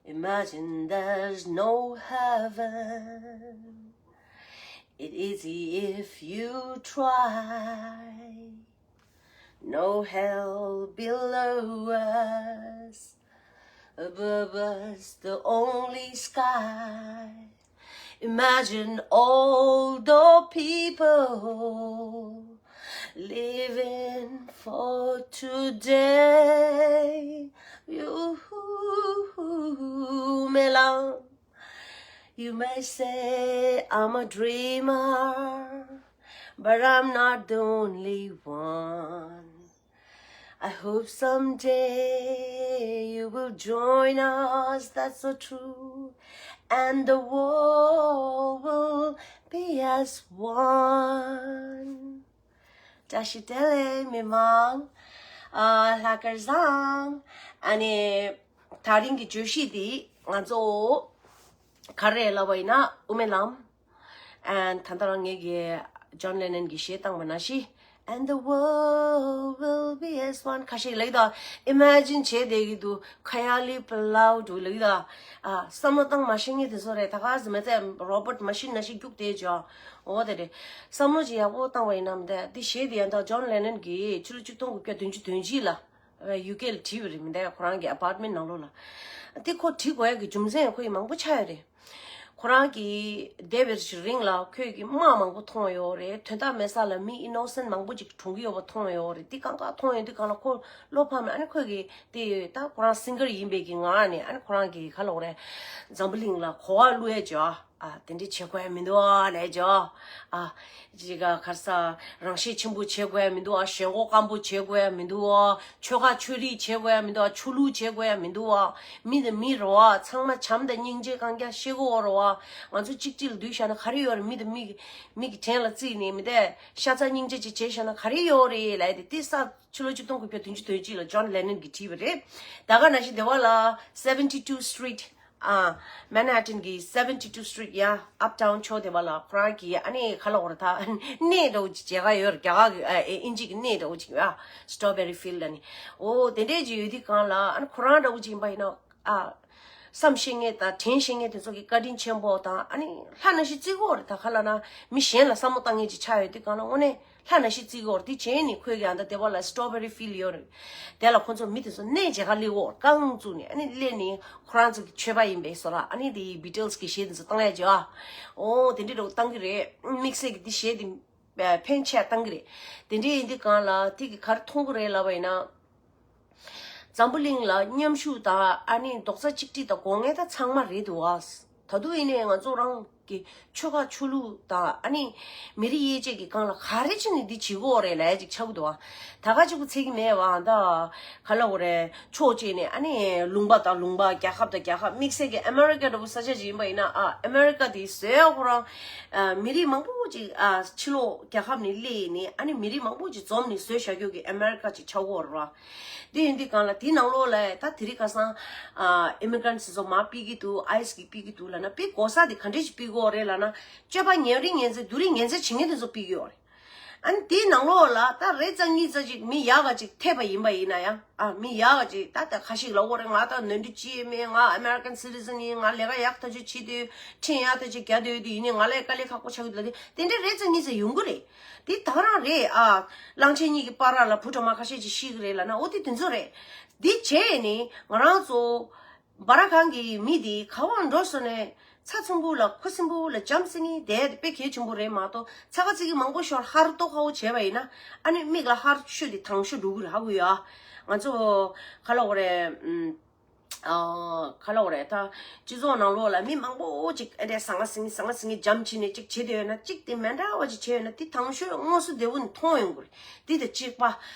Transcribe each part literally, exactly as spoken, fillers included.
Imagine there's no heaven. It's easy if you try. No hell below us. Above us, the only sky. Imagine all the people living for today. You, Melang, you may say I'm a dreamer, but I'm not the only one. I hope someday you will join us, that's so true. And the world will be as one. བཀྲ་ཤིས་བདེ་ལེགས་མི་མང་། ཨ་ལྷག་དཀར་བཟང་། ཨ་ནི་དེ་རིང་གི་བརྗོད་གཞི་འདི་ང་ཚོ་ག་རེ་ལབ་པ་ཡིན་ན་དབུ་མའི་ལམ། And ད་ལྟ་རང་ངེད་ཀྱི་John Lennon གྱི་གཞས་བཏང་བ་ནང་བཞིན། And the world will be as one. ཁ་ཤས་ལབ་ཀྱི་འདུག Imagine བྱས་བསྡད་ཀྱི་འདུག་ཁ་ཡ་ལི་པ་ལའུ་འདུག་ལབ་ཀྱི་འདུག་ཨ་བསམ་བློ་བཏང་མ་ཤེས་མཁན་དེ་ཚོ་རེད། ད་ག་ཟེར་མི་ཚད་རོ་བོ་ཊི་མ་ཤིན་ནང་བཞིན་རྒྱུགས་བསྡད་ཅོག་འོ་དེ་རེད། བསམ་བློ་ཅིག་ཡག་པོ་བཏང་བ་ཡིན་ན་མི་འདུག་འདི་གཞས་དེ་ཡང་ད་John Lennon གྱིས་ཕྱི་ལོ་ཆིག་སྟོང་དགུ་བརྒྱ་བདུན་ཅུ་དོན་གཅིག་ལ་ཡུ་ཀེ་ལ་བྲིས་པ་རེད། མི་འདུག་ཁོ་རང་གི་ཨ་པར་ཊི་མེན་ཊི་ནང་ལོགས་ལ། དེ་ཁོ་བྲིས་དགོས་ཡ་གི་རྒྱུ་མཚན་ཁོ་ཡི་མང་པོ་ཆགས་ཡོད་རེད། ཁོ་རང་གིས་འདས་པའི་རིང་ལ་ཁོས་ཀྱི་དམག་མང་པོ་མཐོང་ཡོད་རེད། དོན་དག་མེད་ས་ལ་མི་ཨི་ནོ་སེན་ཊི་མང་པོ་ཅིག་གྲོངས་ཀྱི་ཡོད་པ་མཐོང་ཡོད་རེད། དེ་གང་ག་མཐོང་ཡོད་དུས་གང་ལ་ཁོ་བློ་ཕམ་ནས། ཨ་ནི་ཁོས་ཀྱི་དེ་ད་ཁོ་རང་སིང་གར་ཡིན་པའི་གི་ངང་ནས། ཨ་ནི་ཁོ་རང་གིས་ག་ལབ་དགོས་རེད། འཛམ་བུ་གླིང་ལ་གོ་བ་བླུག་ཡ་ཅིག་ཨ་དེ་འདྲ་བྱེད་དགོས་ཡ་མི་འདུག་ཨ་ལབ་ཅིག་ཨ་ཅིག་ག་ག་རེ་ཟ། རང་ཤེད་ཆེན་པོ་བྱེད་དགོས་ཡ་མི་འདུག་ཨ། ཞེན་ཁོག་སྐམ་པོ་བྱེད་དགོས་ཡ་མི་འདུག་ཨ། ཆོལ་ཁ་ཆོས་རིག་བྱེད་དགོས་ཡ་མི་འདུག་ཨ། ཆོས་ལུགས་བྱེད་དགོས་ཡ་མི་འདུག་ཨ། མི་དང་མི་རེད་བ། ཚང་མ་བྱམས་དང་སྙིང་རྗེ་གང་རྒྱ་ཤེས་དགོས་རེད་བ། ང་ཚོ་གཅིག་གཅིག་ལ་འདུས་བཞག་ན་ག་རེ་ཡོད་རེད། མི་དང་མི་མི་གི་བྲན་ལ་བརྩིས་ནས་མི་དེ་ཤ་ཚ་སྙིང་རྗེ་ཅིག་བྱས་བཞག་ན་ག་རེ་ཡོད་རེད་ལབ་ཡ་དེ། དེ་ས་ཕྱི་ལོ་ཆིག་སྟོང་དགུ་བརྒྱ་བདུན་ཅུ་དོན་གཅིག་ལ་ཇོན་ལེ་ནན་གྱིས་བྲིས་པ་རེད། ད་ག་ནང་བཞིན་དེ་བ་ལ་seventy-two Street ཨ། Manhattan གི་seventy-two Street ཡ། Uptown ཕྱོགས་དེ་བ་ལ་ཁོ་རང་གི་ཨ་ནི་ག་ལབ་དགོས་རེད། ད་གནས་འདྲ་བོ་ཅིག་མཇལ་ཁ་ཡོད་རེད། རྒྱ་གར་གི་ཨ་ཨིན་ཇི་གི་གནས་འདྲ་བོ་ཅིག་ཡོད་ཨ། Strawberry Field ལ་ནི། འོ་དེ་འདྲས་ཅིག་ཡོད་དུས་གང་ལ་ཨ་ནི་ཁོ་རང་འདྲ་བོ་ཅིག་ཡིན་པ་ཡིན་ན་ཨ། བསམ་ཤེས་མཁན་དང་དྲན་ཤེས་མཁན་དེ་ཚོ་གི་བཀའ་དྲིན་ཆེན་པོ་དང་། ཨ་ནི་ལྷ་ནང་བཞིན་བརྩི་གི་ཡོད་རེད། ད་ག་ལབ་ན་མི་གཞན་ལ་བསམ་བློ་བཏང་མཁན་ཅིག་ཆགས་ཡོད་དུས་གང་ལ་དངོས་གནས། ལྷ་ནང་བཞིན་བརྩི་གི་ཡོད་རེད། དེ་བྱས་ནས་ཁོས་ཀྱང་ད་དེ་བ་ལ་Strawberry Field ཡོད་རེད། དེ་ལ་ཁོ་ཚོ་མི་དེ་ཚོ་གནས་མཇལ་ཁ་སླེབས་ཡོད་རེད། རྐང་བཙུགས་ནས་ཨ་ནི་སླེབས་ནས་ཁོ་རང་ཚོ་གི་ཆོས་པ་ཡིན་པའི་བཟོ་འདྲ། ཨ་ནི་དེ་Beatles གི་གཞས་དེ་ཚོ་བཏང་ཡ་ཅིག་ཨ། འོ་དེ་འདྲ་འདྲ་བོ་བཏང་གི་རེད། དམིགས་བསལ་གྱི་དེ་གཞས་དེ་ཕན་ཆད་བཏང་གི་རེད། དེ་འདྲ་ཡིན་དུས་གང་ལ་དེ་གི་ག་རེ་མཐོང་གི་རེད་ལབ་པ་ཡིན་ན། འཛམ་བུ་གླིང་ལ་མཉམ་ཞུགས་དང་ཨ་ནི་རྡོག་རྩ་གཅིག་སྒྲིལ་དང་དགོས་ངེས་ད་ཚང་མ་རེད་འདུག་ཨ། ད་དུང་ཡིན་ནའི་ང་ཚོ་རང་གི་ཆོལ་ཁ་ཆོས་ལུགས་དང་ཨ་ནི་མི་རིགས་དབྱེ་འབྱེད་ཀྱི་སྒང་ལ་ག་རེ་བྱས་ནས་འདི་བྱེད་དགོས་རེད་ལབ་ཡ་ཅིག་ཆགས་ཀྱི་འདུག་ཨ། ད་ག་གཅིག་པུ་ཚད་ཀྱི་མེད་པ་ད་ག་ལབ་དགོས་རེད། ཕྱོགས་གཅིག་ནས་ཨ་ནི་ལུང་པ་དང་ལུང་པ། རྒྱལ་ཁབ་དང་རྒྱལ་ཁབ། དམིགས་བསལ་གྱི་ཨ་མེ་རི་ཀ་འདྲ་བོ་ས་ཆ་ཅིག་ཡིན་པ་ཡིན་ན་ཨ། ཨ་མེ་རི་ཀ་དེ་བཟོས་ཡ་ཁོ་རང་ཨ་མི་རིགས་མང་པོ་ཅིག་ཨ་ཕྱི་ལོགས་རྒྱལ་ཁབ་ནས་སླེབས་ནས་ཨ་ནི་མི་རིགས་མང་པོ་ཅིག་འཛོམས་ནས་བཟོས་བཞག་རྒྱུ་གི་ཨ་མེ་རི་ཀ་ཅིག་ཆགས་ཀྱི་ཡོད་རེད་བ། དེ་ཡིན་དུས་གང་ལ་དེའི་ནང་ལོགས་ལ་ད་དེ་རིང་ཁ་སང་ཨ་ཨི་མི་གྷི་རན་སི་ཚོ་མར་ཕུད་ཀྱི་འདུག་ཨའི་སི་གིས་ཕུད་ཀྱི་འདུག་ལབ་ན་ཕུད་དགོས་ས་དེ་ག་འདྲས་ཞིག་ཕུད་ཀྱི་ཡོད་རེད་ལབ་ན། སྤྱོད་པ་ཉམས་རིང་ཉན་ཚེ་སྡུག་རིང་ཉན་ཚེ་བྱེད་མཁན་དེ་ཚོ་ཕུད་ཀྱི་ཡོད་རེད། ཨ་ནི་དེའི་ནང་ལོགས་ལ་ད་རེ་ཙམ་གཉིས་ཙམ་ཅིག་མི་ཡག་ག་ཅིག་ཐེབས་པ་ཡིན་པ་ཡིན་ན་ཡང་ཨ། མི་ཡག་ག་ཅིག་ད་ལྟ་ཁ་ཤས་ལབ་ཀྱི་ཡོད་རེད། ང་ད་ནོར་འཁྲུལ་ཅི་ཡང་མེད། ང་ཨ་མེ་རི་ཀན་སི་ཊི་ཛན་ཡིན། ང་ལས་ཀ་ཡག་ཐག་ཆོད་བྱེད་དུས་ཁྲིམས་ཡག་ཐག་ཆོད་རྒྱག་སྡོད་དུས་ཡིན་ནའི་ང་ལ་དཀའ་ལས་ཁག་པོ་ཆགས་ཀྱི་འདུག་དེ་འདྲ་རེ་ཙམ་གཉིས་ཙམ་ཡོང་གི་རེད། དེ་ད་ག་རང་རེད་ཨ། གླང་ཆེན་གཉིས་ཀྱི་བར་ལ་བུ་གྲོགས་མ་ཁ་ཤས་ཅིག་ཤི་གི་རེད་ལབ་ན་འོ་དེ་དེ་ཚོ་རེད། འདི་བྱས་ནས་ང་རང་ཚོ་བ་ར་གང་གི་མི་དེ་ག་བར་འགྲོ་སོང་ནས་ཚ་ཚོམ་པོ་ལ་ཁུ་སིམ་པོ་ལ་འཇམ་སིང་ངེ་བསྡད་དེ་དཔེ་གལ་ཆེན་པོ་རེད་མ་གཏོགས། ཚ་ག་ཚིག་གི་མང་པོ་ཤོར་ཧར་ཏོག་ཧ་བོ་བྱས་པ་ཡིན་ན་ཨ་ནི་མིག་ལ་ཧར་ཤོས་དེ་དྭངས་ཤོས་འགྲོ་གི་རེད་ཧ་གོ་ཡོད་ཨ། ང་ཚོ་ག་ལབ་དགོས་རེད་ཨུམ། ཨ་ག་ལབ་དགོས་རེད། ད་སྤྱི་ཚོགས་ནང་ལོགས་ལ་མི་མང་པོ་ཅིག་ཨེ་འདྲས་ཟང་ངེ་ཟིང་ངེ་ཟང་ངེ་ཟིང་ངེ་འཇམ་བྱས་ནས་ཅིག་བྱེད་བསྡད་ཡོད་ན། ཅིག་དེ་མི་འདྲ་བ་ཅིག་བྱས་ཡོད་ན་དེ་དྭངས་ཤོས་དངོས་སུ་བདེ་པོ་ནས་མཐོང་ཡོང་གི་རེད། དེ་དང་གཅིག་པ།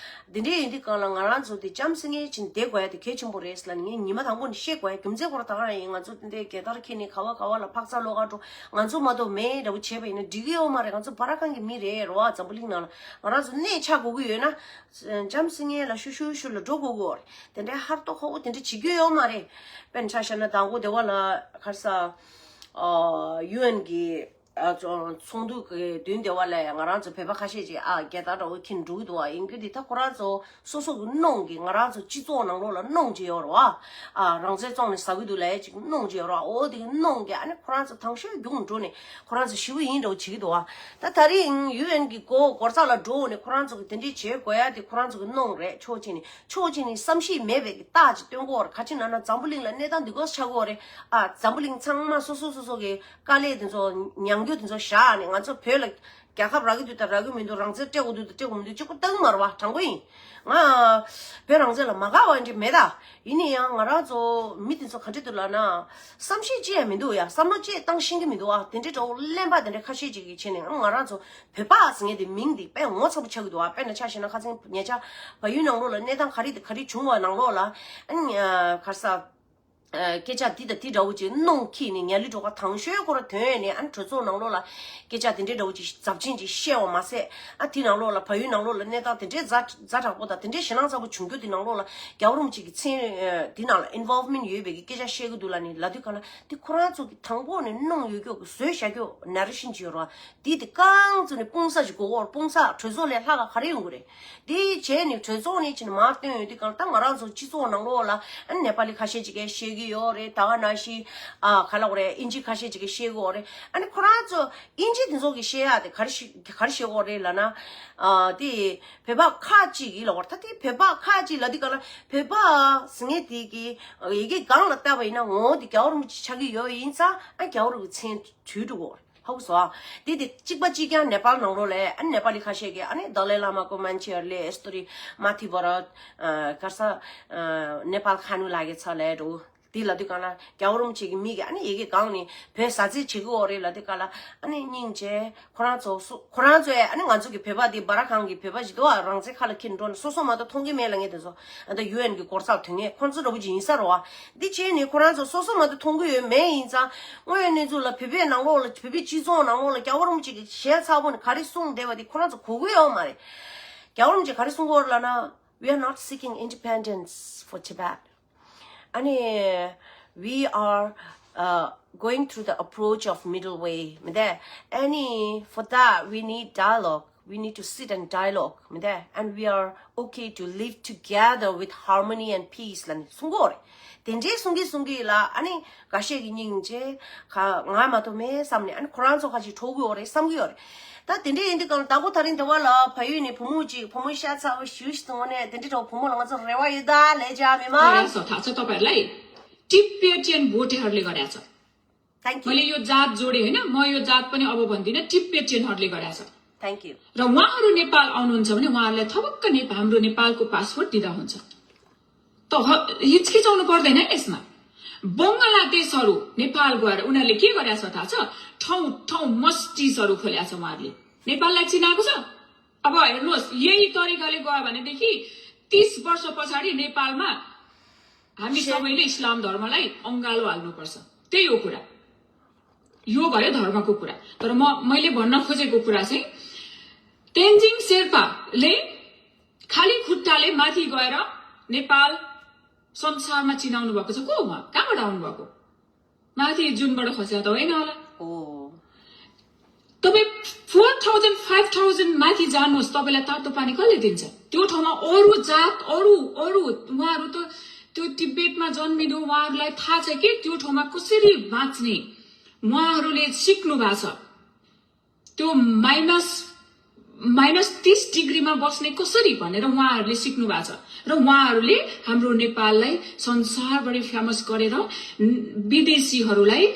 འདི་འདྲའི་ཡིན་དུས་གང་ལ་ང་རང་ཚོ་དེ་འཇམ་སིང་ངེ་བྱས་ནས་བསྡད་དགོས་ཡ་དེ་གལ་ཆེན་པོ་རེད་ལབ་ནས་ངས་ཉི་མ་དང་པོ་ནས་བཤད་དགོས་ཡ་རྒྱུ་མཚན་ཁོ་རང་ད་ག་རང་ཡིན། ང་ཚོ་དེ་འདྲའི་རྒྱལ་དར་འཁྱེར་ནས་ག་བ་ག་བ་ལ་འཕག་འཚག་ལོགས་ཀ་འགྲོ། ང་ཚོ་མ་གཏོགས་མེད་འདྲ་བོ་བྱས་པ་ཡིན་ན་འགྲིག་གི་ཡོད་མ་རེད། ང་ཚོ་བ་ར་གང་གི་མི་རེད་རོ་ཨ། འཛམ་བུ་གླིང་ནང་ལ་ང་རང་ཚོ་གནས་ཆགས་དགོས་ཀྱི་ཡོད་ན། འཇམ་སིང་ངེ་ལ་ཤུ་ཤུ་ཤུ་ལ་འགྲོ་དགོས་ཀྱི་ཡོད་རེད། དེ་འདྲའི་ཧར་ཏོག་ཧ་བོ་དེ་འདྲ་བྱེད་རྒྱུ་ཡོད་མ་རེད། དཔེར་ན་ཆ་བཞག་ན་དང་པོ་དེ་བ་ལ་ག་རེ་ཟ། ཨ་ཡུ་ཨེན་གི་ ཨ་ཚོ་ཚོགས་འདུ་གི་མདུན་དེ་བ་ལ་ང་རང་ཚོ་བོད་པ་ཁ་ཤས་ཀྱིས་ཨ་རྒྱལ་དར་འདྲ་བོ་འཁྱེར་འགྲོ་གི་འདུག་བ། ཡིན་རྒྱུ་དེ་ད་ཁོ་རང་ཚོ་སོ་སོ་གི་གནོང་གི་ང་རང་ཚོ་སྤྱི་ཚོགས་ནང་ལོགས་ལ་གནོང་བྱས་ཡོད་རེད་བ། ཨ་རང་བཙན་བཙོང་ནས་ཟ་གི་འདུག་ལབ་ཡས་ཅིག་གནོང་བྱས་ཡོད་རེད་བ། འོ་དེ་གི་གནོང་གི་ཨ་ནི་ཁོ་རང་ཚོ་དང་ཤོས་རྒྱུགས་འགྲོ་ནས་ཁོ་རང་ཚོ་ཞི་བ་ཡིན་འདྲ་བོ་བྱེད་ཀྱི་འདུག་བ། ད་ད་རིང་ཡུ་ཨེན་གི་སྒོ་སྒོ་རྩ་ལ་འགྲོ་ནས་ཁོ་རང་ཚོ་གི་དེ་འདྲའི་བྱེད་དགོས་ཡ་དེ་ཁོ་རང་ཚོ་གི་གནོང་རེད། ཕྱོགས་གཅིག་ནས་ཕྱོགས་གཅིག་ནས་བསམ་ཤེས་མེད་པའི་གི་རྟགས་ཅིག་སྟོན་གྱི་ཡོད་རེད། ག་ཅི་ན་ན་འཛམ་བུ་གླིང་ལ་གནས་སྟངས་འདི་གོ་ཆགས་ཀྱི་ཡོད་རེད། ཨ་འཛམ་བུ་གླིང་ཚང་མ་སོ་སོ་སོ་སོ་གི་དཀའ་ལས་དེ་ཚོ་མྱངས་རྒྱུ་དེ་ཚོ་བཞག་ནས་ང་ཚོ་བོད་ལ་རྒྱལ་ཁབ་རག་གི་འདུག་དང་རག་གི་མི་འདུག་རང་བཙན་སྤྲད་དགོས་འདུག་དང་སྤྲད་དགོས་མི་འདུག་གཅིག་པུ་བཏང་མ་རེད་བ། དྲང་པོ་ཡིན། ང་བོད་རང་བཙན་ལ་མ་དགའ་བ་འདྲ་མེད་ད། ཡིན་ན་ཡང་ང་རང་ཚོ་མི་དེ་ཚོ་ག་འདྲ་འདུག་ལབ་ན། བསམ་ཤེས་ཅི་ཡང་མི་འདུག་ཡ། བསམ་བློ་ཅི་བཏང་ཤེས་ཀྱི་མི་འདུག་ཨ། དེ་འདྲའི་འདྲ་བོ་གླེན་པ་དེ་འདྲ་ཁ་ཤས་ཅིག་གིས་བྱས་ནས་ང་རང་ཚོ་བོད་པ་ཟེར་མཁན་དེ་མིང་དེ་དཔེ་ངོ་ཚ་པོ་ཆགས་ཀྱི་འདུག་ཨ། དཔེར་ན་ཆ་བཞག་ན་ཁ་སང་ཉེ་ཆར་བལ་ཡུལ་ནང་ལོགས་ལ་གནས་སྟངས་ག་རེ་དང་ག་རེ་བྱུང་བ་ནང་ལོགས་ལ་ཨ་ནི་ག་རེ་ཟ། སྐད་ཆ་འདི་དང་འདི་འདྲ་བོ་ཅིག་གནོང་འཁྱེར་ནས་ངན་ལུས་གྲོགས་པ་དང་ཤོས་ཁོ་ར་ཐོན་ནས་ཨ་ནི་གྲོས་ཚོགས་ནང་ལོགས་ལ་སྐད་ཆ་དེ་འདྲའི་འདྲ་བོ་ཅིག་ཚབས་ཆེན་ཅིག་བཤད་པ་མ་ཟད། ཨ་དེ་ནང་ལོགས་ལ་བལ་ཡུལ་ནང་ལོགས་ལ་གནས་སྟངས་དེ་འདྲའི་ཛ་ཛ་དྲག་པོ་དང་དེ་འདྲའི་ཞེད་སྣང་ཚ་པོ་བྱུང་རྒྱུ་དེ་ནང་ལོགས་ལ་རྒྱལ་བ་རིན་པོ་ཆེ་གི་མཚན་དེ་ནང་ལ་ཨིན་ཝོལ་མེན་ཊི་ཡོད་པའི་གི་སྐད་ཆ་བཤད་གི་འདུག་ལབ་ནས་ལབ་དུས་གང་ལ་དེ་ཁོ་རང་ཚོ་གི་དང་པོ་ནས་གནོང་ཡོད་རྒྱུ་གི་བཟོས་བཞག་རྒྱུ་ནེ་རེ་ཤན་ཅིག་ཡོད་རེད་བ། དེ་དེ་རྐང་བཙུགས་ནས་སྤུངས་ས་ཅིག་དགོས་གོ། སྤུངས་ས་གྲོས་ཚོགས་ལས་ལྷག་ག་ག་རེ་ཡོང་གི་རེད། དེ་བྱས་ནས་གྲོས་ཚོགས་ནས་ཕྱིན་མར་བཏོན་ཡོང་དུས་གང་ལ་ད་ང་རང་ཚོ་སྤྱི་ཚོགས་ནང་ལོགས་ལ་ཨ་ནི་ནེ་པ་ལི་ཁ་ཤས་ཅིག་གིས་བཤད་ཀྱི་ཡོད་རེད། ད་ག་ནང་བཞིན་ཨ་ག་ལབ་དགོས་རེད། ཨིན་ཇི་ཁ་ཤས་ཅིག་གིས་བཤད་ཀྱི་ཡོད་རེད། ཨ་ནི་ཁོ་རང་ཚོ་ཨིན་ཇི་དེ་ཚོ་གིས་བཤད་ཡག་དེ་ག་རེ་བཤད་ག་རེ་བཤད་ཀྱི་ཡོད་རེད་ལབ་ན། ཨ་དེ་བོད་པ་ཁག་ཅིག་གིས་ལབ་དགོས་རེད། ད་དེ་བོད་པ་ཁག་ཅིག་ལབ་དུས་གང་ལ་བོད་པ་ཟེར་མཁན་དེ་གི་ཡི་གེ་སྒང་ལ་བལྟས་པ་ཡིན་ན་ངོ་བོ་དེ་རྒྱལ་བ་རིན་པོ་ཆེ་ཆགས་ཀྱི་ཡོད་ཡིན་ཙང་ཨ་རྒྱལ་བ་རིན་པོ་ཆེའི་མཚན་བྲིས་འགྲོ་གི་ཡོད་རེད། ཧ་གོ་སོང་ཨ། དེ་དེ་གཅིག་པ་གཅིག་རྐྱང་ནེ་པཱལ་ནང་ལོགས་ལ་ཨ་ནི་ནེ་པ་ལི་ཁ་ཤས་ཀྱིས་ཨ་ནི་དཱ་ལའི་བླ་མ་ཀོ་མན་ཆེ་ལེ་སྟོ་རི་མ་ཐི་བོ་ར་གར་ས་ནེ་པཱལ་ཁ་ནུ་ལ་གི་ཚ་ལས་འགྲོ། དེ་ལབ་དུས་གང་ལ་རྒྱལ་བ་རིན་པོ་ཆེ་གི་མི་གིས་ཨ་ནི་ཡི་གེ་སྒང་ནས་བོད་ཟ་རྩིས་བྱེད་ཀྱི་ཡོད་རེད་ལབ་དུས་གང་ལ་ཨ་ནི་སྙིང་རྗེ། ཁོ་རང་ཚོ་སུ་ཁོ་རང་ཚོས་ཨ་ནི་ང་ཚོ་གི་བོད་པ་དེ་སྦ་ར་ཁང་གི་བོད་པ་ཞིག་འདུག་ཨ། རང་བཙན་ཁ་ལ་འཁྱེར་འགྲོ་ནས་སོ་སོ་མ་གཏོགས་མཐོང་གི་མེད་ལབ་མཁན་དེ་ཚོ། ཨ་ད་ཡུ་ཨེན་གི་སྐོར་ཚབ་དོན་གཉེར་ཁོང་ཚོ་འདྲ་པོ་ཅིག་ཡིན་ས་རེད་བ། འདི་བྱས་ནས་ཁོ་རང་ཚོ་སོ་སོ་མ་གཏོགས་མཐོང་གི་ཡོད་མེད་ཡིན་ཙང་། དངོས་ཡོད་གནས་ཚུལ་ལ་བོད་པའི་ནང་ལོགས་ལ་བོད་པའི་སྤྱི་ཚོགས་ནང་ལོགས་ལ་རྒྱལ་བ་རིན་པོ་ཆེ་གི་ཞལ་ཚ་པོ་ནས་ག་རེ་གསུངས་བསྡད་པ་དེ་ཁོ་རང་ཚོ་གོ་གི་ཡོད་མ་རེད། རྒྱལ་བ་རིན་པོ་ཆེ་ག་རེ་གསུང་གི་ཡོད་རེད་ལབ་ན། We are not seeking independence for Tibet. ཨ་ནི། We are uh, going through the approach of middle way. མི་འདུག་ཨ་ནི། For that, we need dialogue. We need to sit and dialogue. མི་འདུག and we are okay to live together with harmony and peace. ལབ་ནས་གསུང་གི་ཡོད་རེད། དེ་འདྲའི་གསུང་གི་གསུང་གི་ལ་ཨ་ནི་འགའ་ཤས་ཀྱི་སྙིང་རྗེ་ཁ་ང་མ་གཏོགས་མེད་བསམ་ནས་ཨ་ནི་ཁོ་རང་ཚོ་ཁ་ཅིག་འཕྲོག་གི་ཡོད་རེད་བསམ་གི་ཡོད་རེད། ད་དེ་འདྲ་ཡིན་དུས་གང་ལ་དང་པོ་ད་རིང་དེ་བ་ལ་ཕ་ཡུལ་ནས་བུ་མོ་གཅིག་བུ་མོ་ཤ་ཚ་བོ་ཞུ་ཞིག་དང་ནས་དེ་འདྲ་འདྲ་བོ་བུ་མོ་ལ་ང་ཚོ་རེ་བ་ཡོད་ད་ལས་བྱ་མི་མང་། गराएको छ थाहा छ तपाईँहरूलाई? टिबेटियन भोटेहरूले गराएको छ। Thank you. मैले यो जात जोडेँ होइन, म यो जात पनि अब भन्दिनँ, टिबेटियनहरूले गराएको छ। Thank you. र उहाँहरू नेपाल आउनुहुन्छ भने उहाँहरूलाई थपक्क नेपा हाम्रो नेपालको पासपोर्ट दिँदा हुन्छ। त ह- हिचकिचाउनु पर्दैन यसमा। बङ्गलादेशहरू नेपाल गएर उनीहरूले के गरेका छ थाहा छ? ठाउँ ठाउँ मस्जिदहरू खोलेका छ उहाँहरूले। नेपाललाई चिनाएको छ? अब हेर्नुहोस्, यही तरिकाले गयो भनेदेखि तीस वर्ष पछाडि नेपालमा हामी सबैले इस्लाम धर्मलाई अँगालो हाल्नुपर्छ। त्यही हो कुरा। यो भयो धर्मको कुरा। तर म- मैले भन्न खोजेको कुरा चाहिँ तेन्जिङ शेर्पाले खाली खुट्टाले माथि गएर नेपाल संसारमा चिनाउनु भएको छ। को उहाँ? कहाँबाट आउनुभएको? माथि जुनबाट खस्या त होइन होला? हो। तपाईँ फोर थाउजन्ड फाइभ थाउजन्ड माथि जानुहोस्, तपाईँलाई तातो पानी कसले दिन्छ? त्यो ठाउँमा अरू जात, अरू अरू उहाँहरू त त्यो तिब्बतमा जन्मिनु उहाँहरूलाई थाहा छ कि त्यो ठाउँमा कसरी बाँच्ने उहाँहरूले सिक्नु भएको छ। त्यो माइनस माइनस तीस डिग्रीमा बस्ने कसरी भनेर उहाँहरूले सिक्नु भएको छ। र उहाँहरूले हाम्रो नेपाललाई संसारभरि फेमस गरेर विदेशीहरूलाई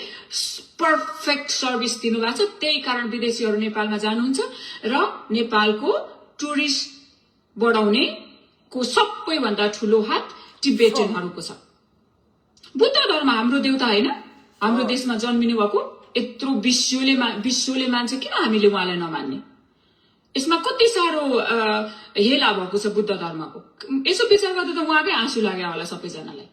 पर्फेक्ट सर्भिस दिनुभएको छ। त्यही कारण विदेशीहरू नेपालमा जानुहुन्छ र नेपालको टुरिस्ट बढाउने को सबैभन्दा ठुलो हात टिबेटनहरूको छ। बुद्ध धर्म हाम्रो देउता होइन? हाम्रो देशमा जन्मिनु भएको यत्रो विश्वले मा- विश्वले मान्छ, किन हामीले उहाँलाई नमान्ने? यसमा कति साह्रो हेला भएको छ बुद्ध धर्मको। यसो विचार गर्दा त उहाँकै आँसु लाग्यो होला सबैजनालाई।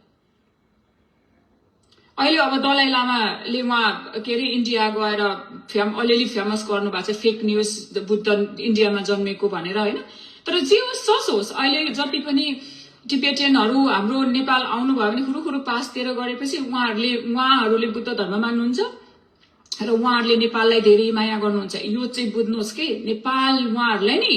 अहिले अब दलाई लामाले उहाँ के अरे इन्डिया गएर फेम अलिअलि फेमस गर्नुभएको छ फेक न्युज बुद्ध इन्डियामा जन्मेको भनेर, होइन? तर जे होस् जस होस्, अहिले जति पनि टिबेटियनहरू हाम्रो नेपाल आउनुभयो भने हुरुहुरु पासतिर गरेपछि उहाँहरूले उहाँहरूले बुद्ध धर्म मान्नुहुन्छ। र उहाँहरूले नेपाललाई धेरै माया गर्नुहुन्छ, यो चाहिँ बुझ्नुहोस् कि नेपाल उहाँहरूलाई नि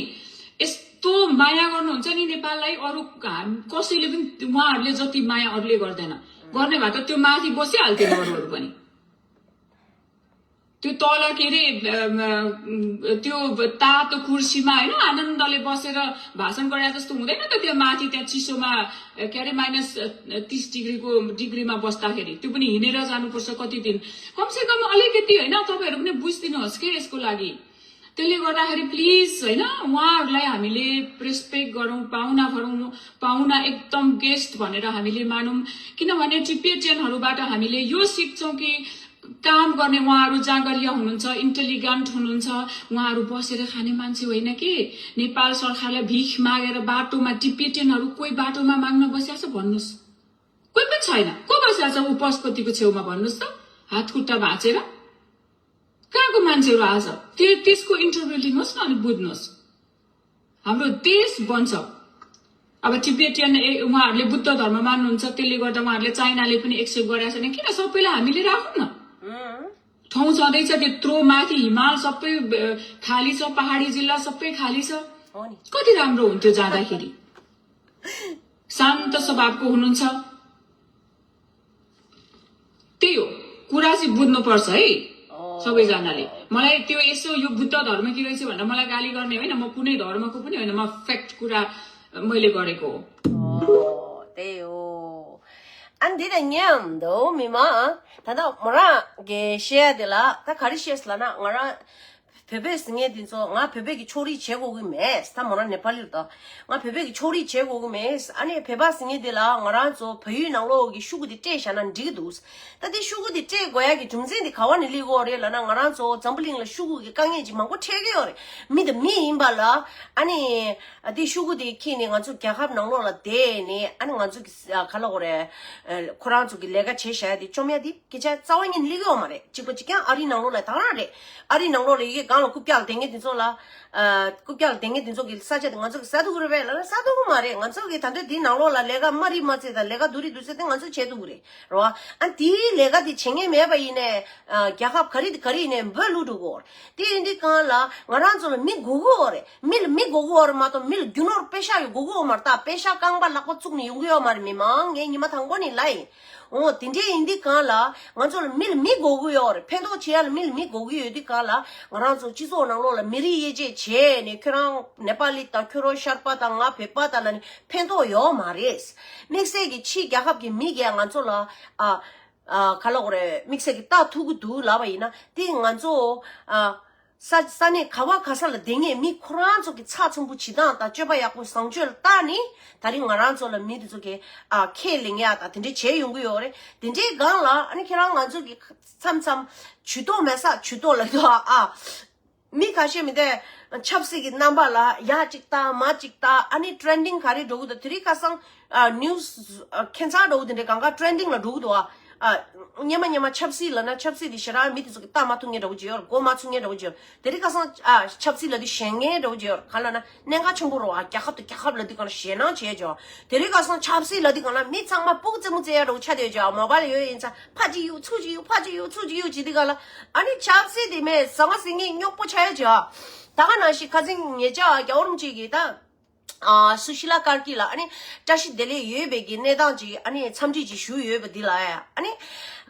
यस्तो माया गर्नुहुन्छ नि नेपाललाई, अरू हाम- कसैले पनि उहाँहरूले जति माया अरूले गर्दैन। गर्ने भए त त्यो माथि बसिहाल्थ्यो अरूहरू पनि। त्यो तल के अरे अम, अम, त्यो तातो कुर्सीमा होइन आनन्दले बसेर भाषण गरे जस्तो हुँदैन त। त्यो माथि त्यहाँ चिसोमा अ, के अरे माइनस तिस डिग्रीको डिग्रीमा बस्दाखेरि त्यो पनि हिँडेर जानुपर्छ कति दिन। कमसेकम अलिकति होइन, तपाईँहरू पनि बुझिदिनुहोस् के यसको लागि। त्यसले गर्दाखेरि प्लिज होइन, उहाँहरूलाई हामीले रेस्पेक्ट गरौँ, पाहुना गरौँ, पाहुना एकदम गेस्ट भनेर हामीले मानौँ। किनभने टिबेटियनहरूबाट हामीले यो सिक्छौँ कि काम गर्ने उहाँहरू जाँगरिया हुनुहुन्छ, इन्टेलिजेन्ट हुनुहुन्छ। उहाँहरू बसेर खाने मान्छे होइन कि। नेपाल सरकारलाई भिख मागेर बाटोमा टिबेटियनहरू कोही बाटोमा माग्न बसिया छ भन्नुहोस्? कोही पनि छैन। को बसिया छ ऊ पशुपतिको छेउमा भन्नुहोस् त, हात खुट्टा भाँचेर? कहाँको मान्छेहरू आज? त्यो त्यसको इन्टरभ्यू लिनुहोस् न अनि बुझ्नुहोस्। हाम्रो देश बन्छ। अब टिबेटियन ए उहाँहरूले बुद्ध धर्म मान्नुहुन्छ, त्यसले गर्दा उहाँहरूले चाइनाले पनि एक्सेप्ट गरेको छैन। किन सबैलाई हामीले राखौँ न? ठाउँ छँदैछ त्यत्रो माथि, हिमाल सबै अ, खाली छ, पहाडी जिल्ला सबै खाली छ। हो नि। कति राम्रो हुन्थ्यो जाँदाखेरि। शान्त स्वभावको हुनुहुन्छ। त्यही हो, कुरा चाहिँ बुझ्नुपर्छ है सबैजनाले। मलाई त्यो यसो यो बुद्ध धर्म कि रहेछ भनेर मलाई गाली गर्ने होइन, म कुनै धर्मको पनि होइन, म फ्याक्ट कुरा मैले गरेको हो। हो, त्यही हो। ཨ་འདི་ད་ཉམས་འདུག་མི་མང་། ད་ད་མོ་རང་གི་བཤད་དེ་ལ་ད་ག་རེ་བཤད་ལ་ན་ང་རང་བོད་པའི་ཟིང་ངེ་འདི་ཚོ་ང་བོད་པའི་གི་ཕྱོགས་རིས་བྱེད་དགོས་ཀྱི་མེད། ད་མོ་རང་ནེ་པ་ལི་རུ་ད་ང་བོད་པའི་གི་ཕྱོགས་རིས་བྱེད་དགོས་ཀྱི་མེད། ཨ་ནི་བོད་པ་ཟིང་ངེ་འདི་ལ་ང་རང་ཚོ་བལ་ཡུལ་ནང་ལོགས་ཀྱི་ཤུ་གུ་འདི་སྤྲད་བཞག་ན་འགྲིག་གི་འདུག་ད་འདི་ཤུ་གུ་འདི་སྤྲད་དགོས་ཡ་གི་རྒྱུ་མཚན་འདི་ག་བ་ནས་སླེབས་ཀྱི་ཡོད་རེད་ལབ་ན། ང་རང་ཚོ་འཛམ་བུ་གླིང་ལ་ཤུ་གུ་གི་དཀའ་ངལ་ཅིག་མང་པོ་འཕྲད་ཀྱི་ཡོད་རེད། མི་དང་མི་ཡིན་པ་ལ་ཨ་ནི་ཨ་འདི་ཤུ་གུ་འདི་འཁྱེར་ནས་ང་ཚོ་རྒྱལ་ཁབ་ནང་ལོགས་ལ་བསྡད་ནས་ཨ་ནི་ང་ཚོ་གི་ཨ་ག་ལ་གོ་རེད། ཨ་ཁོ་རང་ཚོ་གི་ལས་ཀ་བྱེད་བཞག་ཡ་འདི་བཅོམ་ཡ་འདི་སྐད་ཆ་རྩ་བ་ཉིད་ནས་སླེབས་ཀྱི་ཡོད་མ་རེད། གཅིག་པ་གཅིག་རྐྱང་ཨ་རི་ནང་ལོགས་ལ་ད་ག་རང་རེད། ཨ་རི་ནང་ལོགས་ལ་ཡི་གེ་སྒང་ལ་རྐུབ་བཀྱག་ལ་བསྡད་མཁན་དེ་ཚོ་ལ། ཨ་རྐུབ་བཀྱག་ལ་བསྡད་མཁན་དེ་ཚོ་གི་ས་ཆ་དེ་ང་ཚོ་གི་ཟ་ཐུབ་ཀྱི་རེད་པས་ལབ་ན་ཟ་ཐུབ་ཀྱི་མ་རེད། ང་ཚོ་གི་ད་འདོད་འདིའི་ནང་ལོགས་ལ་ལས་ཀ་དམའ་རིམ་དམའ་ཚད་དང་ལས་ཀ་སྡུག་རིམ་སྡུག་ཚད་དེ་ང་ཚོས་བྱེད་ཐུབ་ཀྱི་རེད། རེད་བ། ཨ་དེའི་ལས་ཀ་དེ་བྱེད་མཁན་མེད་པ་ཡིན་ནའི་ཨ་རྒྱལ་ཁབ་ག་རེ་དེ་ག་རེ་ཡིན་ནའི་འབོད་བླུག་འགྲོ་གི་ཡོད་རེད། དེ་ཡིན་དུས་སྒང་ལ་ང་རང་ཚོ་ལ་མི་དགོས་ཀྱི་ཡོད་རེད། མི་ལ་མི་དགོས་ཀྱི་ཡོད་རེད་མ་གཏོགས་མི་ལ་རྒྱུ་ནོར་པེ་ཤག་ཡོད་དགོས་ཀྱི་ཡོད་མ་རེད། ད་པེ་ཤག་རྐང་པ་ལག་པ་བཙུགས་ནས་ཡོང་གི་ཡོད་མ་རེད། མི་མང་ངས་ཉི་མ་དང་པོ་ནས་ལབ་ཡིན། འོ་དེ་འདྲའི་ཡིན་དུས་སྒང་ལ་ང་ཚོ་ལ་མི་ལ་མི་དགོས་ཀྱི་ཡོད་རེད། ཕན་ཐོགས་བྱེད་ཡ་ལ་མི་ལ་མི་དགོས་ཀྱི་ཡོད་དུས་སྒང་ལ་ང་རང་ཚོ་སྤྱི་ཚོགས་ནང་ལོགས་ལ་མི་རིགས་དབྱེ་འབྱེད་བྱས་ནས་ཁྱོད་རང་ནེ་པ་ལི་དང་ཁྱོད་རང་ཤར་པ་དང་ང་བོད་པ་དང་ལབ་ནས་ཕན་ཐོགས་ཡོད་མ་རེད། དམིགས་བསལ་གྱི་ཕྱི་རྒྱལ་ཁབ་ཀྱི་མི་གིས་ང་ཚོ་ལ་ཨ་ཨ་ག་ལ་གོ་རེད། དམིགས་བསལ་གྱི་ལྟ་ཐུབ་ཀྱི་འདུག་ལབ་པ་ཡིན་ན་དེ་ང་ཚོ་ཨ། ས་ས་གནས་ག་བ་ག་ས་ལ་བསྡད་མཁན་མི་ཁོ་རང་ཚོ་གི་ཚགས་ཚུད་པོ་བྱེད་སྟངས་དང་སྤྱོད་པ་ཡག་པོ་བཟང་སྤྱོད་ལ་བལྟས་ནས་ད་རིང་ང་རང་ཚོ་ལ་མི་དེ་ཚོ་གི་ཨ་ཁས་ལེན་ཡ་དང་དེ་འདྲས་བྱས་ཡོང་གི་ཡོད་རེད། དེ་འདྲའི་སྒང་ལ་ཨ་ནི་ཁྱེད་རང་ང་ཚོ་གི་མཚམས་མཚམས་ཇུས་གཏོགས་མེད་ས་ཇུས་གཏོགས་ལ་ཡོད་ཨ། མི་ཁ་ཤས་མི་དེ་ཆབ་སྲིད་ཀྱི་རྣམ་པ་ལ་ཡ་གཅིག་ལྟ་མ་གཅིག་ལྟ་ཨ་ནི་ཊེན་ཌིང་ག་རེ་འགྲོ་གི་འདུག་དེ་རིང་ཁ་སང་ཨ་ནིའུ་སི་ཨ་ཁྱད་མཚར་འདྲ་བོ་དེ་འདྲའི་གང་ག་ཊེན་ཌིང་ལ་འགྲོ་གི་འདུག་ཨ། ཨ་སྔོན་མ་སྔོན་མ་ཆབ་སྲིད་ལབ་ན་ཆབ་སྲིད་དེ་ཞེ་དྲག་མི་དེ་ཚོ་གི་ལྟ་མ་ཐུབ་མཁན་འདྲ་བོ་ཅིག་ཡོད་རེད། གོ་མ་ཚོད་མཁན་འདྲ་བོ་ཅིག་ཡོད་རེད། དེ་རིང་ཁ་སང་ཨ་ཆབ་སྲིད་ལབ་དུས་ཞེད་མཁན་འདྲ་བོ་ཅིག་ཡོད་རེད། ག་ལབ་ན་གནད་འགག་ཆེན་པོ་རེད་བ། རྒྱལ་ཁབ་དང་རྒྱལ་ཁབ་ལབ་དུས་གང་ལ་ཞེད་སྣང་བྱེད་ཀྱི་ཡོད། དེ་རིང་ཁ་སང་ཆབ་སྲིད་ལབ་དུས་གང་ལ་མི་ཚང་མ་སྤུ་གུ་རྩེད་མོ་རྩེ་ཡ་འདྲ་བོ་ཆགས་བསྡད་ཀྱི་ཡོད། མོ་བྷལ་ཡོད་ཡིན་ཙང་ཕར་གཅིག་གཡུག་ཚུར་གཅིག་གཡུག་ཕར་གཅིག་གཡུག་ཚུར་གཅིག་གཡུག་བྱེད་དུས་གང་ལ་ཨ་ནི་ཆབ་སྲིད་དེ་མེད་ཟང་ང་ཟིང་ངེ་རྙོག་པོ་ཆགས་ཡ་ཅིག་ཡོད། ད་ག་ནང་བཞིན་ཁ་སང་ཉེ་ཆར་རྒྱལ་བ་རིན་པོ་ཆེ་གིས་ད། ཨ་སུ་ཤི་ལ་ཀར་ཀི་ལ་ཨ་ནི་བཀྲ་ཤིས་བདེ་ལེགས་ཡོད་པའི་གི་གནས་སྟངས་ཅིག་ཨ་ནི་འཚམས་འདྲི་ཅིག་ཞུས་ཡོད་པ་འདི་ལ་ཨ་ནི་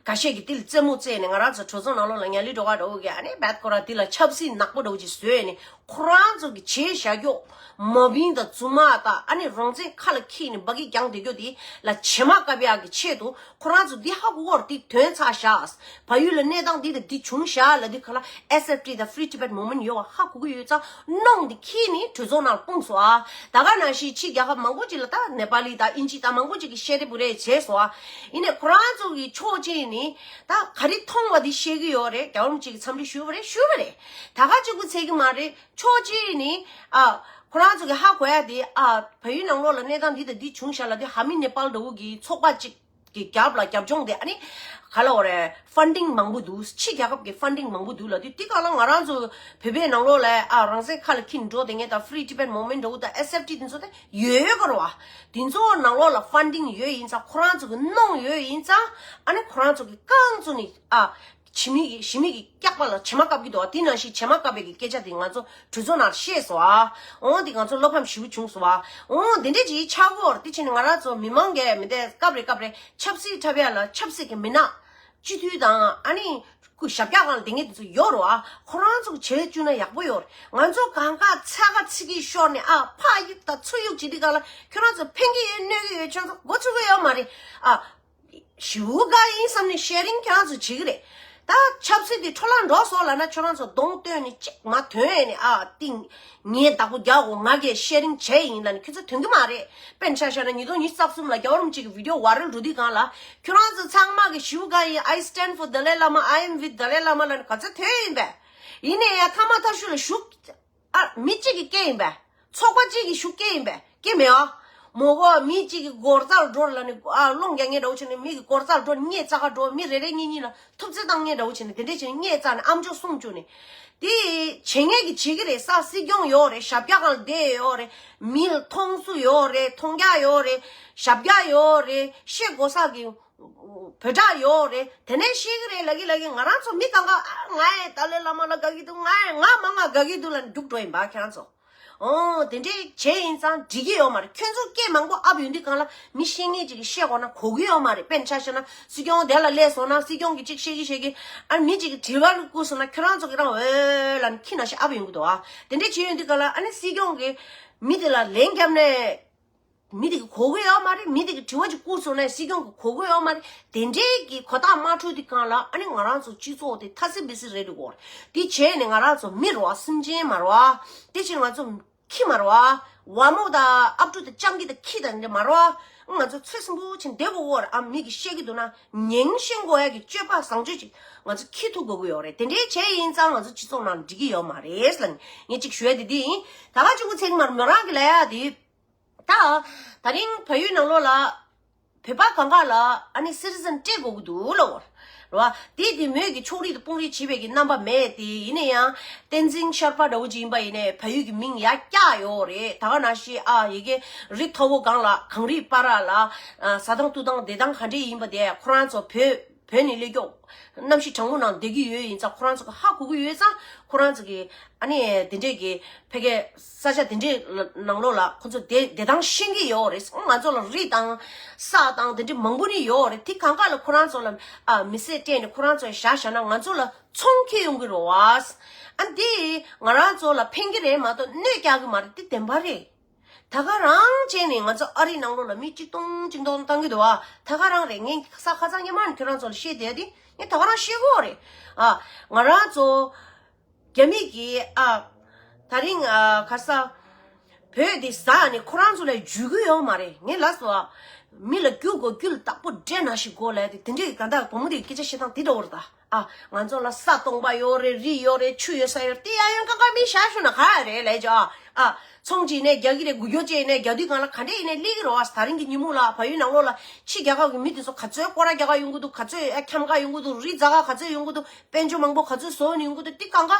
ཁ་ཤས་ཀྱིས་དེ་ལ་རྩེད་མོ་རྩེས་ནས་ང་རང་ཚོ་གྲོས་ཚོགས་ནང་ལོགས་ལ་ཉ་ལི་སྒྲོལ་དཀར་འདྲ་བོ་གིས་ཨ་ནི་བད་ཁོ་རང་དེ་ལ་ཆབ་སྲིད་ནག་པོ་འདྲ་བོ་ཅིག་བཟོས་ནས་ཁོ་རང་ཚོ་གི་བྱས་བཞག་རྒྱུ་མ་བིན་དང་རྫུན་མ་དང་ཨ་ནི་རང་བཙན་ཁ་ལ་འཁྱེར་ནས་འབའ་གི་རྒྱང་བསྡད་རྒྱུ་དེ་ལ་བྱེ་མ་བཀབ་ཡག་གི་ཆེད་དུ། ཁོ་རང་ཚོ་འདི་ཧ་གོ་གི་ཡོད་རེད། འདི་ཐོན་ཚར་བཞག་བལ་ཡུལ་ལ་གནས་སྟངས་འདི་དང་འདི་བྱུང་བཞག་ལབ་དུས་གང་ལ་ཨེས་ཨེཕ་ཊི་དང་Free Tibet Movement ཡོད་པ་ཧ་གོ་གི་ཡོད་ཙང་གནོང་འདི་ཁྱེར་ནས་གྲོས་ཚོགས་ནང་སྤུངས་སོང་ཨ། ད་ག་ནང་བཞིན་ཕྱི་རྒྱལ་ཁབ་མང་པོ་ཅིག་ལ་ད་ནེ་པ་ལི་དང་ཨིན་ཇི་དང་མང་པོ་ཅིག་གིས་བཤད་རེ་བུ་རེ་བྱས་སོང་ཨ། ཡིན་ནའི་ཁོ་རང་ཚོ་གི་ཕྱོགས་གཅིག་ནས་ད་ག་རེ་མཐོང་བ་འདི་བཤད་གི་ཡོད་རེད། རྒྱལ་བ་རིན་པོ་ཆེ་གིས་འཚམས་འདྲི་ཞུས་པ་རེད། ཞུས་པ་རེད། ད་ག་གཅིག་པུ་ཚད་གི་མ་རེད། ཕྱོགས་གཅིག་ནས་ཨ་ཁོ་རང་ཚོ་གི་ཧ་གོ་ཡ་དེ་ཨ་བལ་ཡུལ་ནང་ལོགས་ལ་གནས་སྟངས་འདི་དང་འདི་བྱུང་བཞག་ལབ་དུས་ཧ་མི་ནེ་པཱལ་འདྲ་བོ་གི་ཚོགས་པ་གཅིག་གི་རྒྱབ་ལ་རྒྱབ་ལྗོངས་དེ་ཨ་ནི་ག་ལ་འོ་རེད། ཕན་ཌིང་མང་པོ་འདུག་ཕྱི་རྒྱལ་ཁབ་ཀྱི་ཕན་ཌིང་མང་པོ་འདུག་ལབ་དུས་དེ་ག་ལ་ང་རང་ཚོ་བོད་པའི་ནང་ལོགས་ལ་ཨ་རང་བཙན་ཁ་ལ་འཁྱེར་འགྲོ་དེ་ངས་ད་Free Tibet Movement འདྲ་བོ་དང་ཨེས་ཨེཕ་ཊི་དེ་ཚོ་དེ་ཡོད་ཡོད་ག་རེད་བ། དེ་ཚོ་ནང་ལོགས་ལ་ཕན་ཌིང་ཡོད་ཡིན་ཙང་ཁོ་རང་ཚོ་གི་གནོང་ཡོད་ཡིན་ཙང་ཨ་ནི་ཁོ་རང་ཚོ་གི་རྐང་བཙུགས་ནས་ཨ། བྱེ་མིག་གི་བྱེ་མིག་གི་སྐྱག་པ་ལ་བྱེ་མ་བཀབ་ཀྱི་འདུག་བ། དེ་ནང་བཞིན་བྱེ་མ་བཀབ་པའི་གི་སྐད་ཆ་དེ་ང་ཚོ་གྲོས་ཚོགས་ནང་བཤད་སོང་ཨ། འོ་དེ་ང་ཚོ་བློ་ཕམ་ཞེ་པོ་བྱུང་སོང་ཨ། འོ་དེ་འདྲས་ཅིག་ཆགས་ཀྱི་ཡོད་རེད། དེ་བྱས་ནས་ང་རང་ཚོ་མི་མང་གིས་མི་འདས་སྐབས་རེ་སྐབས་རེ་ཆབ་སྲིད་འཁྲབ་ཡ་ལ་ཆབ་སྲིད་ཀྱི་མི་སྣ་སྤྱི་འཐུས་དང་ཨ་ནི་ཁུ་ཞབས་བཀྱག་སྒང་ལ་བསྡད་མཁན་དེ་ཚོ་ཡོད་རེད་བ། ཁོ་རང་ཚོ་གིས་བྱེད་བཅུག་ན་ཡག་པོ་ཡོད་རེད། ང་ཚོ་གང་ག་ཚ་ག་ཚི་གི་ཤོར་ནས་ཨ་ཕ་གཡུག་དང་ཚུར་གཡུག་བྱེད་དུས་སྒང་ལ་ཁྱོད་རང་ཚོ་ཕན་གྱི་ཡོད་གནོད་ཀྱི་ཡོད་ཁྱོད་ཚོ་མགོ་ཚོས་ཀྱི་ཡོད་མ་རེད་ཨ། ཞེ་པོ་དགའ་ཡིན་བསམ་ནས་ཤེར་རིང་ཁྱེད་རང་ཚོ་བྱེད་ཀྱི་རེད། ད་ཆབ་སྲིད་དེ་འཕྲོ་བརླག་འགྲོ་སོང་ལབ་ན་ཁྱོད་རང་ཚོ་གདོང་སྟོན་ནས་གཅིག་མ་ཐོན་ནས་ཨ་ཏིང་ངས་བདག་པོ་རྒྱག་གོ་ང་གས་ཤེར་རིང་བྱས་ཡིན་ལབ་ནས་ཁྱོད་ཚོ་ཐོན་གྱི་མ་རེད། དཔེར་ན་ཆ་བཞག་ན་ཉིས་སྟོང་ཉི་ཤུ་རྩ་གསུམ་ལ་རྒྱལ་བ་རིན་པོ་ཆེ་གི་བི་ཌིའོ་ཝའི་རལ་འགྲོ་དུས་སྒང་ལ་ཁྱོད་རང་ཚོ་ཚང་མ་གིས་ཞེ་པོ་དགའ་ཡིན། I stand for Dalai Lama, I am with Dalai Lama ལབ་ནས་ག་ཚོད་ཐོན་ཡིན་པས། ཡིན་ནའི་ཡ་མཐའ་མ་མཐའ་གཞུག་ལ་ཞུགས། ཨ་མི་གཅིག་གིས་སྐྱེས་ཡིན་པས། ཚོགས་པ་གཅིག་གིས་ཞུགས་སྐྱེས་ཡིན་པས། སྐྱེས་མེད་ཨ། མོ་གོ་མི་གཅིག་གིས་སྒོར་རྩར་འགྲོ་ལ་ནི་ཨ་སློང་རྒྱག་ངེས་འདྲ་བོ་བྱས་ནས་མི་གིས་སྒོར་རྩར་འགྲོ་ནས་རྙེད་རྩ་ག་འགྲོ། མི་རེ་རེ་གཉིས་གཉིས་ལ་ཐུབ་ཚོད་བཏང་ངེས་འདྲ་བོ་བྱས་ནས་དེ་འདྲས་བྱས་ནས་རྙེད་རྩ་ནས་ཨམ་ཅོག་སྲུང་བཅུག་ནས། དེ་བྱེད་ངེས་ཀྱི་བྱེད་ཀྱི་རེད། ས་སྲིད་སྐྱོང་ཡོད་རེད། ཞབས་བཀྱག་སྒང་ལ་བསྡད་ཡོད་རེད། མི་ལ་མཐོང་སུ་ཡོད་རེད། མཐོང་རྒྱ་ཡོད་རེད། ཞབས་རྒྱ་ཡོད་རེད། ཤེས་དགོས་ས་གི་བོད་དྲག་ཡོད་རེད། དེ་ནས་ཤེས་ཀྱི་རེད་ལབ་ཀྱི་ལབ་ཀྱི། ང་རང་ཚོ་མི་གང་ག་ཨ་ང་ཡི་ཏཱ་ལའི་བླ་མ་ལ་དགའ་གི་འདུག་ང་ཡི་ང་མང་ང་དགའ་གི་འདུག་ལབ་ནས་སྡུག་འགྲོ་ཡིན་པ་ཁྱེད་རང་ཚོ། ཨོ་དེ་འདྲས་བྱས་ཡིན་ཙང་འགྲིག་གི་ཡོད་མ་རེད། ཁྱོད་ཚོ་སྐད་མང་པོ་ཨབ་ཡོང་དུས་སྒང་ལ་མི་ཤེས་མཁན་ཅིག་གིས་བཤད་དགོས་ན་གོ་གི་ཡོད་མ་རེད། དཔེར་ན་ཆ་བཞག་ན་སྲིད་སྐྱོང་དེ་ལ་སླེབས་སོང་ན་སྲིད་སྐྱོང་གིས་ཅིག་བཤད་ཀྱི་བཤད་ཀྱི་ཨ་མི་ཅིག་གིས་དྲི་བ་བསྐུར་སོང་ན་ཁྱོད་རང་ཚོ་གིས་རང་འོས་ལབ་ནས་ཁྱི་ནང་བཞིན་ཨབ་ཡོང་གི་འདུག་ཨ་དེ་འདྲས་བྱས་ཡོང་དུས་སྒང་ལ་ཨ་ནི་སྲིད་སྐྱོང་གིས་མི་དེ་ལ་ལན་བརྒྱབ་ནས། མི་དེ་གིས་གོ་གི་ཡོད་མ་རེད། མི་དེ་གིས་དྲི་བ་ཅིག་བསྐུར་སོང་ན་སྲིད་སྐྱོང་གིས་གོ་གི་ཡོད་མ་རེད། དེ་འདྲའི་གི་གོ་རྟོགས་མ་འཕྲོད་དུས་སྒང་ལ་ཨ་ནི་ང་རང་ཚོ་སྤྱི་ཚོགས་དེ་ཐ་སི་བི་སི་རེད་འགྲོ་གི་རེད། དེ་བྱས་ནས་ང་རང་ཚོ་མི་རེད་བ། སེམས་ཅན་མ་རེད་བ། དེ་བྱས་ང་ཚོ་ཁྱི་མ་རེད་བ། ཝ་མོ་དང་ཨབ་ཕྲུག་དང་སྤྱང་ཀི་དང་ཁྱི་དང་འདྲ་མ་རེད་བ། ང་ཚོ་ཚོད་སྲིན་པོ་ཆེན་བདེ་པོ་བོར་ཨ་མི་གིས་བཤད་ཀྱི་འདུག་ན་ཉན་ཤེས་དགོས་ཡ་གི་སྤྱོད་པ་བཟང་སྤྱོད་ཅིག་ང་ཚོ་ཁྱི་ཐུག་དགོས་ཀྱི་ཡོད་རེད། དེ་འདྲའི་བྱས་ཡིན་ཙང་ང་ཚོ་སྤྱི་ཚོགས་ནང་འགྲིག་གི་ཡོད་མ་རེད་ལབ་ནས་ངས་ཅིག་ཞུ་ཡ་དེ་འདི་ཡིན། ད་ག་གཅིག་པུ་ཚིག་མ་རེད། མོ་རང་གི་ལབ་ཡ་དེ། ད། ད་རིང་བལ་ཡུལ་ནང་ལོགས་ལ། བོད་པ་གང་ག་ལ་ཨ་ནི་སི་ཊི་ཟན་སྤྲད་དགོས་ཀྱི་འདུག་ལབ་པ་རེད་བ། དེ་དེ་མོས་ཀྱི་ཕྱོགས་རིས་དང་དཔུང་རིས་བྱེད་པའི་གི་རྣམ་པ་མེད་དེ། ཡིན་ན་ཡང་བསྟན་འཛིན་ཤར་པ་འདྲ་བོ་ཅིག་ཡིན་པ་ཡིན་ནའི་བལ་ཡུལ་གྱི་མིང་ཡར་བཀྱག་ཡོད་རེད། ད་ག་ནང་བཞིན་ཨ་ཡི་གེ་རི་མཐོ་བོ་སྒང་ལ་གངས་རིའི་བར་ལ་ཨ་ཟ་སྟངས་བཏུང་སྟངས་བསྡད་སྟངས་ག་འདྲས་ཡིན་པ་དེ་ཁོ་རང་ཚོ་བོད་བོད་ནས་སླེབས་མགྱོགས་གནམ་གཤིས་གྲང་མོ་ནང་བསྡད་ཀྱི་ཡོད་ཡིན་ཙང་ཁོ་རང་ཚོ་གི་ཧ་གོ་གི་ཡོད་ཙང་ཁོ་རང་ཚོ་གི་ཨ་ནི་དེ་འདྲས་ཀྱི་ཕ་གི་ས་ཆ་དེ་འདྲས་ནང་ལོགས་ལ་ཁོ་ཚོ་བསྡད་བསྡད་སྟངས་ཤེས་ཀྱི་ཡོད་རེད། ང་ཚོ་ལ་རི་དང་ས་དང་དེ་འདྲས་མང་པོ་ནི་ཡོད་རེད། དེ་གང་ག་ལ་ཁོ་རང་ཚོ་ལ་ཨ་མི་སེར་སྤྲད་ནས་ཁོ་རང་ཚོ་བཞག་བཞག་ན་ང་ཚོ་ལ་ཚོང་ཁེ་ཡོང་གི་རེད་བ། ཨ་འདི་ང་རང་ཚོ་ལ་ཕན་གྱི་རེད་མ་གཏོགས་གནོད་རྒྱག་གི་མ་རེད། དེ་བདེན་པ་རེད། ད་ག་རང་བྱས་ནས་ང་ཚོ་ཨ་རི་ནང་ལོགས་ལ་མི་གཅིག་སྟོང་གཅིག་སྟོང་བཏང་གི་འདུག་ཨ། ད་ག་རང་རེད། ངས་ས་ཁ་སང་སྔོན་མ་ནས་ཁྱོད་རང་ཚོ་ལ་བཤད་བསྡད་དེ་ངས་ད་ག་རང་བཤད་གི་ཡོད་རེད། ཨ་ང་རང་ཚོ་རྒྱ་མི་གིས་ཨ་ད་རིང་ཨ་ག་ས་བོད་འདི་ཟ་ནས་ཁོ་རང་ཚོ་ལ་འཇུས་གི་ཡོད་མ་རེད། ངས་ལབ་སོང་ཨ། མི་ལ་རྒྱུ་དགོས་རྒྱུ་ལ་བདག་པོ་འདྲེ་ནང་བཞིན་དགོས་ལབ་དེ་དེ་འདྲའི་ག་འདྲ་བུ་མོ་དེའི་སྐད་ཆ་བཤད་སྟངས་དེ་འདྲ་བོ་རེད་ད། ཨ། ང་ཚོ་ལ་ས་སྟོང་པ་ཡོད་རེད། རི་ཡོད་རེད། ཆུ་ཡོད་ས་ཡོད་རེད། དེ་གཡས་གཡོན་ཀ་ཁ་མི་བཞག་ཤོག་ན་ག་རེད་ལས་ཅོ། ཨ། ཚོང་ཅིག་ནས་རྒྱག་གི་རེད། འགུལ་སྐྱོད་ཅིག་ནས་རྒྱག་དུས་སྒང་ལ་ག་འདྲས་ཡིན་ནས་སླེབས་ཀྱི་རེད་བ། ད་རིང་གི་ཉིན་མོ་ལ་བལ་ཡུལ་ནང་ལོགས་ལ་ཕྱི་རྒྱལ་ཁབ་ཀྱི་མི་དེ་ཚོ་ག་ཚོད་སྐོར་ར་རྒྱག་ག་ཡོང་གི་འདུག་ག་ཚོད་ཨ་འཁྱམ་ག་ཡོང་གི་འདུག་རི་འཛེག་ག་ག་ཚོད་ཡོང་གི་འདུག་དཔལ་འབྱོར་མང་པོ་ག་ཚོད་བཟོ་ནས་ཡོང་གི་འདུག་དེ་གང་ག་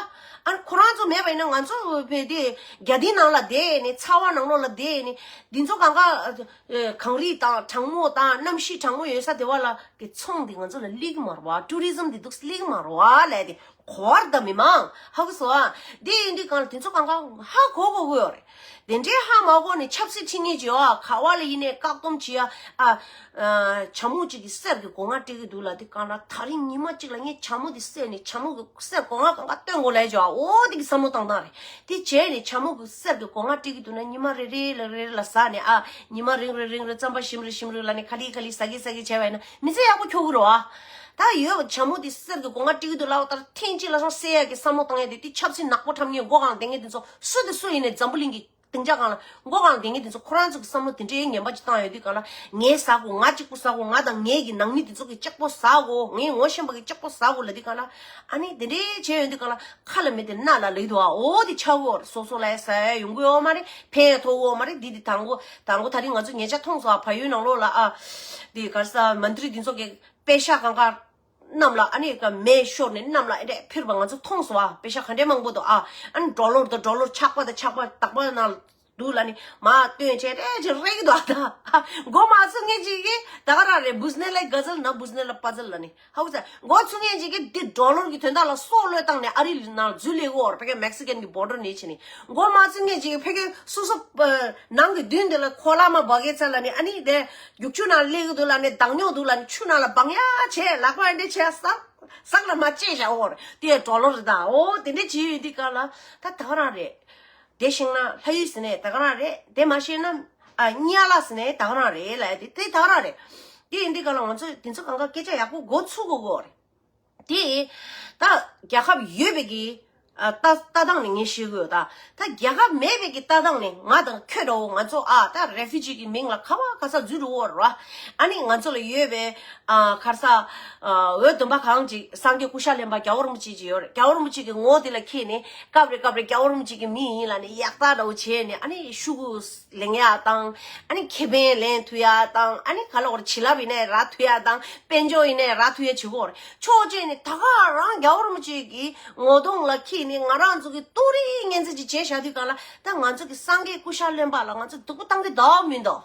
ཨ་ཁོ་རང་ཚོ་མེད་པ་ཡིན་ན་ང་ཚོ་བས་དེ་རྒྱ་དིའི་ནང་ལ་བསྡད་ནས་ཚ་བ་ནང་ལོགས་ལ་བསྡད་ནས་འདི་ཚོ་གང་ག་གངས་རི་དང་གྲང་མོ་དང་གནམ་གཤིས་གྲང་མོ་ཡོད་ས་དེ་བ་ལ་གི་ཚོང་འདི་ང་ཚོ་ལ་སླེབས་ཀྱི་མ་རེད་བ། ཊུ་རི་ཛམ་འདི་འདུག་སླེབས་ཀྱི་མ་རེད་བ་ལས་དེ་གོ་བར་ད་མི་མང་ཧ་གོ་སོང་ཨ། འདི་ཡིན་དུས་གང་ལ་དེ་ཚོ་གང་ག་ཧ་གོ་གོ་གི་ཡོད་རེད། དེ་འདྲའི་ཧ་མ་གོ་ནས་ཆབ་སྲིད་ཁྲིད་མཁན་ཅིག་ཡོད་ཨ། ག་བ་ལ་ཡིན་ནའི་བཀག་སྡོམ་བྱེད་ཡ་ཨ། བྱ་མོ་གཅིག་གི་གསེར་གྱི་སྒོ་ང་སྤྲད་ཀྱི་འདུག་ལ་དེ་གང་ལ་ད་རིང་ཉི་མ་གཅིག་ལ་ངས་བྱ་མོ་དེ་བསད་ནས་བྱ་མོ་གི་གསེར་སྒོ་ང་གང་ག་སྟོན་དགོས་ལས་ཅིག་ཨ། འོ་དེ་གི་བསམ་བློ་བཏང་བཏང་རེད། དེ་བྱས་ནས་བྱ་མོ་གི་གསེར་གྱི་སྒོ་ང་སྤྲད་ཀྱི་འདུག་ན་ཉི་མ་རེ་རེ་ལ་རེ་རེ་ལ་ཟ་ནས་ཨ། ཉི་མ་རིང་རེ་རིང་རེ་རྩམ་པ་ཞིམ་རེ་ཞིམ་རེ་ལ་ནས་ཁ་ལི་ཁ་ལི་ཟ་གི་ཟ་གི་བྱས་པ་ཡིན་ན་མི་ཚེ་ཡག་པོ་འཁྱོག་གི་རེད་བ། ད་ཡོད་བྱ་མོ་དེ་གསེར་གྱི་སྒོ་ང་སྤྲད་ཀྱི་འདུག་ལབ་པ་ལྟར་ཐེངས་གཅིག་ལ་སོང་བསད་ཡ་གི་བསམ་བློ་བཏང་ཡ་དེ་དེ་ཆབ་སྲིད་ནག་པོ་འཁྲབ་མཁན་མགོ་གང་ལྡེང་མཁན་དེ་ཚོ་སུ་དེ་སུ་ཡིན་ནའི་འཛམ་བུ་གླིང་གི་སྡིངས་ཆ་སྒང་ལ་མགོ་གང་ལྡེང་མཁན་དེ་ཚོ་ཁོ་རང་ཚོ་གི་བསམ་བློ་དེ་འདྲའི་ངན་པ་ཅིག་བཏང་ཡོད་དུས་སྒང་ལ་ངས་ཟ་དགོས། ང་གཅིག་པུ་ཟ་དགོས། ང་དང་ངའི་གི་ནང་མི་དེ་ཚོ་གི་གཅིག་པོ་ཟ་དགོས། ངའི་ངོ་ཤེས་པ་གི་གཅིག་པོ་ཟ་དགོས་ལབ་དུས་སྒང་ལ་ཨ་ནི་དེ་འདྲའི་བྱས་ཡོད་དུས་སྒང་ལ་ཁ་ལ་མེད་དེ་སྣ་ལ་ལུས་འདུག་ཨ། འོ་དེ་ཆགས་ཀྱི་ཡོད་རེད། སོ་སོ་ལ་ཡ་ཟ་ཡ་ཡོང་གི་ཡོད་མ་རེད། ཕན་ཡ་ཐོགས་ཀྱི་ཡོད་མ་རེད། འདི་དེ་དང་པོ་དང་པོ་ད་རིང་ང་ཚོ་ཉེ་ཆར་མཐོང་སོང་ཨ། བལ་ཡུལ་ནང་ལོགས་ལ་ཨ། དེ་ག་རེ་ཟ་མན་ཏྲི་དེ་ཚོ་གི་པེ་ཤ་གང་ག་གནམ་ལ་ཨ་ནི་ག་མེ་ཤོར་ནས་གནམ་ལ་ཨེ་འདྲས་འཕུར་བ་ང་ཚོ་མཐོང་སོང་ཨ། པེ་ཤ་ག་འདྲས་མང་པོ་འདུག་ཨ། ཨ་ནི་ཌོ་ལར་དང་ཌོ་ལར་ཆག་པ་དང་ཆག་པ་དག་པ་ནང་ འདུག་ལབ་ནི་མ་སྟོན་བྱས་རེ་ཅིག་རེག་འདུག་ད། མགོ་མ་ཚོད་མཁན་ཅིག་གིས་ད་ག་རང་རེད། བུ་སྣེ་ལ་ག་ཚལ་ན་བུ་སྣེ་ལ་པ་ཚལ་ལབ་ནི། ཧ་གོ་ཚར། མགོ་ཚོད་མཁན་ཅིག་གིས་འདི་ཌོ་ལར་གི་དོན་དག་ལ་སྲོག་བློས་བཏང་ནས་ཨ་རི་ནང་འཛུལ་ལེ་གོ་བར་ཕ་གི་མེག་སི་ཀན་གི་བོར་ཌར་ནས་ཕྱིན་ནི། མགོ་མ་ཚོད་མཁན་ཅིག་གིས་ཕ་གི་སོ་སོ་ནང་གི་མདུན་དེ་ལ་ཁོ་ལ་མ་འབག་གེ་ཚར་ལབ་ནི། ཨ་ནི་དེ་རྒྱུག་ཆུ་ནང་སླེབས་གི་འདུག་ལབ་ནི། མདང་ཉོག་འདུག་ལབ་ནི། ཆུ་ནང་ལ་སྦང་ཡ་བྱས་ལག་པ་འདི་བྱས་ས། ཟག་ལ་མ་བཅད་བཞག་འོར་དེ་ཌོ་ལར་རེད་ད། འོ་དེ་འདྲ་བྱེད་ཡོད་འདི་ག་ལ་ད་ད་ག་རང་རེད། དེ་ཤིང་ན་ལྷ་ཡུལ་ཟེར་ནས་ད་ག་རང་རེད། དེ་མ་ཤེས་ན་ཨ་གཉའ་ལ་ཟེར་ནས་ད་ག་རང་རེད་ལ། དེ་དེ་ད་ག་རང་རེད། དེ་ཡིན་འདི་ག་ལ་ང་ཚོ་དེ་ཚོ་གང་ག་སྐད་ཆ་ཡག་པོ་མགོ་ཚུགས་དགོས་གོ་རེད། དེ་ད་རྒྱལ་ཁབ་ཡོད་པའི་གི་ཨ་ལྟ་ལྟ་སྟངས་ནི་ངས་ཤེས་གི་ཡོད་ད། ད་རྒྱལ་ཁབ་མེད་པའི་གི་ལྟ་སྟངས་ནི་ང་དང་ཁྱོད་འདྲ་བོ་ང་ཚོ་ཨ་ད་རེ་ཕུ་ཇི་གི་མིང་ལ་ག་བ་ག་ས་འཛུལ་འགྲོ་བོ་ར། ཨ་ནི་ང་ཚོ་ལ་ཡོད་པའི་ཨ་ག་རེ་ཟ་ཨ་འོད་འདུན་པ་གང་ཅིག་སངས་རྒྱས་སྐུ་ཤ་ལེན་པ་རྒྱལ་བ་རིན་པོ་ཆེ་ཅིག་ཡོད་རེད། རྒྱལ་བ་རིན་པོ་ཆེ་གི་ངོ་དེ་ལ་འཁྱེར་ནས་སྐབས་རེ་སྐབས་རེ་རྒྱལ་བ་རིན་པོ་ཆེ་གི་མི་ཡིན་ལབ་ནས་གཡག་རྟ་འདྲ་བོ་བྱས་ནས་ཨ་ནི་ཤུ་གུ་ལེན་ཡ་དང་། ཨ་ནི་ཁེ་ཕན་ལེན་ཐུབ་ཡ་དང་། ཨ་ནི་ག་ལ་བར་བྱིན་རླབས་ཡིན་ནའི་རག་ཐུབ་ཡ་དང་། དཔལ་འབྱོར་ཡིན་ནའི་རག་ཐུབ་ཡ་བྱེད་དགོས་རེད། ཕྱོགས་གཅིག་ནས་ད་ག་རང་རྒྱལ་བ་རིན་པོ་ཆེ་གི་ངོ་གདོང་ལ་འཁྱེར་ནས་ང་རང་ཚོ་གི་ཏོག་རིགས་ངན་ཚད་ཅིག་བྱས་བཞག་དུས་གང་ལ་ད་ང་ཚོ་གི་སངས་རྒྱས་སྐུ་ཤ་ལེན་པ་ལ་ང་ཚོ་སྡུག་པོ་བཏང་གི་འདུག་མི་འདུག་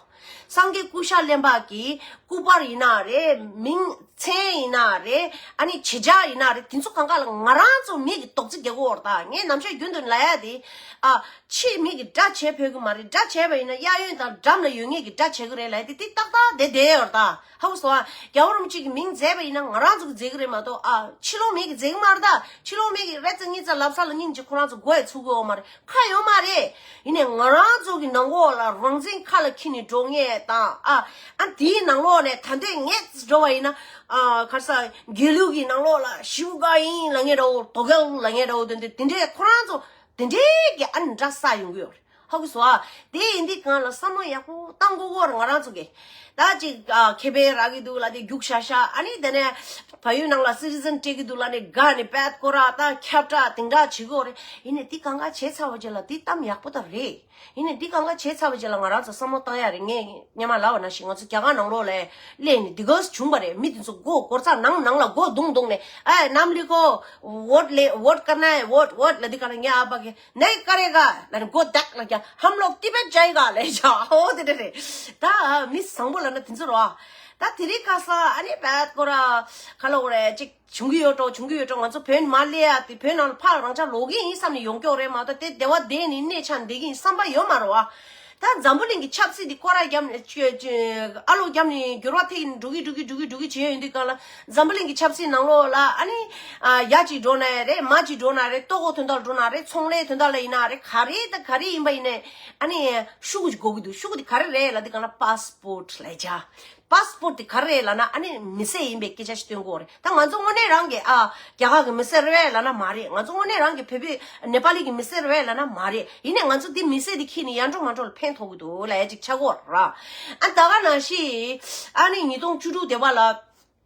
སངས་རྒྱས་སྐུ་ཤ་ལེན་པ་གི་སྐུ་པར་ཡིན་ན་རེད། མིང་མཚན་ཡིན་ན་རེད། ཨ་ནི་བྱེད་བྱ་ཡིན་ན་རེད། དེ་ཚོ་གང་ག་ལ་ང་རང་ཚོ་མི་གི་རྡོག་རྫིས་རྒྱག་གི་ཡོད་རེད་ད། ངས་ནམ་ཞག་རྒྱུན་དུ་ལབ་ཡ་དེ་ཨ། ཕྱིའི་མི་གི་དགྲ་བྱེད་ཕོད་གི་མ་རེད། དགྲ་བྱས་པ་ཡིན་ན་གཡས་གཡོན་དང་འགྲམ་ལ་ཡོད་ངེས་ཀྱི་དགྲ་བྱེད་གི་རེད་ལབ་དེ་དེ་ཏག་ཏག་བསྡད་བསྡད་ཡོད་རེད་ད། ཧ་གོ་སོང་ཨ། རྒྱལ་བ་རིན་པོ་ཆེ་གི་མིང་མཛད་པ་ཡིན་ན་ང་རང་ཚོ་གི་མཛད་གི་རེད་མ་གཏོགས་ཨ་ཕྱི་ལོགས་མི་གི་མཛད་གི་མ་རེད་ད། ཕྱི་ལོགས་མི་གི་རེ་ཙམ་གཉིས་ཙམ་ལབ་ས་ལ་སྙིང་རྗེ་ཁོ་རང་ཚོ་མགོ་ཡི་ཚུགས་གི་ཡོད་མ་རེད། ཁ་ཡོད་མ་རེད། ཡིན་ནའི་ང་རང་ཚོ་གི་ནང་ལོགས་ལ་རང་བཙན་ཁ་ལ་འཁྱེར་ནས་འགྲོ་ངེས་དང་ཨ། ཨ་དེའི་ནང་ལོགས་ནས་ད་འདོད་ངེས་འགྲོ་བ་ཡིན་ན་ཨ་ག་རེ་ཟ་དགེ་ལུགས་ཀྱི་ནང་ལོགས་ལ་ཞིའུ་ག་ཡིན་ལབ་ངེས་འདྲ་བོ་དོ་གལ་ལབ་ངེས་འདྲ་བོ་དེ་འདྲ་དེ་འདྲས་ཁོ་རང་ཚོ། དེ་འདྲའི་གི་ཨ་ནི་འདྲ་ས་ཡོང་གི་ཡོད་རེད། ཧ་གོ་སོང་ཨ། དེ་ཡིན་དུས་གང་ལ་བསམ་བློ་ཡག་པོ་བཏང་དགོས་གོ་རེད་ང་རང་ཚོ་གི། ད་ཅིག་ཨ་ཁེ་ཕན་རག་གི་འདུག་ལབ་དེ་རྒྱུགས་ཤ་ཤ། ཨ་ནི་དེ་ནས་བལ་ཡུལ་ནང་ལ་སི་ཊི་ཛན་སྤྲད་ཀྱི་འདུག་ལབ་ནས་དགའ་ནས་པད་ཀོ་ར་ད་ཁྱབ་བསྒྲགས་དེ་འདྲ་བྱེད་གི་ཡོད་རེད། ཡིན་ནའི་དེ་གང་ག་བྱས་ཚར་བ་རྗེས་ལ་དེ་གཏམ་ཡག་པོ་ད་རེད། ཡིན་ནའི་འདི་གང་ག་བྱས་ཚར་བ་རྗེས་ལ་ང་རང་ཚོ་བསམ་བློ་བཏང་ཡ་རེད། ངས་སྔོན་མ་ལབ་པ་ནང་བཞིན་ང་ཚོ་རྒྱ་གར་ནང་ལོགས་ལ་སླེབས་ནས་འདི་ག་བྱུང་བ་རེད། མི་འདི་ཚོ་མགོ་སྐོར་ཚ་ནང་ནང་ལ་མགོ་རྡུང་རྡུང་ནས་ཨེ་ནམ་ལི་ཀོ་བོད་ལེ་བོད་ཀ་ན་བོད་བོད་ལ་འདི་ག་ལ་ངས་ཨ་ཕ་གི་ནའི་ཀ་རེ་ག་ལ་ནི་མགོ་བདག་ལ་རྒྱ་ཧམ་ལོག་ཏི་བེད་ཇའི་ག་ལས་ཇ་ཨོ་དེ་འདྲ་རེད། ད་མི་བཟང་པོ་ལབ་ན་དེ་ཚོ་རེད་བ། ད་དེ་རིང་ཁ་སང་ཨ་ནི་བད་ཀོ་ར་ག་ལ་འོ་རེད་ཅིག་བྱུང་གི་ཡོད་འགྲོ། བྱུང་གི་ཡོད་འགྲོ། ང་ཚོ་བོད་ནས་མར་སླེབས་ཡ་དེ་བོད་ནང་ལ་ཕར་རང་ཅག་ལོག་གི་ཡིན་བསམ་ནས་ཡོང་སྐྱོ་རེད་མ་གཏོགས་དེ་སྡེ་བ་སྡེ་ནས་གནས་ཆགས་བསྡད་ཀྱི་ཡིན་བསམ་པ་ཡོད་མ་རེད་བ། ད་འཛམ་བུ་གླིང་གི་ཆབ་སྲིད་འདི་སྐོར་ར་བརྒྱབ་ནས་ཆོས་ཆོས་ཨ་ལོ་བརྒྱབ་ནས་འགྱུར་བ་ཐེབས་ཀྱི་འགྲོ་གི་འགྲོ་གི་འགྲོ་གི་བྱས་ཡོད་འདུག་ག་ལ། འཛམ་བུ་གླིང་གི་ཆབ་སྲིད་ནང་ལོགས་ལ་ཨ་ནི་ཨ་ཡ་གཅིག་འགྲོ་ན་ཡ་རེད། མ་གཅིག་འགྲོ་ན་རེད། ལྟོ་གོས་དོན་དག་འགྲོ་ན་རེད། ཚོང་ལས་དོན་དག་ལ་ཡིན་ན་རེད། ག་རེ་ད་ག་རེ་ཡིན་པ་ཡིན་ནའི་ཨ་ནི་ཤུ་གུ་ཅིག་དགོས་ཀྱི་འདུག་ཤུ་གུ་དེ་ག་རེ་རེད་ལབ་དུས་ག་ལ་པཱ་སི་པོར་ཊི་ལབ་བྱ། པཱ་སི་པོར་ཊི་དེ་ག་རེ་རེད་ལབ་ན་ཨ་ནི་མི་སེར་ཡིན་པའི་སྐད་ཆ་ཞིག་སྟོན་དགོས་རེད། ད་ང་ཚོ་དངོས་གནས་རང་གི་ཨ་རྒྱ་གར་གི་མི་སེར་རེད་ལབ་ན་མ་རེད། ང་ཚོ་དངོས་གནས་རང་གི་བོད་པའི་ནེ་པ་ལི་གི་མི་སེར་རེད་ལབ་ན་མ་རེད། ཡིན་ནའི་ང་ཚོ་འདི་མི་སེར་འདི་ཁྱེར་ནས་ཡར་འགྲོ་མར་འགྲོ་ལ་ཕན་ཐོགས་ཀྱི་འདུག་ལབ་ཡ་ཅིག་ཆགས་ཀྱི་ཡོད་རེད། ཨ་ད་ག་ནང་བཞིན་ཨ་ནི་ཉིས་སྟོང་བཅུ་དྲུག་དེ་བ་ལ་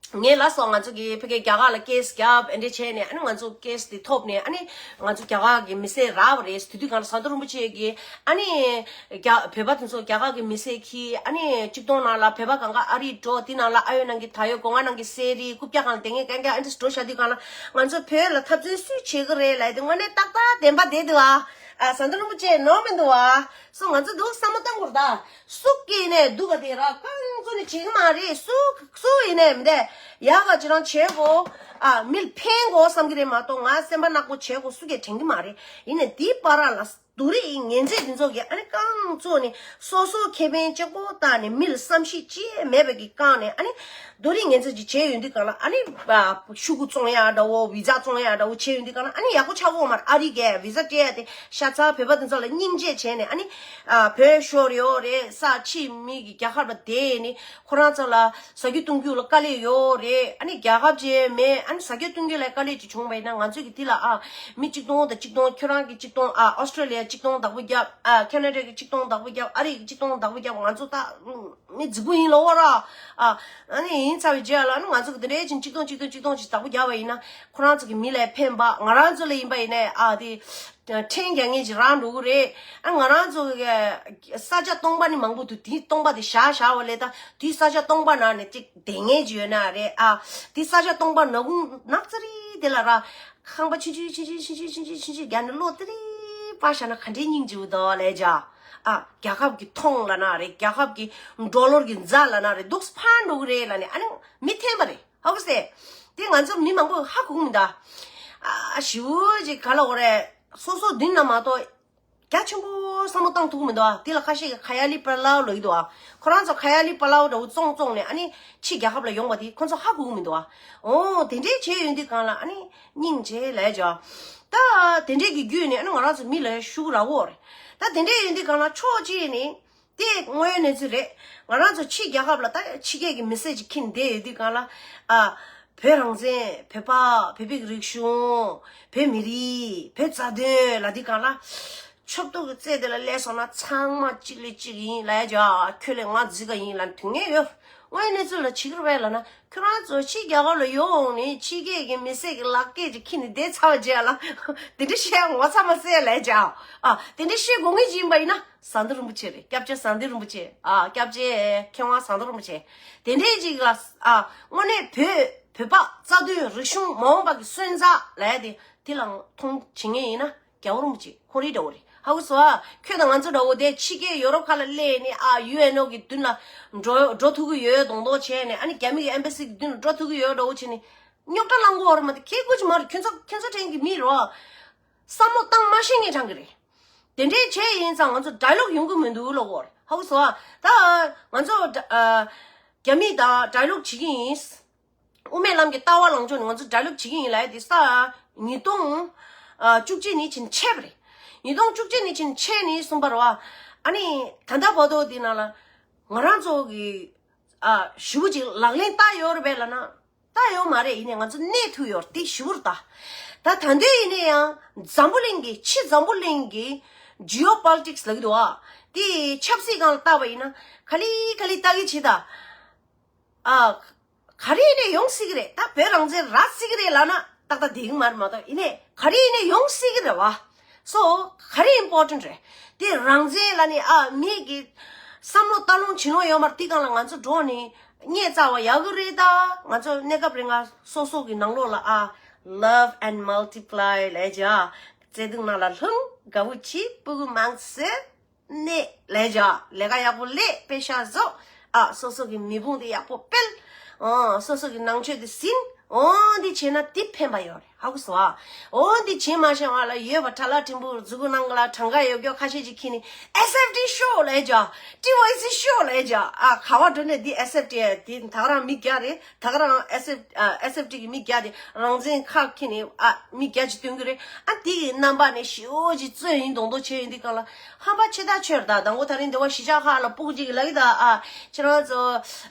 ངས་ལབ་སོང་། ང་ཚོ་གི་ཕ་གི་རྒྱ་གར་ལ་ཀེ་སི་བརྒྱབ་ཨེ་འདྲ་བྱས་ནས་ཨ་ནི་ང་ཚོ་ཀེ་སི་དེ་ཐོབ་ནས་ཨ་ནི་ང་ཚོ་རྒྱ་གར་གི་མི་སེར་རག་པ་རེད། དེ་དུས་གང་ལ་ཟམ་གདོང་རིན་པོ་ཆེ་གིས་ཨ་ནི་རྒྱ་བོད་པ་དེ་ཚོ་རྒྱ་གར་གི་མི་སེར་གྱིས་ཨ་ནི་གཅིག་སྟོང་ནང་ལ་བོད་པ་གང་ག་ཨ་རི་འགྲོ། དེ་ནང་ལ་ཨ་ཡོད་ནང་གི་ད་ཡོད་སྒོ་ང་ནང་གི་སེ་རི་རྐུབ་བཀྱག་གང་ལ་དེ་ངས་གན་གན་ཨ་འདྲ་འགྲོ་བཞག་དུས་གང་ལ་ང་ཚོ་བོད་ལ་འཐབ་རྩོད་སུས་བྱེད་གི་རེད་ལབ་དུས་དངོས་གནས་ཏག་ཏག་བདེན་པ་བསྡད་འདུག་ཨ། ཨ་ཟམ་གདོང་རིན་པོ་ཆེ་ནོར་མི་འདུག་ཨ། སོ་ང་ཚོ་འདུག་བསམ་བློ་བཏང་དགོས་རེད་ད། སུ་སྐྱེས་ནས་སྡུག་ག་དེ་ར་རྐང་བཙུགས་ནས་བྱེད་ཀྱི་མ་རེད། སུ་སུ་ཡིན་ནས་མི་འདས་ཡག་ག་ཅི་རང་བྱེད་དགོས། ཨ་མི་ལ་ཕན་དགོས་བསམ་གྱི་རེད་མ་གཏོགས་ང་སེམས་པ་ནག་པོ་བྱེད་དགོས་སུ་གས་དྲན་གྱི་མ་རེད། ཡིན་ནས་དེའི་བར་ལ་སྡུག་རིགས་ངན་ཚད་འདི་ཚོ་གི་ཨ་ནི་རྐང་བཙུགས་ནས་སོ་སོ་ཁེ་ཕན་གཅིག་པོ་བལྟས་ནས་མི་ལ་བསམ་ཤེས་ཅི་ཡང་མེད་པའི་གི་རྐང་ནས་ཨ་ནི་སྡུག་རིགས་ངན་ཚད་ཅིག་བྱས་ཡོང་དུས་གང་ལ་ཨ་ནི་ཤུ་གུ་བཙོང་ཡ་འདྲ་བོ་བི་ཛ་བཙོང་ཡ་འདྲ་བོ་བྱས་ཡོང་དུས་གང་ལ་ཨ་ནི་ཡག་པོ་ཆགས་ཀྱི་ཡོད་མ་རེད། ཨ་རི་གས་བི་ཛ་སྤྲད་ཡ་དེ་ཤ་ཚ་བོད་པ་དེ་ཚོ་ལ་སྙིང་རྗེ་བྱས་ནས་ཨ་ནི་ཨ་བོད་ཤོར་ཡོད་རེད། ས་ཕྱི་མི་གི་རྒྱལ་ཁབ་ལ་བསྡད་ནས་ཁོ་རང་ཚོ་ལ་ཟ་རྒྱུ་བཏུང་རྒྱུ་ལ་དཀའ་ལས་ཡོད་རེད། ཨ་ནི་རྒྱལ་ཁབ་ཅིག་མེད། ཨ་ནི་ཟ་རྒྱུ་བཏུང་རྒྱུ་ལ་དཀའ་ལས་ཅིག་བྱུང་བ་ཡིན་ན་ང་ཚོ་གི་དེ་ལ་ཨ་མི་གཅིག་སྟོང་དང་གཅིག་སྟོང་ཁྱོད་རང་གི་གཅིག་སྟོང་ཨ་ཨོ་སི་ཀྲོ་ལི་ཡ་གཅིག་སྟོང་བདག་པོ་བརྒྱབ། ཨ་ཁེ་ན་ཌ་གི་གཅིག་སྟོང་བདག་པོ་བརྒྱབ། ཨ་རི་གི་གཅིག་སྟོང་བདག་པོ་བརྒྱབ། ང་ཚོ་ད་མི་རྫིག་པོ་ཡིན་ལོ་བ་ར། ཨ་ཨ་ནི་ཡིན་ཚར་བའི་རྗེས་ལ་ཨ་ནི་ང་ཚོ་གི་དེ་འདྲའི་ཅིག་གཅིག་སྟོང་གཅིག་སྟོང་གཅིག་སྟོང་ཅིག་བདག་པོ་བརྒྱབ་པ་ཡིན་ན་ཁོ་རང་ཚོ་གི་མི་ལ་ཕན་པ་ང་རང་ཚོ་ལ་ཡིན་པ་ཡིན་ནའི་ཨ་དེ། ཕྲན་རྒྱག་མཁན་ཅིག་རང་འགྲོ་གི་རེད། ཨ་ང་རང་ཚོ་གི་ས་ཆ་སྟོང་པ་ནི་མང་པོ་འདུག་དེའི་སྟོང་པ་དེ་བཞག་བཞག་པ་ལས་ད་དེའི་ས་ཆ་སྟོང་པ་ནང་ནས་ཅིག་བསྡད་མཁན་ཅིག་ཡོད་ན་རེད། ཨ་དེའི་ས་ཆ་སྟོང་པ་ནག་ཁུང་ནག་ཙི་རི་དེ་ལ་ར་ཁང་པ་ཆུང་ཆུང་ཆུང་ཆུང་རྒྱག་ནས་གློག་ཙི་རི་སྤར་བཞག་ན་ག་འདྲའི་སྙིང་རྗེ་པོ་འདུག་ལབ་བྱ། ཨ་རྒྱལ་ཁབ་ཀྱི་མཐོང་ལབ་ན་རེད། རྒྱལ་ཁབ་ཀྱི་ཌོ་ལར་གྱི་འཛའ་ལབ་ན་རེད། འདུག་སེ་འཕར་འགྲོ་གི་རེད་ལབ་ནས་ཨ་ནི་མི་འཐེན་པ་རེད། ཧ་གོ་སོང་། དེ་ང་ཚོ་མི་མང་པོ་ཧ་གོ་གི་མི་འདུག་ཨ། ཞེ་པོ་ཅིག་ག་ལབ་དགོས་རེད། སོ་སོ་མདུན་ན་མ་གཏོགས་རྒྱ་ཆེན་པོ་བསམ་བློ་བཏང་ཐུབ་ཀྱི་མི་འདུག་ཨ། དེ་ལ་ཁ་ཤས་ཀྱིས་ཁ་ཡ་ལི་པ་ལའོ་ལབ་ཀྱི་འདུག་ཨ། ཁོ་རང་ཚོ་ཁ་ཡ་ལི་པ་ལའོ་འདྲ་བོ་བཙོང་བཙོང་ནས་ཨ་ནི་ཕྱི་རྒྱལ་ཁབ་ལ་ཡོང་བ་དེ་ཁོ་ཚོ་ཧ་གོ་གི་མི་འདུག་ཨ། འོ་དེ་འདྲའི་བྱས་ཡོང་དུས་སྒང་ལ་ཨ་ནི་སྙིང་རྗེ་ལབ་ཡ་ཅིག་ཨ། ད་དེ་འདྲའི་གི་བརྒྱུད་ནས་ཨ་ནི་ང་རང་ཚོ་མི་ལ་ཤུགས་རག་གི་ཡོད་རེད། ད་དེ་འདྲའི་ཡོང་དུས་སྒང་ལ་ཕྱོགས་གཅིག་ནས། དེ་དངོས་ཡོད་གནས་ཚུལ་རེད། ང་རང་ཚོ་ཕྱི་རྒྱལ་ཁབ་ལ་ད་ཕྱི་རྒྱལ་གྱི་མི་སེར་ཅིག་ཁྱིམ་བསྡད་ཡོད་དུས་སྒང་ལ། ཨ། བོད་རང་བཙན། བོད་པ། བོད་པའི་རིག་གཞུང་། བོད་མི་རིགས། བོད་རྩ་དོན་ལབ་དུས་སྒང་ལ། ཆབ་ཏོག་གི་རྩེ་དེ་ལ་སླེབས་སོང་ན་ཚང་མ་གཅིག་ལས་གཅིག་ཡིན་ལབ་ཡ་ཅིག་ཨ། ཁྱོད་ལས་ང་རྫིག་ག་ཡིན་ལབ་དུས་ངས་ཡོད། དངོས་ཡོད་གནས་ཚུལ་ལ་བྱེད་ཀྱི་རེད་པས་ལབ་ན། ཁྱོད་རང་ཚོ་ཕྱི་རྒྱལ་ཁབ་ལ་ཡོང་ནས་ཕྱི་རྒྱལ་གྱི་མི་སེར་གྱི་ལག་སྐྱེས་ཅིག་ཁྱེར་ནས་བསྡད་ཚར་བ་རྗེས་ལ། དེ་འདྲ་བཤད་ཡ་ངོ་ཚ་མ་བཟོས་ལབ་ཡ་ཅིག་ཨ། དེ་འདྲ་བཤད་དགོས་ངེས་ཅིག་ཡིན་པ་ཡིན་ན། ཟམ་གདོང་རིན་པོ་ཆེ་རེད། སྐྱབས་རྗེ་ཟམ་གདོང་རིན་པོ་ཆེ། ཨ། སྐྱབས་རྗེ་མཁས་དབང་ཟམ་གདོང་རིན་པོ་ཆེ། དེ་འདྲའི་ཅིག་ལ། ཨ། དངོས་གནས་བོད། བོད་པ་རྩ་དོན་རིག་གཞུང་མ་འོངས་པ་གི་སོན་རྩ་ལབ་ཡ་དེ་དེ་ལ་མཐོང་བྱེད་མཁན་ཡིན་ན་རྒྱལ་བ་རིན་པོ་ཆེ་ཁོང་རང་འདྲ་བོ་རེད། ཧ་གོ་སོང་ཨ། ཁྱོད་དང་ང་ཚོ་འདྲ་བོ་དེ་ཕྱི་རྒྱལ་ཡོ་རོབ་ཁག་ལ་སླེབས་ནས་ཨ། ཡུ་ཨེན་ཨོ་གི་མདུན་ལ་འགྲོ་འགྲོ་ཐུབ་ཀྱི་ཡོད་མདོག་མདོག་བྱས་ནས། ཨ་ནི་རྒྱ་མི་གི་ཨེམ་བྷ་སི་གི་མདུན་ལ་འགྲོ་ཐུབ་ཀྱི་ཡོད་འདྲ་བོ་བྱས་ནས་རྙོག་དྲ་བསླང་གི་ཡོད་རེད་མ་གཏོགས་ཁྱད་དགོས་ཅིག་མ་རེད། ཁྱོད་ཚོ་ཁྱོད་ཚོ་ཕྲན་གྱི་མི་རེད་བ། བསམ་བློ་བཏང་མ་ཤེས་མཁན་ཚང་གི་རེད། དེ་འདྲའི་བྱས་ཡིན་ཙང་ང་ཚོ་ཌའི་ལོག་ཡོང་གི་མི་འདུག་ལབ་ཀྱི་ཡོད་རེད། ཧ་གོ་སོང་ཨ། ད་ང་ཚོ་ཨ། རྒྱ་མི་དང་ཌའི་ལོག་བྱེད་ཀྱི་ཡིན། དབུ་མའི་ལམ་གྱི་ལྟ་བ་ལངས་ཕྱོགས་ནས་ང་ཚོ་ཌའི་ལོག་བྱེད་ཀྱི་ཡིན་ལབ་ཡ་དེ་ས་ཉིས་སྟོང་ཨ། བཅུ་གཅིག་ནས་ཕྱིན་ཆད་པ་རེད། ཉིས་སྟོང་བཅུ་གཅིག་ནས་ཕྱིན་ཆད་ནས་གསུངས་པ་རེད་བ། ཨ་ནི་ད་ལྟ་བར་དུ་དེ་ནང་ལ་ང་རང་ཚོ་གི་ཨ། ཞེ་པོ་ཅིག་ལག་ལེན་བསྟར་ཡོད་རེད་པས་ལབ་ན། ད་ཡོད་མ་རེད། ཡིན་ནའི་ང་ཚོ་གནས་ཐུབ་ཡོད་རེད། དེ་ཞུ་བར་ད། ད་ད་འདོད་ཡིན་ནའི་ཡང་འཛམ་བུ་གླིང་གི་ཕྱི་འཛམ་བུ་གླིང་གི་ཇི་ཨོ་པོ་ལི་ཊིག་སི་ལབ་ཀྱི་འདུག་ཨ། དེ་ཆབ་སྲིད་སྒང་ལ་བལྟས་པ་ཡིན་ན་ག་ལེ་ག་ལེ་ལྟ་གི་བྱེད་ད། ཨ། ག་རེ་ཡིན་ནའི་ཡོང་སྲིད་ཀྱི་རེད། ད་བོད་རང་བཙན་རག་སྲིད་ཀྱི་རེད་ལབ་ན་ཏག་ཏག་བསྡད་ཀྱི་མ་རེད་མ་གཏོགས། ཡིན་ནའི་ག་རེ་ཡིན་ནའི་ཡོང་སྲིད་ཀྱི་རེད་བ། སོ། ག་རེ་ཨིམ་པོར་ཊེན་ཊི་རེད། དེ་རང་བཙན་ལབ་ནས་ཨ། མི་གི་བསམ་བློ་ལྟ་ལོང་བྱེད་ལོང་ཡོད་མ་རེད། དེ་སྒང་ལ་ང་ཚོ་འགྲོ་ནས་བརྙས་བཙལ་བ་ཡག་གི་རེད་ད། ང་ཚོ་གནས་སྐབས་རིང་ང་སོ་སོ་གི་ནང་ལོགས་ལ་ཨ། Love and multiply ལབ་ཡ་ཅིག་ཨ། བརྩེ་དུང་ནང་ལ་ལྷུང་། དགའ་བོ་གྱིས། སྤུ་གུ་མང་བཟོས། གནས་ལབ་ཡ་ཅིག་ཨ། ལས་ཀ་ཡག་པོ་ལས། པེ་ཤག་བཟོ། ཨ། སོ་སོ་གི་མེ་དཔུང་དེ་ཡག་པོ་སྤེལ། ཨོ། སོ་སོ་གི་ནང་ཆོས་དེ་ཟིན། འོ་འདི་བྱས་ན་དེ་ཕན་པ་ཡོད་རེད། ཧ་གོ་སོང་ཨ། འོ་འདི་བྱེད་མ་ཤེས་པ་ལ་ཡོད་པ་ཁྲ་ལ་ཕྲན་བུ་མཛུ་གུ་ནང་ལ་གྲངས་ཀ་ཡོད་རྒྱུ་ཁ་ཤས་ཅིག་ཁྱེར་ནས་ཨེས་ཨེཕ་ཊི་ཤོག་ལབ་ཡ་ཅིག་ཨ། ཊི་ཝའི་སི་ཤོག་ལབ་ཡ་ཅིག་ཨ། ག་པར་འགྲོ་ནས་འདི་ཨེས་ཨེཕ་ཊི་དེ་ད་ག་རང་མི་བརྒྱ་རེད། ད་ག་རང་ཨེས་ཨེཕ་ཨ། ཨེས་ཨེཕ་ཊི་གི་མི་བརྒྱ་དེ་རང་བཙན་ཁ་འཁྱེར་ནས་ཨ། མི་བརྒྱ་ཅིག་སྟོན་གི་རེད། ཨ། དེ་གི་རྣམ་པ་ནས་ཞེ་པོ་ཅིག་བཙོན་ཡིན་མདོག་མདོག་བྱས་ཡོང་དུས་སྒང་ལ་ཧམ་པ་ཆེ་ད་ཆོས་རེད་ད། དང་པོ་ད་རིང་འདི་བ་གཞིས་ཆགས་ཁག་ལ་སྤུ་གུ་ཅིག་གིས་ལབ་ཀྱི་ད། ཨ། ཁྱེད་རང་ཚོ་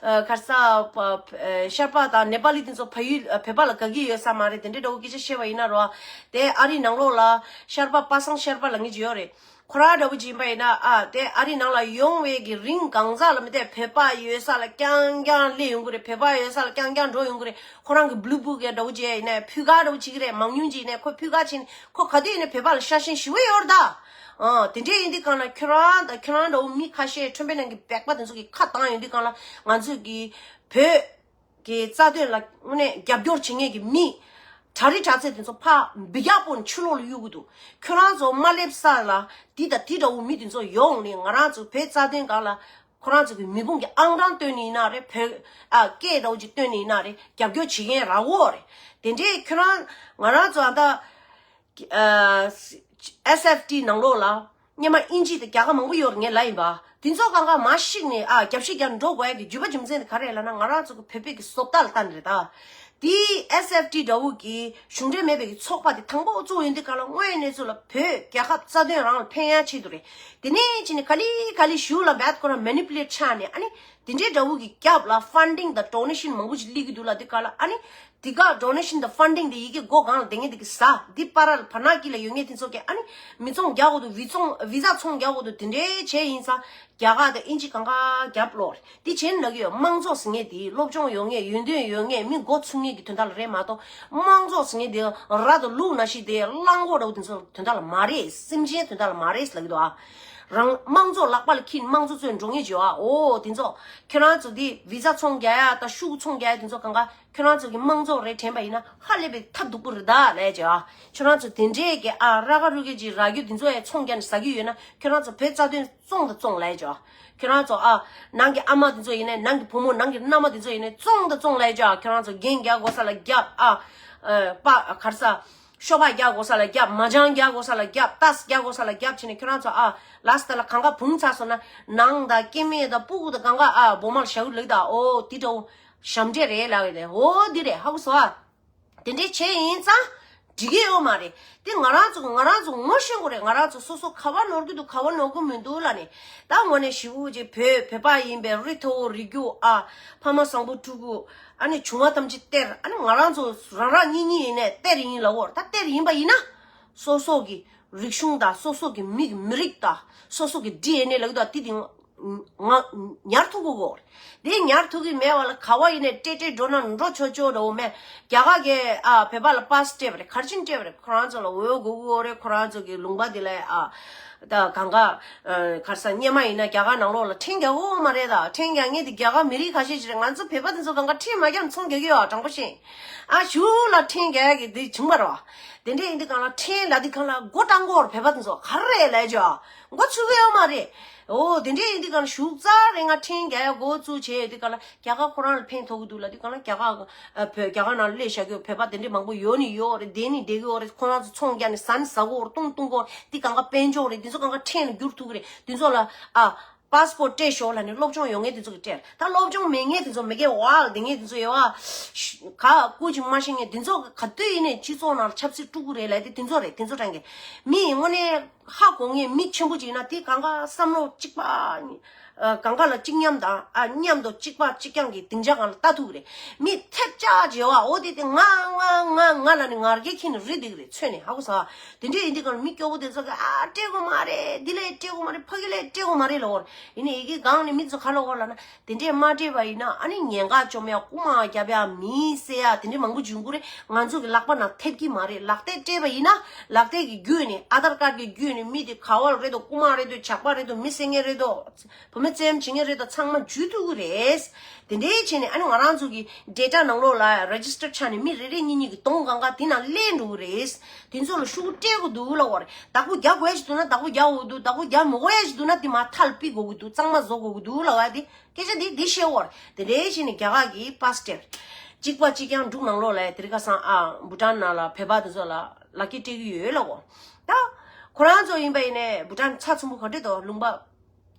ཨ། ག་རེ་ཟ། ཨ། ཤར་པ་དང་ནེ་པ་ལི་དེ་ཚོ་ཕ་ཡུལ་ཨ། བོད་པ་ལ་དགའ་གི་ཡོད་ས་མ་རེད། དེ་འདྲའི་འདྲ་བོ་སྐད་ཆ་བཤད་པ་ཡིན་ན་རོ། དེ་ཨ་རི་ནང་ལོགས་ལ་ཤར་པ། པ་སངས་ཤར་པ་ལབ་མཁན་ཅིག་ཡོད་རེད། ཁོ་རང་འདྲ་བོ་ཅིག་ཡིན་པ་ཡིན་ན་ཨ། དེ་ཨ་རི་ནང་ལ་ཡོང་བའི་གི་རིང་གང་ཟག་ལ་མི་བལྟས། བོད་པ་ཡོད་ས་ལ་རྐྱང་རྐྱང་སླེབས་ཡོང་གི་རེད། བོད་པ་ཡོད་ས་ལ་རྐྱང་རྐྱང་འགྲོ་ཡོང་གི་རེད། ཁོ་རང་གི་བླུག་སྤུ་གའི་འདྲ་བོ་ཅིག་ཡིན་ནའི་ཕུད་ཀ་འདྲ་བོ་བྱེད་ཀྱི་རེད། མང་ཉུང་ཅིག་ཡིན་ནའི་ཁོ་ཕུད་ཀ་བྱས་ནས་ཁོ་ག་དུས་ཡིན་ནའི་བོད་པ་ལ་ཤ་ཞེན་ཞེ་པོ་ཡོད་རེད་ད། ཨ། དེ་འདྲས་ཡིན་དུས་སྒང་ལ་ཁྱོད་རང་དང་ཁྱོད་རང་འདྲ་བོ་མི་ཁ་ཤས་ཁྲོན་པའི་ནང་གི་སྦལ་པ་དེ་ཚོ་གིས་ཁ་བཏང་ཡོང་དུས་སྒང་ལ་ང་ཚོས་གི་བོད་ཀྱི་རྩ་དོན་ལ་དངོས་གནས་རྒྱབ་སྐྱོར་བྱེད་མཁན་གྱི་མི་གྲ་རི་གྲ་ཚད་དེ་ཚོ་ཕར་འབུད་རྒྱག་སྤོ་ནས་ཕྱི་ལོགས་ལ་གཡུག་གི་འདུག་ཁྱོད་རང་ཚོ་མ་སླེབས་ས་ལ་འདི་དང་འདི་འདྲ་བོ་མི་དེ་ཚོ་ཡོང་ནས་ང་རང་ཚོ་བོད་རྩ་དོན་སྒང་ལ་ཁོ་རང་ཚོ་གི་མེ་དཔུང་གི་ཨང་གྲངས་བཏོན་ནས་ཡིན་ན་རེད། བོད་ཨ། སྐད་འདྲ་བོ་ཅིག་བཏོན་ནས་ཡིན་ན་རེད། རྒྱབ་སྐྱོར་བྱེད་མཁན་རག་གི་ཡོད་རེད། དེ་འདྲས་ཁྱོད་རང་ང་རང་ཚོ་ཨ། ད། ཨ། ཨེས་ཨེཕ་ཊི་ནང་ལོགས་ལ་སྔོན་མ་དབྱིན་ཇི་དང་རྒྱ་གར་མང་པོ་ཡོད་རེད། ངས་ལབ་ཡིན་པ། དེ་ཚོ་གང་ག་མར་བཤིག་ནས་ཨ། རྒྱབ་བཤིག་རྒྱག་འགྲོ་དགོས་ཡ་གི་རྒྱུ་མ་རྒྱུ་མཚན་དེ་ག་རེ་ལབ་ན་ང་རང་ཚོ་གི་བོད་པའི་གི་བཟོ་ལྟ་ལ་ལྟ་ནས་རེད་ད། དེ་ཨེས་ཨེཕ་ཊི་འདྲ་བོ་གི་གཞུང་འབྲེལ་མེད་པའི་གི་ཚོགས་པ་དེ་དང་པོ་བཙུགས་ཡོང་དུས་སྒང་ལ་དངོས་ཡོད་གནས་ཚུལ་ལ་བོད་རྒྱལ་ཁབ་རྩ་དོན་རང་ལ་ཕན་ཡ་ཆེད་དུ་རེད། དེ་ནས་ཕྱིན་ནས་ག་ལེ་ག་ལེ་གཞུག་ལ་རྦད་ཁོ་རང་མེ་ནི་པུ་ལེ་ཊི་ཆགས་ནས་ཨ་ནི་དེ་འདྲའི་འདྲ་བོ་གི་རྒྱབ་ལ་ཕན་ཌིང་དང་ཌོ་ནེ་ཤན་མང་པོ་ཞིག་སླེབས་ཀྱི་འདུག་ལབ་དུས་སྒང་ལ་ཨ་ནི། དེ་ག་ཌོ་ནེ་ཤན་དང་ཕན་ཌིང་དེ་ཡི་གེ་སྒོ་སྒང་ལ་བསྡད་མཁན་དེ་གིས་ཟ། འདི་པར་ལ་བར་ན་དཀྱིལ་ལ་ཡོད་མཁན་དེ་ཚོ་གིས་ཨ་ནི་མི་ཚོང་རྒྱག་དགོས་འདུག་བི་ཚོང་བི་ཛ་ཚོང་རྒྱག་དགོས་འདུག་དེ་འདྲའི་བྱས་ཡིན་ཙང་རྒྱ་གར་དང་དབྱིན་ཇི་གང་ག་རྒྱབ་ལོག་རེད། དེ་བྱས་ན་ལབ་ཀྱི་ཡོད། དམངས་གཙོ་ཟེར་མཁན་དེ་སློབ་སྦྱོང་ཡོད་མཁན་ཡོན་ཏན་ཡོད་མཁན་མི་འགོ་ཚུགས་མཁན་གྱི་དོན་དག་ལ་རེད་མ་གཏོགས་དམངས་གཙོ་ཟེར་མཁན་དེ་ར་དང་ལུག་ནང་བཞིན་དེ་གླང་གོག་འདྲ་བོ་དེ་ཚོ་དོན་དག་ལ་མ་རེད། སེམས་ཅན་དོན་དག་ལ་མ་རེད་ལབ་ཀྱི་འདུག་ཨ། རང་དམངས་གཙོ་ལག་པ་ལ་ཁྱེར་དམངས་གཙོ་ཚོས་འགྲོ་ངེས་བྱོས་ཨ། འོ་དེ་ཚོ་ཁྱོད་རང་ཚོ་དེ་བི་ཛ་ཚོང་རྒྱག་ཡ་དང་ཤུགས་ཚོང་རྒྱག་ཡ་དེ་ཚོ་གང་ག་ཁྱོད་རང་ཚོ་གི་དམངས་གཙོ་རེད་དྲན་པ་ཡིན་ན་ཧ་ལས་པའི་ཐབས་སྡུག་པོ་རེད་ད་ལས་བྱོས་ཨ། ཁྱོད་རང་ཚོ་དེ་འདྲས་ཀྱི་ཨ་ར་ག་རུ་གི་ཅིག་ར་རྒྱུ་དེ་ཚོ་ཡ་ཚོང་རྒྱག་ནས་ཟ་གི་ཡོད་ན་ཁྱོད་རང་ཚོ་བོད་རྩ་དོན་བཙོང་དང་བཙོང་ལས་བྱོས་ཨ། ཁྱོད་རང་ཚོ་ཨ་ནང་གི་ཨ་མ་དེ་ཚོ་ཡིན་ནའི་ནང་གི་བུ་མོ་ནང་གི་མནའ་མ་དེ་ཚོ་ཡིན་ནའི་བཙོང་དང་བཙོང་ལས་བྱོས་ཨ། ཁྱོད་རང་ཚོ་རྒྱན་རྒྱག་དགོས་ས་ལ་རྒྱབ་ཨ། ཨ་པ་གར་ས། ཤོ་པ་རྒྱག་དགོས་ས་ལ་རྒྱབ། མ་ཅང་རྒྱག་དགོས་ས་ལ་རྒྱབ། ཏཱས་རྒྱག་དགོས་ས་ལ་རྒྱབ་བྱས་ནས་ཁྱོད་རང་ཚོ་ཨ་ལ་སི་ཊི་ལ་གང་ག་བུང་ཚར་སོང་ན་ནང་དང་སྐྱེ་དམན་དང་སྤུ་གུ་དང་གང་ག་ཨ་སྦོ་མར་བཞག་གི་ལུགས་དང་། འོ་དེ་འདྲ་བོ་ཞབས་འདྲེན་རེད་ལབ་ཡོད་དེ། འོ་འདི་རེད་ཧ་གོ་སོང་ཨ། དེ་འདྲའི་བྱས་ཡིན་ཙང་འགྲིག་གི་ཡོད་མ་རེད། དེ་ང་རང་ཚོ་ང་རང་ཚོ་ངོ་ཤེས་དགོས་རེད། ང་རང་ཚོ་སོ་སོ་ག་བ་ནོར་གི་འདུག་ག་བ་ནོར་གི་མི་འདུག་ལབ་ནས་ད་དངོས་གནས་ཞེ་པོ་ཅིག་བོད་བོད་པ་ཡིན་པའི་རི་མཐོ་བོ་རི་རྒྱུད་ཨ། ཕ་མ་བཟང་པོ་ཕྲུ་གུ། ཨ་ནི་བྱུང་བ་ཐམས་ཅད་གཏེར། ཨ་ནི་ང་རང་ཚོ་རང་རང་གཉིས་གཉིས་ཡིན་ནས་གཏེར་ཡིན་ལབ་འོར། ད་གཏེར་ཡིན་པ་ཡིན་ན་སོ་སོ་གི་རིག་གཞུང་དང་སོ་སོ་གི་མི་གི་མི་རིགས་དང་སོ་སོ་གི་ཌི་ཨེན་ཨེ་ལབ་གི་འདུག་དེ་དེ་ང་ཉར་ཐུབ་གི་གོ། དེ་ཉར་ཐུབ་གི་མེད་པ་ལ་ག་བ་ཡིན་ནས་སྤྲད་སྤྲད་འགྲོ་ན་འགྲོ་ཆོག་ཆོག་འདྲ་བོ་མེད། རྒྱ་གར་གི་ཨ་བོད་པ་ལ་པཱས་སྤྲད་པ་རེད། ག་རེ་བྱས་ནས་སྤྲད་པ་རེད། ཁོ་རང་ཚོ་ལ་འོས་དགོས་གི་ཡོད་རེད། ཁོ་རང་ཚོ་གི་ལུང་པ་དེ་ལ་ཨ། ད་གང་ག་ཨ་ག་རེ་ཟེར། སྔོན་མ་ཡིན་ན་རྒྱ་གར་ནང་ལོགས་ལ་ཕྲན་རྒྱག་གི་ཡོད་མ་རེད། ད་ཕྲན་རྒྱག་མཁན་དེ་རྒྱ་གར་མི་རིགས་ཁ་ཤས་ཤིག་རེད། ང་ཚོ་བོད་པ་དེ་ཚོ་གང་ག་ཕྲན་མ་རྒྱག་ན་ཚོང་རྒྱག་གི་ཡོད། དྲང་པོ་བཤད། ཨ་གཞུག་ལ་ཕྲན་རྒྱག་ཡ་གི་དེ་བྱུང་བ་རེད་བ། དེ་འདྲས་ཡིན་དུས་གང་ལ་ཕྲན་ལབ་དུས་གང་ལ་མགོ་བཏང་གི་ཡོད་རེད། བོད་པ་དེ་ཚོ་ག་རེ་རེད་ལབ་ཀྱི་ཡོད། མགོ་ཚོས་གི་ཡོད་མ་རེད། འོ་དེ་འདྲས་ཡིན་དུས་གང་ལ་གཞུག་ཙམ་རིང་ང་ཕྲན་རྒྱག་ཡ་འགོ་བཙུགས་བྱས་ཡོད་དུས་གང་ལ་རྒྱ་གར་ཁོ་རང་ལ་ཕན་ཐོགས་ཀྱི་འདུག་ལབ་དུས་གང་ལ་རྒྱ་གར་ཨ་བོད་རྒྱ་གར་ནང་སླེབས་བཞག་གི་ཡོད་བོད་པ་དེ་འདྲས་མང་པོ་ཡོད་ནི་ཡོད་རེད། བསྡད་ནི་བསྡད་ཀྱི་ཡོད་རེད། ཁོ་རང་ཚོ་ཚོང་རྒྱག་ནི་ཟ་ནི་ཟ་གི་ཡོད་རེད། བཏུང་བཏུང་གི་ཡོད་རེད། དེ་གང་ག་དཔལ་འབྱོར་རེད། དེ་ཚོ་གང་ག་ཕྲན་ལ་བསྒྱུར་ཐུབ་ཀྱི་རེད། དེ་ཚོ་ལ་ཨ། པཱས་པོར་སྤྲད་ཤོག་ལབ་ནས་སློབ་སྦྱོང་ཡོད་མཁན་དེ་ཚོ་གིས་སྤྲད། ད་སློབ་སྦྱོང་མེད་མཁན་དེ་ཚོ་མི་སྐད་ཝའོ་བསྡད་མཁན་དེ་ཚོ་ཡོད་ཨ། ག་ཀུ་ཅིག་མ་ཤེས་མཁན་དེ་ཚོ་ག་དུས་ཡིན་ནའི་སྤྱི་ཚོགས་ནང་ལ་ཆབ་སྲིད་དཀྲུག་གི་རེད་ལབ་དེ་དེ་ཚོ་རེད། དེ་ཚོ་དྲང་གི་མི་དངོས་གནས་ཧ་གོ་མཁན་མི་ཆེན་པོ་ཅིག་ཡིན་ན་དེ་གང་ག་བསམ་བློ་གཅིག་པ། གང་ག་ལ་གཅིག་མཉམ་དང་ཨ་མཉམ་དུ་གཅིག་པ་གཅིག་རྐྱང་གི་སྡིངས་ཆ་སྒང་ལ་ལྟ་ཐུབ་ཀྱི་རེད། མི་ཐེབས་ཆག་བྱེད་བ་འོ་དེ་དེ་ང་ང་ང་ང་ལབ་ནས་ང་རྒྱལ་ཁྱེར་ནས་རེད་བསྡད་ཀྱི་རེད། ཚོད་ནས་ཧ་གོ་ས། དེ་འདྲས་ཡིན་དུས་གང་ལ་མི་སྐྱོ་བོ་དེ་ཚོ་གིས་ཨ་སྤྲད་དགོས་མ་རེད། འདི་ལས་སྤྲད་དགོས་མ་རེད། ཕ་གི་ལས་སྤྲད་དགོས་མ་རེད་ལབ་འོར། ཡིན་ནའི་ཡི་གེ་སྒང་ནས་མི་ཚོ་ག་ལབ་འོར་ལབ་ན་དེ་འདྲས་མ་སྤྲད་པ་ཡིན་ན་ཨ་ནི་ཉེན་ཁ་བཅོམ་ཡ་རྐུ་མ་རྒྱབ་ཡ་མི་བསད་ཡ་དེ་འདྲས་མང་པོ་འབྱུང་གི་རེད། ང་ཚོ་གི་ལག་པ་ནང་ཐེབས་ཀྱི་མ་རེད། ལག་དེབ་སྤྲད་པ་ཡིན་ན་ལག་དེབ་ཀྱི་བརྒྱུད་ནས་ཨ་དྷར་ཀར་གྱི་བརྒྱུད་ནས་མི་དེ་ག་བ་ལ་རེད་དོ། རྐུ་མ་རེད་དོ། ཇག་པ་རེད་དོ། མི་བསད་མཁན་རེད་དོ། བུད་མེད་བཙན་གཡེམ་བྱེད་མཁན་རེད་དོ། ཚང་མ་འཇུས་ཐུབ་ཀྱི་རེད། དེ་འདྲའི་བྱས་ནས་ཨ་ནི་ང་རང་ཚོ་གི་ཌེ་ཊ་ནང་ལོགས་ལ་རེ་ཇི་སི་ཊར་ཆགས་ནས་མི་རེ་རེ་གཉིས་གཉིས་ཀྱི་གདོང་གང་ག་དེ་ནང་སླེབས་འགྲོ་གི་རེད། དེ་ཚོ་ལ་ཤུགས་སྤྲད་དགོས་འདུག་ལབ་པ་རེད། བདག་པོ་རྒྱག་དགོས་ཡ་ཞིག་འདུག་ན་བདག་པོ་རྒྱག་དགོས་འདུག་བདག་པོ་རྒྱག་མི་དགོས་ཡ་ཞིག་འདུག་ན་དེ་མར་མཐའ་ལ་ཕུད་དགོས་ཀྱི་འདུག་གཙང་མ་བཟོ་དགོས་ཀྱི་འདུག་ལབ་པ་དེ་སྐད་ཆ་འདི་འདི་བཤད་པ་རེད། དེ་འདྲའི་བྱས་ནས་རྒྱ་གར་གྱི་པཱས་སྤྲད། གཅིག་པ་གཅིག་རྐྱང་འབྲུག་ནང་ལོགས་ལ་དེ་རིང་ཁ་སང་ཨ་བྷུ་ཊན་ནང་ལ་བོད་པ་དེ་ཚོ་ལ་ལག་འཁྱེར་སྤྲད་ཀྱི་ཡོད་ལབ་པ། ད་ཁོ་རང་ཚོ་ཡིན་པ་ཡིན་ནའི་བྷུ་ཊན་ཚ་ཚུན་པོ་ག་འདྲས་འདུག་ལུང་པ།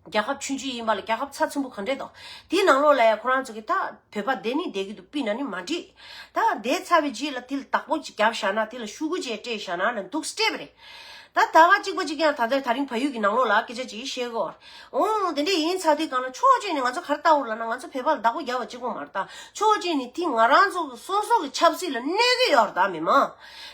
རྒྱལ་ཁབ་ཆུང་ཆུང་ཡིན་པ་ལ་རྒྱལ་ཁབ་ཚ་ཚུན་པོ་ག་འདྲས་འདུག་དེའི་ནང་ལོགས་ལ་ཡ་ཁོ་རང་ཚོ་གིས་ད་བོད་པ་བསྡད་ནི་བསྡད་ཀྱི་འདུག་དཔེར་ན་ནི་མ་འགྲིག་ད་བསྡད་ཚར་བའི་རྗེས་ལ་དེ་ལ་བདག་པོ་ཅིག་བརྒྱབ་བཞག་ན། དེ་ལ་ཤོག་གུ་ཅིག་སྤྲད་བཞག་ན་ལབ་འདུག་སྤྲད་པ་རེད། ད་ད་ག་གཅིག་པ་གཅིག་རྐྱང་ད་ལྟ་དེ་རིང་ཕ་ཡུལ་གྱི་ནང་ལོགས་ལ་སྐད་ཆ་ཅིག་བཤད་གོ། འོང་དེ་འདྲས་ཡིན་ཚར་དུས་གང་ལ་ཕྱོགས་གཅིག་ནས་ང་ཚོ་ག་རེ་ལྟ་འོ་ལབ་ན། ང་ཚོ་བོད་པ་ལ་བདག་པོ་རྒྱབ་པ་གཅིག་པོ་མ་རེད། ད་ཕྱོགས་གཅིག་ནས་དེ་ང་རང་ཚོ་གི་སོ་སོ་གི་ཆབ་སྲིད་ལ་གནོད་ཀྱི་ཡོད་རེད། ད་མི་མང་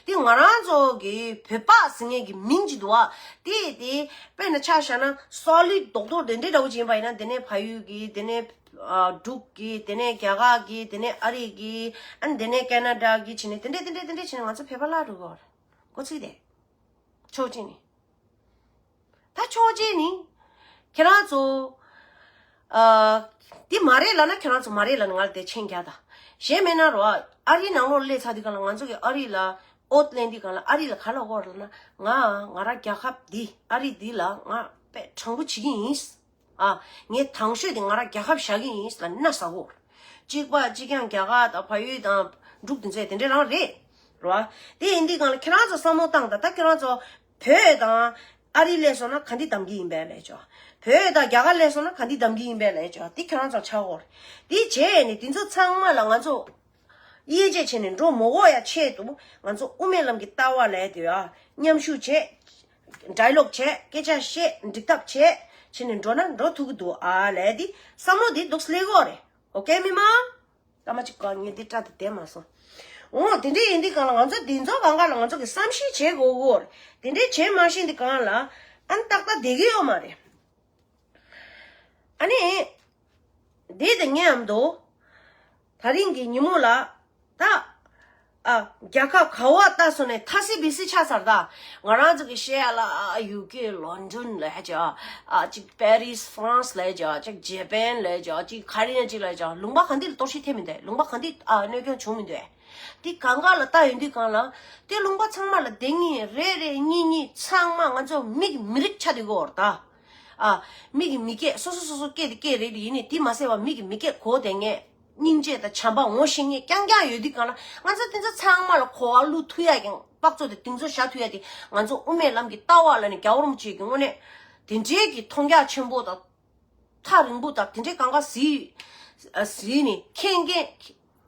དེ་ང་རང་ཚོ་གི་བོད་པ་ཟེར་མཁན་གྱི་མིང་ཅིག་འདུག་བ། དེ་དེ་དཔེར་ན་ཆ་བཞག་ན་སོ་ལིཌ་རྡོག་རྡོག་དེ་འདྲས་འདྲ་བོ་ཅིག་ཡིན་པ་ཡིན་ན། དེ་ནས་ཕ་ཡུལ་གྱི། དེ་ནས་ཨ་འབྲུག་གི། དེ་ནས་རྒྱ་གར་གྱི། དེ་ནས་ཨ་རི་གི། ཨ་ནི་དེ་ནས་ཀེ་ན་ཌ་གི་བྱས་ནས་དེ་འདྲས་དེ་འདྲས་དེ་འདྲས་བྱས་ནས་ང་ཚོ་བོད་པ་བརླག་འགྲོ་གི་ཡོད་རེད། འགོ་ཚུགས་ཏེ། ཕྱོགས་གཅིག་ནས། ད་ཕྱོགས་གཅིག་ནས་ཁྱེད་རང་ཚོ་ཨ་འདི་མ་རེད་ལབ་ན་ཁྱེད་རང་ཚོ་མ་རེད་ལབ་ནས་ང་ལ་དེ་མཆན་རྒྱག་དང་། གཞན་མེད་ན་རོ། ཨ་རིའི་ནང་ལོགས་སླེབས་ཚར་དུས་གང་ལ་ང་ཚོ་གི་ཨ་རི་ལ་ཨོ་ཐ་ལེན་དུས་གང་ལ་ཨ་རི་ལ་ག་ལབ་ཀྱི་ཡོད་རེད་ལབ་ན། ང་ང་རང་རྒྱལ་ཁབ་འདི་ཨ་རི་འདི་ལ་ང་དཔེ་དྲང་པོ་བྱེད་ཀྱི་ཡིན། ཨ། ངས་དང་ཤོས་དེ་ང་རང་རྒྱལ་ཁབ་བཞག་གི་ཡིན་ལབ་ན་ཟ་གོ། གཅིག་པ་གཅིག་རྐྱང་རྒྱ་གར་དང་ཕ་ཡུལ་དང་འབྲུག་དེ་ཚོས་དེ་འདྲས་རང་རེད། རོ། དེ་ཡིན་དུས་གང་ལ་ཁྱེད་རང་ཚོ་བསམ་བློ་བཏང་དང་། ད་ཁྱེད་རང་ཚོ་བོད་དང་ཨ་རི་སླེབས་སོང་ན་ག་འདི་བདམས་ཀྱི་ཡིན་པས་ལབ་ཆོག་བོད་དང་རྒྱ་གར་སླེབས་སོང་ན་ག་འདི་བདམས་ཀྱི་ཡིན་པས་ལབ་ཆོག་དེ་ཁྱེད་རང་ཚོ་ཆགས་གོ། དེ་བྱས་ནས་དེ་ཚོ་ཚང་མ་ལ་ང་ཚོ་དབྱེ་འབྱེད་བྱས་ནས་འགྲོ་མ་དགོས་ཡ་ཆེད་དུ་ང་ཚོ་དབུ་མའི་ལམ་གྱི་ལྟ་བ་ལབ་དེ་ཡ་མཉམ་ཞུགས་བྱས། ཌའི་ལོག་བྱས། སྐད་ཆ་བཤད། འགྲིག་ཐབས་བྱས། བྱས་ནས་འགྲོ་ན་འགྲོ་ཐུབ་ཀྱི་འདུག་ཨ་ལབ་དེ་བསམ་བློ་དེ་འདུག་སླེབས་ཀྱི་ཡོད་རེད། ཨོ་ཀེ་མི་མང་། སྐར་མ་གཅིག་གོ། ངས་འདི་སྐྲ་དེ་བསྡད་མ་སོང་། འོ་དེ་འདྲས་ཡིན་དུས་གང་ལ་ང་ཚོ་འདི་ཚོ་གང་ག་ལ་ང་ཚོ་གི་བསམ་ཤེས་བྱེད་དགོས་ཀྱི་ཡོད་རེད། དེ་འདྲས་བྱེད་མ་ཤེས་དུས་གང་ལ་ཨ་ནི་ཏག་ཏག་བསྡད་ཀྱི་ཡོད་མ་རེད། ཨ་ནི། འདི་དེ་ངའི་ཨ་མདོ། ད་རིང་གི་ཉིན་མོ་ལ། ད། ཨ། རྒྱལ་ཁབ་ག་བ་ལྟ་སོང་ནས་ཐ་སི་བི་སི་ཆགས་ཚར་ད། ང་རང་ཚོ་གི་བཤད་ཡ་ལ་ཨ་ཡུ་ཀེ་ལོན་ཌོན་ལ་ཡ་ཅིག་ཨ་ཅིག་པེ་རིས་ཧྥ་རན་སི་ལ་ཡ་ཅིག་ཨ་ཅིག་ཇེ་པན་ལ་ཡ་ཅིག་ཨ་ཅིག་ག་རེ་ཡ་ཅིག་ལ་ཡ་ཅིག་ལུང་པ་གང་འདི་ལ་གཏོར་བཤིག་ཐེབས་མི་འདུག་ལུང་པ་གང་འདི་ཨ་གནོད་སྐྱོན་བྱུང་མི་འདུག་དེ་གང་ག་ལ་ལྟ་ཡོང་དུས་གང་ལ་དེ་ལུང་པ་ཚང་མ་ལ་དེ་གཉིས་རེ་རེ་གཉིས་གཉིས་ཚང་མ་ང་ཚོ་མིག་མི་རིག་ཆ་དེ་གོ་བར་ད། ཨ། མིག་གི་མི་སྐད་སོ་སོ་སོ་སོ་སྐད་དེ་སྐད་རེད་དེ་ཡིན་ནི་དེ་མ་ཟད་པ་མིག་གི་མི་སྐད་གོ་དེ་ངས། སྙིང་རྗེ་དང་བྱམས་པ་ངོ་ཤེས་མཁན་རྐྱང་རྐྱང་ཡོད་དུས་གང་ལ་ང་ཚོ་དེ་ཚོ་ཚང་མ་ལ་གོ་བ་བླུག་ཐུབ་ཡ་ཀྱང་དཔག་ཚོད་དེ་གདེང་ཚོད་བཞག་ཐུབ་ཡ་དེ་ང་ཚོ་དབུ་མའི་ལམ་གྱི་ལྟ་བ་ལ་ནི་རྒྱལ་བ་རིན་པོ་ཆེ་གི་དངོས་གནས་དེ་འདྲའི་གི་མཐོང་རྒྱ་ཆེན་པོ་དང་ཐག་རིང་པོ་དང་དེ་འདྲའི་གང་ག་གཟིགས་གཟིགས་ནས་མཁྱེན་མཁན་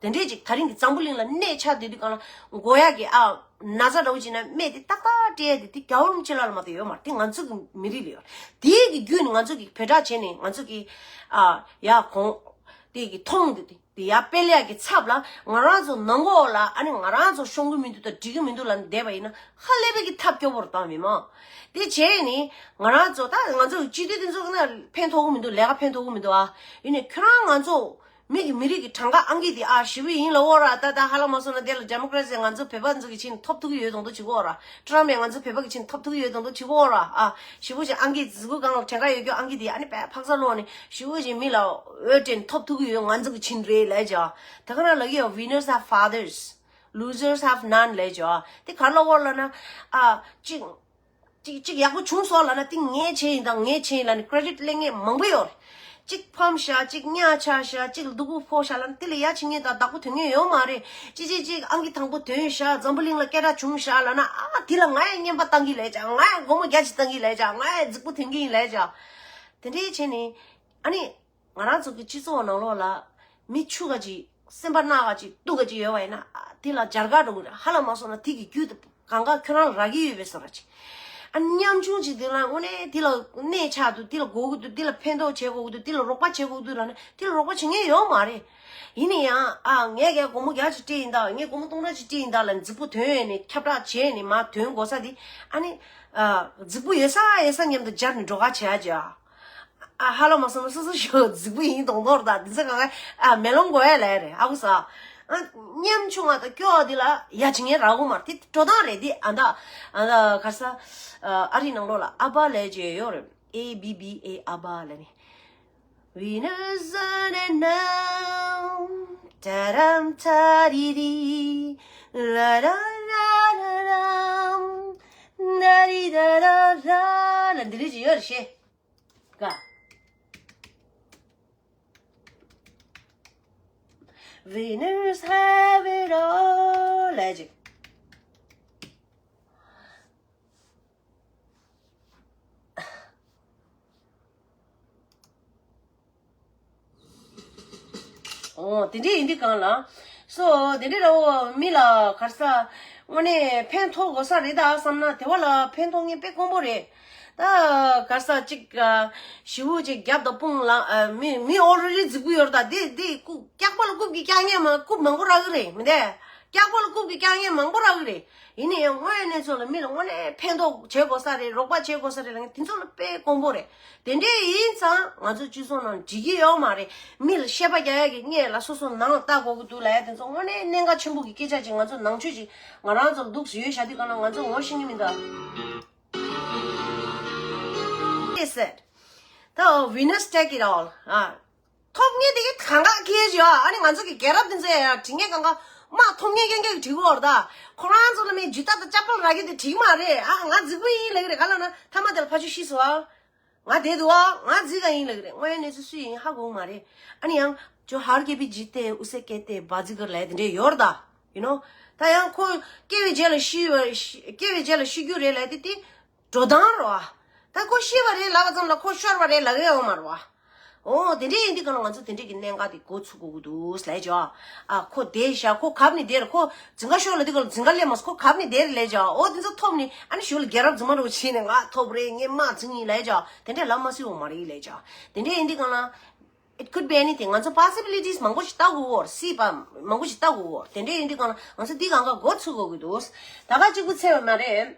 དེ་འདྲའི་ཅིག་དེ་རིང་གི་འཛམ་བུ་གླིང་ལ་གནས་ཆགས་བསྡད་དུས་གང་ལ་མགོ་ཡ་གི་ཨ་ན་ཚ་འདྲ་བོ་ཅིག་ན་སྨད་དེ་ཏག་ཏག་སྤྲད་ཡ་དེ་དེ་རྒྱལ་བ་རིན་པོ་ཆེ་ལ་ལ་མ་གཏོགས་ཡོད་མ་རེད། དེ་ང་ཚོ་གི་མི་རིགས་ལ་ཡོད་རེད། དེའི་གི་བརྒྱུད་ནས་ང་ཚོ་གི་བེ་བྲག་བྱས་ནས་ང་ཚོ་གི་ཨ་ཡ་གོང་དེ་གི་མཐོང་དེ་དེ། དེ་ཡར་སྤེལ་ཡག་གི་ཚབ་ལ་ང་རང་ཚོ་ནང་ལོགས་ལ་ཨ་ནི་ང་རང་ཚོ་ཤོང་གི་མི་འདུག་དང་འགྲིག་གི་མི་འདུག་ལབ་ནས་བསྡད་པ་ཡིན་ན་ཧ་ལས་པའི་གི་ཐབས་སྐྱོ་པོ་རེད་ད་མི་མང་། དེ་བྱས་ནི་ང་རང་ཚོ་ད་ང་ཚོ་སྤྱི་འཐུས་དེ་ཚོ་ན་ཕན་ཐོགས་གི་མི་འདུག་ལས་ཀ་ཕན་ཐོགས་གི་མི་འདུག་ཨ། ཡིན་ནའི་ཁྱོད་རང་ང་ཚོ་མི་གི་མི་རིགས་ཀྱི་གྲངས་ཀ་ཨང་ཀི་དེ་ཨ་ཞེ་པོ་ཡིན་ལབ་འོ་ར། ད་ད་ཧ་ལམ་མ་སོང་ན་དེ་ལ་ཌེ་མོ་ཀ་རེ་སི་ང་ཚོ་བོད་པ་ཚོ་གི་ཆེད་ཐོབ་ཐུབ་ཀྱི་ཡོད་དང་དུ་བྱེད་གོ་ར། ཊྲམ་ཡང་ང་ཚོ་བོད་པ་གི་ཆེད་ཐོབ་ཐུབ་ཀྱི་ཡོད་དང་དུ་བྱེད་གོ་ར། ཨ་ཞེ་པོ་ཞིག་ཨང་ཀི་གཟུགས་པོ་སྒང་ལ་གྲངས་ཀ་ཡོད་རྒྱུ་ཨང་ཀི་དེ་ཨ་ནི་བས་ཕག་ཚ་ལོག་ནི། ཞུ་བོ་ཅིག་མི་ལ་འོས་འགྲན་ཐོབ་ཐུབ་ཀྱི་ཡོད་ང་ཚོ་གི་ཆིན་རེད་ལས་ཀྱང་། དེ་ག་ན་ལ་གི་ཡང་winners are fathers, losers have none ལས་ཀྱང་། དེ་ག་ལ་བོར་ལ་ན་ཨ་ཅིག་ཅིག་ཅིག་ཡག་པོ་བྱུང་སོང་ལ་ན་དེ་ངས་བྱས་ཡིན་དང་ངས་བྱས་ཡིན་ལ་ནི་credit ལེན་མཁན་མང་པོ་ཡོད་རེད། གཅིག་ཕམ་ཤག་གཅིག་གཉའ་ཆག་ཤག་གཅིག་སྡུག་པོ་ཕོག་ཤག་ལ་ན་དེ་ལ་ཡ་བྱེད་མཁན་དང་བདག་པོ་ཐོན་མཁན་ཡོད་མ་རེད། ཅི་ཅི་ཅིག་ཨང་ཀི་དང་པོ་ཐོན་ཤག་འཛམ་བུ་གླིང་ལ་སྐད་གྲགས་བྱུང་ཤག་ལ་ན་ཨ་དེ་ལ་ང་ཡང་རྔན་པ་བཏང་གི་ལས་ཀྱང་ང་ཡང་སྒོར་མོ་བརྒྱ་ཅིག་བཏང་གི་ལས་ཀྱང་ང་ཡང་རྫིག་པོ་ཐོན་གི་ཡིན་ལས་ཀྱང་། དེ་འདྲའི་བྱས་ནས་ཨ་ནི། ང་རང་ཚོ་གི་སྤྱི་ཚོགས་ནང་ལོགས་ལ་མི་ཆུ་ག་ཅིག་སེམས་པ་སྣ་ག་ཅིག་སྡུག་ག་ཅིག་ཡོད་པ་ཡིན་ན་ཨ་དེ་ལ་སྦྱར་ག་འགྲོ་གི་རེད། ཧ་ལམ་མ་སོང་ན་དེ་གི་རྒྱུ་དེ་གང་ག་ཁྱོད་རང་ལ་རག་གི་ཡོད་པའི་བཟོ་འདྲ་ཅིག་ཨ་ཉམ་ཆུང་ཅིག་དེ་ལ་དངོས་གནས་དེ་ལ་གནས་ཆགས་འདུག་དེ་ལ་དགོས་ཀྱི་འདུག་དེ་ལ་ཕན་ཐོགས་བྱེད་དགོས་ཀྱི་འདུག་དེ་ལ་རོགས་པ་བྱེད་དགོས་ཀྱི་འདུག་ལབ་ན་དེ་ལ་རོགས་པ་བྱེད་མཁན་ཡོད་མ་རེད། ཡིན་ན་ཡང་ཨ་ངས་ཀྱང་སྒོར་མོ་བརྒྱ་ཅིག་སྤྲད་ཡིན་ད་ངས་སྒོར་མོ་སྟོང་ཕྲག་ཅིག་སྤྲད་ཡིན་ད་ལབ་རྫིག་པོ་ཐོན་ཡས་ནས་ཁྱབ་བསྒྲགས་བྱས་ནས་མར་ཐོན་དགོས་ས་དེ་ཨ་ནི་ཨ་རྫིག་པོ་ཡོད་ས་ཡོད་ས་མཉམ་དུ་སྦྱར་ནས་འགྲོ་ག་བྱེད་ཡ་ཅིག་ཨ། ཨ་ཧ་ལམ་མ་སོང་ན་སོ་སོ་ཞོ་རྫིག་པོ་ཡིན་མདོག་མདོག་རེད་ད། འདི་ཚོ་གང་ག་ཨ་མེ་ལོང་གོ་ཡ་ལས་རེད་ཨ་ཁུ་ས། ཨ་ཉམ་ཆུང་བ་དང་སྐྱོ་བ་འདི་ལ་ཡ་བྱེད་མཁན་རག་གོ་མ་རེད། དེ་འགྲོ་སྟངས་རེད་དེ། ཨ་ད་ཨ་ད་ག་ས་ཨ་རི་ནང་ལོགས་ལ་ཨ་བ་ལས་ཅེས་ཡོད་རེད། A B B A ཨ་བ་ལས་ནི། Winners on and now. Ta-dam, ta-dee-dee. La-da-da-da-dam. Da-dee-da-da-da. ལ་འདི་རིགས་ཅིག་ཡོད་རེད་ཤེས། ག Winners have it all ལས་ཅིག་ཨོ། དེ་འདྲས་ཡིན་དུས་གང་ལ། སོ། དེ་འདྲས་ར་བོ་མི་ལ་གར་ས། དངོས་གནས་ཕན་ཐོགས་དགོས་ས་རེད་ད་བསམ་ན་དེ་བ་ལ་ཕན་ཐོགས་ངེས་དཔེ་དཀོན་པོ་རེད། ད་གར་ས་གཅིག་ཞི་བོ་གཅིག་རྒྱབ་དང་དཔུང་ལ་མི་མི་ཨོ་རི་རི་རྫིག་པོ་ཡོད་ར་ད་དེ་དེ་རྐུབ་སྐྱག་པ་ལ་རྐུབ་ཀྱི་སྐྱག་ཉེས་མ་རྐུབ་མང་པོ་རག་གི་རེད་མི་འདས། སྐྱག་པ་ལ་རྐུབ་ཀྱི་སྐྱག་ཉེས་མང་པོ་རག་གི་རེད། ཡིན་ན་ཡང་དངོས་གནས་ཚོ་ལ་མི་ལ་དངོས་གནས་ཕན་ཐོགས་བྱེད་དགོས་ས་རེད། རོགས་པ་བྱེད་དགོས་ས་རེད་ལ་ངས་དེ་ཚོ་ལ་དཔེ་དཀོན་པོ་རེད། དེ་འདྲས་ཡིན་ཙང་ང་ཚོ་སྤྱི་ཚོགས་ནང་འགྲིག་གི་ཡོད་མ་རེད། མི་ལ་བཤད་པ་རྒྱག་ཡ་གི་སྔས་ལ་སོ་སོ་ནང་ལ་ལྟ་དགོས་ཀྱི་འདུག་ལབ་ཡ་དེ་ཚོ་དངོས་གནས་གནད་འགག་ཆེན་པོ་གི་སྐད་ཆ་ཅིག་ང་ཚོ་ནང་ཆོས་ཅིག་ང་རང་ཚོ་ལ་འདུག་ཟེར་ཡོད་བཞག་དུས་གང་ལ་ང་ཚོ་ངོ་ཤེས་ཀྱི་མི་འདུག He said, the winners take it all. ཨ། ཐོབ་མཁན་དེ་གི་གང་ག་ཁེལ་ཞིག་ཨ་ནི་ང་ཚོ་གི་རྒྱལ་རབས་དེ་ཚོ་ཡ་ཡ་བྲིས་མཁན་གང་ག་མ་ཐོབ་མཁན་རྐྱང་རྐྱང་གི་བྲིས་གོ་བར་ད། ཁོ་རང་ཚོ་ལ་མི་ཇུས་ཏ་དང་ཅ་པལ་རག་གི་དེ་བྲིས་མ་རེད། ཨ་ང་རྫིག་པོ་ཡིན་ལབ་གི་རེད། ག་ལ་ན་ཐ་མ་དེ་ལ་ཕ་ཆུ་ཤི་སོང་ཨ། ང་བསྡད་འདུག་ཨ། ང་རྫིག་ག་ཡིན་ལབ་གི་རེད། དངོས་གནས་ཚུལ་སུ་ཡིན་ཧ་གོ་གི་མ་རེད། ཨ་ནི་ཡང་ཇོ་ཧར་གེ་བི་ཇི་ཏེ་ཨུ་སེ་ཀེ་ཏེ་བ་ཛི་གར་ལབ་དེ་འདྲས་ཡོད་རེད་ད། ཡུ་ནོ། ད་ཡང་ཁོ་སྐྱེ་བའི་རྗེས་ལ་ཤི་བ་ཤི་སྐྱེ་བའི་རྗེས་ལ་ཤི་རྒྱུ་རེད་ལབ་དེ་དེ་འགྲོ་སྟངས་རེད་བ། ད་ཁོ་ཤི་བ་རེད་ལབ་པ་ཙམ་ལ་ཁོ་ཤོར་བ་རེད་ལབ་ཡ་ཡོད་མ་རེད་བ། ཨོ་དེ་འདྲས་ཡིན་དུས་གང་ལ་ང་ཚོ་དེ་འདྲས་ཀྱི་གནད་འགག་དེ་འགོ་ཚུགས་དགོས་ཀྱི་འདུག་ལབ་ཅོ། ཨ་ཁོ་བསྡད་ཤག་ཁོ་གབ་ནས་བསྡད་རེད། ཁོ་འཛིང་ག་ཤོར་ལབ་དུས་གང་ལ་འཛིང་ག་སླེབས་མ་སོང་། ཁོ་གབ་ནས་བསྡད་རེད་ལབ་ཅོ། ཨོ་དེ་ཚོ་ཐོབ་ནས་ཨ་ནི་གཞུག་ལ་རྒྱལ་རབས་རྫུན་མ་འདྲ་བོ་བྱས་ནས་ང་ཐོབ་རེད་ངས་དམག་འཛིང་ཡིན་ལབ་ཅོ། དེ་འདྲས་ལབ་མ་སྲིད་འོང་མ་རེད་ལབ་ཅོ། དེ་འདྲས་ཡིན་དུས་གང་ལ། It could be anything. ང་ཚོ་possibilities མང་པོ་ཞིག་ལྟ་དགོས་འོར། སྲིད་པ་མང་པོ་ཞིག་ལྟ་དགོས་འོར། དེ་འདྲས་ཡིན་དུས་གང་ལ་ང་ཚོ་འདི་གང་ག་འགོ་ཚུགས་དགོས་ཀྱི་འདུག་ད་ག་གཅིག་པུ་འཚོལ་བ་མ་རེད།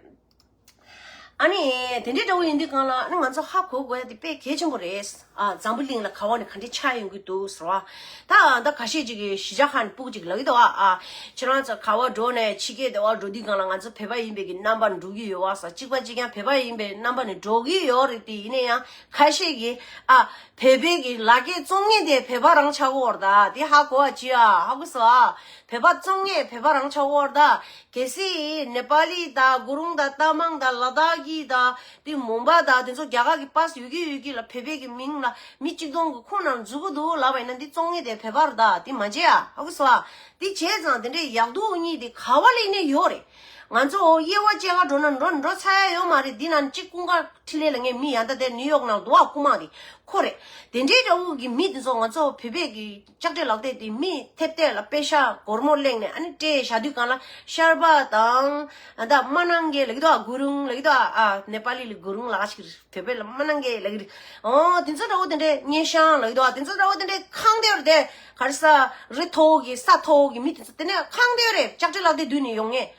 ཨ་ནི་དེ་འདྲའི་འདྲ་བོ་ཡིན་དུས་སྒང་ལ་ཨ་ནི་ང་ཚོ་ཧ་གོ་དགོས་ཡ་དེ་དཔེ་གལ་ཆེན་པོ་རེད། ཨ་འཛམ་བུ་གླིང་ལ་ག་བ་ནས་ག་འདྲའི་ཆགས་ཡོང་གི་འདུག་ཟེར་བ། ད་ད་ཁ་ཤས་ཅིག་གིས་གཞིས་ཆགས་ཁག་ནས་སྤུ་གུ་ཅིག་ལབ་ཀྱི་འདུག་ཨ། ཨ་ཁྱེད་རང་ཚོ་ག་བ་འགྲོ་ནས་ཕྱི་རྒྱལ་དེ་བ་འགྲོ་དུས་སྒང་ལ་ང་ཚོ་བོད་པ་ཡིན་པའི་གི་རྣམ་པ་འགྲོ་གི་ཡོད་བ་ཟེར། གཅིག་པ་གཅིག་རྐྱང་བོད་པ་ཡིན་པའི་རྣམ་པ་ནས་འགྲོ་གི་ཡོད་རེད་དེ། ཡིན་ན་ཡང་ཁ་ཤས་ཀྱིས་ཨ་བོད་པའི་གི་ལ་རྒྱ་བཙོང་མཁན་དེ་བོད་པ་རང་ཆགས་ཀྱི་ཡོད་རེད་ད། དེ་ཧ་གོ་བ་བྱེད་ཨ། ཧ་གོ་སོང་ཨ། བོད་པ་བཙོང་མཁན་བོད་པ་རང་ཆགས་ཀྱི་ཡོད་རེད་ད། གལ་སྲིད་ནེ་པ་ལི་དང་གུ་རུང་དང་རྟ་མང་དང་ལ་དྭགས་ཀྱི་དང་དེ་མོང་པ་དང་དེ་ཚོ་རྒྱ་གར་གྱི་པཱ་སི་ཡོད་ཀྱི་ཡོད་ཀྱི་ལ་བོད་པའི་གི་མིང་ལ་མི་གཅིག་སྟོང་གི་ཁོངས་ནང་འཛུལ་གྱི་འདུག་ལབ་པ་ཡིན་ན་འདི་བཙོང་མཁན་དེ་བོད་པ་རེད་ད། དེ་མ་བྱེད་ཨ། ཧ་གོ་སོང་ཨ། དེ་བྱས་ཙང་དེ་འདྲའི་ཡག་སྡུག་གཉིས་དེ་ག་བ་ལ་ཡིན་ནའི་ཡོད་རེད། ང་ཚོ་དབྱེ་བ་ཕྱེ་ག་འགྲོ་ན་འགྲོ་འགྲོ་ཚར་ཡ་ཡོད་མ་རེད། འདི་ནང་གཅིག་ཀུན་དགའ་འཕྲིན་ལས་ལབ་མཁན་མི་ཡ་མདའ་དེ་ནིའུ་ཡོག་ནང་འདུག་ཨ། རྐུན་མ་དེ་ཁོ་རེད། དེ་འདྲའི་འདྲ་བོ་གི་མི་དེ་ཚོ་ང་ཚོ་བོད་པའི་གི་ལྕགས་སྤྲེལ་ལག་དེབ་དེ་མི་ཐེབས་ཐེབས་ལ་པེ་ཤ་སྒོར་མོ་གླེང་ནས་ཨ་ནི་སྤྲད་བཞག་དུས་སྒང་ལ་ཤར་པ་དང་ཨ་ད་མ་ནང་གི་ལབ་ཀྱི་འདུག་ཨ། གུ་རུང་ལབ་ཀྱི་འདུག་ཨ། ཨ་ནེ་པ་ལི་ལ་གུ་རུང་ལབ་ཞིག་རེད། བོད་པའི་ལ་མ་ནང་གི་ལབ་ཀྱི་རེད། ཨོ་དེ་ཚོ་འདྲ་བོ་དེ་འདྲའི་སྙན་ཤང་ལབ་ཀྱི་འདུག་ཨ། དེ་ཚོ་འདྲ་བོ་དེ་འདྲའི་ཁང་དེ་རུ་དེ་ག་རེ་ཟ་རི་མཐོ་བོ་གི་ས་མཐོ་བོ་གི་མི་དེ་ཚོ་དེ་ནས་ཁང་དེ་རེད། ལྕགས་སྤྲེལ་ལག་དེབ་བསྡུས་ནས་ཡོང་ངེས།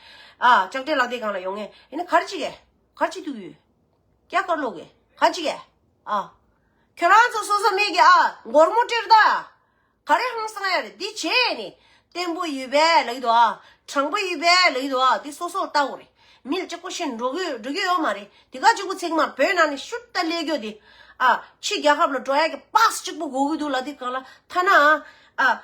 ཨ་ལྕགས་སྤྲེལ་ལག་དེབ་སྒང་ལ་ཡོང་ངེས། ཡིན་ན་ག་རེ་བྱེད་གས། ག་རེ་བྱེད་ཐུབ་ཀྱི་ཡོད། ཀྱ་ཀར་ལོག་གི་ག་ཅིག་གི། ཨ། ཁྱོད་རང་ཚོ་སོ་སོ་མིག་གི་ཨ་སྒོར་མོ་སྤྲད་ད། ག་རེ་ཧང་སང་ཡ་རེད། འདི་བྱས་ནས་བརྟན་པོ་ཡོད་པས་ལབ་ཀྱི་འདུག་ཨ། དྲང་པོ་ཡོད་པས་ལབ་ཀྱི་འདུག་ཨ། འདི་སོ་སོར་ལྟ་དགོས་རེད། མི་ལ་གཅིག་པོ་བཤད་འགྲོ་གི་འགྲོ་གི་ཡོད་མ་རེད། དེ་ག་གཅིག་པོ་ཚིག་མ་བོད་ནང་ནས་ཤུར་ད་སླེབས་རྒྱུ་དེ། ཨ། ཕྱི་རྒྱལ་ཁབ་ལ་འགྲོ་ཡ་གི་པཱ་སི་གཅིག་པོ་དགོས་ཀྱི་འདུག་ལབ་དུས་སྒང་ལ་ཐ་ན། ཨ།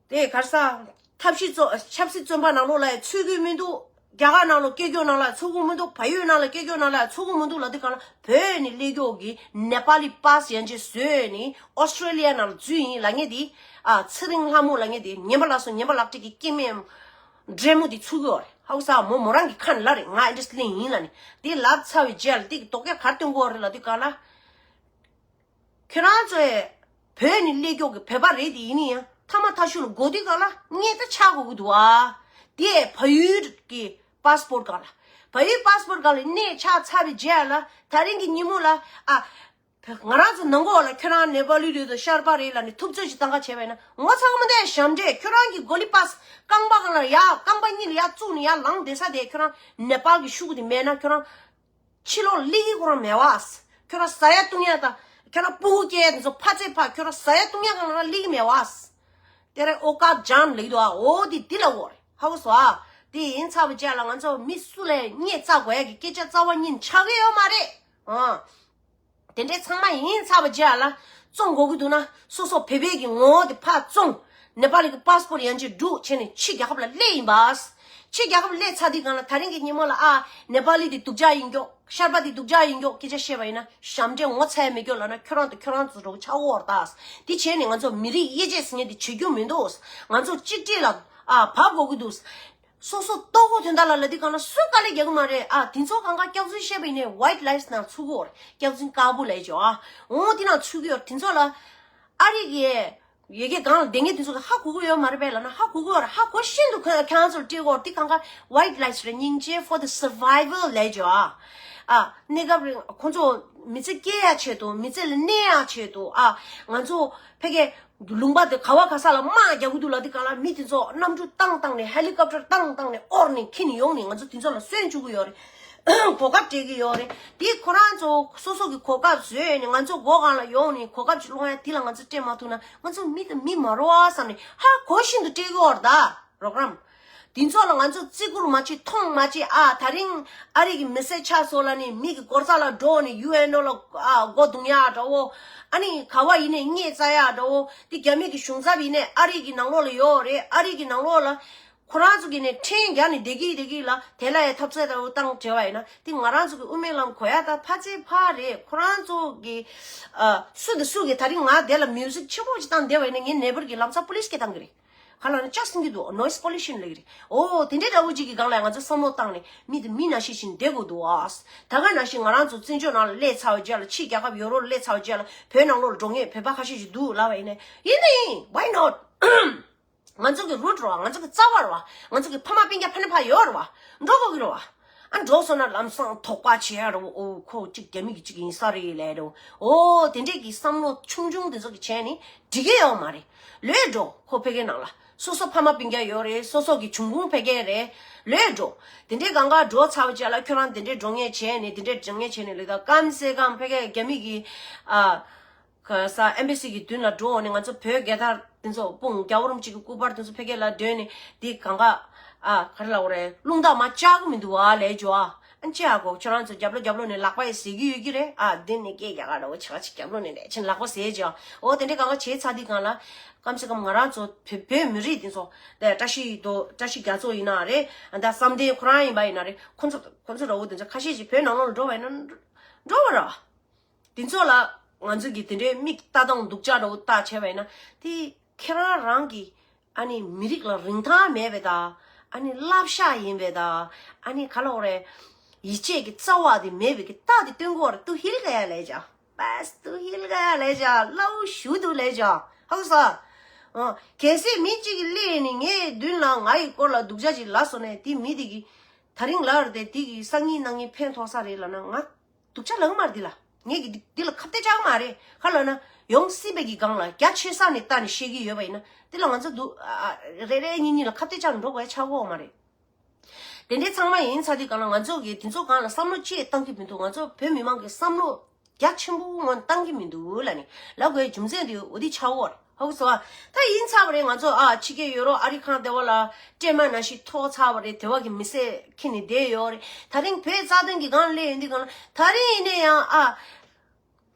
དེ་ག་རེ་ཟ། ཐབས་ཤེས་བཙོན་ཆབ་སྲིད་བཙོན་པ་ནང་ལོགས་ལ་ཡང་ཚུད་ཀྱི་མི་འདུག་རྒྱ་གར་ནང་ལོགས་སྐད་སྐྱོགས་ནང་ལ་ཚུད་ཀྱི་མི་འདུག་བལ་ཡུལ་ནང་ལ་སྐད་སྐྱོགས་ནང་ལ་ཚུད་ཀྱི་མི་འདུག་ལབ་དུས་སྒང་ལ་བོད་ནས་སླེབས་མཁན་གྱི་ནེ་པ་ལི་པཱ་སི་ཡན་ཆད་བཟོས་ནས་ཨོ་སི་ཀྲེ་ལི་ཡ་ནང་ལ་འཛུལ་ཡིན་ལབ་མཁན་དེ། ཨ། ཚེ་རིང་ལྷ་མོ་ལབ་མཁན་དེ། ངན་པ་ལགས་སོ། ངན་པ་ལག་བྲིས་ཀྱི་སྐྱེ་དམན་འདྲེ་མོ་དེ་ཚུད་ཀྱི་ཡོད་རེད། ཧ་གོ་སོང་། མོ་མོ་རང་གི་ཁ་ནས་ལབ་རེད། ང་ཨེ་འདྲས་ལབ་ཡིན་ལབ་ནས། དེ་ལབ་ཚར་བའི་རྗེས་ལ་དེ་གི་དོགས་པ་ག་རེ་སྟོན་གྱི་ཡོད་རེད་ལབ་དུས་སྒང་ལ། ཁྱོད་རང་ཚོས་བོད་ནས་སླེབས་མཁན་གྱི་བོད་པ་རེད་དེ། ཡིན་ན་ཡང་མཐའ་མ་མཐའ་གཞུག་ལ་གོ་དུས་སྒང་ལ་ངས་ད་ཆགས་དགོས་ཀྱི་འདུག་ཨ། དེ་བལ་ཡུལ་གྱི་པཱ་སི་པོར་སྒང་ལ། བལ་ཡུལ་པཱ་སི་པོར་སྒང་ལ་གནས་ཆགས་ཚར་བའི་རྗེས་ལ་ད་རིང་གི་ཉིན་མོ་ལ། ཨ། ང་རང་ཚོ་ནང་ལོགས་ལ་ཁྱོད་རང་ནེ་པ་ལི་རེད་དོ་ཤར་པ་རེད་ལབ་ནས་ཐུབ་ཚོད་ཅིག་བཏང་ག་བྱས་པ་ཡིན་ན། ངོ་ཚ་གི་མ་འདུག་ཞབས་འདྲེན། ཁྱོད་རང་གི་གོ་ལི་པཱ་སི་རྐང་པ་སྒང་ལ་ཡར། རྐང་པ་གཉིས་ལ་ཡར་བཙུགས་ནས་ཡར་ལངས་བསྡད་ས་དེ། ཁྱོད་རང་ནེ་པ་ལི་གི་ཤོག་གུ་དེ་མེད་ན་ཁྱོད་རང་ཕྱི་ལོགས་སླེབས་ཀྱི་ཁོ་རང་མེད་པ། ཁྱོད་རང་ཟ་ཡ་བཏུང་ཡ་དང་ཁྱོད་རང་སྤུ་གུ་སྐྱེ་ཡ་དེ་ཚོ་ཕར་ཚད་ཕར། ཁྱོད་རང་ཟ་ཡ་བཏུང་ཡ་སྒང་ལ་རང་སླེབས་ཀྱི་མེད་པ། དེ་རེད། ཨོ་ཀ་ཇན་ལབ་ཀྱི་འདུག་ཨ། འོ་དེ་འདི་ལ་འོ་རེད། ཧ་གོ་སོང་ཨ། དེ་ཡིན་ཚར་བའི་རྗེས་ལ་ང་ཚོ་མི་སུ་ལ་ཡང་བརྙས་བཙག་དགོས་ཡ་གི་སྐད་ཆ་རྩ་བ་ཉིད་ཆགས་ཀྱི་ཡོད་མ་རེད། ཨ། དེ་འདྲའི་ཚང་མ་ཡིན་ཚར་བའི་རྗེས་ལ་བཙོང་དགོས་ཀྱི་འདུག་ན་སོ་སོ་བོད་པའི་གི་ངོ་བོ་དེ་ཕར་བཙོང་། ནེ་པ་ལི་གི་པཱ་སི་པོར་ཡན་ཆད་སྒྲུག་བྱས་ནས་ཕྱི་རྒྱལ་ཁབ་ལ་སླེབས་ཡིན་པ། ཕྱི་རྒྱལ་ཁབ་སླེབས་ཚར་དུས་སྒང་ལ་ད་རིང་གི་ཉིན་མོ་ལ། ཨ། ནེ་པ་ལི་དེ་སྡུག་ཅག་ཡིན་མགྱོགས། ཤར་པ་དེ་སྡུག་ཅག་ཡིན་མགྱོགས་སྐད་ཆ་བཤད་པ་ཡིན་ན་ཞབས་འདྲེན་ངོ་ཚ་ཡ་མེད་མགྱོགས་ལབ་ན་ཁྱོད་རང་དང་ཁྱོད་རང་ཚོ་འགྲོ་གི་ཆགས་འོར་ད། དེ་བྱས་ནས་ང་ཚོ་མི་རིགས་དབྱེ་འབྱེད་ཟེར་མཁན་དེ་བྱེད་རྒྱུ་མི་འདུག་ང་ཚོ་གཅིག་སྒྲིལ་ལ། ཨ། བབས་དགོས་ཀྱི་འདུག་སོ་སོ་ལྟོ་གོས་དོན་དག་ལ་ལབ་དུས་སྒང་ལ་སུས་དཀའ་ལས་རྒྱག་གི་མ་རེད། ཨ། དེ་ཚོ་གང་ག་སྐྱག་རྫུན་བཤད་པ་ཡིན་ནའི་ཝའིཊ་ལའེ་སི་ནང་ཚུད་ཀྱི་ཡོད་རེད། སྐྱག་རྫུན་དཀར་པོ་ལབ་ཀྱི་ཡོད། ཨ། འོ་དེ་ནང་ཚུད་ཀྱི་ཡོད། དེ་ཚོ་ལ་ཨ་རི་གི་ཡ་གི་སྒང་ལ་བསྡད་མཁན་དེ་ཚོ་གི་ཧ་གོ་གི་ཡོད་མ་རེད་པས་ལབ་ན་ཧ་གོ་གི་ཡོད་རེད། ཧ་གོ་བཞིན་དུ་ཁོ་ཁྱེད་རང་ཚོ་ལ་སྤྲད་ཀྱི་ཡོད་རེད། དེ་གང་ག་ཝའིཊ་ལའེ་སི་རེད། སྙིང་རྗེ་for the survival ལབ་ཀྱི་ཡོད། ཨ། གནས་སྐབས་རིང་ཁོ་ཚོ་མི་ཚེ་སྐྱེལ་ཡ་ཆེད་དུ། མི་ཚེ་ལ་གནས་ཡ་ཆེད་དུ། ཨ། ང་ཚོ་ཕ་གི་ལུང་པ་དེ་ག་བ་ག་ས་ལ་དམག་རྒྱག་གི་འདུག་ལབ་དུས་སྒང་ལ་མི་དེ་ཚོ་གནམ་གྲུ་བཏང་བཏང་ནས། ཧེ་ལི་ཀོབ་ཊར་བཏང་བཏང་ནས་དབོར་ནས་འཁྱེར་ནས་ཡོང་ནས་ང་ཚོ་དེ་ཚོ་ལ་སོན་བཅུག་གི་ཡོད་རེད། གོ་སྐབས་སྤྲད་ཀྱི་ཡོད་རེད། དེ་ཁོ་རང་ཚོ་སོ་སོ་གི་གོ་སྐབས་བཟོས་ནས་ང་ཚོ་སྒོ་སྒང་ལ་ཡོང་ནས་གོ་སྐབས་ཅིག་སློང་ཡ་དེ་ལ་ང་ཚོ་སྤྲད་མ་ཐུབ་ན་ང་ཚོ་མི་དང་མི་མ་རེད་བ་བསམ་ནས་ཧ་གོ་བཞིན་དུ་སྤྲད་ཀྱི་ཡོད་རེད་ད། རོགས་རམ། དེ་ཚོ་ལ་ང་ཚོ་བརྩི་བཀུར་མ་བྱེད། མཐོང་མ་བྱེད། ཨ། ད་རིང་ཨ་རི་གི་མི་སེར་ཆགས་སོང་ལབ་ནས་མི་གི་སྒོ་རྩ་ལ་འགྲོ་ནས་ཡུ་ཨེན་ཨོ་ལ། ཨ། སྒོ་རྡུང་ཡ་འདྲ་བོ། ཨ་ནི་ག་བ་ཡིན་ནའི་བརྙས་བཙག་ཡ་འདྲ་བོ། དེ་རྒྱ་མི་གི་གཞུང་ཚབ་ཡིན་ནའི་ཨ་རི་གི་ནང་ལོགས་ལ་ཡོད་རེད། ཨ་རི་གི་ནང་ལོགས་ལ་ཁོ་རང་ཚོ་གི་ནས་ཕྲན་རྒྱག་ནས་བསྡད་ཀྱི་བསྡད་ཀྱི་ལ། དེ་ལ་ཡ་ཐབས་ཟད་འདྲ་བོ་བཏང་བྱས་པ་ཡིན་ན་དེ་ང་རང་ཚོ་གི་དབུ་མའི་ལམ་གོ་ཡ་ད་ཕར་ཚད་ཕར་རེད། ཁོ་རང་ཚོ་གི། ཨ། སུ་དང་སུ་གི་ད་རིང་ང་དེ་ལ་མིའུ་ཟིག་ཆེན་པོ་ཞིག་བཏང་བསྡད་པ་ཡིན་ན་ངའི་ནེ་བར་གི་ལམ་སང་པོ་ལི་སི་གིས་བཏང་གི་རེད། ག་ལ་ན་ཅག་སེང་གི་འདུག་ནོ་ཡིས་པོ་ལུ་ཤན་ལབ་ཀྱི་རེད། ཨོ་དེ་འདྲའི་འདྲ་བོ་ཅིག་གི་སྒང་ལ་ང་ཚོ་བསམ་བློ་བཏང་ནས་མི་དེ་མི་ནང་བཞིན་བྱས་ནས་བསྡད་དགོས་འདུག་ཨ། ད་ག་ནང་བཞིན་ང་རང་ཚོ་བཙན་བྱོལ་ནང་ལ་སླེབས་ཚར་བའི་རྗེས་ལ། ཕྱི་རྒྱལ་ཁབ་ཡོ་རོབ་ལ་སླེབས་ཚར་བའི་རྗེས་ལ་བོད་ནང་ལོགས་ལ་འགྲོ་མཁན་བོད་པ་ཁ་ཤས་ཤིག་འདུག་ལབ་པ་ཡིན་ན། ཡིན་ནའི་why not? ང་ཚོ་གི་རུ་ཊི་རེད་བ། ང་ཚོ་གི་རྩ་བ་རེད་བ། ང་ཚོ་གི་ཕ་མ་སྤུན་ཀྱག་ཕ་ནས་ཕར་ཡོད་རེད་བ། འགྲོ་དགོས་ཀྱི་རེད་བ། ཨ་འགྲོ་སོང་ན་ལམ་སང་དོགས་པ་བྱེད་ཡ་རེད་བ། ཨོ་ཁོ་གཅིག་རྒྱ་མི་གི་གཅིག་ཡིན་ས་རེད་ལབ་རེད་བ། ཨོ་དེ་འདྲས་ཀྱི་བསམ་བློ་ཆུང་ཆུང་དེ་ཚོ་གི་བྱས་ནས་འགྲིག་གི་ཡོད་མ་རེད། ལོས་འགྲོ་ཁོ་ཕ་གིའི་ནང་ལ། སོ་སོ་ཕ་མ་སྤུན་ཀྱག་ཡོད་རེད། སོ་སོ་གི་འབྱུང་ཁུངས་ཕ་གི་རེད། ལོས་འགྲོ། དེ་འདྲའི་གང་ག་འགྲོ་ཚར་བ་ཅིག་ལ་ཁྱོད་རང་དེ་འདྲའི་འགྲོ་ངེས་བྱས་ནས་དེ་འདྲའི་འགྲོ་ངེས་བྱས་ནས་ལོས་ད་གམ་སེ་གམ་ཕ་གི་རྒྱ་མི་གི་ཨ། ག་ས་ཨེམ་བྷེ་སི་གི་མདུན་ལ་འགྲོ་འོང་ནས་ང་ཚོ་བོད་རྒྱལ་དར་དེ་ཚོ་དཔུང་རྒྱལ་བ་རིན་པོ་ཆེ་གི་སྐུ་པར་དེ་ཚོ་ཕ་གི་ལ་སྡོད་ནས་འདི་གང་ག་ཨ་ག་རེ་ལབ་དགོས་རེད། རླུང་རྟ་མ་བཅག་གི་མི་འདུག་བ་ལས་འགྲོ་ཨ། ཨ་ཅེ་ཨ་གོ་ཁྱོད་རང་ཚོ་རྒྱབ་ལོགས་རྒྱབ་ལོགས་ནས་ལག་པ་ཡི་ཟེར་གི་ཡོད་ཀྱི་རེད། ཨ་འདི་ནས་སྐད་རྒྱག་ག་འདྲ་བོ་ཆ་ཆ་རྒྱབ་ལོགས་ནས་ལས་ཕྱིན་ལག་པ་ཟེར་ཅིག་ཨ། འོ་དེ་འདྲའི་གང་ག་བྱས་ཚར་དུས་གང་ལ་གམ་སེ་གམ་ང་རང་ཚོ་བོད་བོད་མི་རིགས་དེ་ཚོ་དེ་བཀྲ་ཤིས་རྡོ་བཀྲ་ཤིས་རྒྱ་མཚོ་ཡིན་ན་རེད། ཨ་ད་བསམ་གཏན་ཁོ་རང་ཡིན་པ་ཡིན་ན་རེད། ཁོ་ཚོ་ཁོ་ཚོ་འདྲ་བོ་དེ་ཚོ་ཁ་ཤས་ཅིག་བོད་ནང་ལོགས་ལ་འགྲོ་བ་ཡིན་ན་འགྲོ་བ་ར། དེ་ཚོ་ལ་ང་ཚོ་གི་དེ་འདྲའི་མིག་ལྟ་སྟངས་སྡུག་ཅག་འདྲ་བོ་བལྟ་བྱས་པ་ཡིན་ན་དེ་ཁྱེད་རང་རང་གི་ཨ་ནི་མི་རིགས་ལ་རིན་ཐང་མེད་པའི་ད། ཨ་ནི་བསླབ་བྱ་ཡིན་པའི་ད། ཨ་ནི་ག་ལབ་དགོས་རེད། ཡིད་ཆེས་ཀྱི་རྩ་བ་དེ་མེད་པའི་གི་རྟགས་དེ་སྟོན་གྱི་ཡོད་རེད། ཏུ་ཧིལ་ག་ཡ་ལས་ཅ། པས་ཏུ་ཧིལ་ག་ཡ་ལས་ཅ། སླ་བོ་ཞུ་དུ་ལས་ཅ། ཧ་གོ་སོང་། ཨ། གལ་སྲིད་མི་གཅིག་གིས་སླེབས་ནས་ངའི་མདུན་ལ་ངའི་སྐོར་ལ་སྡུག་ཅག་ཅིག་ལབ་སོང་ནས་དེ་མི་དེ་གིས་ད་རིང་ལབ་རེད་དེ་དེ་གིས་སང་ཉིན་གནངས་ཉིན་ཕན་ཐོགས་ས་རེད་ལབ་ན་ང་སྡུག་ཅག་ལབ་གི་མ་རེད། དེ་ལ་ངས་ཀྱི་འདི་འདི་ལ་ཁ་གཏད་བཅག་གི་མ་རེད། ག་ལབ་ན་ཡོང་སྲིད་པའི་གི་སྒང་ལ་རྒྱ་ཆེ་ས་ནས་ལྟ་ནས་བཤད་ཀྱི་ཡོད་པ་ཡིན་ན་དེ་ལ་ང་ཚོ་འདུག་ཨ། ཨ། རེ་རེ་གཉིས་གཉིས་ལ་ཁ་གཏད་བཅག་ནས་འགྲོ་དགོས་ཡ་ཆགས་ཀྱི་ཡོད་མ་རེད། དེ་འདྲའི་ཚང་མ་ཡིན་ཚར་དུས་གང་ལ་ང་ཚོ་གི་དེ་ཚོ་སྒང་ལ་བསམ་བློ་ཅི་བཏང་གི་མི་འདུག་ང་ཚོ་བོད་མི་མང་གི་བསམ་བློ་རྒྱ་ཆེན་པོ་ངོ་བཏང་གི་མི་འདུག་ལབ་ནས་ལབ་དགོས་རྒྱུ་མཚན་དེ་འོ་དེ་ཆགས་ཀྱི་ཡོད་རེད། ཧ་གོ་སོང་ཨ། ད་ཡིན་ཚར་བ་རེད། ང་ཚོ་ཨ་ཕྱི་རྒྱལ་ཡོ་རོབ་ཨ་རི་ཁང་དེ་བ་ལ་སྤྲད་མ་ན་ཞིག་ཐོག་ཚར་བ་རེད། དེ་བ་གི་མི་སེར་ཁྱེར་ནས་བསྡད་ཡོད་རེད། ད་རིང་བོད་རྩ་དོན་གྱི་སྒང་ལ་སླེབས་ཡོང་དུས་སྒང་ལ་ད་རིང་ཡིན་ན་ཡང་ཨ།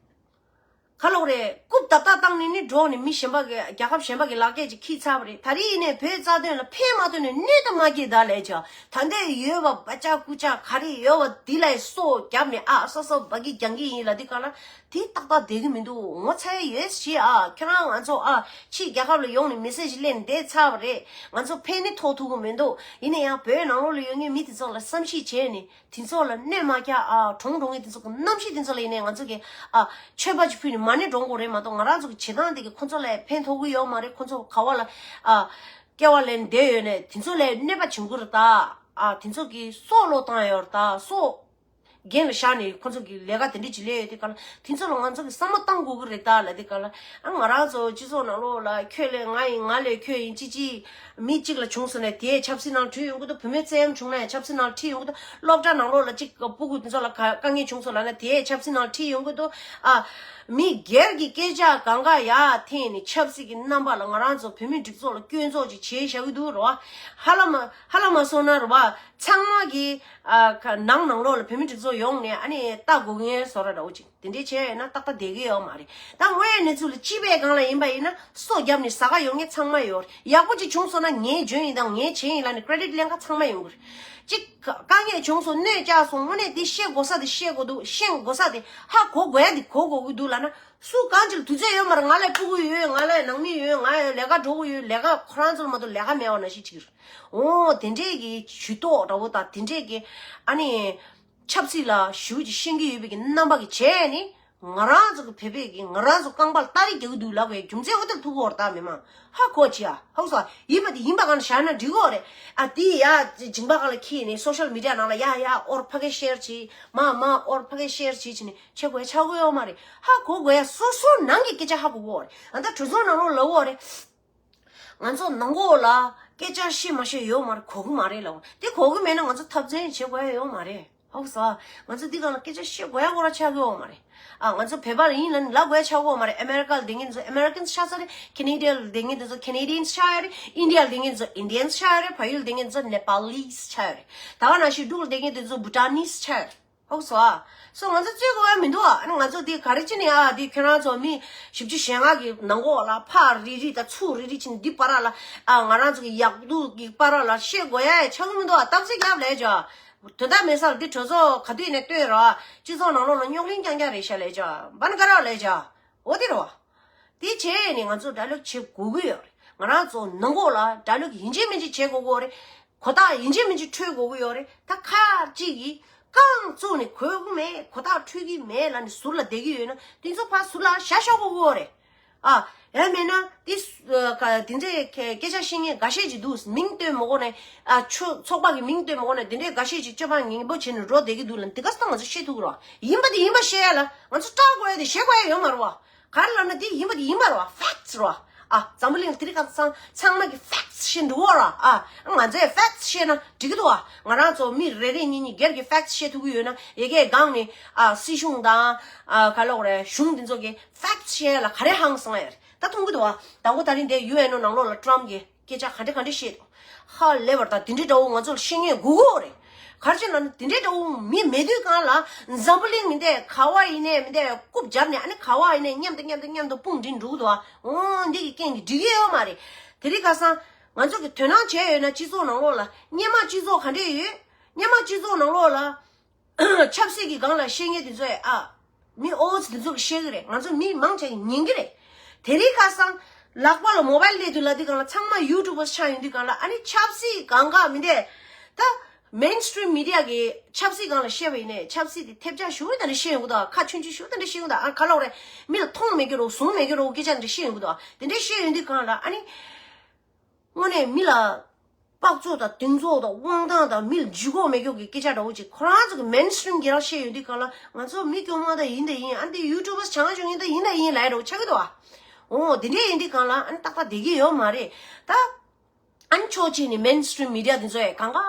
ག་ལབ་དགོས་རེད། རྐུབ་བརྡབ་བརྡབ་བཏང་ནས་ནི་འགྲོ་ནས་མི་གཞན་པ་གི་རྒྱལ་ཁབ་གཞན་པ་གི་ལག་སྐྱེས་ཅིག་ཁྱེར་ཚར་བ་རེད། ད་རིང་ཡིན་ནའི་བོད་རྩ་དོན་ལ་ཕན་མ་ཐོགས་ནས་གནོད་དུ་མ་སྐྱེལ་ད་ལས་བྱ། ད་ལྟའི་ཡོད་པ་བ་ཅག་ཀུ་ཅག་ག་རེ་ཡོད་པ་འདི་ལ་སོ་བརྒྱབ་ནས་ཨ་སོ་སོ་བ་གི་རྒྱང་གི་ཡིན་ལབ་དུས་གང་ལ་དེ་ཏག་ཏག་བསྡད་གི་མི་འདུག་ངོ་ཚ་ཡས་ཡོད་ཞེས་ཨ། ཁྱོད་རང་ང་ཚོ་ཨ་ཕྱིའི་རྒྱལ་ཁབ་ལ་ཡོང་ནས་མི་སེར་ཞིག་སླེབས་ནས་བསྡད་ཚར་བ་རེད། ང་ཚོ་ཕན་ནི་ཐོགས་ཐུབ་གི་མི་འདུག་ཡིན་ན་ཡང་བོད་ནང་ལོགས་ལ་ཡོད་མཁན་མི་དེ་ཚོ་ལ་བསམ་ཤེས་བྱས་ནས། དེ་ཚོ་ལ་གནོད་མ་རྒྱག་ཨ། གྲོངས་གྲོངས་ངེས་དེ་ཚོ་གི་རྣམ་ཤེས་དེ་ཚོ་ལ་ཡིན་ནའི་ང་ཚོ་གི་ཨ། མཆོད་པ་ཅིག་ཕུལ་ནས་མར་ནས་འགྲོ་དགོས་རེད་མ་གཏོགས། ང་རང་ཚོ་གི་བྱེད་སྟངས་དེ་གི་ཁོ་ཚོ་ལ་ཕན་ཐོགས་ཀྱི་ཡོད་མ་རེད། ཁོ་ཚོ་ག་བ་ལ་ཨ། སྐྱེ་བ་ལེན་བསྡད་ཡོད་ནའི་དེ་ཚོ་ལ་གནོད་པ་བྱུང་གི་རེད་ད། ཨ། དེ་ཚོ་གི་སྲོག་བློས་བཏང་ཡོད་རེད་ད། སྲོག་རྒྱན་ལ་བཞག་ནས་ཁོ་ཚོ་གི་ལས་ཀ་དེ་འདྲ་ཅིག་ལས་ཡོད་དེ་ག་ལ། དེ་ཚོ་ལ་ང་ཚོ་གི་བསམ་བློ་བཏང་དགོས་ཀྱི་རེད་ད་ལབ་དེ་ག་ལ། ཨ། ང་རང་ཚོ་སྤྱི་ཚོགས་ནང་ལོགས་ལ་ཁྱོད་ལས་ང་ཡིན། ང་ལས་ཁྱོད་ཡིན། ཅི་ཅི། མི་གཅིག་ལ་བྱུང་སོང་ནས་དེས་ཆབ་སྲིད་ནང་ཁྲིད་ཡོང་གི་འདུག་བུད་མེད་བཙན་གཡེམ་བྱུང་ན་ཡང་ཆབ་སྲིད་ནང་ཁྲིད་ཡོང་གི་འདུག་སློབ་གྲྭ་ནང་ལོགས་ལ་གཅིག་སྤུ་གུ་དེ་ཚོ་ལ་དཀའ་ངལ་བྱུང་སོང་ལབ་ན་དེས་ཆབ་སྲིད་ནང་ཁྲིད་ཡོང་གི་འདུག་ཨ། མི་སྒེར་གྱི་སྐད་ཆ་གང་ག་ཡ་འཐེན་ནས་ཆབ་སྲིད་ཀྱི་རྣམ་པ་ལ་ང་རང་ཚོ་བོད་མི་སྒྲིག་འཛུགས་ལ་སྐྱོན་འཛུགས་ཅིག་བྱས་བཞག་གི་འདུག་རེད་བ། ཧ་ལམ་ཧ་ལམ་མ་སོང་ན་རེད་བ། ཚང་མ་གི་ཨ། ནང་ནང་ལོགས་ལ་བོད་མི་སྒྲིག་འཛུགས་ཡོང་ནས་ཨ་ནི་ལྟ་དགོས་ངེས་བཟོ་འདྲ་འདྲ་བོ་ཅིག་དེ་འདྲའི་བྱས་ཡོད་ན་ཏག་ཏག་བསྡད་ཀྱི་ཡོད་མ་རེད། ད་དངོས་ཡོད་གནས་ཚུལ་ལ་སྤྱི་པའི་སྒང་ལ་ཡིན་པ་ཡིན་ན་སྲོག་བརྒྱབ་ནས་ཟ་ག་ཡོང་མཁན་ཚང་མ་ཡོད་རེད། ཡག་པོ་ཅིག་བྱུང་སོང་ན་ངའི་འཇོན་ཡིན་དང་ངའི་བྱས་ཡིན་ལབ་ནས་ཀྲེ་ཌིཊ་ལེན་ག་ཚང་མ་ཡོང་གི་རེད། གཅིག་དཀའ་ངལ་བྱུང་སོང་། གནོད་བསྐྱལ་སོང་། དངོས་གནས་དེ་ཤེས་དགོས་ས་དེ་ཤེས་དགོས་འདུག་ཤེས་དགོས་ས་དེ་ཧ་གོ་དགོས་ཡ་དེ་གོ་དགོས་ཀྱི་འདུག་ལབ་ན་སུ་གང་ཅིག་ལ་དུས་ཚོད་ཡོད་མ་རེད། ང་ལ་ཕྲུ་གུ་ཡོད། ང་ལ་ནང་མི་ཡོད། ང་ལས་ཀ་འགྲོ་གི་ཡོད། ལས་ཀ་ཁོ་རང་ཚོ་ལ་མ་གཏོགས་ལས་ཀ་མེད་པ་ནང་བཞིན་བྱེད་ཀྱི་རེད། འོ་དེ་འདྲས་ཀྱི་ཇུས་གཏོགས་འདྲ་བོ་དང་དེ་འདྲས་ཀྱི་ཨ་ནི་ཆབ་སྲིད་ལ་ཞེ་པོ་ཅིག་ཤེས་ཀྱི་ཡོད་པའི་གི་རྣམ་པ་གི་བྱས་ནི། ང་རང་ཚོ་གི་བོད་པས་གི་ང་རང་ཚོ་རྐང་པ་ལ་སྟ་རེ་རྒྱག་གི་འདུག་ལབ་པའི་རྒྱུ་མཚན་འོ་དེར་ཐུག་གི་ཡོད་རེད་ད། མི་མང་ཧ་གོ་ཅི་ཨ། ཧ་གོ་སོང་། ཡིན་པ་དེ་ཡིན་པ་གང་བཞག་ན་འགྲིག་གི་ཡོད་རེད། ཨ་དེ་ཡ་མཇིང་པ་གང་ལ་ཁྱེར་ནས་སོ་ཤལ་མི་ཌི་ཡ་ནང་ལ་ཡ་ཡ་ཨོར་ཕ་གི་ཤེར་བྱེད། མ་མ་ཨོར་ཕ་གི་ཤེར་བྱེད་བྱས་ནས་བྱེད་དགོས་ཡ་ཆགས་ཀྱི་ཡོད་མ་རེད། ཧ་གོ་དགོས་ཡ་སོ་སོ་ནང་གི་སྐད་ཆ་ཧ་གོ་གི་ཡོད་རེད། ཨ་ད་གྲོས་ཚོགས་ནང་ལོགས་ལབ་ཡོད་རེད། ང་ཚོ་ནང་ལོགས་ལ་སྐད་ཆ་བཤད་མ་བཤད་ཡོད་མ་རེད། གོ་གི་མ་རེད་ལབ་ཡོད་རེད། དེ་གོ་གི་མེད་ན་ང་ཚོ་འཐབ་འཛིང་བྱེད་དགོས་ཡ་ཡོད་མ་རེད། ཧ་གོ་སོང་། ང་ཚོ་འདི་སྒང་ལ་སྐད་ཆ་བཤད་དགོས་ཡ་སྐོར་ཆགས་ཀྱི་ཡོད་མ་རེད། ཨ་ང་ཚོ་བོད་པ་ཡིན་ལབ་ནས་ལབ་དགོས་ཡ་ཆགས་ཀྱི་ཡོད་མ་རེད། ཨ་མེ་རི་ཀ་ལ་བསྡད་མཁན་དེ་ཚོ་ཨ་མེ་རི་ཀན་ཆགས་ས་རེད། ཁེ་ནེ་ཌི་ཡ་ལ་བསྡད་མཁན་དེ་ཚོ་ཁེ་ནེ་ཌི་ཡན་ཆགས་ཡ་རེད། ཨིན་ཌི་ཡ་ལ་བསྡད་མཁན་དེ་ཚོ་ཨིན་ཌི་ཡན་ཆགས་ཡ་རེད། བལ་ཡུལ་ལ་བསྡད་མཁན་དེ་ཚོ་ནེ་པ་ལི་ཆགས་ཡ་རེད། ད་ག་ནང་བཞིན་འབྲུག་ལ་བསྡད་མཁན་དེ་ཚོ་བྷུ་ཊ་ནི་ཆགས་ཡ་རེད། ཧ་གོ་སོང་ཨ། སོ་ང་ཚོ་རྩོད་དགོས་ཡ་མི་འདུག་ཨ། ཨ་ནི་ང་ཚོ་འདི་ག་རེ་བྱས་ནས་ཨ་འདི་ཁྱོད་རང་ཚོ་མི་བཞི་བཅུ་ཞེ་ལྔ་གི་ནང་ལོགས་ལ་ཕར་རི་རི་དང་ཚུར་རི་རི་བྱས་ནས་འདི་བར་ལ་ཨ་ང་རང་ཚོ་གི་ཡག་སྡུག་གི་བར་ལ་བཤད་དགོས་ཡ་ཆགས་ཀྱི་མི་འདུག་ཨ། སྟབས་ཚེ་རྒྱབ་ལས་ཅོ། དོན་དག་མེད་ས་ལ་འདི་གྲོས་ཚོགས་ག་དུས་ནས་བཏོན་ར། སྤྱི་ཚོགས་ནང་ལོགས་ལ་རྙོག་གླེང་རྐྱང་རྐྱང་རེད་ཤག་ལས་ཅོ། འབའ་ན་ག་ར་ལས་ཅོ། འོ་དེ་རེད་བ། དེ་བྱས་ནས་ང་ཚོ་ཌའི་ལོག་བྱེད་དགོས་ཀྱི་ཡོད་རེད། ང་རང་ཚོ་ནང་ལོགས་ལ་ཌའི་ལོག་ཡིན་གཅིག་མིན་གཅིག་བྱེད་དགོས་ཀྱི་ཡོད་རེད། གོ་རྟགས་ཡིན་གཅིག་མིན་གཅིག་འཕྲོད་དགོས་ཀྱི་ཡོད་རེད། ད་ཁ་ཅིག་གིས་རྐང་བཙུགས་ནས་གོ་གི་མེད། གོ་རྟགས་འཕྲོད་ཀྱི་མེད་ལབ་ནས་ཟུར་ལ་བསྡད་ཀྱི་ཡོད་ན་དེ་ཚོ་ཕར་ཟུར་ལ་བཞག་ཤོག་དགོས་ཀྱི་ཡོད་རེད། ཨ། ཡང་མིན་ན་དེ་སུ་ཨ་ག་དེ་འདྲའི་སྐད་སྐད་ཆ་བཤད་མཁན་འགའ་ཤས་ཅིག་འདུག་མིང་བཏོན་མ་དགོས་ནས། ཨ་ཆོས་ཚོགས་པ་གི་མིང་བཏོན་མ་དགོས་ནས་དེ་འདྲའི་འགའ་ཤས་ཅིག་སྤྱོད་པ་ངན་པོ་བྱས་ནས་འགྲོ་བསྡད་ཀྱི་འདུག་ལ། འདི་ག་སྟངས་ང་ཚོ་བཤད་ཐུབ་ཀྱི་རེད་བ། ཡིན་པ་དེ་ཡིན་པ་བཤད་ཡ་ལ་ང་ཚོ་སྐྲག་དགོས་ཡ་དེ་བཤད་དགོས་ཡ་ཡོད་མ་རེད་བ། ག་རེ་ལབ་ན་དེ་ཡིན་པ་དེ་ཡིན་པ་རེད་བ། ཕེག་ཊི་རེད་བ། ཨ། འཛམ་བུ་གླིང་དེ་རིང་ཁ་སང་ཚང་མ་གི་facts་བཤད་འདུག་བ་ར། ཨ། ང་ཚོས་facts་བཤད་ན་འགྲིག་གི་འདུག་ཨ། ང་རང་ཚོ་མི་རེ་རེ་གཉིས་གཉིས་སྒེར་གྱི་facts་བཤད་ཐུབ་ཀྱི་ཡོད་ན། ཡ་གིའི་སྒང་ནས། ཨ། སྲིད་གཞུང་དང་། ཨ། ག་ལབ་དགོས་རེད། གཞུང་འདི་ཚོ་གི་facts་བཤད་ལ་ག་རེ་ཧང་སང་ཡ་རེད། ད་མཐོང་གི་འདུག་ཨ། དང་པོ་ད་རིང་དེ་ཡུ་ཨེན་ཨོ་ནང་ལོགས་ལ་ཊམ་གི་སྐད་ཆ་ག་འདྲ་ག་འདྲ་བཤད་འདུག་ཧ་ལས་པར། ད་དེ་འདྲའི་འདྲ་བོ་ང་ཚོ་ལ་བཤད་མཁན་དགོས་ཀྱི་ཡོད་རེད། ག་རེ་བྱས་ན་དེ་འདྲའི་འདྲ་བོ་མི་མེད་དུས་སྒང་ལ། འཛམ་བུ་གླིང་མི་འདི་ག་བ་ཡིན་ནའི་མི་འདི་རྐུབ་སྦྱར་ནས། ཨ་ནི་ག་བ་ཡིན་ནའི་མཉམ་དུ་མཉམ་དུ་མཉམ་དུ་དཔུང་སྒྲིག་འགྲོ་གི་འདུག་ཨ། འོ་འདི་གི་རྐྱེན་གྱིས་འགྲིག་གི་ཡོད་མ་རེད། དེ་རིང་ཁ་སང་ང་ཚོ་གི་དོ་སྣང་བྱས་ཡོད་ན། སྤྱི་ཚོགས་ནང་ལོགས་ལ་སྔོན་མ་སྤྱི་ཚོགས་ག་འདྲས་ཡོད། སྔོན་མ་སྤྱི་ཚོགས་ནང་ལོགས་ལ་ཆབ་སྲིད་ཀྱི་སྒང་ལ་བཤད་མཁན་དེ་ཚོས། ཨ། མི་ཨོ་ཙི་དེ་ཚོ་གིས་བཤད་གི་རེད། ང་ཚོ་མི་མང་ཆེ་གིས་ཉན་གི་རེད། དེ་རིང་ཁ་སང་ལག་པ་ལ་མོ་བལ་སླེབས་དུས་ལ། དེ་སྒང་ལ་ཚང་མ་ཡུ་ཊུབ་པར་ཆགས་ཡོང་དུས་སྒང་ལ། ཨ་ནི་ཆབ་སྲིད་སྒང་ག་མི་འདི་ད་མེན་སི་ཊིམ་མི་ཌི་ཡ་གིས་ཆབ་སྲིད་སྒང་ལ་བཤད་པ་ཡིན་ནའི། ཆབ་སྲིད་དེ་ཐེབས་ཆག་ཞེ་པོ་དེ་འདྲ་བཤད་ཡོང་གི་འདུག་ཁ་ཆུང་ཆུང་ཞེ་པོ་དེ་འདྲ་བཤད་ཡོང་གི་འདུག་ཨ། ག་ལབ་དགོས་རེད། མི་ལ་མཐོང་མེད་རྒྱུ་རེད། བཟུང་མེད་རྒྱུ་རེད། སྐད་ཆ་དེ་འདྲ་བཤད་ཡོང་གི་འདུག་དེ་འདྲ་བཤད་ཡོང་དུས་སྒང་ལ། ཨ་ནི། དངོས་གནས་མི་ལ་དཔག་ཚོད་དང་གདེང་ཚོད་དང་དབང་ཐང་དང་མི་ལ་ལྗིད་ཁོག་མེད་རྒྱུ་གི་སྐད་ཆ་འདྲ་བོ་ཅིག་ཁོ་རང་ཚོ་གི་མེན་སི་ཊིམ་གྱིས་རང་བཤད་ཡོང་དུས་སྒང་ལ། ང་ཚོ་མི་སྐྱོ་མ་ད་ཡིན་ད་ཡིན། ཨ་ནི་དེ་ཡུ་ཊུབ་པར་ཆང་བྱུང་ཡིན་ད་ཡིན་ད་ཡིན་ལབ་ཡ་འདྲ་བོ་ཆགས་ཀྱི་འདུག་ཨ། འོ་དེ་འདྲས་ཡིན་དུས་སྒང་ལ། ཨ་ནི་ཏག་ཏག་བསྡད་ཀྱི་ཡོད་མ་རེད་ད། ཨ་ནི་ཕྱོགས་གཅིག་ནས་མེན་སི་ཊིམ་མི་ཌི་ཡ་དེ་ཚོ་ཡང་གང་ག་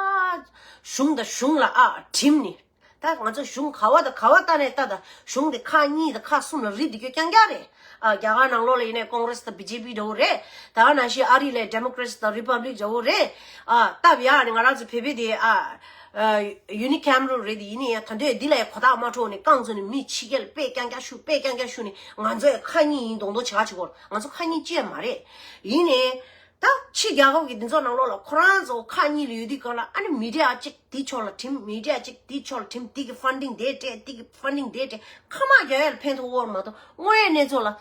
གཞུང་དང་གཞུང་ལ། ཨ། གྲིམས་ནས། ད་ང་ཚོ་གཞུང་ག་བ་དང་ག་བ་ལྟ་ནས་ལྟ་ད། གཞུང་དེ་ཁག་གཉིས་དང་ཁག་གསུམ་ལ་རིལ་བསྡད་རྒྱུ་རྐྱང་རྐྱང་རེད། ཨ། རྒྱ་གར་ནང་ལོགས་ལ་ཡིན་ནའི་ཀོང་རེ་སི་དང་བི་ཇེ་པི་འདྲ་བོ་རེད། ད་ག་ནང་བཞིན་ཨ་རི་ལ་ཌེ་མོ་ཀེ་རེ་ཊི་དང་རི་པབ་ལིག་འདྲ་བོ་རེད། ཨ། སྟབས་ཡག་ནས་ང་རང་ཚོ་བོད་པའི་དེ། ཨ། ཡུ་ནི་ཀེམ་རལ་རེད། དེ་ཡིན་ནའི་ཡང་ད་དུང་འདི་ལ་ཡང་གོ་རྟོགས་མ་འཕྲོད་ནས་རྐང་བཙུགས་ནས་མི་ཕྱི་རྒྱལ་ལ་དཔེ་རྐྱང་རྐྱང་ཞུ། དཔེ་རྐྱང་རྐྱང་ཞུ་ནས། ང་ཚོ་ཡང་ཁག་གཉིས་ཡིན་མདོག་མདོག་བྱེད་ག་བྱེད་གོ། ང་ཚོ་ཁག་གཉིས་ཅི་ཡང་མ་རེད། ཡིན་ནའི། ད་ཕྱི་རྒྱལ་ཁབ་ཀྱི་འདི་ཚོ་ནང་ལོགས་ལ་ཁོ་རང་ཚོ་ཁག་གཉིས་ལ་ཡོད་དུས་སྒང་ལ། ཨ་ནི་མི་ཌི་ཡ་གཅིག་དེའི་ཕྱོགས་ལ་གྲིམས། མི་ཌི་ཡ་གཅིག་དེའི་ཕྱོགས་ལ་གྲིམས། དེ་གི་ཕན་ཌིང་དེ་སྤྲད། དེ་གི་ཕན་ཌིང་དེ་སྤྲད། ཁ་མ་རྒྱག་ཡ་ལ་ཕན་ཐོགས་ཀྱི་ཡོད་རེད་མ་གཏོགས། དངོས་ཡོད་གནས་ཚུལ་ལ་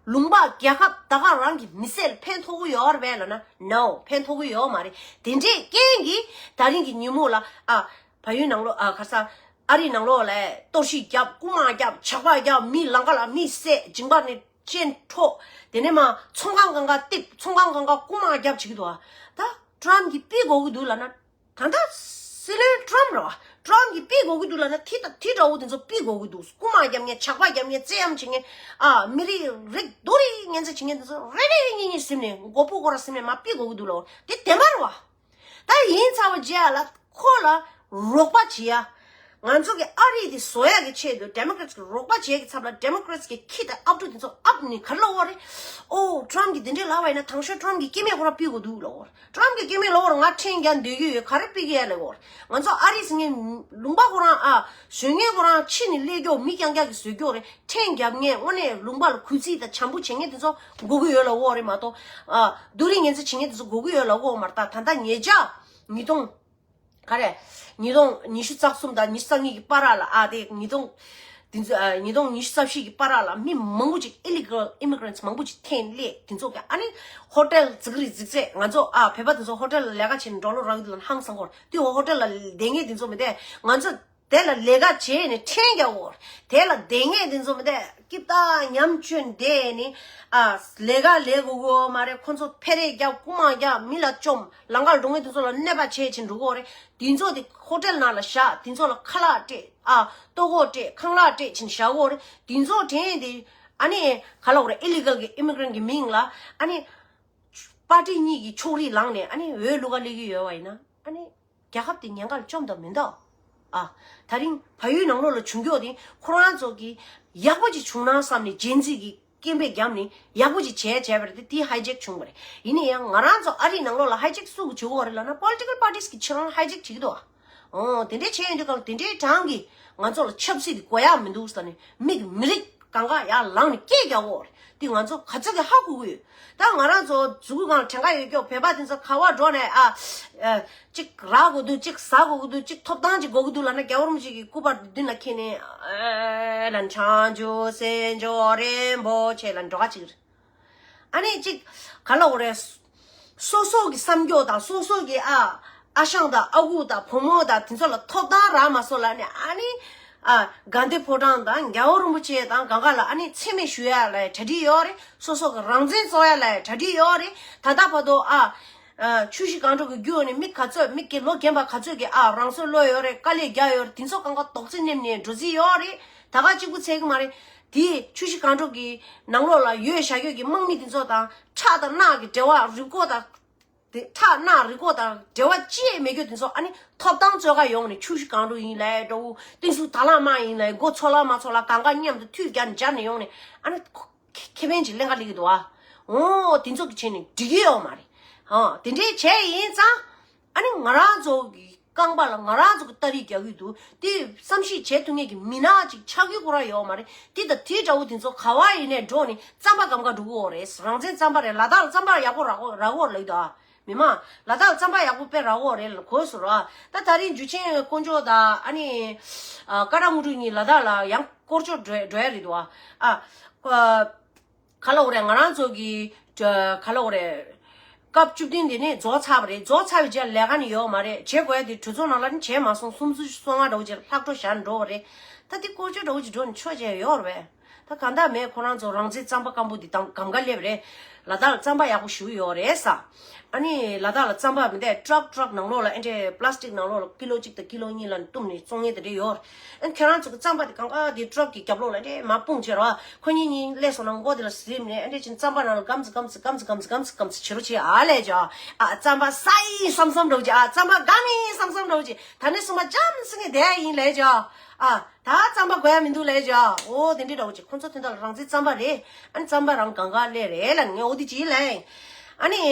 ལུང་པ་རྒྱལ་ཁབ་ད་ག་རང་གི་མི་སེར་ལ་ཕན་ཐོགས་ཀྱི་ཡོད་རེད་པས་ལབ་ན། ནོ། ཕན་ཐོགས་ཀྱི་ཡོད་མ་རེད། དེ་འདྲའི་རྐྱེན་གྱིས་ད་རིང་གི་ཉིན་མོ་ལ། ཨ། བལ་ཡུལ་ནང་ལོགས། ཨ། ག་རེ་ཟ། ཨ་རི་ནང་ལོགས་ལ་གཏོར་བཤིག་བརྒྱབ། རྐུ་མ་བརྒྱབ། ཇག་པ་བརྒྱབ། མི་ལང་ཀ་ལ་མི་བསད། མཇིང་པ་ནས་ཅན་འཕྲོག་དེ་ནས་མར་ཚོང་ཁང་སྒང་ག་རྡིབ། ཚོང་ཁང་སྒང་ག་རྐུ་མ་བརྒྱབ་བྱེད་ཀྱི་འདུག་ཨ། ད་ཊམ་གྱིས་ཕུད་དགོས་ཀྱི་འདུག་ལབ་ན། ད་ལྟ་སྲིད་བློན་ཊམ་རེད་བ། ཊམ་གྱིས་ཕུད་དགོས་ཀྱི་འདུག་ལབ་ན། དེ་དང་དེ་འདྲ་བོ་དེ་ཚོ་ཕུད་དགོས་ཀྱི་འདུག་རྐུ་མ་བརྒྱབ་མཁན། ཇག་པ་བརྒྱབ་མཁན། བཙན་གཡེམ་བྱེད་མཁན། ཨ། མི་རིགས་རིགས་རྡོ་རིང་ངན་ཚད་བྱེད་མཁན་དེ་ཚོ་རེ་རེ་གཉིས་གཉིས་ཟིན་ནས། མགོ་པོ་སྐོར་ར་ཟིན་ནས་མར་ཕུད་དགོས་ཀྱི་འདུག་ལབ། དེ་བདེན་པ་རེད་བ། ད་ཡིན་ཚར་བ་རྗེས་ལ་ཁོ་ལ་རོགས་པ་བྱེད་ཡ། ང་ཚོ་གི་ཨ་རི་དེ་བཟོ་ཡ་གི་ཆེད་དུ། ཌེ་མོ་ཀེ་རེ་ཊི་གི་རོགས་པ་བྱེད་ཡ་གི་ཚབ་ལ། ཌེ་མོ་ཀེ་རེ་ཊི་གི་ཁྱི་དང་ཨབ་ཕྲུག་དེ་ཚོ་ཨབ་ནས་ག་རེ་ལབ་ཡོད་རེད། ཨོ། ཊམ་གྱིས་དེ་འདྲས་ལབ་པ་ཡིན་ན། དང་ཤོས་ཊམ་གྱིས་སྐྱེ་དམན་ཁོ་རང་ཕུད་དགོས་འདུག་ལབ་ཡོད་རེད། ཊམ་གྱིས་སྐྱེ་དམན་ལབ་ཡོད་རེད། ང་ཁྲལ་རྒྱག་སྡོད་ཀྱི་ཡོད། ག་རེ་ཕུད་ཀྱི་ཡོད་ལབ་ཡོད་རེད། ང་ཚོ་ཨ་རི་ཟེར་མཁན་ལུང་པ་ཁོ་རང་། ཨ། བཟོ་མཁན་ཁོ་རང་ཕྱི་ནས་སླེབས་རྒྱུ། མི་རྐྱང་རྐྱང་གིས་བཟོས་རྒྱུ་རེད། ཁྲལ་རྒྱག་མཁན། དངོས་གནས་ལུང་པ་ལ་གུས་བརྩི་དང་བྱམས་པོ་བྱེད་མཁན་དེ་ཚོ་དགོས་ཀྱི་ཡོད་ལབ་ཡོད་རེད་མ་གཏོགས། ཨ། རྡོ་རིང་ངན་ཚད་བྱེད་མཁན་དེ་ཚོ་དགོས་ཀྱི་ཡོད་ལབ་ཡོད་མ་རེད། ད་ད་ལྟ་ཉེ་ཆར་ཉིས་སྟོང་། ག་རེ། ཉིས་སྟོང་ཉི་ཤུ་རྩ་གསུམ་དང་ཉི་ཤུ་རྩ་གཉིས་ཀྱི་བར་ལ། ཨ། དེ་ཉིས་སྟོང་། དེ་ཚོ། ཨ། ཉིས་སྟོང་ཉི་ཤུ་རྩ་བཞི་གི་བར་ལ་མི་མང་པོ་ཅིག་ཨི་ལི་གལ་ཨི་མི་གྷི་རེན་ཊི་མང་པོ་ཅིག་འཐེན་སླེབས། དེ་ཚོ་གི། ཨ་ནི་ཧོ་ཊེལ་འཛུགས་རིགས་འཛུགས་ཚད། ང་ཚོ། ཨ། བོད་པ་དེ་ཚོ་ཧོ་ཊེལ་ལ་ལས་ཀ་བྱས་ནས་འགྲོ་ལོག་རག་གི་འདུག་ལབ་ན་ཧང་སང་གི་ཡོད་རེད། དེ་ཧོ་ཊེལ་ལ་བསྡད་མཁན་དེ་ཚོ་མི་དེ། ང་ཚོ་དེ་ལ་ལས་ཀ་བྱས་ནས་ཁྲལ་རྒྱག་གི་ཡོད་རེད། དེ་ལ་བསྡད་མཁན་དེ་ཚོ་མི་དེ་སྐྱིད་ཐག་ཉམས་བཅུག་བསྡད་ནས། ཨ། ལས་ཀ་ལས་དགོས་ཀྱི་ཡོད་མ་རེད། ཁོ་ཚོ་འཕེན་རེས་རྒྱབ། རྐུ་མ་རྒྱབ། མི་ལ་བཅོམ། ལང་ཀར་འགྲོ་མཁན་དེ་ཚོ་ལ་གནོད་པ་བྱས་བྱས་འགྲོ་གི་ཡོད་རེད། དེ་ཚོ་དེ་ཧོ་ཊེལ་ནང་ལ་བཞག་དེ་ཚོ་ལ་ཁ་ལག་སྤྲད། ཨ། ལྟོ་གོས་སྤྲད། ཁང་གླ་སྤྲད་བྱས་བཞག་གི་ཡོད་རེད། དེ་ཚོ་དྲན་ཏེ། ཨ་ནི་ག་ལབ་དགོས་རེད། ཨི་ལི་གལ་གྱི་ཨི་མི་གྷི་རེན་ཊི་གི་མིང་ལ། ཨ་ནི་པར་ཊི་གཉིས་ཀྱི་ཕྱོགས་རིས་ལངས་ནས། ཨ་ནི་འོས་བླུག་ག་སླེབས་ཀྱི་ཡོད་པ་ཡིན་ན། ཨ་ནི་རྒྱལ་ཁབ་དེ་ཉེན་ཁ་ལ་བཅོམ་དང་མི་འདུག་ཨ། ད་རིང་བལ་ཡུལ་ནང་ལོགས་ལ་བྱུང་རྒྱུ་དེ་ཁོ་རང་ཚོ་གི་ཡག་པོ་ཅིག་བྱུང་ན་བསམ་ནས་ཇེན་ཛི་གི་སྐད་འབོད་བརྒྱབ་ནས་ཡག་པོ་ཅིག་བྱས་བྱས་པ་རེད་དེ། དེ་ཧའི་ཇེག་བྱུང་བ་རེད། ཡིན་ན་ཡང་ང་རང་ཚོ་ཨ་རིའི་ནང་ལོགས་ལ་ཧའི་ཇེག་སུ་གིས་བྱེད་ཀྱི་ཡོད་རེད་ལབ་ན། པོ་ལི་ཊི་ཀལ་པར་ཊིས་གིས་ཁྱེད་རང་ཧའི་ཇེག་བྱེད་ཀྱི་འདུག་ཨ། ཨོ། དེ་འདྲའི་བྱས་ཡོང་དུས་སྒང་ལ་དེ་འདྲའི་གྲངས་ཀྱིས་ང་ཚོ་ལ་ཆབ་སྲིད་དེ་དགོས་ཡག་མི་འདུག་ཟེར་ནས་མི་གི་མི་རིགས་སྒང་ག་ཡར་ལངས་ནས་སྐད་རྒྱག་གི་ཡོད་རེད། དེ་ང་ཚོ་ག་ཚོད་ཀྱིས་ཧ་གོ་གི་ཡོད། ད་ང་རང་ཚོ་མཛུ་གུ་སྒང་ལ་བྲན་ཁ་ཡོད་རྒྱུ་བོད་པ་དེ་ཚོ་ག་བ་འགྲོ་ནས། ཨ། ཨ། གཅིག་རག་དགོས་འདུག་གཅིག་ཟ་དགོས་ཀྱི་འདུག་གཅིག་ཐོབ་ཐང་ཅིག་དགོས་ཀྱི་འདུག་ལབ་ན། རྒྱལ་བ་རིན་པོ་ཆེ་གི་སྐུ་པར་མདུན་ལ་འཁྱེར་ནས། ཨ་ལ་བྱང་ཆུབ་སེམས་མཆོག་རིན་པོ་ཆེ་ལབ་འགྲོ་ག་ཅིག་རེད། ཨ་ནི་གཅིག་ག་ལབ་དགོས་རེད། སོ་སོ་གི་བསམ་སྐྱོ་དང་སོ་སོ་གི། ཨ། ཨ་ཞང་དང་ཨ་ཁུ་དང་བུ་མོ་དང་དེ་ཚོ་ལ་ཐོབ་ཐང་རག་མ་སོང་ལབ་ནས། ཨ་ནི། ཨ། དགའ་ལྡན་ཕོ་བྲང་དང་རྒྱལ་བ་རིན་པོ་ཆེ་དང་སྒང་ག་ལ། ཨ་ནི་མཚན་སྨད་ཞུ་ཡ་ལ་གྲ་སྒྲིག་ཡོད་རེད། སོ་སོ་གི་རང་བཙན་རྩོད་ཡ་ལ་གྲ་སྒྲིག་ཡོད་རེད། ད་ལྟ་བར་དུ། ཨ། ཨ། ཆུ་བཞི་སྒང་དྲུག་གི་རྒྱུད་ནས་མི་ག་ཚོད། མི་དགེ་ལོ་རྒན་པ་ག་ཚོད་ཀྱིས། ཨ། རང་སྲོག་བློས་ཡོད་རེད། དཀའ་ལས་རྒྱག་ཡོད་རེད། དེ་ཚོ་སྒང་ག་རྡོག་རྫིས་མནན་ནས་འགྲོ་རྩིས་ཡོད་རེད། ད་ག་གཅིག་པུ་ཚད་ཀྱི་མ་རེད། དེའི་ཆུ་བཞི་སྒང་དྲུག་གི་ནང་ལོགས་ལ་ཡོད་བཞག་ཡོད་ཀྱི་དམག་མི་དེ་ཚོ་དང་ཁྲག་དང་རྣག་གི་འབྲེལ་བ་རུས་ཁོག་དང་། དེ་ཁྲག་རྣག་རུས་ཁོག་དང་འབྲེལ་བ་ཅི་ཡང་མེད་རྒྱུ་དེ་ཚོ། ཨ་ནི་ཐོབ་ཐང་རྩོད་ག་ཡོང་ནས་ཆུ་བཞི་སྒང་དྲུག་ཡིན་ལབ་འདྲ་བོ། བསྟན་སྲུང་དར་ལག་དམར་ཡིན་ལབ། མགོ་ཚོ་ལ་མ་ཚོ་ལ་གང་ག་མཉམ་དུ་མཐུད་རྒྱག་ནས་སྦྱར་ནས་ཡོང་ནས། ཨ་ནི་ཁེ་ཁེ་ཕན་ཅིག་ལེན་ག་སླེབས་ཀྱི་འདུག་ཨ། འོ་དེ་ཚོ་གི་བྱས་ནས་འགྲིག་གི་ཡོད་མ་རེད། ཨ་དེ་འདྲའི་བྱས་ཡིན་ཙང་། ཨ་ནི་ང་རང་ཚོ་གི་རྐང་པ་ལ་ང་རང་ཚོ་གི་སྟ་རེ་རྒྱག་གི་འདུག་དེ་བསམ་གཞིག་བྱེད་ཐུབ་མཁན་གྱི་མི་སྣ་ཅིག་ཆགས་ཀྱི་ཁོ་རང་ཡོད་མ་རེད། དེ་དང་དེ་འདྲ་བོ་དེ་ཚོ་ག་བ་ཡིན་ནས་འགྲོ་ནས་རྩམ་པ་སྒམ་ག་འགྲོ་གི་ཡོད་རེད། རང་བཙན་རྩམ་པ་རེད། ལ་དྭགས་ལ་རྩམ་པ་ཡག་པོ་རག་གོ་རག་གོ་ལབ་ཀྱི་འདུག་ཨ། མི་མང་ལ་དྭགས་ལ་རྩམ་པ་ཡག་པོ་དཔེ་རག་གོ་རེད་ལ་གོ་སོང་ར། ད་ད་རིང་འཇུ་ཆེན་དཀོན་མཆོག་དང་ཨ་ནི་ཀ་ར་མུ་ཀྲུ་གཉིས་ལ་དྭགས་ལ་ཡང་སྐོར་སྐྱོད་འགྲོ་འགྲོ་ཡ་རེད་འདུག་ཨ། ཨ། ག་ལ་འོ་རེད། ང་རང་ཚོ་གི་ག་ལ་འོ་རེད། སྐབས་བཅུ་བདུན་དེ་ནས་རྫོགས་ཚར་བ་རེད། རྫོགས་ཚར་བའི་རྗེས་ལས་ཀ་ནི་ཡོད་མ་རེད། བྱེད་དགོས་ཡ་དེ་གྲོས་ཚོགས་ནང་ལ་ནི་བྱས་མ་སོང་། སུམ་ཅུ་སོ་ལྔ་འདྲ་བོ་ཅིག་ལྷག་འཕྲོ་བཞག་ནས་འགྲོ་བ་རེད། ད་དེ་སྐོར་སྐྱོད་འདྲ་བོ་ཅིག་འགྲོ་ནས་ཆོག་བྱས་ཡོད་རེད་པས། ད་གང་ལྟར་མེད། ཁོ་རང་ཚོ་རང་བཙན་རྩམ་པ་སྐམ་པོ་འདི་དང་སྒམ་ག་སླེབས་རེད། ལ་དྭགས་ལ་རྩམ་པ་ཡག་པོ་ཞེ་པོ་ཡོད་རེད་ས། ཨ་ནི་ལ་དྭགས་ལ་རྩམ་པ་མི་འདུག་ཊྲག་ཊྲག་ནང་ལོགས་ལ་ཨེ་འདྲས་པ་ལ་སི་ཊིག་ནང་ལོགས་ལ་ཀི་ལོ་གཅིག་དང་ཀི་ལོ་གཉིས་ལ་བཏུམས་ནས་བཙོང་མཁན་དེ་འདྲས་ཡོད་རེད། ཨ་ནི་ཁྱེད་རང་ཚོ་གི་རྩམ་པ་དེ་གང་ག་དེ་ཊྲག་གི་རྒྱབ་ལོགས་ལ་ཨེ་འདྲས་མར་སྤུངས་བྱས་རོགས། ཁོ་གཉིས་གཉིས་སླེབས་སོང་ན་མགོ་དེ་ལ་ཟིམ་ནས་ཨེ་འདྲས་ཅིག་རྩམ་པ་ནང་ལ་སྒམ་ཙི་སྒམ་ཙི་སྒམ་ཙི་སྒམ་ཙི་སྒམ་ཙི་བྱེད་རོགས་བྱེད་ཨ་ལས་ཇོ། ཨ་རྩམ་པ་ས་ཡིན་བསམ་བསམ་འདྲ་བོ་ཅིག་ཨ་རྩམ་པ་སྒམ་ཡིན་བསམ་བསམ་འདྲ་བོ་ཅིག་ད་ནི་སུ་མ་ཅམ་སི་ངེ་བསྡད་ཡིན་ལས་ཇོ། ཨ། ད་རྩམ་པ་དགོས་ཡ་མི་འདུག་ལས་ཇོ། འོ་དེ་འདྲའི་འདྲ་བོ་ཅིག་ཁོང་ཚོ་དོན་དག་ལ་རང་བཙན་རྩམ་པ་རེད། ཨ་ནི་རྩམ་པ་རང་གང་ག་སླེབས་རེད་ལ་ངས་འོ་དེ་ཅིག་ལས། ཨ་ནི།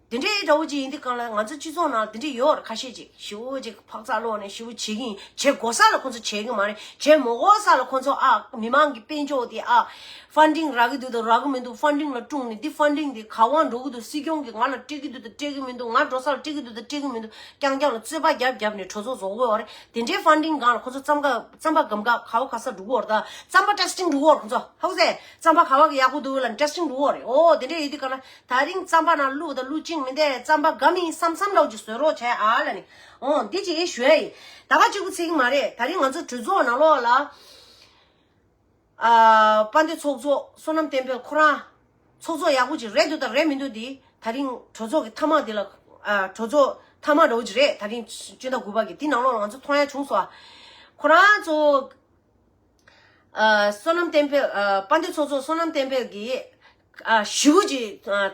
དེ་འདྲའི་འདྲ་བོ་ཅིག་ཡིན་དུས་གང་ལ་ང་ཚོ་སྤྱི་ཚོགས་ནང་དེ་འདྲའི་ཡོད་རེད། ཁ་ཤས་ཅིག་ཞེ་པོ་ཅིག་འཕག་འཚག་ལོག་ནས་ཞེ་པོ་བྱེད་ཀྱི་ཡིན། བྱེད་དགོས་ས་ལ་ཁོང་ཚོ་བྱེད་ཀྱི་མ་རེད། བྱེད་མ་དགོས་ས་ལ་ཁོང་ཚོ་ཨ་མི་མང་གི་དཔལ་འབྱོར་དེ་ཨ་ཕན་ཌིང་རག་གི་འདུག་དང་རག་གི་མི་འདུག་ཕན་ཌིང་ལ་སྤྲུངས་ནས་འདི་ཕན་ཌིང་དེ་ག་བ་འགྲོ་གི་འདུག་སྲིད་སྐྱོང་གིས་ང་ལ་སྤྲད་ཀྱི་འདུག་དང་སྤྲད་ཀྱི་མི་འདུག་ང་འགྲོ་ས་ལ་སྤྲད་ཀྱི་འདུག་དང་སྤྲད་ཀྱི་མི་འདུག་རྐྱང་རྐྱང་ལ་རྩོད་པ་རྒྱབ་རྒྱབ་ནས་གྲོས་ཚོགས་རྫོགས་དགོས་པ་རེད། དེ་འདྲའི་ཕན་ཌིང་སྒང་ལ་ཁོ་ཚོ་རྩམ་པ་རྩམ་པ་སྒམ་ག་ག་བ་ག་ས་འགྲོ་གི་ཡོད་རེད། ད་རྩམ་པ་ཊེ་སི་ཊིང་འགྲོ་གི་ཡོད་རེད། ཁོ་ཚོ་ཧ་གོ་སོང་། རྩམ་པ་ག་བ་གི་ཡག་པོ་འདུག་ལབ་ནས་ཊེ་སི་ཊིང་འགྲོ་གི་ཡོད་རེད། འོ་དེ་འདྲ་ཡོད་དུས་ག་ལ་ད་རིང་རྩམ་པ་ནང་བླུགས་དང་བླུགས་ཅིང་མི་འདུག་རྩམ་པ་སྒམ་ཡིན་བསམ་བསམ་འདྲ་བོ་ཅིག་བཟོ་རོགས་བྱས་ཨ་ལབ་ནས། འོ་འདི་ཅིག་ཞུ་ཡ་ཡིན། ད་ག་གཅིག་པུ་ཚིག་གི་མ་རེད། ད་རིང་ང་ཚོ་གྲོས་ཚོགས་ནང་ལོགས་ལ། ཨ། དཔལ་ལྡན་ཚོགས་གཙོ་བསོད་ནམས་བསྟན་འཕེལ་ཁོ་རང་ཚོགས་གཙོ་ཡག་པོ་ཅིག་རེད་འདུག་དང་རེད་མི་འདུག་འདི་ད་རིང་གྲོས་ཚོགས་ཀྱི་མཐའ་མ་འདི་ལ། ཨ། གྲོས་ཚོགས་མཐའ་མ་འདྲ་བོ་ཅིག་རེད། ད་རིང་སྤྱི་ཟླ་དགུ་པ་གི་འདི་ནང་ལོགས་ལ་ང་ཚོ་མཐོང་ཡ་བྱུང་སོང་། ཨ། ཁོ་རང་ཚོ། ཨ། བསོད་ནམས་བསྟན་འཕེལ། ཨ། དཔལ་ལྡན་ཚོགས་གཙོ་བསོད་ནམས་བསྟན་འཕེལ་གྱིས། ཨ། ཞེ་པོ་ཅིག་ཨ།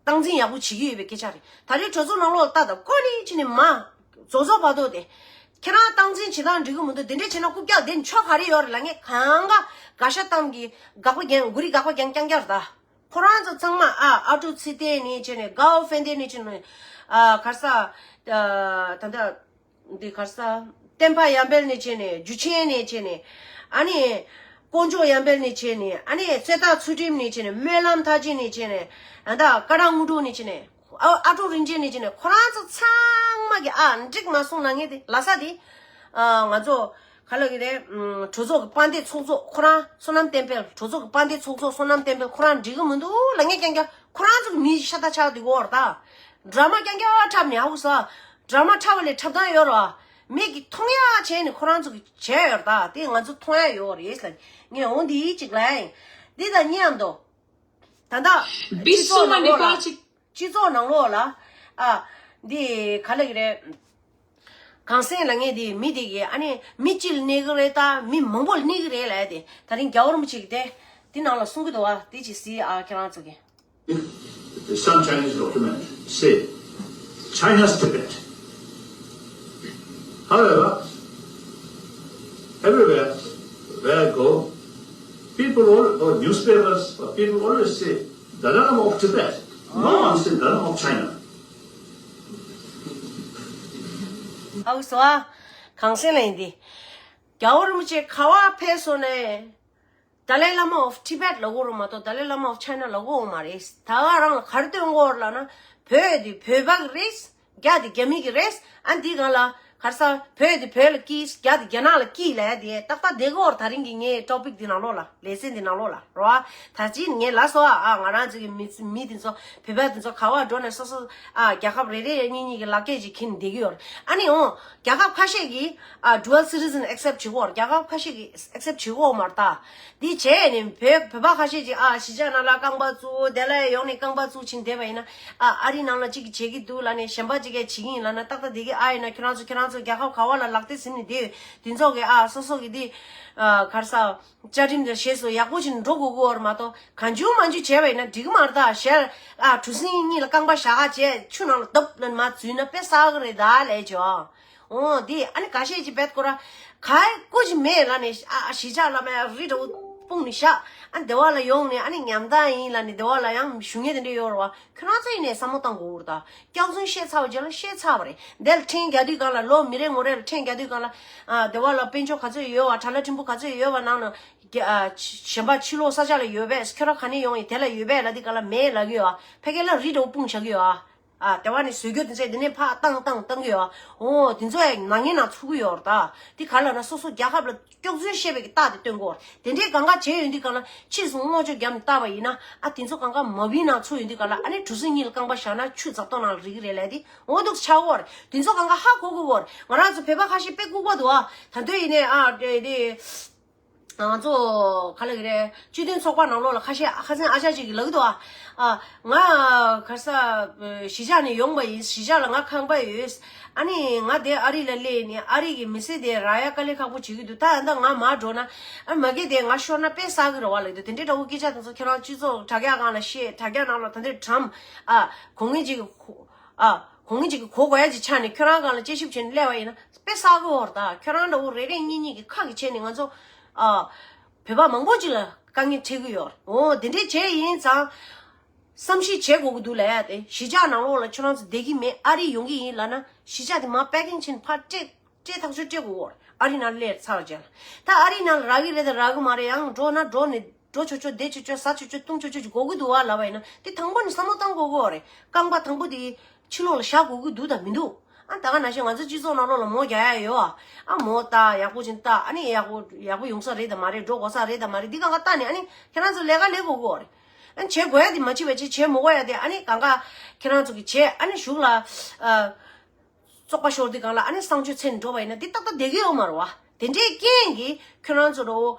སྟངས་འཛིན་ཡག་པོ་བྱེད་ཀྱི་ཡོད་པའི་སྐད་ཆ་རེད། ད་རེས་གྲོས་ཚོགས་ནང་ལོགས་ལ་ལྟ་དང་ཀོ་ནི་ཕྱི་ནས་མ། རྫོགས་རྫོགས་བར་དུ་དེ། ཁྱེད་རང་སྟངས་འཛིན་བྱེད་སྟངས་འགྲིག་གི་མི་འདུག་དེ་འདྲས་བྱས་ན་རྐུབ་བཀྱག་དེ་ཆོ་ག་རེ་ཡོད་རེད་ལབ་ངས་གང་ག་དགག་བྱ་བཏང་གི། དགག་པ་རྒྱག་མགོ་རིལ་དགག་པ་རྒྱག་རྐྱང་རྐྱང་རེད་ད། ཁོ་རང་ཚོ་ཚང་མ་ཨ་ཨ་ཀྲུག་ཚེ་བརྟན་ནས་བྱས་ནས་གའོ་ཧྥན་ཏན་ནས་བྱས་ནས། ཨ། ག་རེ་ཟ། ཨ། ད་ལྟ། འདི་ག་རེ་ཟ། བསྟན་པ་ཡར་འཕེལ་ནས་བྱས་ནས་འཇུ་ཆེན་ནས་བྱས་ནས། ཨ་ནི། དཀོན་མཆོག་ཡར་འཕེལ་ནས་བྱས་ནས། ཨ་ནི་གསེར་རྟ་ཚུལ་ཁྲིམས་ནས་བྱས་ནས། སྨོན་ལམ་མཐར་ཕྱིན་ནས་བྱས་ནས། ཨ། ད་ཀ་ར་དངོས་གྲུབ་ནས་བྱས་ནས། ཨ། ཨ་ཀྲུག་རིན་ཆེན་ནས་བྱས་ནས། ཁོ་རང་ཚོ་ཚང་མ་གི་ཨ་འགྲིག་མ་སོང་ལབ་མཁན་དེ་ལབ་ས་དེ། ཨ། ང་ཚོ་ག་ལབ་ཀྱི་རེད། ཨམ། གྲོས་ཚོགས་ཀྱི་དཔལ་ལྡན་ཚོགས་གཙོ་ཁོ་རང་བསོད་ནམས་བསྟན་འཕེལ། གྲོས་ཚོགས་ཀྱི་དཔལ་ལྡན་ཚོགས་གཙོ་བསོད་ནམས་བསྟན་འཕེལ་ཁོ་རང་འགྲིག་གི་མི་འདུག་ལབ་མཁན་རྐྱང་རྐྱང་ཁོ་རང་ཚོ་གི་མི་ཤ་སྟག་ཆགས་འདུག་གོ་ར་ད། ཌ་ར་མ་རྐྱང་རྐྱང་འཁྲབ་ནས་ཧ་གོ་སོང་། ཌ་ར་མ་འཁྲབ་པ་ལས་འཁྲབ་སྟངས་ཡོད་ར། མིག་གིས་མཐོང་ཡ་བྱས་ནས་ཁོ་རང་ཚོ་གིས་བྱས་ཡོད་ར་ད། དེ་ང་ཚོ་མཐོང་ཡ་ཡོད་རེད་ལབ། ངས་འོ་འདི་གཅིག་ལབ་ཡིན། འདི་དང་མཉམ་དུ། ད་ལྟ་སྤྱི་ཚོགས་ནང་ལོགས་ལ། སྤྱི་ཚོགས་ནང་ལོགས་ལ། ཨ། འདི་ག་ལབ་ཀྱི་རེད། གངས་སེང་ལབ་མཁན་དེ་མི་དེ་གིས་ཨ་ནི་མི་གཅིག་ལ་གནོད་ཀྱི་རེད་ད། མི་མང་པོ་ལ་གནོད་ཀྱི་རེད་ལབ་དེ། ད་རིང་རྒྱལ་བ་རིན་པོ་ཆེ་གིས་དེ་དེ་ནང་ལ་གསུང་གི་འདུག་བ། དེ་ཅིག་གཟིགས་ཨ་ཁྱེད་རང་ཚོ་གིས། Some Chinese document say China's Tibet. However, everywhere where I go, people all, or newspapers, or people always say Dalai Lama of Tibet. No one say Dalai Lama of China. ཧ་གོ་སོང་ཨ། གངས་སེང་ལབ་མཁན་དེ། རྒྱལ་བ་རིན་པོ་ཆེ་ག་པར་ཕེབས་སོང་ནའི། Dalai Lama of Tibet ལབ་དགོས་རེད་མ་གཏོགས་Dalai Lama of China ལབ་དགོས་མ་རེད། ད་ག་རང་ལ་ག་རེ་སྟོན་དགོས་རེད་ལབ་ན། བོད་དེ་བོད་པ་གི་རེད། རྒྱ་དེ་རྒྱ་མི་གི་རེད། ཨ་འདི་གང་ལ་ག་རེ་ཟ། བོད་དེ་བོད་ལ་སྐྱིད། རྒྱ་དེ་རྒྱ་ནག་ལ་སྐྱིད་ལབ་དེ་ཏག་ཏག་བསྡད་དགོས་རེད། ད་རིང་གི་ངའི་ཊོ་པིག་འདི་ནང་ལོགས་ལ། ལེ་ཚན་འདི་ནང་ལོགས་ལ་རོ། ད་ཅི་ངས་ལབ་སོང་ཨ། ཨ་ང་རང་ཚོ་གི་མི་མི་དེ་ཚོ་བོད་པ་དེ་ཚོ་ག་པར་འགྲོ་ནས་སོ་སོ་ཨ་རྒྱལ་ཁབ་རེ་རེ་གཉིས་གཉིས་ཀྱི་ལག་སྐྱེས་ཅིག་འཁྱེར་ནས་བསྡད་ཀྱི་ཡོད་རེད། ཨ་ནི་འོ་རྒྱལ་ཁབ་ཁ་ཤས་ཀྱིས་ཨ་dual citizen accept བྱེད་ཀྱི་ཡོད་རེད། རྒྱལ་ཁབ་ཁ་ཤས་ཀྱིས་accept བྱེད་ཀྱི་ཡོད་མ་རེད་ད། འདི་བྱས་ནས་བོད་བོད་པ་ཁ་ཤས་ཀྱིས་ཨ་གཞིས་ཆགས་ནང་ལ་རྐང་པ་བཙུགས། དེ་ལ་ཡོང་ནས་རྐང་པ་བཙུགས་ཕྱིན་བསྡད་པ་ཡིན་ན་ཨ་ཨ་རི་ནང་ལ་གཅིག་གིས་བྱེད་ཀྱི་འདུག་ལབ་ནས་གཞན་པ་གཅིག་གིས་བྱེད་ཀྱི་ཡིན་ལབ་ན་ཏག་ཏག་བསྡད་ཀྱི་ཨ་ཡིན་ན་ཁྱོད་རང་ཚོ་ཁྱོད་རང་ ཚོ་རྒྱལ་ཁབ་ག་བ་ལ་ལག་དེབ་ཟིན་ནས་དེ་དེ་ཚོ་གི་ཨ་སོ་སོ་གི་དེ་ཨ་ག་རེ་ཟ། བཅའ་ཁྲིམས་དང་བྱས་སོ་ཡག་པོ་ཞིག་འགྲོ་དགོས་ཀྱི་ཡོད་རེད་མ་གཏོགས་གང་བྱུང་མང་བྱུང་བྱས་པ་ཡིན་ན་འགྲིག་གི་མ་རེད་ད། ཞལ་ཨ་གྲུ་གཟིངས་གཉིས་ལ་རྐང་པ་ཞག་ག་བྱས་ཆུ་ནང་ལ་དབབ་ལ་མར་འཛུལ་ན་དཔེ་བསགས་གི་རེད་ད་ལས་ཇོ། འོ་དེ་ཨ་ནི་ཁ་ཤས་ཀྱིས་བེད་ཁོ་ར་ག་ཡེ་ཀོ་ཅི་མེད་ལབ་ནས་ཨ་ཨ་གཞིས་ཆགས་ལ་མེད་རི་འདྲ་བོ་སྤུངས་ནས་བཞག་ཨ་སྡེ་བ་ལ་ཡོང་ནས་ཨ་ནི་ཉམས་ཐག་ཡིན་ལབ་ནས་སྡེ་བ་ལ་ཡང་ཞུ་མཁན་དེ་འདྲ་ཡོད་རེད་བ། ཁྱོད་རང་ཚོ་ཡིན་ནས་བསམ་བློ་བཏང་དགོས་རེད་ད། སྐྱག་རྫུན་བཤད་ཚར་བ་རྗེས་ལ་བཤད་ཚར་བ་རེད། འདི་ལ་ཁྲིམས་རྒྱག་དུས་སྒང་ལ་ལོ་མི་རེ་ངོ་རེ་ལ་ཁྲིམས་རྒྱག་དུས་སྒང་ལ་ཨ་སྡེ་བ་ལ་དཔལ་འབྱོར་ག་ཚོད་ཡོད་བ། དྲ་ལམ་ཕྲན་བུ་ག་ཚོད་ཡོད་བ་ནང་ལ་རྒྱ་ཨ་གཞན་པ་ཕྱི་ལོགས་ས་ཆ་ལ་ཡོད་པས། ཁྱོད་རང་ག་ནས་ཡོང་ཡིན་དེ་ལ་ཡོད་པས་ལབ་དུས་སྒང་ལ་མེད་ལབ་ཀྱི་ཡོད་བ། ཕ་གི་ལ་རི་འདྲ་བོ་སྤུངས་བཞག་གི་ཡོད་བ། ཨ་སྡེ་བ་ནས་བཟོས་རྒྱུ་དེ་ཚོས་དེ་ནས་ཕར་བཏང་བཏང་བཏང་གི་ཡོད་བ། འོ་དེ་ཚོ་ཡང་ནག་ཉེས་ནང་ཚུད་ཀྱི་ཡོད་རེད་ད། དེ་ག་ལབ་ན་སོ་སོ་རྒྱལ་ཁབ་ལ་སྐྱག་རྫུན་བཤད་པའི་གི་རྟགས་དེ་སྟོན་གོ། དེ་འདྲའི་གང་ག་བྱས་ཡོང་དུས་གང་ལ་ཕྱིས་སུ་བསྔོག་བརྗོད་བརྒྱབ་ནས་བལྟས་པ་ཡིན་ན་ཨ་དེ་ཚོ་གང་ག་མ་བུའི་ནང་ཚུད་ཡོང་དུས་གང་ལ་ཨ་ནི་གྲུ་གཟིངས་གཉིས་ལ་རྐང་པ་བཞག་ན་ཆུ་རྫབ་ཏོག་ནང་ལ་རིལ་གི་རེད་ལབ་དེ་འོ་འདུག་ཆགས་ཀོ་རེད། དེ་ཚོ་གང་ག་ཧ་གོ་གི་ཡོད་རེད། ང་རང་ཚོ་བོད་པ་ཁ་ཤས་དཔེ་ལྐུགས་པ་འདུག་ཨ། ད་དུང་ཡིན་ནའི་ཨ་དེ་དེ་ང་ཚོ་ག་ལ་གི་རེད། སྤྱི་མཐུན་ཚོགས་པ་ནང་ལོགས་ལ་ཁ་ཤས་ཁ་སང་ཨ་ཅག་ཅིག་གིས་ལབ་གི་འདུག་ཨ། ཨ་ང་ག་ས་གཞིས་ཆགས་ནས་ཡོང་པ་ཡིན། གཞིས་ཆགས་ལ་ང་ཁང་པ་ཡོད། ཨ་ནི་ང་དེ་ཨ་རི་ལ་སླེབས་ནས་ཨ་རི་གི་མི་སེར་དེ་རག་ཡ་དཀའ་ལས་ཁག་པོ་བྱེད་ཀྱི་འདུག་ད་ཨ་ད་ང་མར་འགྲོ་ན་ཨ་མ་གི་དེ་ང་ཤོར་ན་དཔེ་བསགས་གི་རེད་བ་ལབ་འདུག་དེ་འདྲའི་འདྲ་བོ་སྐད་ཆ་དེ་ཚོ་ཁྱེད་རང་སྤྱི་ཚོགས་དྲ་རྒྱ་སྒང་ལ་བཤད། དྲ་རྒྱ་ནང་ལ་ད་འདྲའི་གྲམ་ཨ་གོ་ངེས་ཅིག་གི་གོ་ཨ་གོ་ངེས་ཅིག་གི་གོ་དགོས་ཡ་ཅིག་ཆགས་ནས་ཁྱོད་རང་སྒང་ལ་དཔྱད་ཞིབ་བྱས་ནས་སླེབས་པ་ཡིན་ན་དཔེ་བསགས་གི་ཡོད་རེད། ད་ཁྱོད་རང་འདྲ་བོ་རེ་རེ་གཉིས་གཉིས་ཀྱི་ཁ་གི་བྱས་ནས་ང་ཚོ་ཨ་བོད་པ་མང་པོ་ཅིག་ལ་དཀའ་ངལ་འཕྲད་གི་ཡོད་རེད། འོ་དེ་འདྲའི་བྱས་ཡིན་ཙང་། བསམ་ཤེས་བྱེད་དགོས་ཀྱི་འདུག་ལབ་ཡ་དེ། གཞིས་ཆགས་ནང་ལོགས་ལ་ཁྱོད་རང་ཚོ་བསྡད་ཀྱི་མེད། ཨ་རི་ཡོང་གི་ཡིན་ལབ་ན་གཞིས་ཆགས་དེ་མར་པེ་ཀིང་བྱས་ནས་ཕར་སྤྲད་སྤྲད་ཐག་ཆོད་སྤྲད་དགོས་ཡོད་རེད། ཨ་རི་ནང་ལ་སླེབས་ཚར་བ་རྗེས་ལ། ད་ཨ་རི་ནང་ལ་རག་གི་རེད་དང་རག་གི་མ་རེད། ཡང་འགྲོ་ན་འགྲོ་ནས་འགྲོ་ཆོག་ཆོག་བསྡད་ཆོག་ཆོག་ཟ་ཆོག་ཆོག་བཏུང་ཆོག་ཆོག་ཅིག་དགོས་ཀྱི་འདུག་བ་ལབ་པ་ཡིན་ན་དེ་དང་པོ་ནས་བསམ་བློ་བཏང་དགོས་ཀྱི་ཡོད་རེད། རྐང་པ་དང་པོ་དེ་ཕྱི་ལོགས་ལ་བཞག་དགོས་ཀྱི་འདུག་དང་མི་འདུག་ཨ་ད་ག་ནང་བཞིན་ང་ཚོ་སྤྱི་ཚོགས་ནང་ལོགས་ལ་མོ་རྒྱག་ཡ་ཡོད་ཨ། ཨ་མོ་ལྟ་ཡག་པོ་ཅིག་ལྟ། ཨ་ནི་ཡག་པོ་ཡག་པོ་ཡོང་ས་རེད་དང་མ་རེད། འགྲོ་དགོས་ས་རེད་དང་མ་རེད། འདི་གང་ག་ལྟ་ནས་ཨ་ནི་ཁྱེད་རང་ཚོ་ལས་ཀ་ལས་དགོས་ཀྱི་ཡོད་རེད། ཨ་ནི་བྱེད་དགོས་ཡ་དེ་མ་བྱེད་པ་བྱེད། བྱེད་མི་དགོས་ཡ་དེ་ཨ་ནི་གང་ག་ཁྱེད་རང་ཚོ་གིས་བྱེད། ཨ་ནི་གཞུག་ལ་ཨ་བཙོག་པ་ཤོར་དུས་སྒང་ལ་ཨ་ནི་གསང་སྤྱོད་ཚེ་ནས་འགྲོ་བ་ཡིན་ན་འདི་ཏག་ཏག་བསྡད་ཀྱི་ཡོད་མ་རེད་བ། དེ་འདྲའི་རྐྱེན་གྱིས་ཁྱོད་རང་ཚོ་རོ་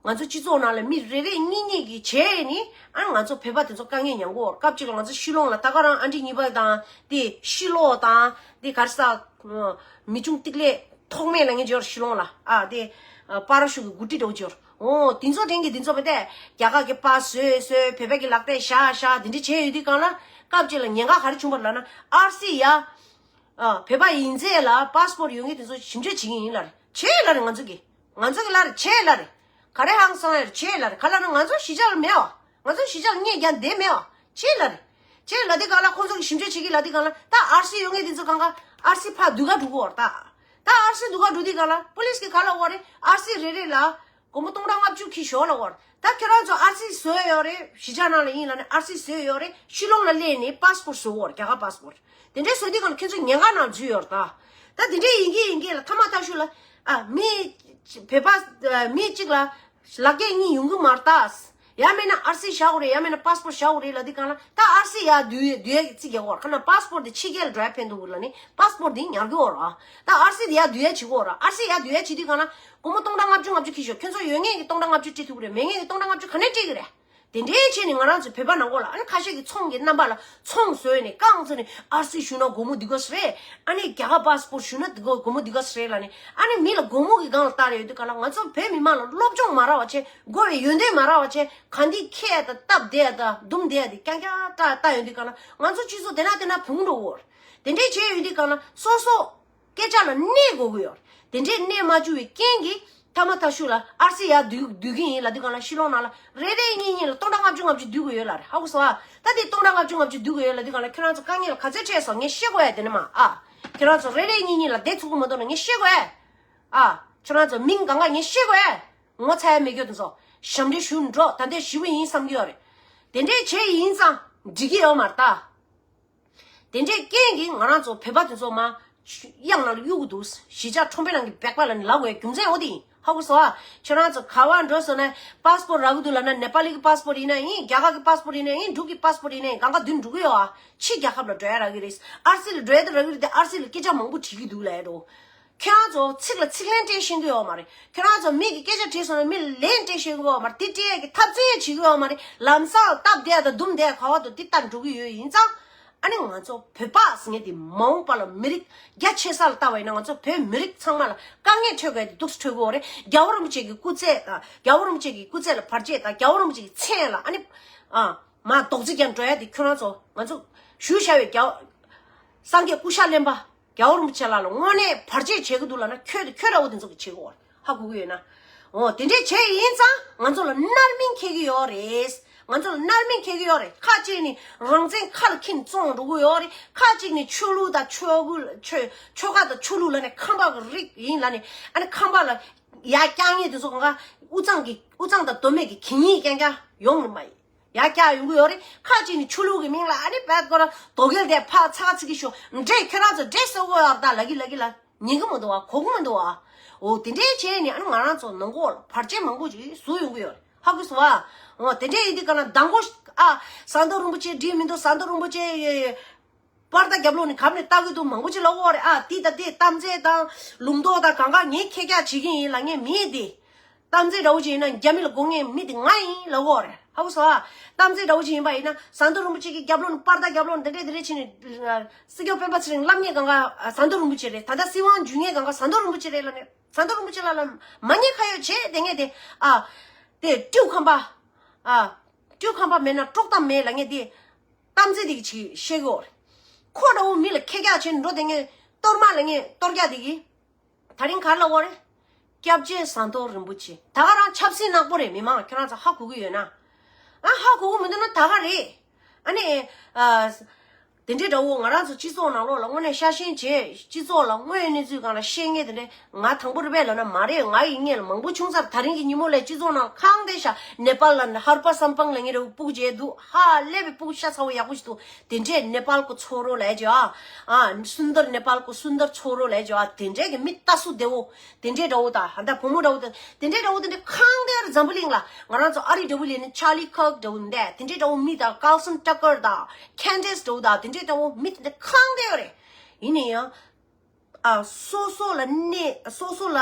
ང་ཚོ་སྤྱི་ཚོགས་ནང་ལ་མི་རེ་རེ་གཉིས་གཉིས་ཀྱིས་བྱས་ནི་ཨ་ང་ཚོ་བོད་པ་དེ་ཚོ་དཀའ་ངལ་མྱངས་གོ། སྐབས་གཅིག་ལ་ང་ཚོ་ཤི་ལོང་ལ་ད་ག་རང་ཨ་འདྲི་གཉིས་པ་དང་དེ་ཤི་ལོག་དང་དེ་ག་རེ་ཟ་མི་ཆུང་ཏིག་ལེ་ཐོག་མེད་ལ་ངས་འབྱོར་ཤི་ལོང་ལ་ཨ་དེ་པ་ར་ཤུ་གི་འགུ་ཏི་འདྲ་བོ་འབྱོར། འོ་དེ་ཚོ་དྲན་གི་དེ་ཚོ་མི་དེ་རྒྱ་གར་གི་པ་བཟོས་བཟོས་བོད་པ་གི་ལག་དེ་བཞག་བཞག་དེ་འདྲ་བྱས་ཡོད་དུས་སྒང་ལ་སྐབས་གཅིག་ལ་ཉེན་ཁ་ག་རེ་བྱུང་བ་ལབ་ན་ཨར་སི་ཡ། ཨ། བོད་པ་ཡིན་ཚད་ལ་པཱ་སི་པོར་ཡོད་མཁན་དེ་ཚོ་ཞིབ་འཇུག་བྱེད་ཀྱི་ཡིན་ལབ་རེད། བྱེད་ལབ་རེད་ང་ཚོ་གིས། ང་ཚོ་གིས་ལབ་རེད་བྱེད་ལབ་རེད། ག་རེ་ཧང་སང་ཡ་རེད་བྱེད་ལབ་རེད། ག་ལབ་ན་ང་ཚོ་གཞིས་ཆགས་ལ་མེད་བ། ང་ཚོ་གཞིས་ཆགས་ལ་གཉེན་རྒྱག་བསྡད་མེད་བ། བྱེད་ལབ་རེད། བྱེད་ལབ་དུས་སྒང་ལ་ཁོང་ཚོ་གིས་ཞིབ་འཇུག་བྱེད་ཀྱི་ལབ་དུས་སྒང་ལ་ད་ཨར་སི་ཡོད་མཁན་དེ་ཚོ་གང་ག་ཨར་སི་ཕར་བསྡུ་ག་འགྲོ་གི་ཡོད་རེད་ད། ད་ཨར་སི་བསྡུ་ག་འགྲོ་དུས་སྒང་ལ་པོ་ལིས་གིས་ག་ལབ་ཡོད་རེད། ཨར་སི་རེ་རེ་ལ་སྒོར་མོ་སྟོང་ཕྲག་ལྔ་བཅུ་འཁྱེར་ཤོག་ལབ་ཡོད་རེད། ད་ཁྱེད་རང་ཚོ་ཨར་སི་བཟོས་ཡོད་རེད། གཞིས་ཆགས་ནང་ལ་ཡིན་ལབ་ནས་ཨར་སི་བཟོས་ཡོད་རེད། ཤི་ལོང་ལ་སླེབས་ནས་པཱ་སི་པོར་བཟོ་གི་ཡོད་རེད། རྒྱ་གར་པཱ་སི་པོར། དེ་འདྲའི་བཟོ་དུས་སྒང་ལ་ཁྱེད་ཚོ་ཉེན་ཁ་ནང་འཛུལ་ཡོད་རེད་ད། ད་དེ་འདྲའི་ཡིན་གྱི་ཡིན་གྱི་ལ་ཐ་མ་ཐག་ཤུ་ལ་ཨ་མི་བོད་པ་མི་གཅིག་ལ་ལག་སྐྱེས་གཉིས་ཡོང་གི་མ་རེད་ད། ཡང་མིན་ན་ཨར་སི་བཞག་དགོས་རེད། ཡང་མིན་ན་པཱ་སི་པོར་བཞག་དགོས་རེད་ལབ་དུས་སྒང་ལ་ད་ཨར་སི་ཡར་བསྡུ་བསྡུ་ཡས་ཀྱི་རྩིས་རྒྱག་གི་ཡོད་རེད། ཁ་ན་པཱ་སི་པོར་དེ་ཕྱི་རྒྱལ་ལ་འགྲོ་ཡ་ཕན་ཐོགས་ལབ་ནས་པཱ་སི་པོར་དེ་ཉར་གི་ཡོད་རེད། ད་ཨར་སི་དེ་ཡར་བསྡུ་ཡ་བྱེད་ཀྱི་ཡོད་རེད། ཨར་སི་ཡར་བསྡུ་ཡ་བྱེད་དུས་སྒང་ལ་སྒོར་མོ་སྟོང་ཕྲག་ལྔ་བཅུ་ལྔ་བཅུ་འཁྱེར་ཤོག་ཁྱོད་ཚོ་ཡོད་མཁན་གྱི་སྟོང་ཕྲག་ལྔ་བཅུ་སྤྲད་ཐུབ་ཀྱི་རེད། མེད་མཁན་གྱི་སྟོང་ཕྲག་ལྔ་བཅུ་ག་ནས་སྤྲད་ཀྱི་རེད། དེ་འདྲའི་བྱས་ནས་ང་རང་ཚོ་བོད་པ་ནང་ལོགས་ལ་ཨ་ནི་ཁ་ཤས་ཀྱི་ཚོང་གི་རྣམ་པ་ལ་ཚོང་བཟོས་ནས་རྐང་བཙུགས་ནས་ཨར་སི་ཞུ་ན་སྒོར་མོ་འདི་ག་ཙམ་རེད། ཨ་ནི་རྒྱ་གར་པཱ་སི་པོར་ཞུ་ན་འདི་ག་སྒོར་མོ་འདི་ག་ཙམ་རེད་ལབ་ནས་ཨ་ནི་མི་ལ་སྒོར་མོ་གི་སྒང་ལ་བལྟ་རེ་ཡོད་དུས་སྒང་ལ་ང་ཚོ་བོད་མི་མང་ལ་སློབ་སྦྱོང་མ་རག་པ་བྱས། དགོས་པའི་ཡོན་ཏན་མ་རག་པ་བྱས། ག་འདི་ཁྱེར་དང་སྟབས་བདེ་དང་སྡུག་བདེ་དེ་རྐྱང་རྐྱང་བལྟ་བལྟ་ཡོང་དུས་སྒང་ལ་ང་ཚོ་སྤྱི་ཚོགས་དེ་ན་དེ་ན་བུང་འགྲོ་གི་ཡོད་རེད། དེ་འདྲའི་བྱས་ཡོང་དུས་སྒང་ལ་སོ་སོ་སྐད་ཆ་ལ་གནས་དགོས་ཀྱི་ཡོད་རེད། དེ་འདྲའི་གནས་མ་བཅུག་པའི་རྐྱེན་གྱིས་ཐ་མ་ཐག་ཤུ་ལ་ཨར་སི་ཡར་བསྡུ་བསྡུ་གི་ཡིན་ལབ་དུས་སྒང་ལ་ཤི་ལོང་ནང་ལ་རེ་རེ་གཉིས་གཉིས་ལ་སྟོང་ཕྲག་ལྔ་བཅུ་ལྔ་བཅུ་བསྡུ་དགོས་ཡོད་ལབ་རེད། ཧ་གོ་སོང་ཨ། ད་དེ་སྟོང་ཕྲག་ལྔ་བཅུ་ལྔ་བཅུ་བསྡུ་དགོས་ཡོད་ལབ་དུས་སྒང་ལ་ཁྱོད་རང་ཚོ་དཀའ་ངལ་ལ་ག་ཚོད་འཕྲད་སོང་ངས་ཤེས་དགོས་ཡ། དེ་ནས་མ་ཨ། ཁྱོད་རང་ཚོ་རེ་རེ་གཉིས་གཉིས་ལ་བསྡད་ཐུབ་ཀྱི་མ་འདུག་ན་ངས་ཤེས་དགོས་ཡ། ཨ། ཁྱོད་རང་ཚོ་མིང་གང་ག་ངས་ཤེས་དགོས་ཨེ། ངོ་ཚ་ཡ་མེད་རྒྱུ་དེ་ཚོ་ཞབས་འདྲེན་ཞུ་འགྲོ། ད་ལྟའི་ཞི་བོ་ཡིན་བསམ་གྱི་ཡོད་རེད། དེ་འདྲས་བྱས་ཡིན་ཙང་འགྲིག་གི་ཡོད་མ་རེད་ད། དེ་འདྲས་རྐྱེན་གྱིས་ང་རང་ཚོ་བོད་པ་དེ་ཚོ་མ་གཡང་ནང་ལ་གཡུག་གི་འདུག་གཞིས་ཆགས་ཁྲོམ་དཔོན་ནང་གི་སྦེག་པ་ལ་ནི་ལབ་དགོས་རྒྱུ་མཚན་འོ་དེ་ཡིན། ཧ་གོ་སོང་ཨ། ཁྱོད་རང་ཚོ་ག་བ་འགྲོ་སོང་ན་པཱ་སི་པོར་རག་གི་འདུག་ལབ་ན་ནེ་པ་ལི་གི་པཱ་སི་པོར་ཡིན་ན་ཡིན། རྒྱ་གར་གི་པཱ་སི་པོར་ཡིན་ན་ཡིན། འབྲུག་གི་པཱ་སི་པོར་ཡིན་ན་ཡིན། གང་ག་བདུན་འགྲོ་གི་ཡོད་ཨ། ཕྱི་རྒྱལ་ཁབ་ལ་འགྲོ་ཡ་རག་གི་རེད། ཨར་སི་ལ་འགྲོ་ཡ་དེ་རག་གི་རེད་དེ་ཨར་སི་ལ་སྐད་ཆ་མང་པོ་དྲིས་ཀྱི་འདུག་ལབ་ཡ་འགྲོ། ཁྱོད་རང་ཚོ་ཚིག་ལ་ཚིག་ལན་སྤྲད་ཤེས་ཀྱི་ཡོད་མ་རེད། ཁྱོད་རང་ཚོ་མི་གི་སྐད་ཆ་དྲིས་སོང་ན་མི་ལ་ལན་སྤྲད་ཤེས་ཀྱི་ཡོད་མ་རེད། དེ་སྤྲད་ཡ་གི་འཐབ་རྩོད་ཡང་བྱེད་ཀྱི་ཡོད་མ་རེད། ལམ་སང་སྟབས་བདེ་དང་སྡུག་བདེ་ག་བ་དང་དེ་ལྟར་འགྲོ་གི་ཡོད་ཡིན་ཙང་། ཨ་ནི་ང་ཚོ་བོད་པ་ཟེར་མཁན་དེ་མ་འོངས་པ་ལ་མི་རིགས་རྒྱ་ཆེ་ས་ལ་ལྟ་བ་ཡིན་ན། ང་ཚོ་བོད་མི་རིགས་ཚང་མ་ལ་དཀའ་ངལ་འཕྲད་དགོས་དེ་འདུག་སེ་འཕྲད་དགོས་རེད། རྒྱལ་བ་རིན་པོ་ཆེ་གི་སྐུ་ཚེ་དང་རྒྱལ་བ་རིན་པོ་ཆེ་གི་སྐུ་ཚེ་ལ་བར་ཆད་དང་རྒྱལ་བ་རིན་པོ་ཆེ་གི་མཚན་ལ་ཨ་ནི་ཨ་མ་རྡོག་རྫིས་རྒྱག་འགྲོ་ཡ་དེ། ཁྱོད་རང་ཚོ་ང་ཚོ་ཞུ་བཞག་པའི་རྒྱལ་སངས་རྒྱས་སྐུ་ཤ་ལེན་པ་རྒྱལ་བ་རིན་པོ་ཆེ་ལ་ལ་དངོས་གནས་བར་ཆད་བྱེད་ཀྱི་འདུག་ལབ་ན། ཁྱོད་ཁྱོད་འདྲ་བོ་དེ་ཚོ་གི་བྱེད་དགོས་རེད། ཧ་གོ་གི་ཡོད་ན། འོ་དེ་འདྲས་བྱས་ཡིན་ཙང་ང་ཚོ་ལ་རྣམ་སྨིན་འཁེལ་གི་ཡོད་རེད། ང་ཚོ་ལ་རྣམ་སྨིན་འཁེལ་གི་ཡོད་རེད། ཁ་ཅིག་ནི་རང་བཙན་ཁ་ལ་འཁྱེར་བཙོང་འགྲོ་གི་ཡོད་རེད། ཁ་ཅིག་ནི་ཆོས་ལུགས་དང་ཆོས་གོས་ཆོས་ཆོལ་ཁ་དང་ཆོས་ལུགས་ལབ་ནས་ཁམས་པ་གི་རིགས་ཡིན་ལབ་ནས། ཨ་ནི་ཁམས་པ་ལ་ཡར་བཀྱག་མཁན་དེ་ཚོ་གང་ག་དབུས་གཙང་གི་དབུས་གཙང་དང་མདོ་སྨད་ཀྱི་གད་སྙིགས་རྐྱང་རྐྱང་ཡོང་གི་མ་ཡིན། ཡར་བཀྱག་ཡོང་གི་ཡོད་རེད། ཁ་ཅིག་ནི་ཆོས་ལུགས་ཀྱི་མིང་ལ་ཨ་ནི་བད་ཀོ་ར་དོ་གལ་དེ་ཕར་ཚ་ཚིག་གི་ཤོ་འདྲེ་ཁྱོད་རང་ཚོ་འདྲེ་སོ་གོ་ཡོད་ད་ལ་གི་ལ་གི་ལ། ཉན་གི་མི་འདུག་བ། གོ་གི་མི་འདུག་བ། འོ་དེ་འདྲའི་བྱས་ནས་ཨ་ནི་ང་རང་ཚོ་ནང་གོ་ལ་བར་ཆད་མང་པོ་ཅིག་བཟོ་ཡོང་གི་ཡོད་རེད། ཧ་གོ་སོང་བ། འོ་དེ་འདྲའི་ཡིན་དུས་ག་ན་མདང་གོ་ཨ་ཟམ་གདོང་རིན་པོ་ཆེ་འགྲིག་མི་འདུག་ཟམ་གདོང་རིན་པོ་ཆེ་ཡོད་ཡོད། པར་དང་རྒྱབ་ལོགས་ནས་གབ་ནས་ལྟ་གི་འདུག་མང་པོ་ཅིག་ལབ་ཀྱི་ཡོད་རེད། ཨ་དེ་དང་དེ་གཏམ་ཚེ་དང་ལུང་རྟོགས་དང་གང་ག་ངས་ཁྱེད་ཀྱག་བྱེད་ཀྱི་ཡིན་ལབ་མཁན་མི་དེ། གཏམ་ཚེ་འདྲ་བོ་ཅིག་ཡིན་ན་རྒྱ་མི་ལ་དགོངས་མཁན་མི་དེ་ང་ཡིན་ལབ་ཀྱི་ཡོད་རེད། ཧ་གོ་སོང་ཨ། གཏམ་ཚེ་འདྲ་བོ་ཅིག་ཡིན་པ་ཡིན་ན་ཟམ་གདོང་རིན་པོ་ཆེ་གི་རྒྱབ་ལོགས་ནས་པར་དང་རྒྱབ་ལོགས་ནས་འདི་འདྲས་འདི་འདྲས་བྱས་ནས། སྲིད་སྐྱོང་སྤེན་པ་ཚེ་རིང་སླབ་མཁན་གང་ག་ཟམ་གདོང་རིན་པོ་ཆེ་རེད། ད་ལྟ་སྲིད་དབང་འཇུ་མཁན་གང་ག་ཟམ་གདོང་རིན་པོ་ཆེ་རེད་ལབ་ནས། ཟམ་གདོང་རིན་པོ་ཆེ་ལ་ལ་མ་ཉེས་ཁ་གཡོགས་བྱས་བསྡད་མཁན་དེ། ཨ་དེ་སྤྲེའུ་ཁམས་པ། ཨ་སྤྲེའུ་ཁམས་པ་མེད་ན་དཀྲོག་གཏམ་མེད་ལབ་མཁན་དེ། གཏམ་ཚེ་དེ་གི་ཅིག་བཤད་གི་ཡོད་རེད། ཁོ་འདྲ་བོ་མི་ལ་ཁྱེད་ཀྱག་བྱས་འགྲོ་བསྡད་མཁན་གཏོར་མ་ལབ་མཁན་གཏོར་རྒྱག་དེ་གི། ད་རིང་ག་རེ་ལབ་ཀྱི་ཡོད་རེད། སྐྱབས་རྗེ་ཟམ་གདོང་རིན་པོ་ཆེ། ད་ག་རང་ཆབ་སྲིད་ནག་པོ་རེད། མི་མང་ཁྱོད་རང་ཚོ་ཧ་གོ་གི་ཡོད་ན། ཨ་ཧ་གོ་གི་མི་འདུག་ན་ད་ག་རེད། ཨ་ནི། ཨ། དེ་འདྲའི་འདྲ་བོ་ང་རང་ཚོ་སྤྱི་ཚོགས་ནང་ལོགས་ལ་དངོས་གནས་ཤ་ཞེན་བྱས། སྤྱི་ཚོགས་ལ་དངོས་ཡོད་གནས་ཚུལ་སྒང་ལ་བཤད་མཁན་དེ་འདྲའི་ང་དང་པོ་རེད་པས་ལབ་ན་མ་རེད། ང་ཡི་སྔོན་ལ་མང་པོ་བྱུང་ཚར། ད་རིང་གི་ཉིན་མོ་ལ་སྤྱི་ཚོགས་ནང་གང་བསྡད་ཤག་ནེ་པཱལ་ལ་ཧར་པ་སམ་པང་ལབ་མཁན་འདྲ་བོ་སྤུ་གུ་བྱས་འདུག་ཧ་ལས་པའི་སྤུ་གུ་ཤ་ཚ་བོ་ཡག་པོ་ཞིག་འདུག་དེ་འདྲས་ནེ་པཱལ་ཀོ་ཚོ་རོ་ལབ་ཀྱི་ཡོད་ཨ། ཨ་སུན་དར་ནེ་པཱལ་ཀོ་སུན་དར་ཚོ་རོ་ལབ་ཀྱི་ཡོད་ཨ། དེ་འདྲས་ཀྱི་མི་ལྟ་སུ་བདེ་བོ། དེ་འདྲས་འདྲ་བོ་དང་ཧ་ད་བུ་མོ་འདྲ་བོ་དང་དེ་འདྲས་འདྲ་བོ་དེ་འདྲས་གང་དེར་འཛམ་བུ་གླིང་ལ། ང་རང་ཚོ་ཨ་རི་འདྲ་བོ་ལས་ནི་ཆར་ལི་ཁར་ཀི་འདྲ་བོ་འདས་དེ་འདྲས་འདྲ་བོ་མི་དང་ཀར་སན་ཊ་ཀར་དང་ཁན་ཌིས་འདྲ་བོ་དང་དེ་འདྲས་འདྲ་བོ་མི་དེ་འདྲས་གང་དེ་ཡོད་རེད། ཡིན་ན་ཡང་ཨ་སོ་སོ་ལ་གནས་སོ་སོ་ལ་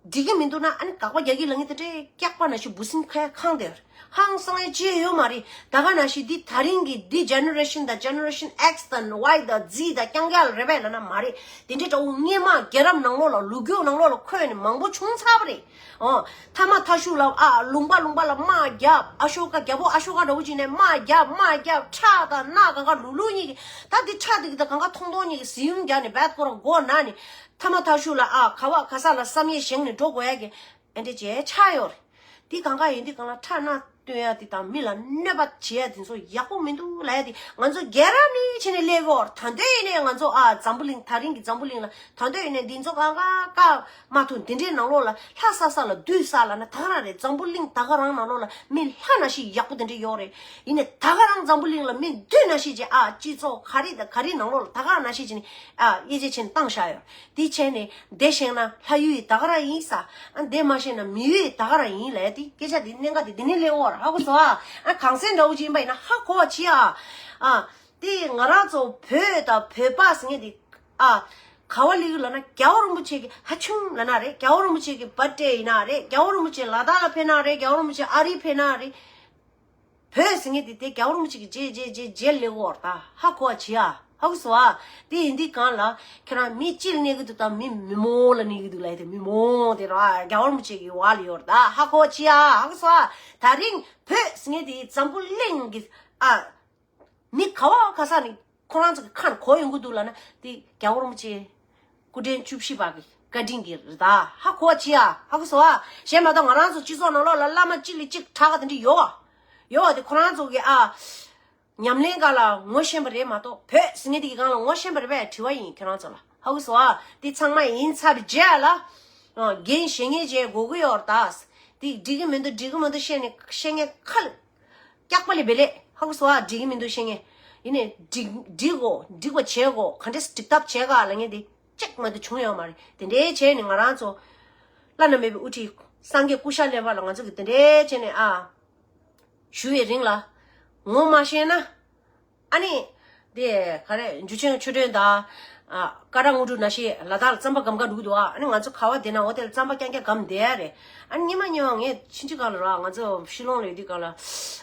འགྲིག་གི་མི་འདུག་ན་ཨ་ནི་དགག་པ་རྒྱག་གི་ལབ་མཁན་དེ་འདྲའི་སྐྱག་པ་ནང་བཞིན་འབུ་སྲིན་ཁ་ཡ་ཁང་དེར་ཧང་སང་ཡ་ཅི་ཡོད་མ་རེད། ད་ག་ནང་བཞིན་འདི་ད་རིང་གི་འདི་ཇེ་ནེ་རེ་ཤན་དང་ཇེ་ནེ་རེ་ཤན་ཨེག་སི་དང་ཝའི་དང་ཛི་དང་རྐྱང་རྐྱང་ལ་རེད་པས་ལབ་ན་མ་རེད། དེ་འདྲའི་འདྲ་བོ་སྔས་མ་རྒྱལ་རབས་ནང་ལོགས་ལ་ལོ་རྒྱུས་ནང་ལོགས་ལ་འཁོད་ནས་མང་པོ་བྱུང་ཚར་བ་རེད། ཨོ། ཐ་མ་ཐ་ཤུ་ལ་ཨ་ལུང་པ་ལུང་པ་ལ་དམག་རྒྱབ། ཨ་ཤོ་ཀ་རྒྱལ་པོ་ཨ་ཤོ་ཀ་འདྲ་བོ་ཅིག་ནས་དམག་རྒྱབ། དམག་རྒྱབ། ཁྲག་དང་རྣག་གང་ག་ལུག་ལུག་གཉིས་ཀྱི་ད་འདི་ཁྲག་འདི་གི་ད་གང་ག་ཐོང་ཐོང་གཉིས་ཀྱི་ཟིལ་ཡུམ་རྒྱག་ནས་བད་ཀོ་ར་མགོ་ན་ནས། ཐ་མ་ཐ་ཤུ་ལ་ཨ་ག་བ་ག་ས་ལ་བསམ་ཡས་བཞེངས་ནས་འགྲོ་དགོས་ཡ་གི་ཨེ་འདྲ་བྱས་ཆགས་ཡོད་རེད། འདི་གང་ག་ཡིན་འདི་གང་ལ་ཁྲག་རྣག་སྟོན་ཡ་འདི་དང་མི་ལ་གནོད་པ་བྱེད་ཡ་འདི་ཚོ་ཡག་པོ་མི་འདུག་ལབ་ཡ་འདི་ང་ཚོ་རྒྱལ་རབས་ནས་བྱས་ནས་སླེབས་ཡོད་རེད། ད་འདོད་ཡིན་ནས་ང་ཚོ་ཨ་འཛམ་བུ་གླིང་ད་རིང་གི་འཛམ་བུ་གླིང་ལ་ད་འདོད་ཡིན་ནས་འདི་ཚོ་གང་ག་བཀག་མ་ཐུབ། འདི་འདྲའི་ནང་ལོགས་ལ་ལྷ་ས་ས་ལ་བདུད་ས་ལ་ན་ད་ག་རང་རེད། འཛམ་བུ་གླིང་ད་ག་རང་ནང་ལོགས་ལ་མི་ལྷ་ན་ཤི་ཡག་པོ་དེ་འདྲ་ཡོད་རེད། ཡིན་ནས་ད་ག་རང་འཛམ་བུ་གླིང་ལ་མི་བདུད་ན་ཤི་ཅེ་ཨ་སྤྱི་ཚོགས་ག་རེ་དང་ག་རེ་ནང་ལོགས་ལ་ད་ག་ན་ཤི་ཅེ་ནི་ཨ་དབྱེ་འབྱེད་བྱས་ནས་བཏང་བཞག་ཡོད། དེ་བྱས་ནས་འདི་བཞེངས་ན་ལྷ་ཡུལ་ཡི་ད་ག་རང་ཡིན་ས། ཨ་འདི་མ་བཞེངས་ན་མི་ཡུལ་ཡི་ད་ག་རང་ཡིན་ལབ་ཡ་དེ་སྐད་ཆ་དེ་གནད་འགག་དེ་དེ་ནས་སླེབས་ཡོད་རེད། ཧ་གོ་སོང་ཨ། ཨ་གངས་སེང་འདྲ་བོ་ཅིག་ཡིན་པ་ཡིན་ན་ཧ་གོ་བ་བྱེད་ཨ། ཨ་དེ་ང་རང་ཚོ་བོད་དང་བོད་པ་ཟེར་མཁན་དེ། ཨ། ག་བ་ལི་གི་ལབ་ན་རྒྱལ་བ་རིན་པོ་ཆེ་གི་ཧ་ཆུང་ལབ་ན་རེད། རྒྱལ་བ་རིན་པོ་ཆེ་གི་བར་ཐི་ཌེ་ཡིན་ན་རེད། རྒྱལ་བ་རིན་པོ་ཆེ་ལ་དྭགས་ལ་ཕེབས་ན་རེད། རྒྱལ་བ་རིན་པོ་ཆེ་ཨ་རི་ཕེབས་ན་རེད། བོད་ཟེར་མཁན་དེ་དེ་རྒྱལ་བ་རིན་པོ་ཆེ་གི་རྗེས་རྗེས་རྗེས་རྗེས་ལེགས་འོར་ད་ཧ་གོ་བ་བྱེད་ཨ། ཧ་གོ་སོང་ཨ། དེ་ཡིན་དུས་གང་ལ་ཁྱེད་རང་མི་སྤྱི་ལ་གནས་གི་འདུག་དང་མི་མི་མོ་ལ་གནས་གི་འདུག་ལབ་ཡ་དེ་མི་མོ་དེ་ར་རྒྱལ་བ་རིན་པོ་ཆེ་གི་བར་ལ་ཡོད་རེད་ད་ཧ་གོ་བ་བྱེད་ཨ། ཧ་གོ་སོང་ཨ། ད་རིང་བོད་ཟེར་མཁན་དེ་འཛམ་བུ་གླིང་གི་ཨ། མི་ག་བ་ག་ས་ནས་ཁོ་རང་ཚོ་གི་ཁ་ནས་གོ་ཡོང་གི་འདུག་ལབ་ན་དེ་རྒྱལ་བ་རིན་པོ་ཆེ་སྐུ་ཕྲེང་བཅུ་བཞི་པ་གི་བཀའ་དྲིན་གྱིས་རེད་ད། ཧ་གོ་བ་བྱེད་ཨ། ཧ་གོ་སོང་ཨ། གཞན་མ་གཏོགས་ང་རང་ཚོ་སྤྱི་ཚོགས་ནང་ལོགས་ལ་བླ་མ་གཅིག་ལས་གཅིག་དྲག་ག་དེ་འདྲ་ཡོད་བ། ཡོད་བ་དེ་ཁོ་རང་ཚོ་གི་ཨ། ཉམས་ལེན་སྒང་ལ་ངོ་ཤེས་པ་རེད་མ་གཏོགས་བོད་ཟེར་མཁན་དེ་གི་སྒང་ལ་ངོ་ཤེས་པ་རེད་པས་དྲི་བ་ཡིན་ཁྱེད་རང་ཚོ་ལ། ཧ་གོ་སོང་ཨ། དེ་ཚང་མ་ཡིན་ཚར་བའི་རྗེས་ལ། འགན་བཞེས་མཁན་བྱས་དགོས་ཀྱི་ཡོད་རེད་ད། དེ་འགྲིག་གི་མི་འདུག་འགྲིག་གི་མི་འདུག་བཤད་ནས་བཤད་མཁན་ཁ་ལ། སྐྱག་པ་ལས་བེ་ལེ། ཧ་གོ་སོང་ཨ། འགྲིག་གི་མི་འདུག་བཤད་མཁན། ཡིན་ནའི་འགྲིག་འགྲིག་གོ་འགྲིག་པ་བྱེད་གོ་ག་འདྲས་འགྲིག་ཐབས་བྱེད་ག་ལབ་མཁན་དེ་གཅིག་མ་གཏོགས་བྱུང་ཡོད་མ་རེད། དེ་འདྲའི་བྱས་ནས་ང་རང་ཚོ་བླ་ན་མེད་པའི་དབུ་ཁྲིད་སངས་རྒྱས་སྐུ་ཤ་ལེན་པ་ལ་ང་ཚོ་གི་དེ་འདྲའི་བྱས་ནས་ཨ་ཞུ་བའི་རིང་ལ་ངོ་མ་ཤེས་ན་ཨ་ནི་དེ་ག་རེ་འཇུ་ཆེན་ཆོས་སྒྲོན་དང་ ཨ། ཀ་ར་ངོ་དྲུག་ནང་བཞིན་ལ་དྭགས་ལ་རྩམ་པ་སྒམ་ག་འགྲོ་གི་འདུག་ཨ། ཨ་ནི་ང་ཚོ་ག་བ་དེ་ན་འོ་དེ་ལ་རྩམ་པ་རྐྱང་རྐྱང་སྒམ་བསྡད་ཡ་རེད། ཨ་ནི་ཉི་མ་ཉི་མ་ངས་ཕྱིན་ཅི་གང་ལ་ར་ང་ཚོ་ཤི་ལོང་ལ་ཡོད་དུས་གང་ལ་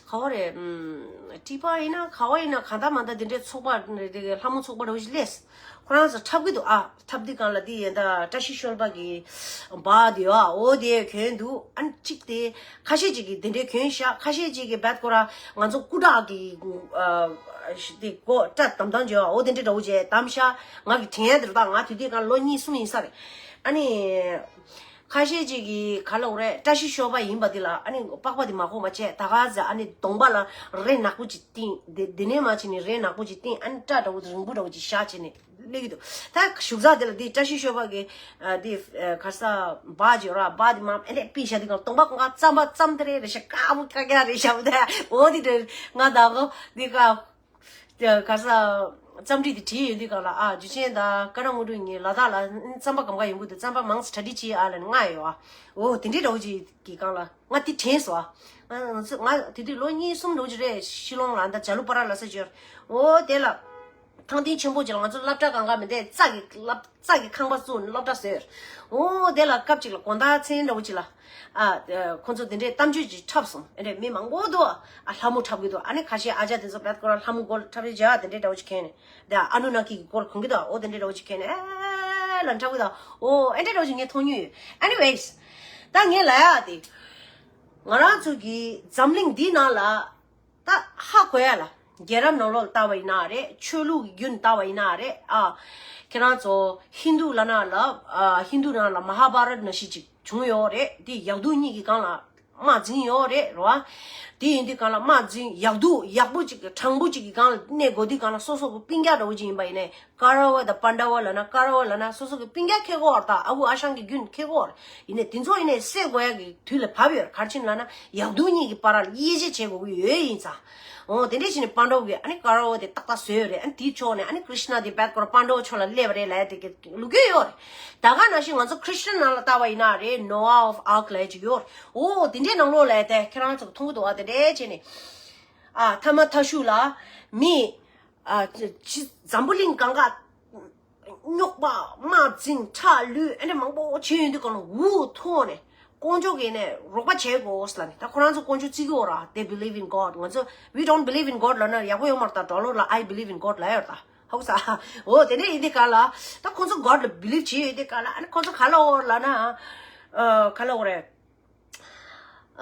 ག་བ་རེད། ཨམ། ཀྲི་པ་ཡིན་ན་ག་བ་ཡིན་ན་གང་ལྟར་མ་ལྟར་དེ་འདྲའི་ཚོགས་པ་རེད་དེ་ལྷ་མོ་ཚོགས་པ་འདྲ་བོ་ཞིག་སླེབས། ཁོ་རང་ཚོ་འཁྲབ་གི་འདུག་ཨ། འཁྲབ་དུས་གང་ལ་དེ་ཡིན་ད་བཀྲ་ཤིས་ཤོ་ལོ་ཀ་གི་བ་དེ་ཡོད་ཨ། འོ་དེ་གྱོན་འདུག་ཨ་ནི་གཅིག་དེ་ཁ་ཤས་ཅིག་གིས་དེ་འདྲའི་གྱོན་ཤག་ཁ་ཤས་ཅིག་གིས་བད་ཁོ་ར་ང་ཚོ་སྐུ་དྲག་གི་ཨ་དེ་གོ་སྐྲ་དམ་དམ་བྱོས་ཨ། འོ་དེ་འདྲའི་འདྲ་བོ་བྱས་དམ་ཤག་ང་གི་དྲན་ཡ་དེ་རེད་ད། ང་དེ་དུས་གང་ལོ་གཉིས་གསུམ་ཡིན་ས་རེད། ཨ་ནི་ཁ་ཤས་ཅིག་གིས་ག་ལབ་དགོས་རེད། བཀྲ་ཤིས་ཤོ་ལོ་ཀ་ཡིན་པ་དེ་ལ་ཨ་ནི་པགས་པ་དེ་མ་གོ་བ་བྱས་ད་ག་ཟེ་ཨ་ནི་གདོང་པ་ལ་རས་ནག་པོ་ཅིག་བཏིང་། དེ་དེ་ནས་མ་བྱས་ནས་རས་ནག་པོ་ཅིག་བཏིང་ཨ་ནི་སྐྲ་འདྲ་བོ་དེ་རིང་པོ་འདྲ་བོ་ཅིག་བཞག་བྱས་ནས་སླེབས་ཀྱི་འདུག་ད་བཞུགས་ས་དེ་ལ་དེ་བཀྲ་ཤིས་ཤོ་ལོ་ཀ་གི་ཨ་དེ་ཨ་ག་ས་བ་ཅིག་ཡོད་ར། བ་དེ་མ་ཨེ་འདྲས་པི་ཤ་དེ་གང་སྟོང་པ་གང་ག་རྩམ་པ་རྩམ་དེ་རེད་རེད་ཤ་དཀར་པོ་དཀར་རྐྱང་རེད་ཤ་བ་དེ་འོ་དེ་འདྲ་ང་ད་གོ་དེ་ག་དེ་ག་ས་རྩམ་དྲི་དེ་བྲིས་ཡོད་དུས་གང་ལ་ཨ་འཇུ་ཆེན་དང་ཀ་ར་ངོ་དྲུག་གཉིས་ལ་དྭགས་ལ་རྩམ་པ་སྒམ་ག་ཡོང་གི་འདུག་རྩམ་པ་མང་ཙམ་གྲ་སྒྲིག་བྱེད་ཨ་ལ་ང་ཡོད་ཨ། འོ་དེ་འདྲའི་འདྲ་བོ་ཅིག་གི་གང་ལ་ང་དེ་དྲན་སོང་ཨ། ང་ང་ཚོ་ང་དེ་དུས་ལོ་གཉིས་གསུམ་འདྲ་བོ་ཅིག་རེད། ཤི་ལོང་ལ་ད་ཇ་ལུ་པ་ར་ལ་ས་ཅོར། འོ་དེ་ལ་ཐང་སྟེང་ཆེན་པོ་ཅིག་ལ་ང་ཚོ་སློབ་གྲྭ་གང་ག་མི་འདས་རྩྭ་གི་སློབ་རྩྭ་གི་ཁང་པ་བཙུགས་ནས་སློབ་གྲྭ་བཟོས། འོ་དེ་ལ་སྐབས་ཅིག་ལ་དགོང་དག་མཚན་འདྲ་བོ་ཅིག་ལ་ཨ་ཁོ་ཚོ་དེ་འདྲའི་གཏམ་བརྗོད་ཅིག་འཁྲབ་སོང་། ཨེ་འདྲའི་མི་མང་པོ་འདུག་ཨ་ལྷ་མོ་འཁྲབ་གི་འདུག་ཨ་ནི་ཁ་ཤས་ཨ་ཅག་དེ་ཚོ་བད་ཁོ་རང་ལྷ་མོ་སྐོར་འཁྲབ་རེས་བྱ་དེ་འདྲའི་འདྲ་བོ་ཅིག་གན་ནས་དེ་ཨ་ནུ་ན་ཁི་གི་སྐོར་གོན་གི་འདུག་འོ་དེ་འདྲའི་འདྲ་བོ་ཅིག་གན་ནས་ཨེ་ལ་འཁྲབ་གི་འདུག་འོ་ཨེ་འདྲའི་འདྲ་བོ་ཅིག་ངས་མཐོང་མྱོང་ཡོད། Anyways ད་ངས་ལ་ཡ་དེ་ང་རང་ཚོ་གི་འཛམ་གླིང་འདི་ནང་ལ་ད་ཧ་གོ་ཡ་ལ། རྒྱལ་རབས་ནང་ལོགས་ལ་ལྟ་བ་ཡིན་ན་རེད། ཆོས་ལུགས་ཀྱི་རྒྱུན་ལྟ་བ་ཡིན་ན་རེད་ཨ། ཁྱེད་རང་ཚོ་ཧིན་དུ་ལ་ན་ལ་ཨ་ཧིན་དུ་ནང་ལ་མ་ཧཱ་བྷ་རད་ནང་བཞིན་ཅིག་བྱུང་ཡོད་རེད། དེ་ཡག་སྡུག་གཉིས་ཀྱི་སྒང་ལ་དམག་འཛིང་ཡོད་རེད་རོ། དེ་ཡིན་དུས་སྒང་ལ་དམག་འཛིང་ཡག་སྡུག་ཡག་པོ་ཅིག་གི་དྲང་པོ་ཅིག་གི་སྒང་ལ་གནས་དགོས་དུས་སྒང་ལ་སོ་སོ་གི་སྤུན་ཀྱག་འདྲ་བོ་ཅིག་ཡིན་པ་ཡིན་ནའི། ཀ་ར་བ་དང་པཎ་ཌ་བ་ལབ་ན་ཀ་ར་བ་ལབ་ན་སོ་སོ་གི་སྤུན་ཀྱག་ཁེ་གོ་བར་དང་ཨ་ཁུ་ཨ་ཞང་གི་རྒྱུན་ཁེ་གོ་བར་ཡིན་ནའི་དེ་ཚོ་ཡིན་ནའི་སེལ་དགོས་ཡ་གི་དུས་ལ་བབ་ཡོད། ག་རེ་བྱས་ནས་ལབ་ན་ཡག་སྡུག་གཉིས་ཀྱི་བར་ལ་དབྱེ་འབྱེད་བྱེད་དགོས་ཀྱི་ཡོད་ཡིན་ཙང་། འོ་དེ་འདྲས་བྱས་ནས་པཎ་ཌ་བ་གི་ཨ་ནི་ཀ་ར་བ་དེ་ཏག་ཏག་བཟོས་ཡོད་རེད། ཨ་ནི་དེའི་ཕྱོགས་ནས་ཨ་ནི་ཀྲིཤ་ན་དེ་བད་ཀོ་ར་པཎ་ཌ་བ་ཕྱོགས་ལ་སླེབས་པ་རེད་ལབ་ཡ་དེ་གི་ལོ་རྒྱུས་ཡོད་རེད། ད་ག་ནང་བཞིན་ང་ཚོ་ཁྲིས་ཊན་ནང་ལ་ལྟ་བ་ཡིན་ན་རེད། Noah of Ark ལབ་ཡ་ཅིག་ཡོད་རེད། འོ་དེ་འདྲས་ནང་ལོགས་ལ་དེ་ཁྱེད་རང་ཚོ་མཐོང་གི་འདུག་ཨ། དེ་འདྲས་བྱས་ནས་ཨ་ཐ་མ་ཐ་ཤུ་ལ་མི། ཨ་ཅི་འཛམ་བུ་གླིང་གང་ག་རྙོག་པ་དམག་འཛིང་ཁྲག་བླུད་ཨ་འདྲ་མང་པོ་བྱས་ཡོང་དུས་གང་ལ་འུ་ཐུག་ནས་དཀོན་མཆོག་གིས་ནས་རོགས་པ་བྱེད་དགོས་ལབ་ནས། ད་ཁོ་རང་ཚོ་དཀོན་མཆོག་བརྩི་གི་ཡོད་ར། They believe in God. ང་ཚོ་we don't believe in God ལབ་ན་ཡག་པོ་ཡོད་མ་རེད། ད་ཌོ་ལར་ལ་I believe in God ལབ་ཡོད་ར། ད་ཧོ་ས་འོ་དེ་འདྲ་ཡིན་དུས་གང་ལ་ད་ཁོ་ཚོ་God ལ་believe བྱེད་ཡོད་དུས་གང་ལ་ཨ་ནི་ཁོ་ཚོ་ག་ལ་འོར་ལབ་ན་ཨ་ག་ལ་འོ་རེད།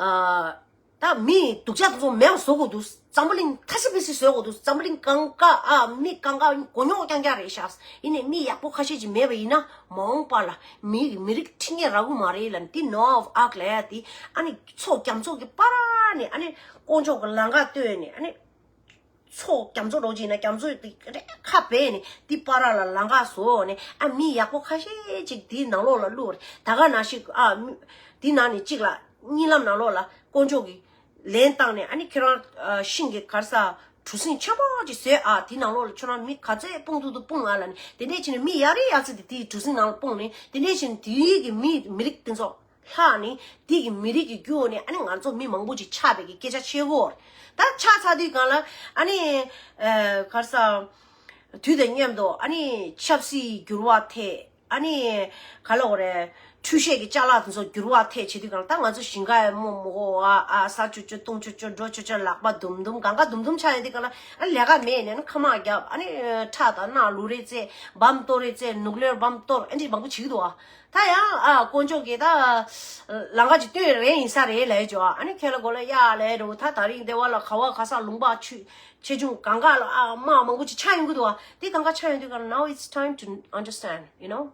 ཨ། ད་མི་སྡུག་ཅག་དེ་ཚོ་མེད་པ་བཟོ་དགོས་འདུག་འཛམ་བུ་གླིང་ཐ་སི་པི་སི་བཟོ་དགོས་འདུག་འཛམ་བུ་གླིང་གང་ག་ཨ་མི་གང་ག་མགོ་རྙོག་རྐྱང་རྐྱང་རེད་ཤག་ཡིན་ནའི་མི་ཡག་པོ་ཁ་ཤས་ཅིག་མེད་པ་ཡིན་ན་མ་འོངས་པ་ལ་མི་མི་རིགས་འཕྲིན་ལས་རག་གི་མ་རེད་ལབ་ནས། དེ་Noah of Ark ལབ་ཡ་དེ་ཨ་ནི་ཚོགས་རྒྱ་མཚོ་གི་བར་ནས་ཨ་ནི་དཀོན་མཆོག་གི་ལམ་ཁ་བཏོད་ནས་ཨ་ནི། ཚོགས་རྒྱ་མཚོ་འདྲ་བོ་ཅིག་ཡིན་ན་རྒྱ་མཚོ་དེ་རེ་ཁ་བེད་ནས་དེ་བར་ལ་ལམ་ཁ་བཟོས་ནས་ཨ་མི་ཡག་པོ་ཁ་ཤས་ཅིག་དེའི་ནང་ལོགས་ལ་བླུགས་རེད། ད་ག་ནང་བཞིན་ཨ་མི་དེའི་ནང་ནས་གཅིག་ལ་གཉིད་ལམ་ནང་ལོགས་ལ་དཀོན་མཆོག་གིས་ལན་བཏང་ནས་ཨ་ནི་ཁྱེད་རང་ཨ་ཤིང་གི་ག་རེ་ཟ་གྲུ་གཟིངས་ཆེན་པོ་ཅིག་བཟོས། ཨ་དེའི་ནང་ལོགས་ལ་ཁྱོད་རང་མི་ག་ཚོད་སྤུངས་ཐུབ་ཐུབ་སྤུངས་ཨ་ལབ་ནས། དེ་འདྲས་བྱས་ནས་མི་ཡག་རེ་ཡག་ཚད་དེ་དེའི་གྲུ་གཟིངས་ནང་ལ་སྤུངས་ནས། དེ་འདྲས་བྱས་ནས་དེའི་གི་མི་མི་རིགས་དེ་ཚོ་ལྷག་ནས་དེ་གི་མི་རིགས་ཀྱི་རྒྱུ་ནས་ཨ་ནི་ང་ཚོ་མི་མང་པོ་ཅིག་ཆགས་པའི་གི་སྐད་ཆ་བཤད་གོ། ད་ཆགས་ཚར་དུས་སྒང་ལ་ཨ་ནི་ཨ་ག་རེ་ཟ་དུས་དང་མཉམ་དུ་ཨ་ནི་ཆབ་སྲིད་འགྱུར་བ་ཐེབས། ཨ་ནི་ག་ལ་འོ་རེད། འཕྲུལ་ཆས་ཀྱི་ཅ་ལག་དེ་ཚོ་འགྱུར་བ་ཐེབས་བྱེད་དུས་སྒང་ལ་ད་ང་ཚོ་ཞིང་ཁ་ཡ་མོ་མོ་གོ་ཨ་ཨ་ཟ་ཆོ་ཆོ་བཏུང་ཆོ་ཆོ་འགྲོ་ཆོ་ཆོ་ལག་པ་དུམ་དུམ་གང་ག་དུམ་དུམ་ཆགས་ཡོང་དུས་སྒང་ལ་ཨ་ལས་ཀ་མེད་ནས་ཨ་ནི་ཁ་མ་བརྒྱབ་ཨ་ནི་ཁྲག་དང་རྣག་བླུགས་རེས་རྩེད། བམ་གཏོར་རེས་རྩེད། ནུག་ལེར་བམ་གཏོར་ཨ་འདྲས་མང་པོ་བྱེད་ཀྱི་འདུག་ཨ། ད་ཡང་ཨ་དཀོན་མཆོག་གིས་ད་ལམ་ཁ་ཅིག་སྟོན་རན་ཡིན་ས་རེད་ལབ་ཡོད་ཅོ། ཨ་ནི་ཁྱེད་ལ་གོ་ལ་གཡག་ལབ་འགྲོ། ད་དེ་རིང་འདི་བ་ལ་ག་བ་ག་ས་ལུང་པ་ཆུ་ཆེ་ཆུང་གང་ག་ལ་ཨ་དམག་མང་པོ་ཅིག་ཆགས་ཡོང་གི་འདུག་ཨ། དེ་གང་ག་ཆགས་ཡོང་དུས་གང་ལ་now it's time to understand, you know,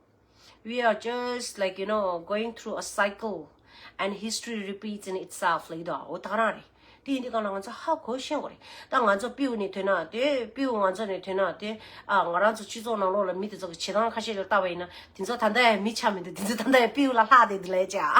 we are just, like, you know, going through a cycle and history repeats in itself ལབ་ཀྱི་འདུག་ཨ། འོ་ད་ག་རང་རེད། དེ་ཡིན་དུས་གང་ལ་ང་ཚོ་ཧ་གོ་ཤེས་དགོས་རེད། ད་ང་ཚོ་པིའུ་ནས་ཐོན་ན་དེ་པིའུ་ང་ཚོ་ནས་ཐོན་ན་དེ་ཨ་ང་རང་ཚོ་སྤྱི་ཚོགས་ནང་ལོགས་ལ་མི་དེ་ཚོ་གི་བྱེད་སྟངས་ཁ་ཤས་ལ་བལྟས་པ་ཡིན་ན་དེ་ཚོ་ད་ལྟ་ཡང་མི་ཆགས་མི་འདུག་དེ་ཚོ་ད་ལྟ་ཡང་པིའུ་ལ་ལྷག་བསྡད་འདུག་ལབ་ཡ་ཅིག་ཨ།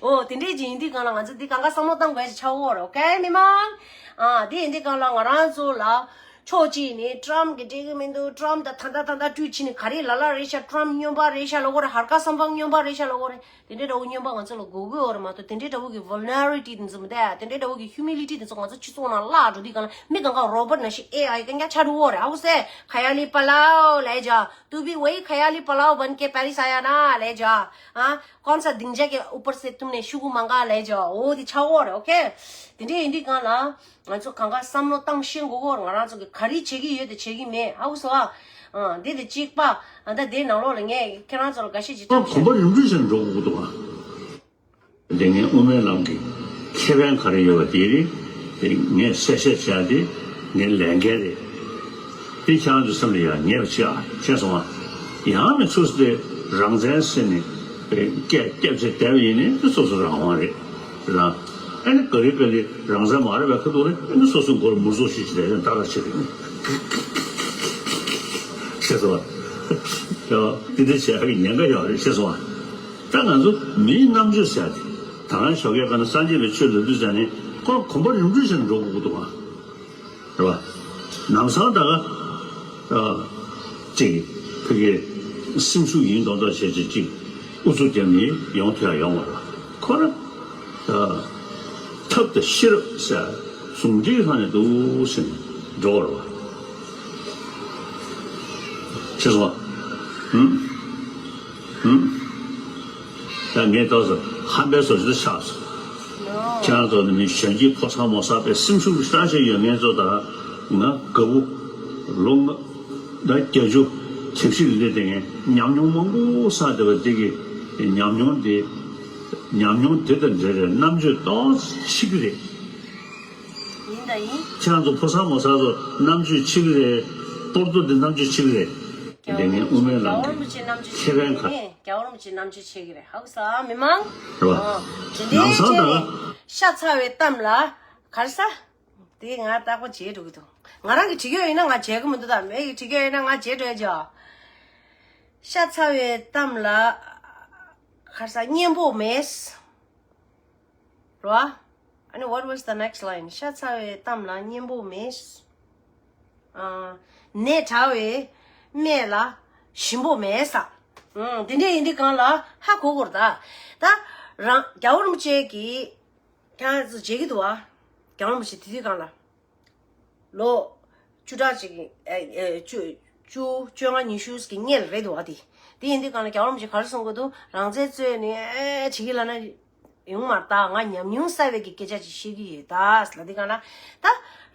འོ་དེ་འདྲས་ཅིག་ཡིན་དུས་གང་ལ་ང་ཚོ་འདི་གང་ག་བསམ་བློ་བཏང་དགོས་ཡ་ཅིག་ཆགས་ཡོད་རེད། ཨོ་ཁེ་མི་མང་། ཨ་དེ་ཡིན་དུས་གང་ལ་ང་རང་ཚོ་ལ་ ཕྱོགས་གཅིག་ནས་ཊམ་གི་འགྲིག་གི་མི་འདུག་ཊམ་ད་ད་ད་ད་ད་བཀྲུས་ཕྱིན་ནས་ག་རེ་ལ་ལ་རེད་ཤག་ཊམ་སྨྱོན་པ་རེད་ཤག་ལབ་ཀྱི་ཡོད་རེད། ཧར་ཀ་སམ་བྷང་སྨྱོན་པ་རེད་ཤག་ལབ་ཀྱི་ཡོད་རེད། དེ་འདྲའི་འདྲ་བོ་སྨྱོན་པ་ང་ཚོ་ལ་དགོས་ཀྱི་ཡོད་རེད་མ་གཏོགས། དེ་འདྲའི་འདྲ་བོ་གི་ཝལ་ནེ་ར་བི་ལི་ཊི་དེ་ཚོ་མི་འདུག་དེ་འདྲའི་འདྲ་བོ་གི་ཧིའུ་མི་ལི་ཊི་དེ་ཚོ་ང་ཚོ་སྤྱི་ཚོགས་ནང་བརླག་འགྲོ་དུས་གང་ལ་མི་གང་ག་རོ་བོ་ཊི་ནང་བཞིན་ཨེ་ཨའི་གང་ག་ཆགས་འགྲོ་གི་ཡོད་རེད། ཧ་གོ་སོང་། ཁ་ཡ་ལི་པ་ལའོ་ལབ་ཡ་ཅིག་ཏུ་བི་ཝེ་ཁ་ཡ་ལི་པ་ལའོ་བན་ཀེ་པེ་རི་ས་ཡ་ན་ལབ་ཡ་ཅིག་ཨ། कौन सा दिन जा के ऊपर से तुमने शुरू मांगा ལབ་ཡ་ཅིག་འོ་དེ་ཆགས་ཀྱི་ཡོད་རེད། ཨོ་ཁེ། དེ་འདྲའི་ཡིན་དུས་གང་ལ། ང་ཚོ་གང་ག་བསམ་བློ་བཏང་ཤེས་དགོས་ཀྱི་ཡོད་རེད། ང་རང་ཚོ་གི་ག་རེ་བྱེད་ཀྱི་ཡོད་དེ་བྱེད་ཀྱི་མེད། ཧ་གོ་སོང་ཨ། ཨ། འདི་དེ་གཅིག་པ། ཨ། ད་དེའི་ནང་ལོགས་ལ་ངས་ཁྱེད་རང་ཚོ་ལ་འགའ་ཤས་ཅིག་ཁོང་གོམ་པ་རིམ་བགྲོད་བྱས་ནས་འགྲོ་དགོས་ཀྱི་འདུག་ཨ། དེ་ངས་དབུ་མའི་ལམ་གྱི་ཁེ་ཕན་ག་རེ་ཡོད་པ་དེ་རེད། དེ་ངས་གསལ་བཤད་བྱས་ཏེ་ངའི་ལས་འགན་རེད། དེ་ཁྱེད་རང་ཚོའི་སེམས་ལ་ཡང་ངེས་པ་བྱེད་ཨ། ཤེས་སོང་ཨ། ཡང་མི་ཚོས་དེ་རང་བཙན་ཟེར་ནས་སྐད་རྒྱབ་བྱས་བསྡད་པ་ཡིན་ནའི་དེ་སོ་སོ་རང་དབང་རེད། རང་། ཨ་ནི་ག་རེ་ག་རེ་རང་བཙན་མ་རེད་པའི་ཁ་ཐུག་ལ་ཨ་ནི་སོ་སོའི་མགོ་ལ་མུར་ཙོག་ཞིག་བྱས་ཏེ་ཏག་ཏག་བྱེད་རེད། ཤེས་སོང་ཨ། དེ་འདྲ་བྱེད་ཡག་གི་ཉེན་ཁ་ཡོད་རེད། ཤེས་སོང་ཨ། ད་ང་ཚོ་མིའི་རྣམ་དཔྱོད་ཟེར་ཡ་དེ། ད་རང་ཞོགས་ཀས་ཁ་ན་སངས་རྒྱས་པའི་ཆོས་ལབ་དུས་ཙང་ནས་ཁོ་གོམ་པ་རིམ་བགྲོད་བྱས་ནས་འགྲོ་དགོས་ཀྱི་འདུག་ཨ། རེད་པ། ལམ་སང་ད་ག་ཨ། ཅིག་ཕ་གིའི་སེམས་ཤུགས་ཡིན་མདོག་མདོག་བྱས་བྱས་ཅིག་ཨུ་ཚུགས་རྒྱབ་ནས་ཡོང་ཐུབ་ཡ་ཡོང་བ་རེད་པ། ཁོ་རང་ཨ། ཐབས་དང་ཤེས་རབ་ཟེར་ཟུང་འབྲེལ་ཐོག་ནས་འདུག་ཟེར་ནས་འགྲོ་བ་རེད་པ། ཤེས་སོང་ཨ། ཧུམ། ཧུམ། ད་ངས་ཏོག་ཙམ་ཧམ་པའི་བཟོ་ཅིག་ཏུ་ཆགས་སོང་། ཁྱེད་རང་ཚོ་ནི་མི་གཞོན་སྐྱེས་ཕོ་གསར་མོ་གསར་པའི་སེམས་ཤུགས་སྲ་ཞིག་ཡོད་མཁན་ཚོ་དང་ང་དགའ་པོ། ལོ་ལྔ་དང་བརྒྱད་ཅུ་གྲབས་གཤིས་ལ་སླེབས་བསྡད་མཁན་ཉམས་མྱོང་མང་པོ་བསགས་བསྡད་པ་འདི་གི་ཉམས་མྱོང་འདི། ཉམས་མྱོང་འདི་དང་འབྲེལ་བའི་རྣམ་དཔྱོད་ཏོག་ཙམ་ཆེ་གི་རེད། ཡིན་དང་ཡིན། ཁྱེད་རང་ཚོ་ཕོ་གསར་མོ་གསར་ཚོ་རྣམ་དཔྱོད་ཆེ་གི་རེད། གཏོར་རྡོ་འདི་རྣམ་དཔྱོད་ཆེ་གི་རེད། དེ་ངས་དབུ་མའི་ལམ་གྱི་ཁེ་ཕན་ག་རེད། རྒྱལ་བ་རིན་པོ་ཆེ་རྣམ་དཔྱོད་ཆེ་གི་རེད། ཧ་གོ་སོང་མི་མང་། རེད་པ། ཨ། དེ་ལམ་སང་ད་འདྲའི་ནས་ཤ་ཚ་བའི་གཏམ་ལ་ག་རེ་ཟ། དེ་ང་རྟག་པར་བརྗེད་འགྲོ་གི་འདུག་ང་རང་གིས་བྲིས་ཡོད་ཡིན་ན་ང་བརྗེད་གི་མི་འདུག་ད་མི་གིས་བྲིས་ཡོད་ཡིན་ན་ང་བརྗེད་འགྲོ་ཡ་ཅིག་ཤ་ཚ་བའི་གཏམ་ལ་ག་རེ་ཟ། སྙན་པོ་མེད། རེད་པ། ཨ་ནི་what was the next line? ཤ་ཚ་བའི་གཏམ་ལ་སྙན་པོ་མེད། ཨ། ནད་དྲག་པའི་སྨན་ལ་ཞིམ་པོ་མེད་ས། ཨང་། དེ་འདྲ་ཡིན་དུས་གང་ལ་ཧ་གོ་དགོས་རེད་ད། ད་རང་རྒྱལ་བ་རིན་པོ་ཆེ་གིས་ཁྱེད་རང་ཚོ་བརྗེད་ཀྱི་འདུག་པ། རྒྱལ་བ་རིན་པོ་ཆེ་དེ་དུས་གང་ལ། ལོ་བཅུ་ཕྲག་གཅིག་གི་ཨེ་ཨེ་བཅུ་བཅུ་བཅོ་ལྔ་ཉི་ཤུ་གི་སྔོན་ལ་རེད་འདུག་པ་དེ། དེ་ཡིན་དུས་གང་ལ་རྒྱལ་བ་རིན་པོ་ཆེ་ག་རེ་གསུང་གི་འདུག་རང་བཙན་རྩོད་ནས་ཨེ་བྱེད་ཀྱི་ལབ་ན་ཡོང་མ་རེད་ད། ང་ཉམས་མྱོང་གསར་པའི་གི་སྐད་ཆ་ཅིག་བཤད་ཀྱི་ཡོད་ད་ལབ་དུས་གང་ལ། ད་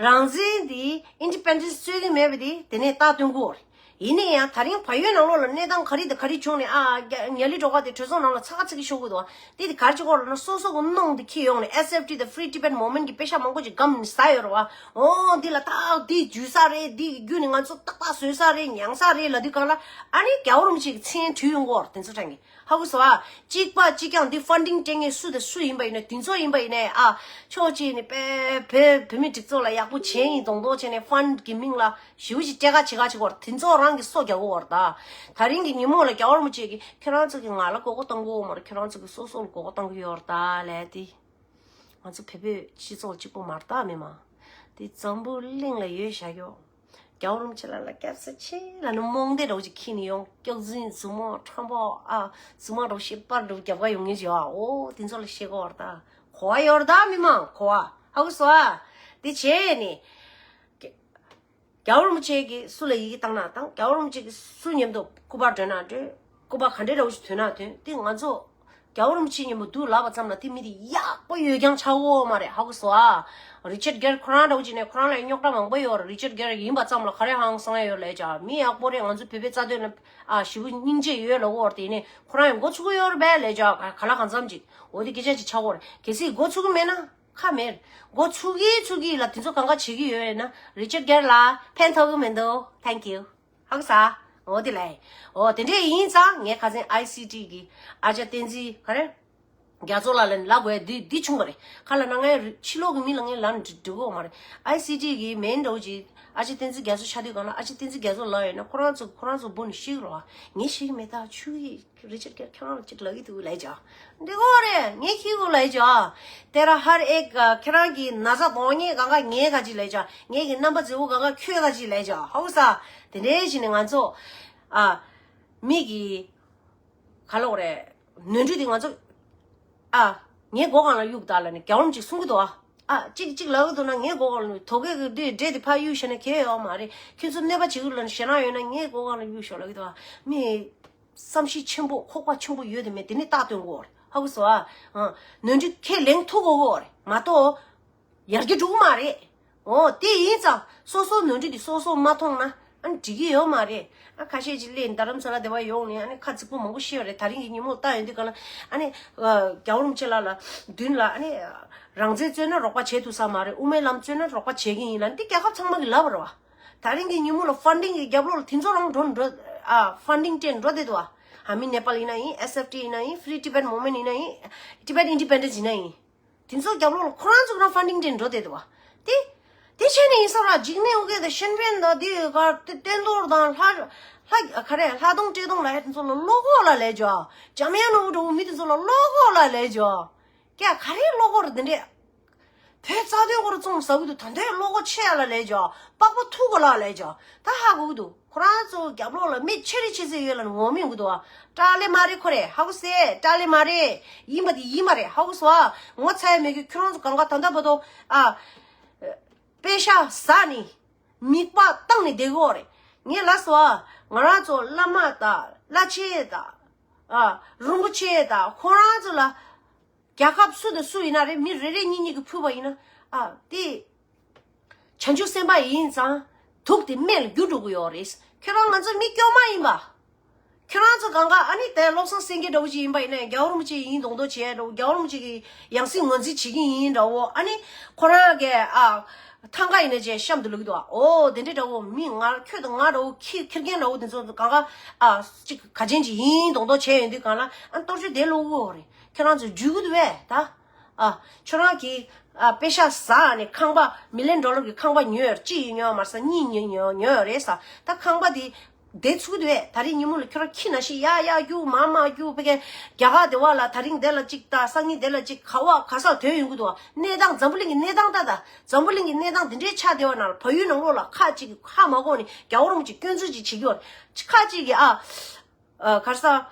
རང་བཙན་དེ་ཨིན་ཌི་པེན་ཌེན་སི་རྩོད་ཀྱི་མེད་པ་དེ་དེ་ནས་རྟགས་སྟོན་གྱི་ཡོད་རེད། ཡིན་ན་ཡང་ད་རིང་བལ་ཡུལ་ནང་ལོགས་ལ་གནས་སྟངས་ག་རེ་དང་ག་རེ་བྱུང་ནས་ཨ་རྒྱ་ཉ་ལི་སྒྲོལ་དཀར་དེ་གྲོས་ཚོགས་ནང་ལ་ཚ་ག་ཚ་གི་ཤོར་གི་འདུག་དེ་དེ་ག་རེ་བྱེད་ཀྱི་ཡོད་རེད་ལབ་ན་སོ་སོ་གི་གནོང་དེ་འཁྱེར་ཡོང་ནས་ཨེས་ཨེཕ་ཊི་དང་Free Tibet Movement གི་པེ་ཤག་མང་པོ་ཅིག་སྒམ་ནས་ཟ་ཡོད་རེད་པ། འོ་འདི་ལ་ད་འདི་འཇུས་ས་རེད། འདི་གི་བརྒྱུད་ནས་ང་ཚོ་ཏག་ཏག་བཟོས་ས་རེད། མྱངས་ས་རེད་ལབ་དུས་གང་ལ་ཨ་ནི་རྒྱལ་བ་རིན་པོ་ཆེ་གི་མཚན་བྲིས་ཡོང་གི་ཡོད་རེད། དེ་ཚོ་དྲན་གི། ཧ་གོ་སོང་ཨ། གཅིག་པ་གཅིག་རྐྱང་འདི་ཕན་ཌིང་སྤྲད་མཁན་སུ་དང་སུ་ཡིན་པ་ཡིན་ནའི་དེ་ཚོ་ཡིན་པ་ཡིན་ནའི་ཨ། ཕྱོགས་གཅིག་ནས་དཔེ་བོད་བོད་མི་སྒྲིག་འཛུགས་ལ་ཡག་པོ་བྱས་ཡིན་མདོག་མདོག་བྱས་ནས་ཕན་ཌི་གི་མིང་ལ་ཞེ་པོ་ཅིག་སྤྲད་ཁ་བྱེད་ཁ་བྱེད་ཀྱི་ཡོད་རེད། དེ་ཚོ་རང་གི་སོ་རྒྱག་གི་ཡོད་རེད་ད། ད་རིང་གི་ཉིན་མོ་ལ་རྒྱལ་བ་རིན་པོ་ཆེ་གིས་ཁྱེད་རང་ཚོ་གིས་ང་ལ་མགོ་སྐོར་གཏོང་གི་ཡོད་མ་རེད། ཁྱེད་རང་ཚོ་གིས་སོ་སོ་ལ་མགོ་སྐོར་གཏོང་གི་ཡོད་རེད་ད་ལབ་དེ། ང་ཚོ་བོད་པའི་སྤྱི་ཚོགས་གཅིག་པོ་མ་རེད་ད་མི་མང་། དེ་འཛམ་བུ་གླིང་ལ་ཡོད་བཞག་ཡོད། རྒྱལ་བ་རིན་པོ་ཆེ་ལ་ལ་སྐྱབས་སུ་མཆི་ལབ་ནས་རྨོངས་དད་འདྲ་བོ་ཅིག་འཁྱེར་ནས་ཡོང་། སྐྱག་རྫུན་རྫུན་མ་ཁྲམ་པ་ཨ་རྫུན་མ་འདྲ་བོ་ཤེས་པར་འདྲ་བོ་རྒྱབ་ཁ་ཡོང་ངེས་བྱོས་ཨ། འོ་དེ་ཚོ་ལ་ཤེས་གོ་བར་ད་གོ་བ་ཡོད་རེད་ད་མི་མང་གོ་བ་ཧ་གོ་སོང་ཨ། དེ་བྱས་ནས་རྒྱལ་བ་རིན་པོ་ཆེ་གིས་སུ་ལ་ཡི་གེ་བཏང་ན་བཏང་། རྒྱལ་བ་རིན་པོ་ཆེ་གིས་སུ་མཉམ་དུ་སྐུ་པར་སྒྲོན་ན་སྒྲོན། སྐུ་པར་ག་འདྲའི་འདྲ་བོ་ཞིག་ཐོན་ན་ཐོན། དེ་ང་ཚོ་རྒྱལ་བ་རིན་པོ་ཆེ་མཉམ་པོ་འདུག་ལབ་པ་ཙམ་ལ་དེ་མི་དེ་ཡག་པོ་ཡོད་རྐྱང་ཆགས་ཡོད་མ་རེད། ཧ་གོ་སོང་ཨ། རི་ཅར་གྷེར་ཁོ་རང་འདྲ་བོ་ཅིག་ནས་ཁོ་རང་ལ་རྙོག་དྲ་མང་པོ་ཡོད་རེད། རི་ཅར་གྷེར་ཡིན་པ་ཙམ་ལ་ག་རེ་ཧང་སང་ཡ་ཡོད་ལབ་ཅག་མི་ཡག་པོ་རེད། ང་ཚོ་བོད་པའི་རྩ་དོན་ལ་ཨ་ཞེ་པོ་སྙིང་རྗེ་ཡོད་ལབ་ཀྱི་ཡོད་རེད། དེ་ནས་ཁོ་རང་ཡང་མགོ་ཚུགས་ཀྱི་ཡོད་རེད་པས་ལབ་ཅག་ག་ལ་གང་འཚམ་ཅིག་འོ་དེ་སྐད་ཆ་ཅིག་ཆགས་ཡོད་རེད། གལ་སྲིད་མགོ་ཚུགས་ཀྱི་མེད་ན། ཁ་མེད། མགོ་ཚུགས་ཀྱི་ཚུགས་ཀྱི་ལ་དེ་ཚོ་གང་ག་བྱེད་ཀྱི་ཡོད་ན་རི་ཅར་གྷེར་ལ་ཕན་ཐོགས་ཀྱི་མི་འདུག Thank you. ཧ་གོ་སོང་། འོ་དེ་ལས། འོ་དེ་འདྲས་ཡིན་ཙང་ངས་ཁ་སང་ཨའི་སི་ཊི་གི་ཨ་ཅག་བསྟན་འཛིན་ག་རེ། རྒྱ་མཚོ་ལགས་ལ་ལབ་དགོས་འདི་འདི་བྱུང་བ་རེད། ག་ལབ་ན་ངས་རི་ཕྱི་ལོགས་ཀྱི་མི་ལ་ངས་ལབ་ན་འགྲིག་འགྲིག་གི་ཡོད་མ་རེད། ཨའི་སི་ཊི་གི་མེན་འདྲ་བོ་ཅིག་ ཨ་ཅེ་བསྟན་འཛིན་རྒྱ་མཚོ་ཆགས་དུས་གང་ལ་ཨ་ཅེ་བསྟན་འཛིན་རྒྱ་མཚོ་ལབ་ཡོད་ན་ཁོ་རང་ཚོ་ཁོ་རང་ཚོ་འབུ་ནས་ཤི་རོ། ངས་ཤི་གི་མེད། ད་ཆུ་ཡི་རི་ཅར་ཀེར་ཁྱེད་རང་ལ་ཅིག་ལབ་ཀྱི་འདུག་ལབ་ཅག་འདི་གོ་རེད། ངས་ཤི་གོ་ལབ་ཅག་དེ་ར་ཧར་ཨེག་ཁྱེད་རང་གི་ན་ཚ་གདོང་ཉེས་གང་ག་ངས་ག་ཅིག་ལབ་ཅག་ངས་གི་རྣམ་པ་མཛེས་པོ་གང་ག་ཁྱོད་ག་ཅིག་ལབ་ཅག་ཧའུ་ས། དེ་འདྲའི་ཞིག་ནས་ང་ཚོ་ཨ་མི་གི་ག་ལོག་རེད། ནོར་འཁྲུལ་དེ་ང་ཚོ་ཨ་ངའི་མགོ་སྒང་ལ་གཡུག་ད་ལ་ནི་རྒྱལ་བ་རིན་པོ་ཆེས་གསུང་གི་འདུག་ཨ། ཨ་གཅིག་གཅིག་ལབ་གི་འདུག་ན་ངའི་མགོ་སྒང་ལ་དོ་གས་གི་དུས་འདྲེ་དེ་ཕར་གཡུག་བྱས་ན་གལ་ཡོད་མ་རེད། ཁྱོད་ཚོ་གནོད་པ་བྱེད་གི་ལ་ནི་ཞེད་སྣང་ཡོད་ན་ངའི་མགོ་སྒང་ལ་གཡུག་ཤོག་ལབ་གི་འདུག་ཨ། མི་བསམ་ཤེས་ཆེན་པོ་ཁོག་པ་ཆེན་པོ་ཡོད་དེ་མེད་དེ་ནི་རྟགས་སྟོན་གོ་རེད། ཧ་གོ་སོང་ཨ། ཨ་ནོར་འཁྲུལ་ཁས་ལེན་ཐུབ་གོ་གོ་རེད་མ་གཏོགས། ཡར་རྒྱས་འགྲོ་གི་མ་རེད། འོ་དེ་ཡིན་ཙང་སོ་སོ་ནོར་འཁྲུལ་དེ་སོ་སོ་མ་མཐོང་ན་ཨ་ནི་འགྲིག་གི་ཡོད་མ་རེད། ཨ་ཁ་ཤས་ཅིག་སླེབས་རྡ་རམ་ས་ལ་དེ་བ་ཡོང་ནས་ཨ་ནི་ཁ་ཚིག་པོ་མང་པོ་བཤད་ཡོད་རེད། ད་རིང་གི་ཉིན་མོ་ལྟ་ཡོང་དུས་ག་ལ་ཨ་ནི་རྒྱལ་བ་རིན་པོ་ཆེ་ལགས་ལ་མདུན་ལ་ཨ་ནི་རང་བཙན་རྩོད་ན་རོགས་པ་བྱེད་ཐུབ་ས་མ་རེད། དབུ་མའི་ལམ་རྩོད་ན་རོགས་པ་བྱེད་ཀྱི་ཡིན་ལབ་འདི་རྒྱལ་ཁབ་ཚང་མ་གི་ལབ་རེད་བ། ད་རིང་གི་ཉིན་མོ་ལ་ཕན་ཌིང་གི་རྒྱབ་ལོགས་ལ་དེ་ཚོ་རང་འགྲོ་འགྲོ་ཨ་ཕན་ཌིང་སྤྲད་འགྲོ་བསྡད་འདུག་བ། ཧ་མི་ནེ་པཱལ་ཡིན་ན་ཡིན། ཨེས་ཨེཕ་ཊི་ཡིན་ན་ཡིན། Free Tibet Movement ཡིན་ན་ཡིན། Tibet Independence ཡིན་ན་ཡིན། དེ་ཚོ་རྒྱབ་ལོགས་ལ་ཁོ་རང་ཚོ་གི་རང་ཕན་ཌིང་སྤྲད་འགྲོ་བསྡད་འདུག་བ། དེ་དེ་བྱས་ནས་ཡིན་ས་ར་འཇིགས་མེད་ཨོ་རྒྱན་དང་ཤན་པན་དང་དེ་ག་དེ་བསྟན་རྡོར་དང་ལྷ་ལྷ་ག་རེ་ལྷ་དུང་སྤྲེལ་དུང་ལ་ཡ་དེ་ཚོ་ལ་བློ་ཁོག་ལ་ལས་ཇོ། འཇམ་དབྱངས་ནོར་བུ་འདྲ་བོ་མི་དེ་ཚོ་ལ་བློ་ཁོག་ལ་ལས་ཇོ། ཀྱ་ག་རེ་བློ་ཁོག་རེད་དེ་འདྲས། བོད་རྩ་དོན་སྐོར་རྩོམ་ཟ་གི་འདུག་ད་འདོད་བློ་ཁོག་ཆེ་ཡ་ལ་ལས་ཇོ། པགས་པ་ཐུག་གོ་ལ་ལས་ཇོ། ད་ཧ་གོ་གི་འདུག་ཁོ་རང་ཚོ་རྒྱབ་ལོགས་ལ་མི་ཆེ་རེ་ཆེ་ཚེ་ཡོད་ལ་ངོ་མི་ཡོང་གི་འདུག་ཨ། ཏྲ་ལེ་མ་རེད་ཁོ་རེ་ཧ་གོ་སེ། ཏྲ་ལེ་མ་རེད། ཡིན་པ་དེ་ཡིན་མ་རེད་ཧ་གོ་སོ་ཨ། ངོ་ཚ་ཡ་མེད་གི་ཁྱོད་རང་ཚོ་གང་ག་ད་ལྟ་བར་དུ་ཨ། པེ་ཤ་ཟ་ནི། མིག་པ་བཏང་ནི་བསྡད་གི་ཨོ་རེད། ངས་ལབ་སོ་ཨ། ང་རང་ཚོ་བླ་མ་དང་བླ་ཆེན་དང་ཨ། རིན་པོ་ཆེ་དང་ཁོ་རང་ཚོ་ལ། རྒྱལ་ཁབ་སུ་དང་སུ་ཡིན་ན་རེད། མི་རེ་རེ་གཉིས་གཉིས་ཀྱིས་ཕུལ་བ་ཡིན་ན་ཨ་དེ། བྱང་ཆུབ་སེམས་དཔའ་ཡིན་ཙང་དུག་དེ་སྨན་ལ་འགྱུར་འགྲོ་གི་ཡོད་རེད། ཁྱོད་རང་ང་ཚོ་མི་སྐྱོ་མ་ཡིན་པ། ཁྱོད་རང་ཚོ་གང་ག་ཨ་ནི་དེ་བློ་བཟང་སེང་གེ་འདྲ་བོ་ཅིག་ཡིན་པ་ཡིན་ན་རྒྱལ་བ་རིན་པོ་ཆེ་ཡིན་མདོག་མདོག་བྱས་འགྲོ། རྒྱལ་བ་རིན་པོ་ཆེ་གི་ཡང་སྲིད་ངོས་འཛིན་བྱེད་ཀྱི་ཡིན་འདྲ་བོ། ཨ་ནི་ཁོ་རང་གི་ཨ་ཐང་ག་ཡིན་ན་ཅེས་གཤམ་དུ་ལུག་འདུག་ཨོ་དེ་འདྲ་འདྲ་བོ་མི་ང་ཁྱོད་དང་ང་འདྲ་བོ་ཁྱི་ཁྱི་རྒན་འདྲ་བོ་དེ་ཚོ་གང་ག་ཨ་ཅིག་ག་ཅན་ཅིག་ཡིན་མདོག་མདོག་བྱས་ཡོང་དུས་གང་ལ་ཨ་གཏོར་བཅོས་དེ་ལོག་གི་ཡོད་རེད། ཁྱོད་རང་ཚོ་འཇུས་གི་འདུག་བས་ད། ཨ། ཁྱོད་རང་གིས་ཨ་པེ་ཤ་ཟ་ནས་ཁང་པ་མི་ལན་ཌོ་ལར་གྱི་ཁང་པ་ཉོས་གཅིག་ཉོས་མ་ཟ་གཉིས་ཉོས་ཉོས་ཉོས་རེད་ཟ། ད་ཁང་པ་དེ་བསྡད་ཚུགས་འདུག་བས། ད་རིང་ཉིན་མོ་ལ་ཁྱོད་རང་ཁྱི་ན་ཤི་ཡ་ཡ་རྒྱུག་མ་མ་རྒྱུག་ཕ་གི་རྒྱ་གར་དེ་བ་ལ་ད་རིང་དེ་ལ་གཅིག་ད་སང་ཉིན་དེ་ལ་གཅིག་ག་བ་ག་ས་དོན་ཡོང་གི་འདུག་བ། གནས་སྟངས་འཛམ་བུ་གླིང་གི་གནས་སྟངས་ད་ད་འཛམ་བུ་གླིང་གི་གནས་སྟངས་དེ་འདྲའི་ཆགས་བསྡད་བ་ན་བལ་ཡུལ་ནང་ལོགས་ལ་ཁ་གཅིག་གིས་ཧ་མ་གོ་ནས་རྒྱལ་བ་རིན་པོ་ཆེ་སྐྱོན་འཛུགས་གཅིག་བྱེད་ཀྱི་ཡོད། ཁ་གཅིག་གིས་ཨ། ཨ། ག་རེ་ཟ།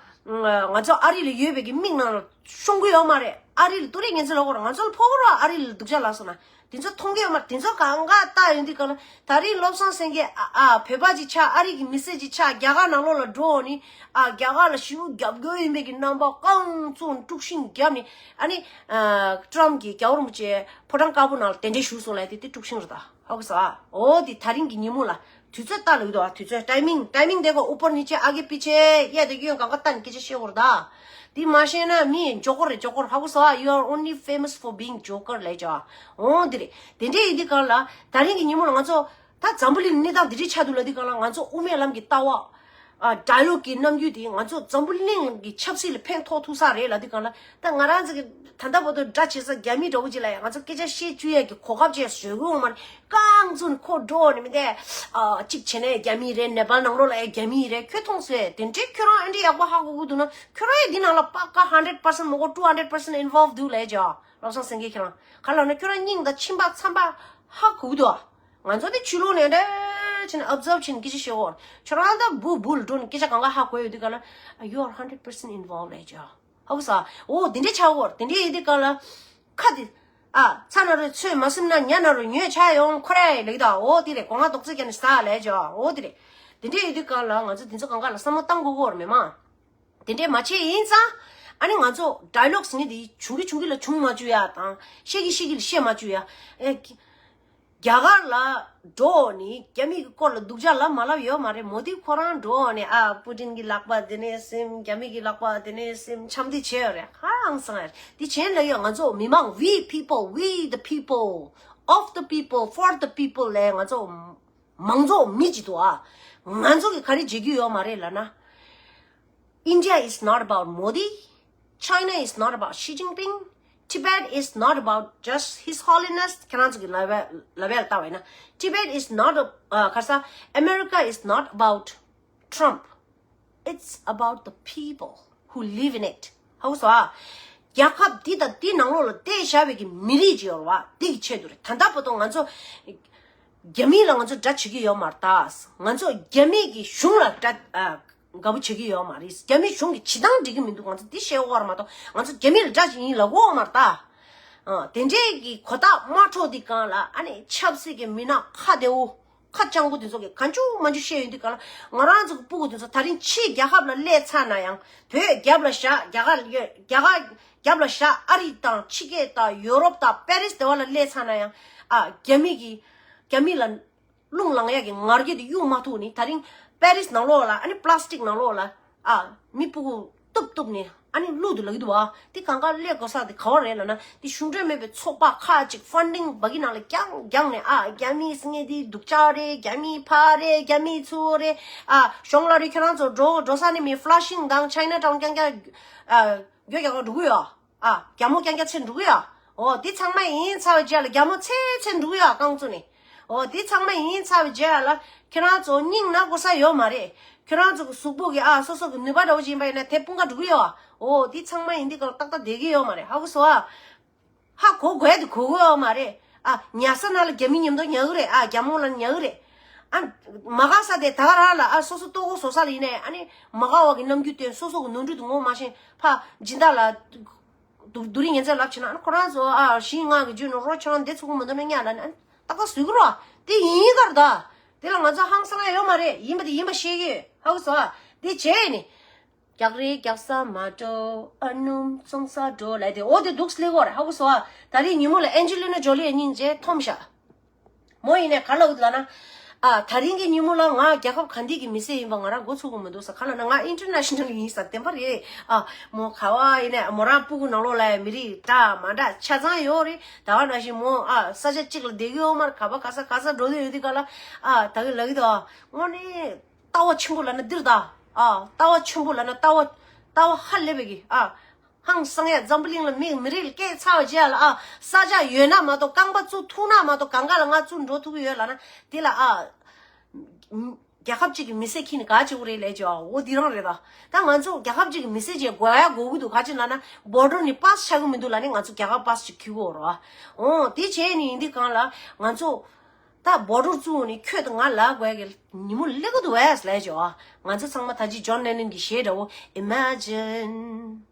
ང་ཚོ་ཨ་རི་ལ་ཡོད་པའི་གི་མིག་ནང་ལ་ཤོང་གི་ཡོད་མ་རེད། ཨ་རི་ལ་ཏུ་རེ་ངན་ཚོད་ལ་གོ་ར་ང་ཚོ་ལ་ཕོག་གི་ར་ཨ་རི་ལ་སྡུག་ཅག་ལ་སོང་ན་དེ་ཚོ་མཐོང་གི་ཡོད་མ་རེད། དེ་ཚོ་གང་ག་ལྟ་ཡོང་དུས་ག་ལ་ད་རིང་བློ་བཟང་སེང་གེ་ཨ་ཨ་བོད་པ་ཅིག་ཆགས། ཨ་རི་གི་མི་སེར་ཅིག་ཆགས། རྒྱ་གར་ནང་ལོགས་ལ་འགྲོ་ནི་ཨ་རྒྱ་གར་ལ་ཞུ་རྒྱབ་དགོས་ཡིན་པའི་གི་རྣམ་པ་རྐང་བཙུགས་དཀྲུག་ཤིང་བརྒྱབ་ནི་ཨ་ནི་ཨ་ཀྲམ་གྱི་རྒྱལ་བ་རིན་པོ་ཆེ་ཕོ་བྲང་དཀར་པོ་ནང་ལ་གདན་འདྲེན་ཞུས་སོང་ལབ་དེ་དེ་དཀྲུག་ཤིང་རེད་ད། ཧ་གོ་སོང་ཨ། འོ་དེ་ད་རིང་གི་ཉིན་མོ་ལ་དུས་ཚོད་ལྟ་ལ་ཡོད་དོ། དུས་ཚོད་ཊའི་མིང་ཊའི་མིང་དེ་གོ། ཨུ་པར་ནི་ཅེ་ཨ་གེ་པི་ཆེ་ཡ་དེ་གི་ཡོན་གང་ག་ལྟ་ནི་སྐད་ཆ་བཤད་གོ་ར་ད། དེ་མ་བཤད་ན་མི་ཇོ་ཀར་རེད་ཇོ་ཀར། ཧ་གོ་སོང་ཨ། You are only famous for being joker ལས་ཅོ། འོ་དེ་རེད། དེ་འདྲས་ཡིན་དུས་གང་ལ་ད་རིང་གི་ཉིན་མོ་ལ་ང་ཚོ་ད་འཛམ་བུ་གླིང་གནས་སྟངས་དེ་འདྲས་ཆགས་འདུག་ལབ་དུས་གང་ལ་ང་ཚོ་དབུ་མའི་ལམ་གྱི་ལྟ་བ། ཨ་ཌའི་ལོག་གི་རྣམ་འགྱུར་དེ་ང་ཚོ་འཛམ་བུ་གླིང་གི་ཆབ་སྲིད་ལ་ཕན་ཐོགས་ཐུབ་ས་རེད་ལབ་དུས་གང་ལ་ད་ང་རང་ཚོ་གི་ད་ལྟ་བར་དུ་དགྲ་བྱེད་ས་རྒྱ་མི་འདྲ་བོ་ཅིག་ལ་ཡང་ང་ཚོ་སྐད་ཆ་བཤད་བཅུག་ཡས་ཀྱི་གོ་སྐབས་ཅིག་བཟོས་གི་འོང་མ་རེད། རྐང་བཙུགས་ནས་ཁོ་འགྲོ་ནས་མི་དེ་ཨ་གཅིག་བྱས་ནས་རྒྱ་མི་རེད། ནེ་པཱལ་ནང་ལོགས་ལ་ཡང་རྒྱ་མི་རེད། ཁྱོད་མཐོང་སོང་དེ་འདྲའི་ཁྱོད་རང་ཨེ་འདྲའི་ཡག་པོ་ཧ་གོ་གི་འདུག་ན་ཁྱོད་རང་ཡང་འདི་ནང་ལ་པ་ཀ་hundred percent མ་གོ་two hundred percent involve འདུག་ལབ་ཅོ། བློ་བཟང་སེང་གེ་ཁྱེད་རང་ག་ལ་ན་ཁྱོད་རང་སྙིང་དང་མཆིན་པ་མཚམས་པ་ཧ་གོ་གི་འདུག་ང་ཚོ་དེ་ཆོས་ལུགས་ནས་འདྲ་བྱས་ནས་ཨབ་ཛརབ་བྱས་ནས་སྐད་ཆ་བཤད་འོ། ཁྱོད་རང་ད་འབུ་འབུ་ལ་འགྲོ་ནས་སྐད་ཆ་གང་ག་ཧ་གོ་ཡོད་དུས་ག་ལ། You are hundred percent involved ལབ་ཅོ། ཧ་གོ་སོང་། འོ་དེ་འདྲས་ཆགས་འོ། དེ་འདྲས་ཡིན་དུས་ག་ལ། ཁ་དེ། ཨ། ཚ་ན་རུ་ཚོད་མ་སིམ་ན་ཉ་ན་རུ་ཉོས་ཆ་ཡོང་ཁོ་རེ་ལེགས་ད། འོ་དེ་རེད། སྒོ་ང་རྡོག་རྩེ་རྒྱག་ནས་ཟ་ལབ་ཅོ། འོ་དེ་རེད། དེ་འདྲས་ཡིན་དུས་ག་ལ་ང་ཚོ་དེ་ཚོ་གང་ག་ལ་བསམ་བློ་བཏང་དགོས་གོ་རེད་མེད་མ། དེ་འདྲས་མ་བྱས་ཡིན་ཙང་། ཨ་ནི་ང་ཚོ་ཌའི་ལོག་ཟེར་ནི་དེ་བྱུང་གི་བྱུང་གི་ལ་བྱུང་མ་བཅུག་ཡ་དང་བཤད་ཀྱི་བཤད་ཀྱི་ལ་བཤད་མ་བཅུག་ཡ། ཨེ། རྒྱ་གར་ལ་འགྲོ་ནི་རྒྱ་མི་གི་སྐོར་ལ་སྡུག་ཅག་ལབ་མ་ལབ་ཡོད་མ་རེད། མོ་དི་ཁོ་རང་འགྲོ་ནི་ཨ་པུ་ཏིན་གི་ལག་པ་དེ་ནས་སིམ། རྒྱ་མི་གི་ལག་པ་དེ་ནས་སིམ། འཆམ་དེ་བྱས་ཡོད་རེད། ཧ་ཨང་སང་ཡ་རེད། དེ་བྱས་ལ་ཡོད་ང་ཚོ་མི་མང་། we people, we the people, of the people, for the people ལས་ང་ཚོ་མང་ཚོགས་མི་གཅིག་འདུག་ཨ། ང་ཚོ་གི་ག་རེ་བྱེད་རྒྱུ་ཡོད་མ་རེད་ལབ་ན། India is not about Modi. China is not about Xi Jinping. Tibet is not about just His Holiness. ཁྱེད་རང་ཚོ་གི་ལབ་ཡ་ལབ་ཡ་ལ་ལྟ་བ་ཡིན་ན། Tibet is not a- ཨ། ག་རེ་ཟེར། America is not about Trump. It's about the people who live in it. ཧ་གོ་སོང་ཨ། རྒྱལ་ཁབ་འདི་དང་འདི་ནང་ལོགས་ལ་བསྡད་བཞག་པའི་གི་མི་རིགས་ཅིག་ཡོད་རེད་བ། འདི་གི་ཆེད་དུ་རེད། ད་ལྟ་བར་དུ་ང་ཚོ་རྒྱ་མི་ལ་ང་ཚོ་དགྲ་བྱེད་ཀྱི་ཡོད་མ་རེད་ད། ང་ཚོ་རྒྱ་མི་གི་གཞུང་ལ་དགྲ་ཨ། དགའ་པོ་བྱེད་ཀྱི་ཡོད་མ་རེད། རྒྱ་མིའི་གཞུང་གི་བྱེད་སྟངས་འགྲིག་གི་མི་འདུག་ང་ཚོ་འདི་བཤད་ཡོད་མ་གཏོགས་ང་ཚོ་རྒྱ་མི་ལ་དགྲ་ཡིན་ལབ་ཡོད་མ་རེད་ད། ཨ། དེ་འདྲའི་གི་གོ་རྟགས་མ་འཕྲོག་དུས་སྒང་ལ་ཨ་ནི་ཆབ་སྲིད་ཀྱི་མི་སྣ་ཁ་བདེ་བོ་ཁ་སྤྱང་པོ་དེ་ཚོ་གི་གང་བྱུང་མང་བྱུང་བཤད་ཡོང་དུས་སྒང་ལ། ང་རང་ཚོ་གི་སྤུ་གུ་དེ་ཚོ་ད་རིང་ཕྱིའི་རྒྱལ་ཁབ་ལ་སླེབས་ཚར་ན་ཡང་། བོད་རྒྱབ་ལ་བཞག་རྒྱ་གར་རྒྱ་གར་རྒྱབ་ལ་བཞག་ཨ་རི་དང་ཕྱི་རྒྱལ་དང་ཡོ་རོབ་དང་པེ་རིས་དེ་བ་ལ་སླེབས་ཚར་ན་ཡང་། ཨ། རྒྱ་མི་གི་རྒྱ་མི་ལ་རླུང་ལངས་ཡག་གི་ངར་སྐད་དེ་གཡུག་མ་ཐུབ་ནི། ད་རིང་པེ་རིས་ནང་ལོགས་ལ་ཨ་ནི་པ་ལ་སི་ཊིག་ནང་ལོགས་ལ་ཨ་མི་སྤུ་གུ་གཏུབ་གཏུབ་ནི་ཨ་ནི་བླུགས་འདུག་ལབ་ཀྱི་འདུག་བ། དེ་གང་ག་སླེབས་དགོས་ས་དེ་ག་བ་རེད་ལབ་ན། དེ་གཞུང་འབྲེལ་མེད་པའི་ཚོགས་པ་ཁག་ཅིག་ཕན་ཌིང་འབའ་ཀི་ནང་ལ་རྒྱག་རྒྱག་ནས། ཨ། རྒྱ་མི་ཟེར་མཁན་དེ་སྡུག་ཅག་རེད། རྒྱ་མི་ཕར་རེད། རྒྱ་མི་ཚུར་རེད། ཨ། གཞུང་ལ་རེད། ཁྱོད་རང་ཚོ་འགྲོ་འགྲོ་ས་ནས་མི་ཕ་ལ་ཤིང་དང་ཆའི་ན་ཊའུན་རྐྱང་རྐྱང་ཨ་འགྱོ་རྒྱག་ག་འགྲོ་གི་ཡོད། ཨ། རྒྱ་མོ་རྐྱང་རྐྱང་ཚེ་འགྲོ་གི་ཡོད། འོ། དེ་ཚང་མ་ཡིན་ཚར་བའི་རྗེས་ལ་རྒྱ་མོ་ཚེ་ཚེ་འགྲོ་གི་ཡོད། རྐང་བཙུགས་ནས། འོ། དེ་ཚང་མ་ཡིན་ཚར་བའི་རྗེས་ལ་ཁྱེད་རང་ཚོ་སྙིང་ན་གོ་ས་ཡོད་མ་རེད། ཁྱེད་རང་ཚོ་གི་གཟུགས་པོ་གི་ཨ་སོ་སོ་གི་ནུས་པ་འདྲ་བོ་ཅིག་ཡིན་པ་ཡིན་ན་དེ་དཔུང་ཁ་འགྲོ་གི་ཡོད། འོ། དེ་ཚང་མ་ཡིན་དུས་སྒང་ལ་ཏག་ཏག་བསྡད་ཀྱི་ཡོད་མ་རེད། ཧ་གོ་སོང་ཨ། ཧ་གོ་དགོས་དེ་གོ་གི་ཡོད་མ་རེད། ཨ། ཉལ་ས་ན་ལ་རྒྱ་མི་མཉམ་དུ་ཉལ་གི་རེད། ཨ། རྒྱ་མོ་ལ་ཉལ་གི་རེད། ཨ། མ་དགའ་ས་དེ་ད་ག་རང་ལ་ཨ་སོ་སོ་ལྟོ་གོས་བཟོ་ས་ལ་ཡིན་ནའི་ཨ་ནི་མ་དགའ་བ་གི་རྣམ་འགྱུར་སྟོན། སོ་སོ་གི་ནོར་འཁྲུལ་དེ་ངོ་མ་ཤེས། ཕ་སྦྱིན་བདག་ལ་སྡུག་སྡུག་རིགས་ངན་ཚད་ལབ་བྱས་ན། ཨ་ནི་ཁོ་རང་ཚོ་ཨ་བཞི་ལྔ་གི་རྒྱུད་ནོར་རོ་ཆོ་འདི་ཚུགས་མི་འདུག་ན་ཉག་ལ་ནི་ཨ་ནི་ཏག་ཏག་བཟོས་གི་རོ། དེ་ཡིན་གར་ད། དེ་ལ་ང་ཚོ་ཧང་སང་ཡ་ཡོད་མ་རེད། ཡིན་པ་དེ་ཡིན་པ་ཤེས་གི་ཡོད། ཧ་གོ་སོང་ཨ། དེ་བྱས་ནི། རྒྱག་རེས་རྒྱག་ས་མ་འགྲོ། ཨ་སྣུམ་བཙོང་ས་འགྲོ་ལབ་དེ། འོ་དེ་འདུག་སླེབས་ཀྱི་ཡོད་རེད། ཧ་གོ་སོང་ཨ། ད་རིང་ཉིན་མོ་ལ་ཨན་ཇི་ལི་ན་ཇོ་ལི་ཡ་སྙིང་རྗེ་འཐོམ་ཤག་མོ་ཡིན་ནའི་ག་ལབ་ཀྱི་འདུག་ལབ་ན། ཨ། ད་རིང་གི་ཉིན་མོ་ལ་ང་རྒྱལ་ཁབ་ག་འདི་གི་མི་སེར་ཡིན་པ་ང་རང་མགོ་ཚོད་ཀྱི་མི་འདུག་ཟེར། ག་ལབ་ན་ང་ཨིན་ཊར་ནེ་ཤ་ནལ་ཡིན་ཟེར། བདེན་པ་རེད། ཨ། མོ་ག་བ་ཡིན་ནའི་མོ་རང་སྤུ་གུ་ནང་ལོགས་ལ་མི་རིགས་འདྲ་མ་འདྲ་ཆ་ཚང་ཡོད་རེད། ད་ག་ནང་བཞིན་མོ་ཨ་ས་ཆ་གཅིག་ལ་བསྡད་ཀྱི་ཡོད་མ་རེད། ག་བ་ག་ས་ག་ས་འགྲོ་འདོད་ཡོད་དུས་ག་ལ། ཨ། ད་གི་ལབ་ཀྱི་འདུག་ཨ། དངོས་གནས། ལྟ་བ་ཆེན་པོ་ལབ་ན་འདིར་ད། ཨ། ལྟ་བ་ཆེན་པོ་ལབ་ན་ལྟ་བ། ལྟ་བ་ཧ་ལས་པའི་གི། ཨ། ཧང་སང་ཡ། འཛམ་བུ་གླིང་ལ་མི་མི་རིགས་ལ་སྐད་ཚ་བ་བྱས་ལ། ཨ། ས་ཆ་ཡོད་ན་མ་གཏོགས། རྐང་པ་བཙུགས་ཐུབ་ན་མ་གཏོགས། གང་ག་ལ་ང་བཙུགས་འགྲོ་ཐུབ་ཀྱི་ཡོད་ལབ་ན། དེ་ལ། ཨ། རྒྱལ་ཁབ་ཅིག་གི་མི་སེར་ཁྱེར་ནས་ག་བྱེད་དགོས་རེད་ལབ་བྱས། འོ་འདི་རང་རེད་ད། ད་ང་ཚོ་རྒྱལ་ཁབ་ཅིག་གི་མི་སེར་བྱས་དགོས་ཡ་དགོས་ཀྱི་འདུག་ག་ཅི་ལབ་ན། བོར་ཌར་ནས་པཱ་སི་ཆགས་ཀྱི་མི་འདུག་ལབ་ནས་ང་ཚོ་རྒྱལ་ཁབ་པཱ་སི་ཅིག་འཁྱེར་དགོས་རེད་བ། འོ་དེ་བྱས་ནས་ཡིན་དུས་གང་ལ་ང་ཚོ། ད་བོར་ཌར་བཙུགས་ནས་ཁྱོད་དང་ང་ལབ་དགོས་ཀྱི་ཉིན་མོ་སླེབས་ཀྱི་འདུག་གས་ལབ་བྱས། ང་ཚོ་ཚང་མ་ད་ཅི་ཇོན་ལེ་ནན་གྱི་གཞས་འདྲ་བོ། Imagine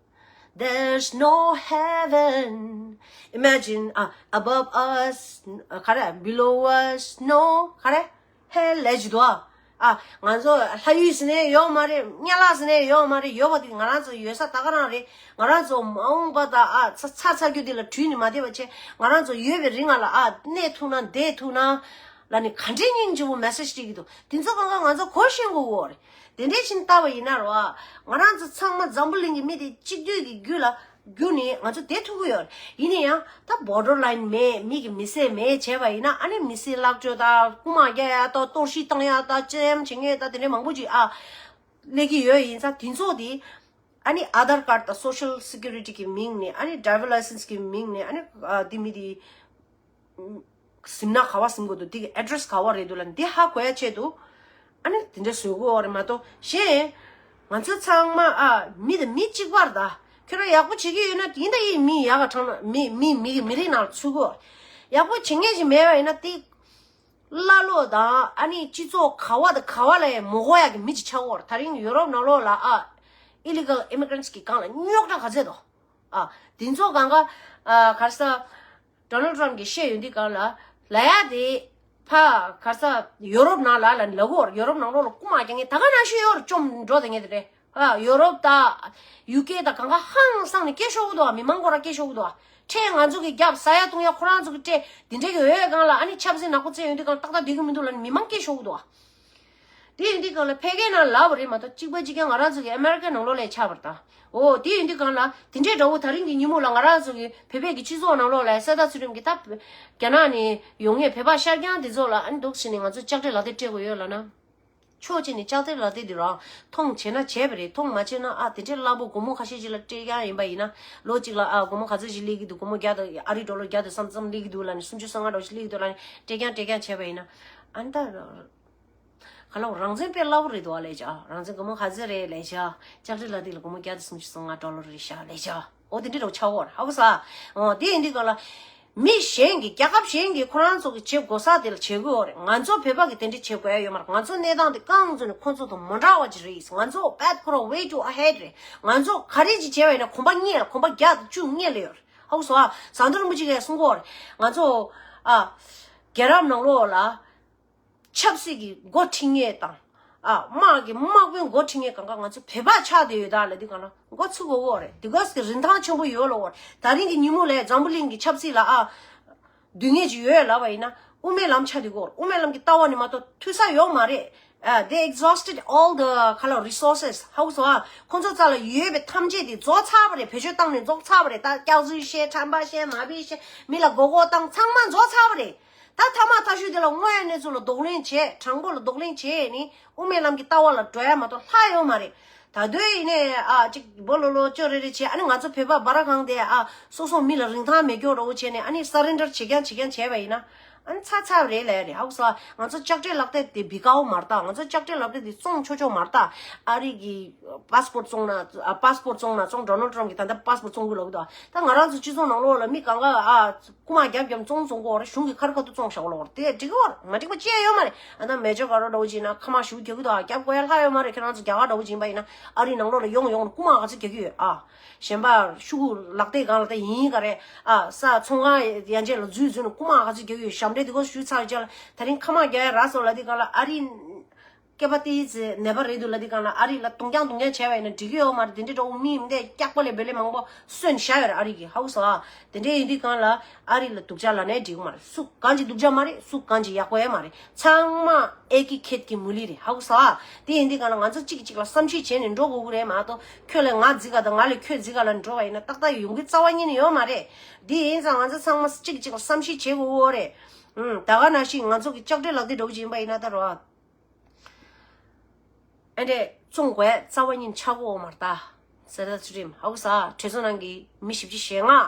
there's no heaven. Imagine, uh, above us, uh, ག་རེ། Below us, no ག་རེ། hell ལབ་བྱས་འདུག་ཨ། ཨ། ང་ཚོ་ལྷ་ཡུལ་ཟེར་ནས་ཡོད་མ་རེད། དམྱལ་བ་ཟེར་ནས་ཡོད་མ་རེད། ཡོད་པ་དེ་ང་རང་ཚོ་ཡོད་ས་ད་ག་རང་རེད། ང་རང་ཚོ་མ་འོངས་པ་ད། ཨ། ཚ་ཚ་ཚ་རྒྱུ་དེ་ལ་དྲུད་ནས་མ་བསྡད་པ་བྱས། ང་རང་ཚོ་ཡོད་པའི་རིང་ང་ལ། ཨ། གནས་ཐུབ་ན་བསྡད་ཐུབ་ན་ལབ་ནས་ག་འདྲའི་སྙིང་རྗེ་པོ་མེ་སེ་ཇི་སྤྲད་ཀྱི་འདུག་དེ་ཚོ་གང་ག་ང་ཚོ་གོ་ཤེས་དགོས་ཀྱི་ཡོད་རེད། དེ་འདྲའི་ཕྱིན་ལྟ་བ་ཡིན་ན་རོ། ཨ། ང་རང་ཚོ་ཚང་མ་འཛམ་བུ་གླིང་གི་མི་དེ་གཅིག་སྡུད་ཀྱི་རྒྱུད་ལ། རྒྱུ་ནི་ང་ཚོ་བསྡད་ཐུབ་ཀྱི་ཡོད་རེད། ཡིན་ན་ཡང་ད་བོར་ཌར་ལའིན་མེད། མི་གི་མི་སེར་མེད་བྱས་པ་ཡིན་ན། ཨ་ནི་མི་སེར་ལག་འཕྲོད་དང་། རྐུ་མ་རྒྱག་ཡ་དང་། གཏོར་བཤིག་བཏང་ཡ་དང་། ཅི་ཡང་བྱེད་མཁན་དང་དེ་འདྲའི་མང་པོ་ཅིག། ཨ། སླེབས་ཀྱི་ཡོད། ཡིན་ཙང་དེ་ཚོ་དེ་ཨ་ནི་ཨ་དྷར་ཀར་དང་སོ་ཤལ་སི་ཀུ་རི་ཊི་གི་མིང་ནས། ཨ་ནི་ཌ་རའི་ཝར་ལའི་སེན་སི་གི་མིང་ནས། ཨ་ནི། ཨ། དེ་མི་དེ་ཟིན་ན་ག་བ་ཟིན་དགོས་འདུག་དེ་གི་ཨེ་ཌི་རེ་སི་ག་བ་རེད་འདུག་ལབ་འདི་ཧ་གོ་ཡ་ཆེད་དུ། ཨ་ནི་དེ་འདྲ་བཟོ་དགོས་རེད་མ་གཏོགས། གཞན་ང་ཚོ་ཚང་མ། ཨ། མི་དང་མི་གཅིག་པ་རེད་ད། ཁྱོད་རང་ཡག་པོ་བྱེད་ཀྱི་ཡོད་ན་ཡིན་ད། ཡིན། མི་ཡག་ག་དྲང་ན་མི་མི་མི་གི་མི་རིགས་ནང་ལ་ཚུད་དགོས། ཡག་པོ་བྱེད་མཁན་ཞིག་མེད་པ་ཡིན་ན་དེ། ཀླ་ཀློ་དང་། ཨ་ནི་སྤྱི་ཚོགས་ག་བ་དང་ག་བ་ལ་ཡང་མ་གོ་ཡག་གི་མི་ཅིག་ཆགས་ཀྱི་ཡོད་རེད། ད་རིང་ཡུ་རོབ་ནང་ལོགས་ལ། ཨ། ཨི་ལི་གལ་ཨི་མི་གྷི་རེན་ཊི་གི་སྒང་ལ་རྙོག་དྲ་ག་ཚད་འདུག་ཨ། དེ་ཚོ་གང་ག། ཨ། ག་རེ་ཟེར། ཌོ་ནལ་ཌི་ཊརམ་ཕི་གིས་བཤད་ཡོང་དུས་སྒང་ལ་ལབ་ཡ་དེ། ཕ་ག་རེ་ཟེར། ཡུ་རོབ་ནང་ལ་ལ་ལབ་ཀྱི་ཡོད་རེད། ཡུ་རོབ་ནང་ལོགས་ལ་རྐུ་མ་རྒྱག་མཁན་ད་ག་ནང་བཞིན་ཡོད་རེད། བཅོམ་འགྲོ་བསྡད་མཁན་དེ་རེད། ཨ། ཡུ་རོབ་དང་ཡུ་ཀེ་དང་གང་ག་ཧང་སང་ནས་སྐད་ཤོར་གྱི་འདུག་ཨ། མི་མང་ཁོ་རང་སྐད་ཤོར་གྱི་འདུག་ཨ། ཁྲལ་ང་ཚོ་གིས་བརྒྱབ། ཟ་ཡ་བཏུང་ཡ་ཁོ་རང་ཚོ་གིས་སྤྲད། འདི་འདྲ་གི་འོས་སྒང་ལ། ཨ་ནི་ཆབ་སྲིད་ནག་པོ་བཙལ་ཡོང་དུས་སྒང་ཏག་ཏག་སྡོད་ཀྱི་མི་འདུག་ལབ་ནས་མི་མང་སྐད་ཤོར་གྱི་འདུག་ཨ། དེ་ཡིན་དུས་སྒང་ལ་ཕལ་སྐད་ནང་ལབ་པ་རེད་མ་གཏོགས། གཅིག་པ་གཅིག་རྐྱང་ང་རང་ཚོ་གི་ཨ་མེ་རི་ཀའི་ནང་ལོགས་ལ་ཆགས་པ་རེད་ད། འོ། དེ་ཡིན་དུས་སྒང་ལ་དེ་འདྲའི་འདྲ་བོ་ད་རིང་གི་ཉིན་མོ་ལ་ང་རང་ཚོ་གི་བོད་པའི་གི་སྤྱི་ཚོགས་ནང་ལོགས་ལ་གསལ་བརྡ་ཚུར་རིམ་གྱི། ད་རྒྱ་ནག་ནས་ཡོང་མཁན་བོད་པ་ཤར་རྐྱང་དེ་ཚོ་ལ། ཨ་ནི་འདུག་ཟེར་ནས་ང་ཚོ་ལྕགས་སྤྲད་ལག་སྟེར་སྤྲད་དགོས་ཡོད་ལབ་ན། ཕྱོགས་གཅིག་ནས་ལྕགས་སྤྲེལ་ལག་རྡེབ་འདི་རང་མཐོང་བྱས་ན་བྱས་པ་རེད། མཐོང་མ་བྱས་ན་ཨ་དེ་འདྲའི་སླ་པོ། སྒོར་མོ་ཁ་ཤས་ཅིག་ལ་སྤྲད་རྐྱང་ཡིན་པ་ཡིན་ན། ལོ་གཅིག་ལ་ཨ་སྒོར་མོ་ག་ཚོད་ཅིག་སླེབས་ཀྱི་འདུག་སྒོར་མོ་བརྒྱ་དང་ཨ་རི་ཌོ་ལར་བརྒྱ་དང་སོ་གསུམ་ཙམ་སླེབས་ཀྱི་འདུག་ལབ་ནས། སུམ་ཅུ་སོ་ལྔ་འདྲ་བོ་ཞིག་སླེབས་ཀྱི་འདུག་ལབ་ནས་སྤྲད་རྐྱང་སྤྲད་རྐྱང་བྱས་པ་ཡིན་ན། ཨ་ནི་ད་ག་ལ་རང་བཙན་དཔེ་སླ་པོ་རེད་འདུག་ཨ། ལས་བྱ་རང་བཙན་སྒོར་མོ་ག་ཚོད་རེད་ལས་བྱ། ལྕགས་སྤྲེལ་ལག་རྡེབ་ལ་སྒོར་མོ་བརྒྱ་དང་སུམ་ཅུ་སོ་ལྔ་ཌོ་ལར་རེད་ཤག་ལས་བྱ། འོ་དེ་འདྲ་འདྲ་བོ་ཆགས་ཡོད་རེད། ཧ་གོ་སོང་ཨ། འོ་དེ་ཡིན་དུས་ག་ལ། མི་གཞན་གྱིས་རྒྱལ་ཁབ་གཞན་གྱིས་ཁོ་རང་ཚོ་གིས་བྱེད་དགོས་ས་དེ་ལ་བྱེད་དགོས་རེད། ང་ཚོ་བོད་པ་གིས་དེ་འདྲ་བྱེད་དགོས་ཡ་ཡོད་མ་རེད། ང་ཚོ་གནས་སྟངས་དེ་རྐང་བཙུགས་ནས་ཁོ་ཚོ་དང་མ་འདྲ་བ་ཅིག་རེད། ང་ཚོ་བད་ཁོ་རང་way too ahead རེད། ང་ཚོ་ག་རེ་ཅིག་བྱས་པ་ཡིན་ན་གོམ་པ་སྔོན་ལ། གོམ་པ་བརྒྱ་དང་བཅུ་སྔོན་ལ་ཡོད་རེད། ཧ་གོ་སོང་ཨ། ཟམ་གདོང་རིན་པོ་ཆེ་གིས་གསུང་གི་ཡོད་རེད། ང་ཚོ་ཨ་རྒྱལ་རབས་ནང་ལོགས་ལ། ཆབ་སྲིད་ཀྱི་འགོ་ཁྲིད་མཁན་དང་། ཨ་དམག་གི་དམག་དཔོན་འགོ་ཁྲིད་མཁན་སྒང་ག་ང་ཚོ་བོད་པ་ཆགས་བསྡད་ཡོད་ད་ལབ་དུས་སྒང་ལ་མགོ་ཚོས་དགོས་ཀྱི་ཡོད་རེད། དེ་ག་ཙམ་གྱི་རིན་ཐང་ཆེན་པོ་ཡོད་ལབ་ཀྱི་ཡོད་རེད། ད་རིང་གི་ཉིན་མོ་ལ་འཛམ་བུ་གླིང་གི་ཆབ་སྲིད་ལ་ཨ་སྡུག་བསྔལ་ཅིག་ཡོད་ལབ་པ་ཡིན་ན་དབུ་མའི་ལམ་ཆགས་བསྡད་ཀྱི་ཡོད་རེད། དབུ་མའི་ལམ་གྱི་ལྟ་བ་ནི་མ་གཏོགས་ཐོས་ས་ཡོད་མ་རེད། ཨ་they exhausted all the ག་ལ་resources ཧ་གོ་སོང་ཨ། ཁོང་ཚོ་རྩ་ལ་ཡོད་པའི་ཐམས་ཅད་དེ་རྫོགས་ཚར་བ་རེད། བེད་སྤྱོད་བཏང་ནས་རྫོགས་ཚར་བ་རེད། ད་སྐྱག་རྫུན་བཤད། ཁྲམ་པ་བཤད། མ་དཔེ་བཤད། མི་ལ་མགོ་སྐོར་བཏང་། ཚང་མ་རྫོགས་ཚར་བ་རེད། ད་ཐ་མ་ཚ་ཤོས་དེ་ལ་དངོས་ཡོད་གནས་ཚུལ་ལ་གདོང་ལེན་བྱས། དྲང་པོ་ལ་གདོང་ལེན་བྱས་ནི་དབུ་མའི་ལམ་གྱི་ལྟ་བ་ལ་འགྲོ་ཡ་མ་གཏོགས་ལྷག་ཡོད་མ་རེད། ད་དུང་ཡིན་ནའི་ཨ་ཅིག་སྦོ་ལོག་ལོག་ཅོ་རེ་རེ་བྱས། ཨ་ནི་ང་ཚོ་བོད་པ་སྦ་ར་གང་དེ་ཨ་སོ་སོ་མི་ལ་རིན་ཐང་མེད་སྐྱོ་འདྲ་བོ་བྱས་ནས་ཨ་ནི་surrender བྱེད་རྐྱང་བྱེད་རྐྱང་བྱས་པ་ཡིན་ན་ཨ་ནི་ཚར་ཚར་རེད་ལབ་ཡ་རེད། ཧ་གོ་སོང་ཨ། ང་ཚོ་ལྕགས་སྤྲེལ་ལག་རྡེབ་དེ་བི་ཀའོ་མ་རེད་ད། ང་ཚོ་ལྕགས་སྤྲེལ་ལག་རྡེབ་དེ་བཙོང་ཆོག་ཆོག་མ་རེད་ད། ཨ་རི་གི་པ་སི་པོར་ཊི་བཙོང་ན་ཨ་པ་སི་པོར་ཊི་བཙོང་ན་བཙོང་། ཌོ་ནལ་ཊམ་གྱིས་ད་ལྟ་པ་སི་པོར་ཊི་བཙོང་གི་ལབ་གི་འདུག་ད་ང་རང་ཚོ་སྤྱི་ཚོགས་ནང་ལོགས་ལ་མི་གང་ག་ཨ། རྐུ་མ་རྒྱབ་རྒྱབ་བཙོང་བཙོང་གི་ཡོད་རེད། གཞུང་གིས་ཁ་རི་ཁ་ཐུག་བཙོང་བཞག་གི་ལབ་ཀྱི་ཡོད་རེད། དེ་འགྲིག་གི་ཡོད་རེད། མ་འགྲིག་པ་ཅི་ཡང་ཡོད་མ་རེད། ཨ་ད་མེ་ཇོ་ག་རོ་འདྲ་བོ་ཅིག་ཡིན་ན་ཁ་མ་ཞུ་རྒྱག་གི་འདུག་ཨ། རྒྱབ་དགོས་ཡ་ལྷག་ཡོད་མ་རེད། ཁྱེད་རང་ཚོ་རྒྱ་གར་འདྲ་བོ་ཅིག་ཡིན་པ་ཡིན་ན་ཨ་རི་ནང་ལོགས་ལ་ཡོང་ཡོང་རྐུ་མ་ག་ཚོད་རྒྱག་གི་ཡོད་ཨ། གཞན་པ་ཤོག་གུ་ལག་རྡེབ་སྒང་ལ་ད་ཡིན་ག་རེད་ཨ། ས་ཚོང་ཁང་ཡན་ཆད་ལ་འཛུལ་འཛུལ་ནས་རྐུ་མ་ག་ཚོད་རྒྱག་གི་ཡོད། ཞབས་འདྲེན་དེ་གོ་ཞུས་ཚར་རྗེས་ལ་ད་རིང་ཁ་མ་རྒྱག་ཡ་རག་སོང་ལབ་དུས་སྒང་ལ་ཨ་རི། སྐྱེས་པ་དེའི་ཚེ་ནད་པ་རེད་འདུག་ལབ་དུས་སྒང་ལ་ཨ་རི་ལ་རྡུང་རྐྱང་རྡུང་རྐྱང་བྱས་པ་ཡིན་ན་འགྲིག་གི་ཡོད་མ་རེད། དེ་འདྲའི་འདྲ་བོ་མི་མི་འདས་སྐྱག་པ་ལས་བེ་ལས་མང་པོ་གསོན་བཞག་ཡོད་རེད་ཨ་རི་གིས། ཧ་གོ་སོང་ཨ། དེ་འདྲའི་ཡིན་དུས་སྒང་ལ་ཨ་རི་ལ་སྡུག་ཅག་ལབ་ནའི་འགྲིག་གི་མ་རེད། སུ་གང་ཅིག་སྡུག་ཅག་མ་རེད། སུ་གང་ཅིག་ཡག་པོ་ཡང་མ་རེད། ཚང་མ་ཨེ་ཀི་ཁེད་ཀྱི་མུ་ལི་རེད། ཧ་གོ་སོང་ཨ། དེ་ཡིན་དུས་སྒང་ལ་ང་ཚོ་གཅིག་གིས་གཅིག་ལ་བསམ་ཤེས་བྱས་ནས་འགྲོ་དགོས་ཀྱི་རེད་མ་གཏོགས་ཁྱོད་ལས་ང་རྫིག་ག་དང་ང་ལས་ཁྱོད་རྫིག་ག་ལབ་འགྲོ་བ་ཡིན་ན་ཏག་ཏག་ཡོང་གི་རྩ་བ་ཉིད་ནས་ཡོད་མ་རེད། དེ་ཡིན་ཙང་ང་ཚོ་ཚང་མ་གཅིག་གིས་གཅིག་ལ་བསམ་ཤེས་བྱེད་དགོས་ཀྱི་ཡོད་རེད། ཨུམ། ད་ག་ནང་བཞིན་ང་ཚོ་གི་ལྕགས་སྤྲེལ་ལག་རྡེབ་འདྲ་བོ་ཅིག་ཡིན་པ་ཡིན་ན་ད་རོ། ཨེ་འདྲས་བཙོང་དགོས་རྩ་བ་ཉིད་ཆགས་ཀྱི་ཡོད་མ་རེད་ད། ཟེར་ད་ཚུལ་ཁྲིམས་ཧ་གོ་སོང་། གྲོས་ཚོགས་ནང་གི་མི་བཞི་བཅུ་ཞེ་ལྔ།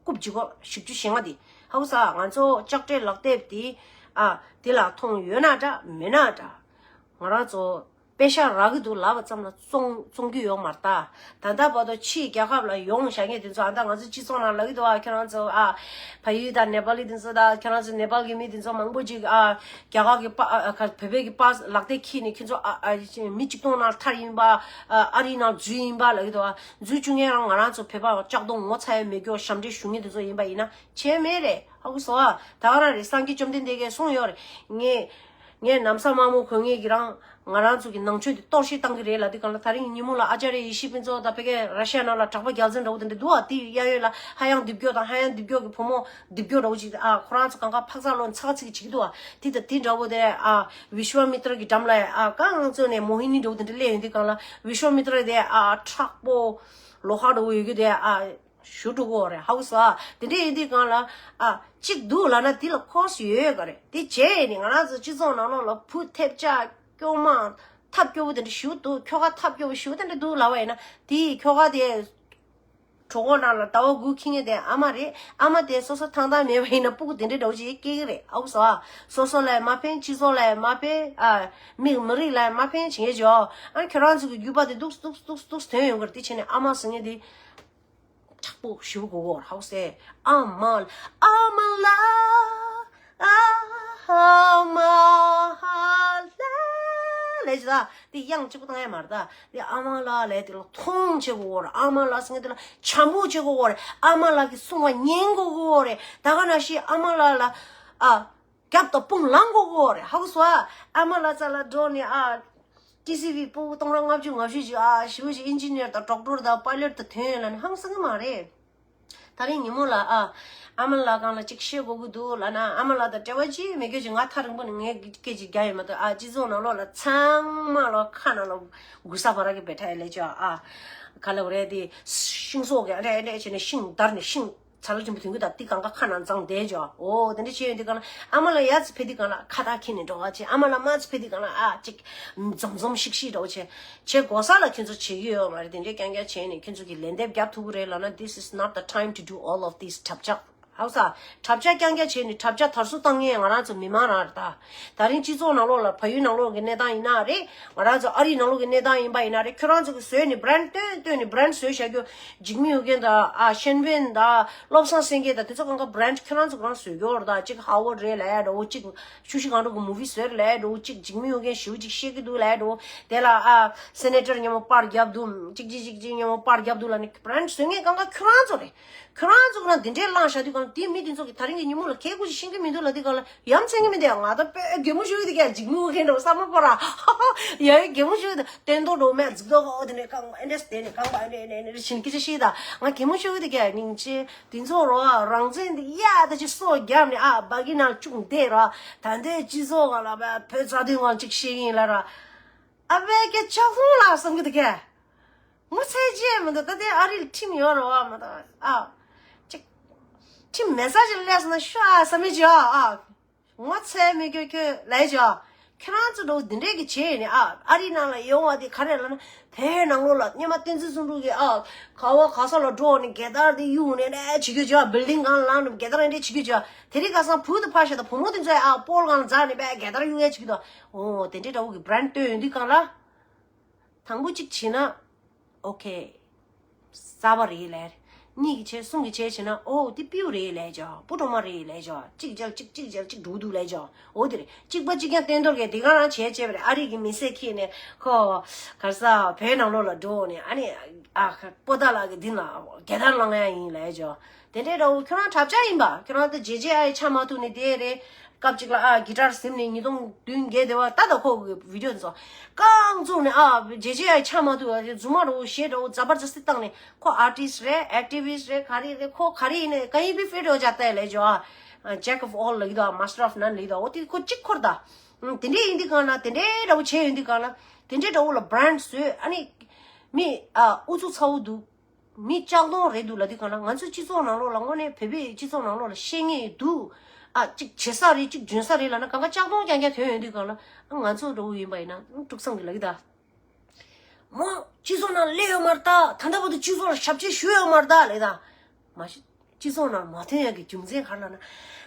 རྐུབ་བཞི་སྒོར་བཞི་བཅུ་ཞེ་ལྔ་དེ་ཧ་གོ་སོང་། ང་ཚོ་ལྕགས་སྤྲེལ་ལག་རྡེབ་དེ་ཨ་དེ་ལ་མཐོང་ཡོད་ན་འདྲ་མེད་ན་འདྲ། ང་རང་ཚོ་པེ་ཤག་རག་གི་འདུག་ལབ་པ་ཙམ་ལ་བཙོང་བཙོང་རྒྱུ་ཡོད་མ་རེད་ད། ད་ལྟ་བར་དུ་ཕྱིའི་རྒྱལ་ཁབ་ལ་ཡོང་བཞག་མཁན་དེ་ཚོ་ཨ་ད་ང་ཚོ་སྤྱི་ཚོགས་ནང་ལབ་ཀྱི་འདུག་ཨ་ཁྱེད་རང་ཚོ་ཨ་ཕ་ཡུལ་དང་ནེ་པ་ལི་དེ་ཚོ་ད་ཁྱེད་རང་ཚོ་ནེ་པལ་གྱི་མི་དེ་ཚོ་མང་པོ་ཅིག་ཨ་རྒྱ་གར་གྱི་པ་ཨ་ཁ་བོད་པའི་གི་པ་ལག་རྡེབ་འཁྱེར་ནས་ཁྱེད་ཚོ་ཨ་ཨ་མི་གཅིག་སྟོང་ནང་ཐར་ཡིན་པ། ཨ་ཨ་རིའི་ནང་འཛུལ་ཡིན་པ་ལབ་ཀྱི་འདུག་ཨ་འཛུལ་བཅུག་མཁན་རང་ང་རང་ཚོ་བོད་པ་ལྕགས་གདོང་ངོ་ཚ་ཡ་མེད་རྒྱུ་ཞབས་འདྲེན་ཞུ་མཁན་དེ་ཚོ་ཡིན་པ་ཡིན་ན་བྱས་མེད་རེད། ཧ་གོ་སོང་ཨ། ད་ག་རང་རེད། སངས་རྒྱས་བཅོམ་ལྡན་འདས་ཀྱིས་གསུངས་ཡོད་རེད། ངས་ངས་ན་བཟའ་དམར་མོ་གོན་མཁན་གྱིས་རང་ང་རང་ཚོ་གི་ནང་ཆོས་འདི་གཏོར་བཤིག་བཏང་གི་རེད་ལབ་དུས་སྒང་ལ་ད་རིང་ཉིན་མོ་ལ་ཨ་ཅཱརྱ་ཡེ་ཤེས་ཕུན་ཚོགས་དང་ཕ་གིའི་ར་ཤི་ཡ་ནང་ལ་གྲགས་པ་རྒྱལ་མཚན་འདྲ་བོ་དེ་འདྲ་འདུག་ཨ། དེ་གཡས་གཡོན་ལ་ཧ་ཡང་རྡིབ་སྐྱོ་དང་ཧ་ཡང་རྡིབ་སྐྱོ་གི་བུ་མོ་རྡིབ་སྐྱོ་འདྲ་བོ་ཅིག་ཨ་ཁོ་རང་ཚོ་གང་ག་འཕག་འཚག་ལོ་ཚ་ཚིག་ཅིག་འདུག་ཨ། དེ་ད་དེ་འདྲ་བོ་དེ་ཨ་བི་ཤྭ་མི་ཏྲ་གི་འགྲམ་ལ་ཨ་གང་ཚོ་ནས་མོ་ཧི་ནི་འདྲ་བོ་དེ་འདྲ་སླེབས་ཡོང་དུས་སྒང་ལ་བི་ཤྭ་མི་ཏྲ་དེ་ཨ་མཁྲེགས་པོ་ལོ་ཧ་འདྲ་བོ་ཡོད་རྒྱུ་དེ་ཨ། ཞུ་འགྲོ་གི་ཡོད་རེད། ཧ་གོ་སོང་ཨ། དེ་འདྲ་ཡིན་དུས་སྒང་ལ་ཨ་གཅིག་འདུག་ལབ་ན་དེ་ལ་ཁོ་སི་ཡོད་ག་རེད། དེ་བྱས་ནས་ང་རང་ཚོ་སྤྱི་ཚོགས་ནང་ལོགས་ལ་བུ་ཐེབས་ཆག་སྐྱོ་མ་ཐབས་སྐྱོ་བོ་དེ་འདྲ་ཞུ་འདུག་ཁྱོ་ག་ཐབས་སྐྱོ་བོ་ཞུ་དེ་འདྲ་འདུག་ལབ་པ་ཡིན་ན་དེ་ཁྱོ་ག་དེ་གྲོད་ཁོག་ནང་ལ་ཟླ་བ་དགུ་འཁྱེར་མཁན་དེ་ཨ་མ་རེད། ཨ་མ་དེ་སོ་སོ་ཐང་ཐང་མེད་པ་ཡིན་ན་སྤུ་གུ་དེ་འདྲ་འདྲ་བོ་ཞིག་སྐྱེ་གི་རེད། ཧ་གོ་སོང་ཨ། སོ་སོ་ལ་ཡང་མ་ཕན། སྤྱི་ཚོགས་ལ་ཡང་མ་ཕན། ཨ་མི་མི་རིགས་ལ་ཡང་མ་ཕན་བྱེད་མཁན་ཅིག་ཨ། ཁྱོད་རང་ཚོ་གི་རྒྱུད་པ་དེ་འདུག་འདུག་འདུག་འདུག་ཐོན་ཡོང་གི་རེད། དེ་བྱས་ནས་ཨ་མ་ཟེར་མཁན་དེ། མཁྲེགས་པོ་ཞེ་པོ་དགོས་ཀྱི་ཡོད་རེད། ཧ་གོ་སོང་ཨ། ཨ་མ་ལ་ཨ་མ་ལ་ཨ་མ་ལ་ལབ་ཅིག་ད། དེ་དབྱངས་གཅིག་པོ་བཏང་ཡ་མ་རེད་ད། དེ་ཨ་མ་ལ་ལབ་དེ་ལ་མཐོང་བྱེད་དགོས་ཀྱི་ཡོད་རེད། ཨ་མ་ལ་ཟེར་མཁན་དེ་ལ་བྱམས་པོ་བྱེད་དགོས་ཀྱི་ཡོད་རེད། ཨ་མ་ལགས་ཀྱི་གསུང་བ་ཉན་དགོས་ཀྱི་ཡོད་རེད། ད་ག་ནང་བཞིན་ཨ་མ་ལགས་ལ་ཨ། རྒྱབ་དང་དཔུང་ལངས་དགོས་ཀྱི་ཡོད་རེད། ཧ་གོ་སོང་ཨ། ཨ་མ་ལགས་རྩ་ལ་འགྲོ་ནས་ཨ། ཊི་སི་ཝི་སྤུ་གུ་སྟོང་ཕྲག་ལྔ་བཅུ་ང་བཞི་ཞིག་ཨ་ཞེ་པོ་ཞིག་ཨིན་ཇི་ནི་ཡར་དང་ཌོག་ཊར་དང་པའི་ལོཊ་དང་ཐོན་ཡོད་ལབ་ནས་ཧང་སང་གི་མ་རེད། ད་རིང་ཉིན་མོ་ལ་ཨ། ཨ་མ་ལགས་སྒང་ལ་ཅིག་བཤད་དགོས་ཀྱི་འདུག་ལབ་ན་ཨ་མ་ལགས་དང་འབྲེལ་བ་ཅི་མེད་ཁྱོད་ཀྱིས་ང་ཐག་རིང་པོ་ནས་ངས་སྐད་ཅིག་རྒྱག་ཡོད་མ་གཏོགས་ཨ་སྤྱི་ཚོགས་ནང་ལོགས་ལ་ཚང་མ་ལོ་ཁ་ནང་ལ་གུ་ས་བ་ར་གི་བེ་ཐ་ཡ་ལས་ཅོ་ཨ། ག་ལ་བ་རེད་དེ་ཤིང་བཟོ་གི་ཨ་འདྲ་ཨ་འདྲ་བྱས་ནས་ཤིང་བརྡར་ནས་ཤིང་། གྲྭ་ལ་ཆེན་པོ་ཐོན་གི་ད་དེ་གང་ག་ཁ་ནང་བརྫངས་བསྡད་ཅོ། འོ་དེ་འདྲ་བྱས་ཡོད་དུས་གང་ལ་ཨ་མ་ལགས་ཡར་ཙམ་ཕེབས་དུས་གང་ལ་ཁ་བཏགས་འཁྱེར་ནས་འགྲོ་བ་བྱས། ཨ་མ་ལགས་མར་ཙམ་ཕེབས་དུས་གང་ལ་ཨ་ཅིག་འཛོམས་འཛོམས་ཤིག་ཤིག་འགྲོ་བ་བྱས། བྱས་དགོས་ས་ལ་ཁྱོད་ཚོ་བྱེད་ཀྱི་ཡོད་མ་རེད། དེ་འདྲའི་རྐྱང་རྐྱང་བྱས་ནས་ཁྱོད་ཚོ་གིས་ལན་འདེབས་རྒྱབ་ཐུབ་ཀྱི་རེད་ལབ་ན། This is not the time to do all of these གྲབས་ཆག་ཧའུ་ས། གྲབས་ཆག་རྐྱང་རྐྱང་བྱས་ནས་གྲབས་ཆག་དར་སྲོལ་བཏང་མཁན་ང་རང་ཚོ་མི་མང་རང་རེད་ད། ད་རིང་སྤྱི་ཚོགས་ནང་ལོགས་ལ་བལ་ཡུལ་ནང་ལོགས་ཀྱི་གནས་སྟངས་ཡིན་ན་རེད། ང་རང་ཚོ་ཨ་རིའི་ནང་ལོགས་ཀྱི་གནས་སྟངས་ཡིན་པ་ཡིན་ན་རེད། ཁྱོད་རང་ཚོ་གིས་བཟོས་ནས་བྷ་རན་ཌི་བཏོན་བཏོན་ནས་བྷ་རན་ཌི་བཟོས་བཞག་རྒྱུ། འཇིགས་མེད་ཨོ་རྒྱན་དང་ཨ་ཤན་ཝེན་དང་བློ་བཟང་སེང་གེ་དང་དེ་ཚོ་གང་ག་བྷ་རན་ཌི་ཁྱོད་རང་ཚོ་གང་བཟོས་རྒྱུ་རེད་ད། གཅིག་ཧ་ཝར་ཌི་རེད་ལབ་ཡ་འདྲ་བོ། གཅིག་ཆུ་བཞི་སྒང་དྲུག་གི་མུ་ཝི་བཟོས་རེད་ལབ་ཡ་འདྲ་བོ། གཅིག་འཇིགས་མེད་ཨོ་རྒྱན་ཞེ་པོ་ཅིག་བཤད་ཀྱི་འདུག་ལབ་ཡ་འདྲ་བོ། དེ་ལ་ཨ་སེ་ནེ་ཊར་མཉམ་པོ་པར་བརྒྱབ་འདུག་གཅིག་གཅིག་གཅིག་གཅིག་མཉམ་པོ་པར་བརྒྱབ་འདུག་ལབ་ནས་བྷ་རན་ཌི་བཟོས་མཁན་གང་ག་ཁྱོད་རང་ཚོ་རེད། ཁྱོད་རང་ཚོ་གི་ནང་དེ་འདྲའི་བླངས་བཞག་དུས་གང་དེ་མི་དེ་ཚོ་གི་ད་རིང་གི་ཉིན་མོ་ལ་ཁལ་ཁུ་ཅིག་ཤེས་ཀྱི་མི་འདུག་ལབ་དུས་གང་ལ་ཡ་མཚན་གྱི་མི་འདུག་ང་ད་དཔེ་གད་མོ་ཤོར་གི་འདུག་ག་འཇིགས་མོ་མཁན་འགྲོ་བསམ་བློ་འཁོར་ར། ཡ་ཡ་གད་མོ་ཤོར་གི་འདུག་སྟོན་ཐོག་འགྲོ་མེད་འཛུགས་ཐོག་ཨོ་དེ་ནས་རྐང་པ་ཨེ་འདྲས་དེ་ནས་རྐང་པ་ཨེ་འདྲས་ཨེ་འདྲས་ཨེ་འདྲས་བྱིན་གི་ཅི་ཤེས་ད། ང་གད་མོ་ཤོར་གི་འདུག་ག་སྙིང་རྗེ། དེ་ཚོ་རོ་རང་བཙན་འདི་ཡ་ད་ཅི་སོ་རྒྱབ་ནས་ཨ་སྦ་གི་ནང་བཅུག་བསྡད་ར། ད་འདས་སྤྱི་ཚོགས་ང་ལ་བོད་རྩ་དོན་ངང་ཅིག་ཤེས་ཡིན་ལ་ར། ཨ་བས་ཀྱི་ལྕགས་ལྷུང་ལ་བསམ་གི་འདུག་ག་ངོ་ཚ་རྒྱུ་མི་འདུག་ད་ལྟའི་ཨ་རི་ལ་ཁྲིམས་ཡོད་རེད་བ་མ་གཏོགས་ཨ། ཅིག་ཁྲིམས་མེད་ས་ཅིག་སླེབས་སོང་ན་ཤོག་ཨ་བསམ་མེད་ཅིག་ཨ། ངོ་ཚ་མི་དགོས་ཁྱོད་ལབ་ཅིག་ཨ། ཁྱེད་རང་ཚོ་འགྲོ་འདི་འདྲས་ཀྱི་བྱས་ནས་ཨ་ཨ་རི་ནང་ལ་ཡོང་བ་དེ་ག་རེ་ལབ་ན་བོད་ནང་ལོགས་ལ་སྔོན་མ་བསྟན་འཛིན་བརྩོན་འགྲུས་ཀྱིས་ཨ་ག་བ་ག་ས་ལ་འགྲོ་ནས་རྒྱལ་དར་དེ་གཡུག་ནས་ནས་བྱེད་རྒྱུ་ཅིག་ཨ། བིལ་ཌིང་སྒང་ལ་ལངས་ནས་རྒྱལ་དར་འདྲས་བྱེད་རྒྱུ་ཅིག་ཨ། དེ་རིང་ཁ་སང་བུ་དེ་ཕར་བཞག་ད་བུ་མོ་དེ་ཚོས་ཨ་སྤོལ་སྒང་ལ་འཛེགས་ནས་པས་རྒྱལ་དར་གཡུག་ཡས་བྱེད་ཀྱི་འདུག་འོ་དེ་འདྲས་འདྲ་བོ་གི་བྷ་རན་ཌི་བཏོན་ཡོང་དུས་སྒང་ལ། དང་པོ་གཅིག་བྱས་ན། ཨོ་ཁེ། གསར་པ་རེད་ལབ། གཉིས་ཀྱི་ཆེད་གསུམ་གྱི་ཆེད་བྱས་ན་ཨོ་དེ་སྤྲེའུ་རེད་ལབ་ཅོག་སྤུ་གྲོག་མ་རེད་ལབ་ཅོག་གཅིག་རྒྱག་གཅིག་གཅིག་རྒྱག་གཅིག་འགྲོ་གི་འདུག་ལབ་ཅོག་འོ་དེ་རེད། གཅིག་པ་གཅིག་རྐྱང་བསྟན་རྡོར་གྱིས་དེ་ག་རང་བྱས་བྱས་པ་རེད། ཨ་རི་གི་མི་སེར་ཁྱེར་ནས་ཁོ་ག་ས་བོད་ནང་ལོགས་ལ་འགྲོ་ནས་ཨ་ནི་ཨ་པོ་ཏཱ་ལ་གི་འདི་ལ་རྒྱལ་དར་བསླང་ཡ་ཡིན་ལབ་ཅོག་དེ་འདྲའི་འདྲ་བོ་ཁྱོད་རང་གྲབས་ཆག་ཡིན་པ། ཁྱོད་རང་ད་རྗེས་རྗེས་ཨ་ཡི་ཆ་མ་ཐུག་ནས་དེ་རེད། སྐབས་གཅིག་ལ་ཨ་གི་ཊར་ཟིན་ནས་ཉིས་སྟོང་བདུན་བརྒྱད་དེ་བ་ད་ད་ཁོ་གི་བི་ཌིའོ་དེ་ཚོ་རྐང་བཙུགས་ནས་ཨ་རྗེས་རྗེས་ཨ་ཡི་ཆ་མ་ཐུག་ཨ་རྫུན་མ་འདྲ་བོ་གཞས་འདྲ་བོ་རྫ་བར་རྫ་སི་བཏང་ནས་ཁོ་ཨར་ཊིསི་རེད། ཨེག་ཊི་བི་སི་རེད། ག་རེ་རེད། ཁོ་ག་རེ་ཡིན་ནའི་གང་ཡིན་པའི་ཕེ་རོ་ཇ་ཏའི་ལས་ཇོ་ཨ། ཇེག་ཨོཕ་ཨོལ་ལ་གི་དོ་མ་སི་ཊར་ཨོཕ་ནན་ལ་གི་དོ་འོ་དེ་ཁོ་གཅིག་འཁོར་ད། དེ་འདྲས་ཡིན་དུས་གང་ལ་དེ་འདྲས་འདྲ་བོ་བྱས་ཡོང་དུས་གང་ལ་དེ་འདྲས་འདྲ་བོ་ལ་བྷ་རན་ཌི་བཟོས་ཨ་ནི། མི་ཨ་ཨུ་ཚུགས་ཚ་བོ་འདུག་མི་ལྕགས་གདོང་རེད་འདུག་ལབ་དུས་གང་ལ་ང་ཚོའི་སྤྱི་ཚོགས་ནང་ལོགས་ལ་དངོས་གནས་བོད་པའི་སྤྱི་ཚོགས་ནང་ལོགས་ལ་ཤེས་ངེས་འདུག་ཨ་གཅིག་བྱེད་ས་རེད་གཅིག་འཇོན་ས་རེད་ལབ་ན་གང་ག་ལྕགས་གདོང་རྐྱང་རྐྱང་ཐོན་ཡོང་དུས་གང་ལ་ཨ་ང་ཚོ་འདྲ་བོ་ཡིན་པ་ཡིན་ན་ཨ་དཀྲུག་བསམ་གི་ལབ་གི་ད། མོ་སྤྱི་ཚོགས་ནང་སླེབས་ཡོད་མ་རེད་ད། ད་ལྟ་བར་དུ་སྤྱི་ཚོགས་ལ་ཞབས་ཕྱི་ཞུས་ཡོད་མ་རེད་ད་ལབ་ད། མ་གཞི་སྤྱི་ཚོགས་ནང་མ་ཐོན་ཡག་གི་རྒྱུ་མཚན་ག་རེ་ལབ་ན།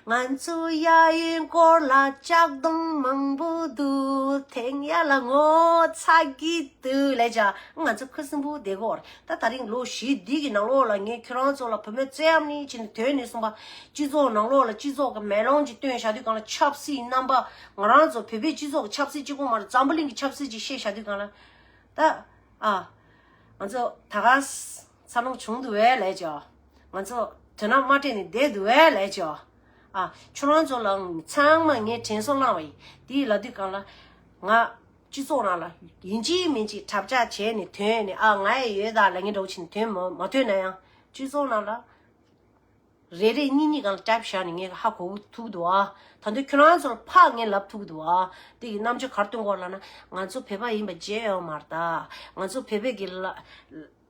ང་ཚོ་ཡ་ཡིན་སྐོར་ལ་ལྕགས་གདོང་མང་པོ་འདུག་ཐེངས་ཡ་ལ་ངོ་ཚ་གི་འདུག་ལབ་བྱས་ང་ཚོ་ཁུ་སིམ་པོ་བསྡད་ཀྱི་ཡོད་རེད། ད་ད་རིང་ལོ་བཞི་འདི་གི་ནང་ལོགས་ལ་ངས་ཁྱོད་རང་ཚོ་ལ་བུད་མེད་བཙན་གཡེམ་ནི་བྱས་ནས་དོན་ནས་གསུངས་པ། སྤྱི་ཚོགས་ནང་ལོགས་ལ་སྤྱི་ཚོགས་ཀྱི་མེ་ལོང་ཅིག་སྟོན་བཞག་དུས་གང་ལ་ཆབ་སྲིད་རྣམ་པ་ང་རང་ཚོ་བོད་པའི་སྤྱི་ཚོགས་ཀྱི་ཆབ་སྲིད་གཅིག་པོ་མ་རེད། འཛམ་བུ་གླིང་གི་ཆབ་སྲིད་ཅིག་བཤད་བཞག་དུས་གང་ལ། ད་ཨ། ང་ཚོ་ད་ག་འཚར་ལོངས་བྱུང་འདུག་བས་ལས་ཅོ། ང་ཚོ་དོན་དག་མ་སྤྲད་ནས་བསྡད་འདུག་བས་ལས་ཅོ། ཨ། ཁྱོད་རང་ཚོ་ལ་ཚང་མ་ངས་དྲན་གསོ་བསླངས་པ་ཡིན། དེ་ལབ་དུས་གང་ལ། ང་སྤྱི་ཚོགས་ནང་ལ་ཡིན་གཅིག་མིན་གཅིག་གྲབས་ཆག་བྱས་ནས་ཐོན་ནས་ཨ་ང་ཡི་ཡོད་ད་ལབ་མཁན་འདྲ་བོ་བྱས་ནས་ཐོན་མ་མ་ཐོན་ན་ཡང་སྤྱི་ཚོགས་ནང་ལ། རེ་རེ་གཉིས་གཉིས་སྒང་ལ་ཊའིབ་བཞག་ནས་ངས་ཧ་གོ་ཐུབ་འདུག་ཨ། ད་དུང་ཁྱོད་རང་ཚོར་ཕར་ངས་ལབ་ཐུབ་འདུག་ཨ། དེ་གི་རྣམ་དཔྱོད་ག་རེ་སྟོན་དགོས་ལབ་ན་ང་ཚོ་བོད་པ་ཡིན་པ་བརྗེད་ཡོད་མ་རེད་ད། ང་ཚོ་བོད་པའི་གི་ལ་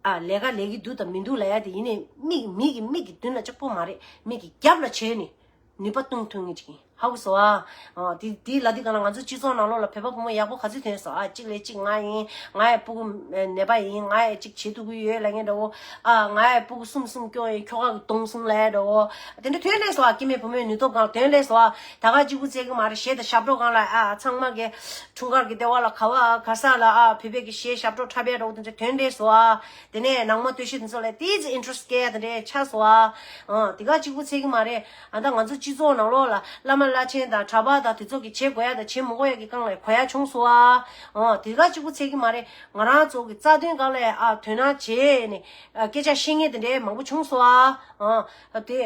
ཨ་ལས་ཀ་ལས་ཀྱི་འདུག་དང་མི་འདུག་ལབ་ཡ་དེ་ཡིན་ནའི་མིག་མིག་གི་མིག་གི་མདུན་ལ་གཅིག་པོ་མ་རེད། མིག་གི་རྒྱབ་ལ་བྱས་ནས་ནུས་པ་གཏོང་ཐུབ་ངེས་ཅིག་ཡིན། ཧ་གོ་སོང་ཨ། ཨ་དེ་དེ་ལབ་དུས་གང་ལ་ང་ཚོ་སྤྱི་ཚོགས་ནང་ལོགས་ལ་བོད་པ་བུ་མོ་ཡག་པོ་ག་ཚོད་ཐོན་སོང་ཨ། གཅིག་ལས་གཅིག་ང་ཡིན། ང་ཡི་སྤུ་གུ་ནད་པ་ཡིན། ང་ཡི་གཅིག་བྱེད་ཐུབ་ཀྱི་ཡོད་ལབ་མཁན་འདྲ་བོ། ཨ་ང་ཡི་སྤུ་གུ་གསུམ་གསུམ་སྐྱོང་ཡིན། ཁྱོ་ག་གི་སྟོང་གསུམ་ལབ་ཡ་འདྲ་བོ། དེ་འདྲ་ཐོན་ལེ་སོང་ཨ། སྐྱེ་དམན་བུ་མོའི་ནུས་སྟོབས་སྒང་ཐོན་ལེ་སོང་ཨ། ད་ག་གཅིག་པུ་བཙལ་གི་མ་རེད། གཞས་དང་ཞབས་བྲོ་སྒང་ལ་ཨ་ཚང་མ་གི་འཁྲུངས་སྐར་གི་ལྟེ་བ་ལ་ག་བ་ག་ས་ལ་ཨ་བོད་པའི་གི་གཞས་ཞབས་བྲོ་འཁྲབ་ཡ་འདྲ་བོ་དེ་འདྲ་ཐོན་ལེ་སོང་ཨ། དེ་ནས་ནང་མ་སྟོད་གཞས་དེ་ཚོ་ལ་ཏོག་ཙམ་ཨིན་ཊི་རེ་སི་ཊི་སྐྱེ་ཡ་དེ་འདྲ་ཆགས་སོང་ཨ། ཨ་དེ་ག་གཅིག་པུ་བཙལ་གི་མ་རེད། ཨ་ད་ང་ཚོ་སྤྱི་ཚོགས་ནང་ལོགས་ལ་བླ་མ་བླ་ཆེན་དང་གྲྭ་པ་དང་དེ་ཚོ་གིས་བྱེད་དགོས་ཡ་དང་བྱེད་མི་དགོས་ཡ་གི་སྒང་ལ་གོ་ཡ་བྱུང་སོང་ཨ། ཨ་དེ་ག་གཅིག་པུ་བཙལ་གི་མ་རེད། ང་རང་ཚོ་གི་རྩ་དོན་སྒང་ལ་ཨ་དོ་སྣང་བྱས་ནས་ཨ་སྐད་ཆ་བཤད་མཁན་དེ་འདྲའི་མང་པོ་བྱུང་སོང་ཨ། ཨ་དེ་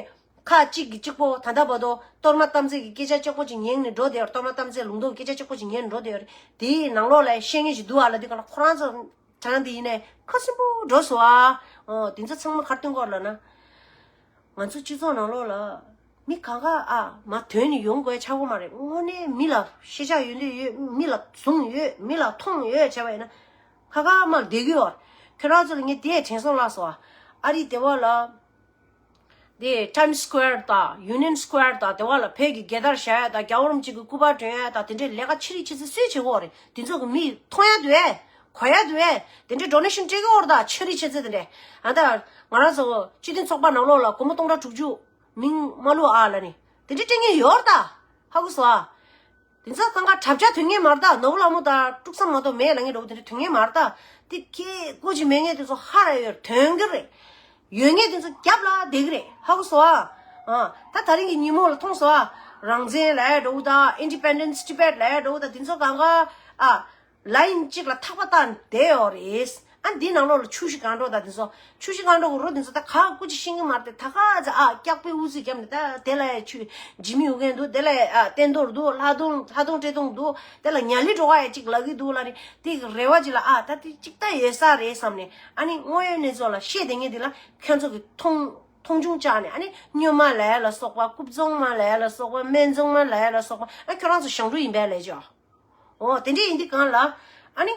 ཁ་གཅིག་གིས་གཅིག་པོ་ད་ལྟ་བར་དུ་གཏོར་མ་དམ་ཚིག་གི་སྐད་ཆ་གཅིག་པོ་ཅིག་ཉན་ནས་འགྲོ་བསྡད་ཡོད། གཏོར་མ་དམ་ཚིག་ལུང་རྟོགས་སྐད་ཆ་གཅིག་པོ་ཅིག་ཉན་ནས་འགྲོ་བསྡད་ཡོད་རེད། དེའི་ནང་ལོགས་ལ་བཤད་མཁན་ཞིག་འདུག་ཨ་ལབ་དུས་གང་ལ་ཁོ་རང་ཚོ་དྲང་དེ་ཡིན་ནས་ཁ་སིམ་པོ་འགྲོ་སོང་ཨ། ཨོ་དེ་ཚོ་ཚང་མ་ག་རེ་སྟོན་གོ་ལབ་ན། ང་ཚོ་སྤྱི་ཚོགས་ནང་ལོགས་ལ་མི་གང་ག་ཨ་མ་དོན་ནི་ཡོང་དགོས་ཆགས་ཀྱི་མ་རེད། དངོས་གནས་མི་ལ་ཤེས་བྱ་ཡོད་འདོད་ཡོད། མི་ལ་བཟུང་ཡོད། མི་ལ་མཐོང་ཡོད་བྱས་པ་ཡིན་ན་ཁ་ཁ་མ་བསྡད་ཀྱི་ཡོད། ཁྱོད་རང་ཚོ་ལ་ངས་དེ་དྲན་གསོ་བསླངས་སོང་ཨ། ཨ་རིའི་སྡེ་བ་ལ། དེ་Times Square དང་Union Square དང་དེ་བ་ལ་བོད་ཀྱི་རྒྱལ་དར་བཞག་ཡ་དང་རྒྱལ་བ་རིན་པོ་ཆེ་གི་སྐུ་པར་སྒྲོན་ཡ་དང་དེ་འདྲའི་ལས་ཀ་ཆེ་རིགས་ཆེ་ཚད་སུས་བྱེད་ཀྱི་ཡོད་རེད། དེ་ཚོ་གི་མིག་མཐོང་ཡ་འདུག་ཨེ། གོ་ཡ་འདུག་ཨེ། དེ་འདྲའི་donation སྤྲད་ཀྱི་ཡོད་རེད་ད། ཆེ་རིགས་ཆེ་ཚད་དེ་འདྲའི། ཨ་ད་ང་རང་ཚོ་སྤྱི་མཐུན་ཚོགས་པ་ནང་ལོགས་ལ་སྒོར་མོ་སྟོང་ཕྲག་དྲུག་ཅུ་མིང་མ་བླུག་ཨ་ལ་ནི་དེ་འདྲའི་སྤྲད་མཁན་ཡོད་རེད་ད། ཧ་གོ་སོང་ཨ། དེ་ཚོ་གང་ག་གྲབས་ཆ་དོན་ངེས་མ་རེད་ད། ནོར་བུ་ལྷ་མོ་དང་དཀྲུག་ས་མ་གཏོགས་མེད་ལབ་མཁན་འདྲ་བོ་དེ་འདྲ་དོན་ངེས་མ་རེད་ད། དེ་ཁྱེད་སྒོ་ཅིག་མེད་མཁན་དེ་ཚོ་ཧ་ར་ཡོད་དོན་གི་རེད། ཡོད་མཁན་དེ་ཚོ་རྒྱབ་ལ་བསྡད་གི་རེད། ཧ་གོ་སོང་ཨ། ཨ་ད་ད་རིང་གི་ཉིན་མོ་ལ་མཐོང་སོང་ཨ། རང་བཙན་ལབ་ཡ་འདྲ་བོ་དང་Independence Tibet ལབ་ཡ་འདྲ་བོ་དང་དེ་ཚོ་གང་ག་ཨ། ལ་ཡིན་གཅིག་ལ་ཐག་པ་བཏགས་བསྡད་ཡོད་རེད། ཨ་འདི་ནང་ལོགས་ལ་ཆུ་བཞི་སྒང་དྲུག་དང་དེ་ཚོ་ཆུ་བཞི་སྒང་དྲུག་གི་རོ་དེ་ཚོ་ད་ག་སྐུ་ཅི་ཤེས་ཀྱི་མ་རེད་དེ། ད་ག་ཚ་ཨ་སྐྱག་པའི་དབུ་རྩེ་བརྒྱབ་ནས་ད་དེ་ལ་ཡ་ཆུ་འཇིགས་མེད་ཨུ་རྒྱན་འདུག་དེ་ལ་ཡ་ཨ་བསྟན་རྡོར་འདུག་ལྷ་དུང་ལྷ་དུང་བཀྲས་མཐོང་འདུག་དེ་ལ་ཉ་ལི་འགྲོ་ག་ཡ་གཅིག་ལབ་ཀྱི་འདུག་ལ་ནི་དེ་གི་རེ་བ་ཅིག་ལ་ཨ་ད་དེ་གཅིག་ད་ཡོད་ས་རེད་བསམ་ནས། ཨ་ནི་དངོས་ཡོད་གནས་ཚུལ་ལ་བཤད་བསྡད་མཁན་དེ་ལ་ཁྱོད་ཚོ་གི་མཐོང་མཐོང་ཆུང་བཅག་ནས། ཨ་ནི་སྨྱོན་མ་ལབ་ཡ་ལ་སོགས་པ། རྐུབ་བཙོང་མ་ལབ་ཡ་ལ་སོགས་པ། སྨན་བཙོང་མ་ལབ་ཡ་ལ་སོགས་པ། ཨ་ཁྱོད་རང་ཚོ་ཞང་འབྲུག་ཡིན་པས་ལབ་ཅོག་འོ་དེ་འདྲས་ཡིན་དུས་གང་ལ། ཨ་ནི་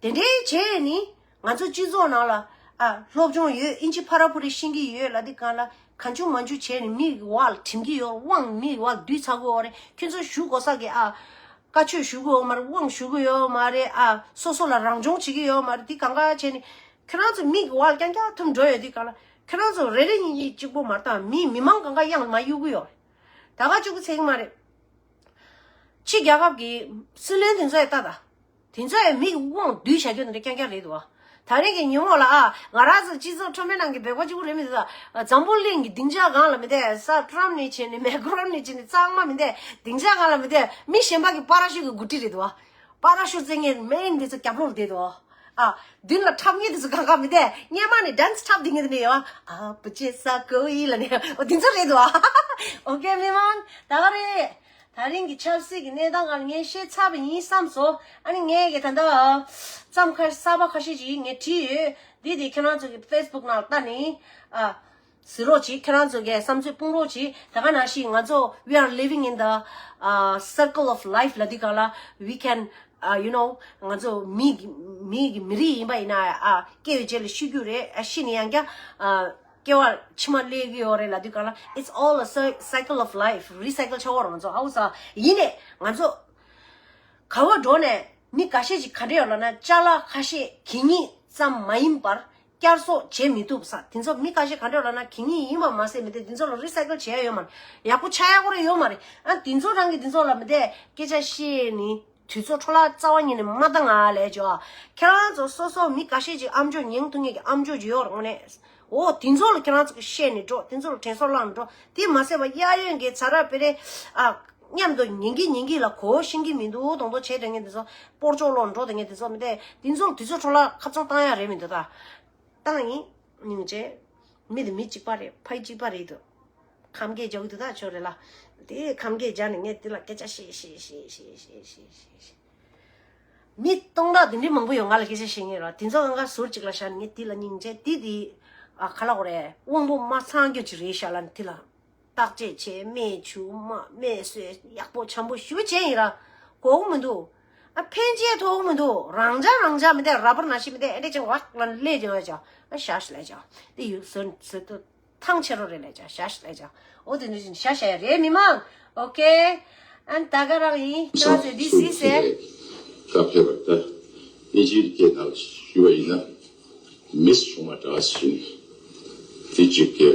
དེ་འདྲས་བྱས་ནི་ང་ཚོ་སྤྱི་ཚོགས་ནང་ལ་ཨ་སློབ་སྦྱོང་ཡོད། ཨིན་ཇི་ཕ་ར་ཕུ་རི་ཤེས་ཀྱི་ཡོད་ལབ་དུས་གང་ལ་གང་བྱུང་མང་བྱུང་བྱས་ནི་མི་གི་བར་ལ་འགྲིམ་གྱི་ཡོད། དབང་མི་གི་བར་ལ་བསྡུས་ཚར་གི་ཡོད་རེད། ཁྱོད་ཚོ་ཞུ་དགོས་ས་གི་ཨ་བཀའ་ཆོས་ཞུ་གི་ཡོད་མ་རེད། དབང་ཞུ་གི་ཡོད་མ་རེད། ཨ་སོ་སོ་ལ་རང་སྦྱོང་བྱེད་ཀྱི་ཡོད་མ་རེད། དེ་གང་ག་བྱས་ནི་ཁྱོད་རང་ཚོ་མི་གི་བར་ལ་རྐྱང་རྐྱང་ཐུམ་འགྲོ་ཡོད་དུས་གང་ལ་ཁྱོད་རང་ཚོ་རེ་རེ་གཉིས་གཉིས་གཅིག་པོ་མ་རེད་ད། མི་མི་མང་གང་ག་དབྱངས་མ་གཡུག་གི་ཡོད་རེད། ད་ག་གཅིག་པོ་ཚད་ཀྱི་མ་རེད། ཕྱི་རྒྱལ་ཁབ་ཀྱི་སྲིད་བློན་དེ་ཚོ་ཡ་ལྟ་ད། དེ་ཚོ་ཡ་མི་གི་དབང་བསྡུས་བྱ་རྒྱུ་དེ་འདྲ་རྐྱང་རྐྱང་རེད་འདུག་བ། ད་རེས་ཀྱི་ཉིན་མོ་ལ་ཨ་ང་རང་ཚོ་སྤྱི་ཚོགས་ཁྲོམ་རའི་ནང་གི་འབད་པ་གཅིག་པུ་རེད་མི་འདུག་ད། འཛམ་བུ་གླིང་གི་སྡིངས་ཆ་སྒང་ལ་མི་བསྡད་ས། ཊམ་ནས་བྱས་ནས་མེ་ཀ་རོན་ནས་བྱས་ནས་གཙང་མ་མི་བསྡད། སྡིངས་ཆ་སྒང་ལ་མི་བསྡད། མི་གཞན་པ་གི་པ་ར་ཤུ་གི་འགོ་ཁྲིད་རེད་འདུག་བ། པ་ར་ཤུ་རྩེ་མཁན་མེ་ཡིན་དེ་ཚོ་རྒྱབ་ལོགས་ལ་བསྡད་འདུག་བ། ཨ་མདུན་ལ་འཁྲབ་མཁན་དེ་ཚོ་གང་ག་མི་བསྡད། སྔོན་མ་ནས་ཌན་སི་འཁྲབ་བསྡད་མཁན་དེ་འདྲ་ཡོད་བ། ཨ་བུ་ཅེ་ས་ཀོ་ཡི་ལ་ནས་འོ་དེ་ཚོ་རེད་འདུག་བ། ཨོ་ཀེ་མི་མང་ད་ག་རེད། ད་རིང་གི་ཆབ་སྲིད་ཀྱི་གནས་སྟངས་སྒང་ངས་བཤད་ཚར་བ་ཡིན་བསམ་སོང་། ཨ་ནི་ངས་ཀྱི་ད་ལྟ་བརྩམས་ཁ་གསར་པ་ཁ་ཤས་ཅིག་ངས་བྲིས་ཡོད། འདི་དེ་ཁྱེད་རང་ཚོ་གི་ཕེ་སི་བུག་ནང་ལྟ་ནི་ཨ་གཟིགས་རོགས་གྱིས། ཁྱེད་རང་ཚོ་གི་བསམ་ཚུལ་སྤུངས་རོགས་གྱིས། ད་ག་ནང་བཞིན་ང་ཚོ་we are living in the uh, circle of life ལ་འདི་ག་ལ་we can uh, you know ང་ཚོ་མི་གི་མི་གི་མི་རིགས་ཡིན་པ་ཡིན་ན་ཨ་སྐྱེ་བའི་རྗེས་ལ་ཤི་རྒྱུ་རེད། ཨ་ཤི་ནས་ཡང་བསྐྱར་ཨ། སྐྱེ་བ་ཕྱི་མ་སླེབས་ཀྱི་ཡོད་རེད་ལབ་དུས་གང་ལ། It's all a cy- cycle of life. རི་སའི་ཀལ་ཆགས་ཡོད་རེད། ང་ཚོ་ཧ་གོ་ས། ཡིན་ནས་ང་ཚོ་ག་བ་འགྲོ་ནས་མི་འགའ་ཤས་ཅིག་ག་འདྲ་ཡོད་ལབ་ན། ཅ་ལག་ཁ་ཤས་གད་སྙིགས་ཙམ་མ་ཡིན་པར་བསྐྱར་གསོ་བྱེད་མི་ཐུབ་ས། དེ་ཚོ་མི་འགའ་ཤས་ག་འདྲ་ཡོད་ལབ་ན། གད་སྙིགས་ཡིན་པ་མ་ཟད་མི་དེ་དེ་ཚོ་ལ་རི་སའི་ཀལ་བྱེད་ཡ་ཡོད་མ་རེད། ཡག་པོ་ཆགས་ཡ་ཁོ་རང་ཡོད་མ་རེད། ཨ་དེ་ཚོ་རང་གི་དེ་ཚོ་ལ་མི་དེ་སྐད་ཆ་བཤད་ནི། དུས་ཚོད་འཕྲོ་བརླག་རྩ་བ་ཉིད་ནས་མ་བཏང་ང་ལས་ཇོ། ཁྱེད་རང་ཚོ་སོ་སོ་མི་འགའ་ཤས་ཅིག་ཨ་མཆོག་ཉན་ཐུབ་མཁན་གྱི་ཨ་མཆོག་ཅིག་ཡོད་རེད་དངོས་གནས། འོ་དེ་ཚོ་ལ་ཁྱེད་རང་ཚོ་གི་བཤད་ནས་འགྲོ། དེ་ཚོ་ལ་དྲན་གསོ་བསླངས་ནས་འགྲོ། དེ་མ་ཟད་པ་གཡས་གཡོན་གྱི་ཚ་ར་པེ་རེ་ཨ་མཉམ་དུ་ཉན་གི་ཉན་གི་ལ་གོ་ཤེས་ཀྱི་མི་འདུག་དང་དུ་བྱས་དྲན་མཁན་དེ་ཚོ་སྤོར་ཅོག་ལོག་འགྲོ་དྲན་མཁན་དེ་ཚོ་མི་དེ་དེ་ཚོ་ལ་དུས་ཚོད་འཕྲོ་བརླག་ཁ་ཚང་བཏང་ཡ་རེད་མི་འདུག་ད། བཏང་ཡིན། སྙིང་རྗེ། མི་དེ་མི་གཅིག་པ་རེད། ཕ་གཅིག་པ་རེད་འདུག་ཁམས་སྐད་རྒྱག་གི་འདུག་ད་ཆོག་རེད་ལ། དེ་ཁམས་སྐད་རྒྱག་ནས་ངས་དེ་ལ་སྐད་ཆ་བཤད་བཤད་བཤད། མི་སྟོང་ཕྲག་དེ་འདྲའི་མང་པོ་ཡོད་ང་ལ་སྐད་ཆ་བཤད་མཁན་རེད། དེ་ཚོ་གང་ག་ཟུར་གཅིག་ལ་བཞག་ནས་ངས་དེ་ལ་སྙིང་རྗེ། དེ་དེ་ཨ་ག་ལབ་དགོས་རེད། དབང་པོ་མ་ཚང་རྒྱུ་ཅིག་རེད་ཤག་ལབ་ནས་དེ་ལ་བརྟག་དཔྱད་བྱས། སྨན་བྱུག་མ་སྨན་གསོས་ཡག་པོ་འཆམ་པོ་ཞེ་པོ་བྱས་ཡིན་ར། གོ་གི་མི་འདུག་ཨ་ཕན་ཆད་ཐོགས་མི་འདུག་རང་འཇགས་རང་འཇགས་མི་འདུག་ར་བར་ནང་བཞིན་མི་འདུག་ཨེ་འདྲས་ཅན་ཝག་ལ་སླེབས་ཀྱང་ཡོད་ཅག་ཨ་ཞག་ཞིག་ལས་ཅག་དེ་ཡུལ་ཟོན་ཟོན་དུ་ཐང་ཆེ་རོ་རེད་ལས་ཅག་ཞག་ཞིག་ལས་ཅག་འོ་དེ་འདྲ་བཞིན་ཞག་ཞག་ཡ་རེད་མི་མང་། ཨོ་ཀེ། ཨན་ད་ག་རང་ཡིན་ཁྱོད་ཚོས་འདི་སྲིད་ཟེར། ད་ཕེབས་པ་ད་ཨིན་ཇིའི་སྐད་ནང་ཞུ་བ་ཡིན་ན། མིས་བྱུང་མ་འདྲ་ཞིག་དེ་གཅིག་གི་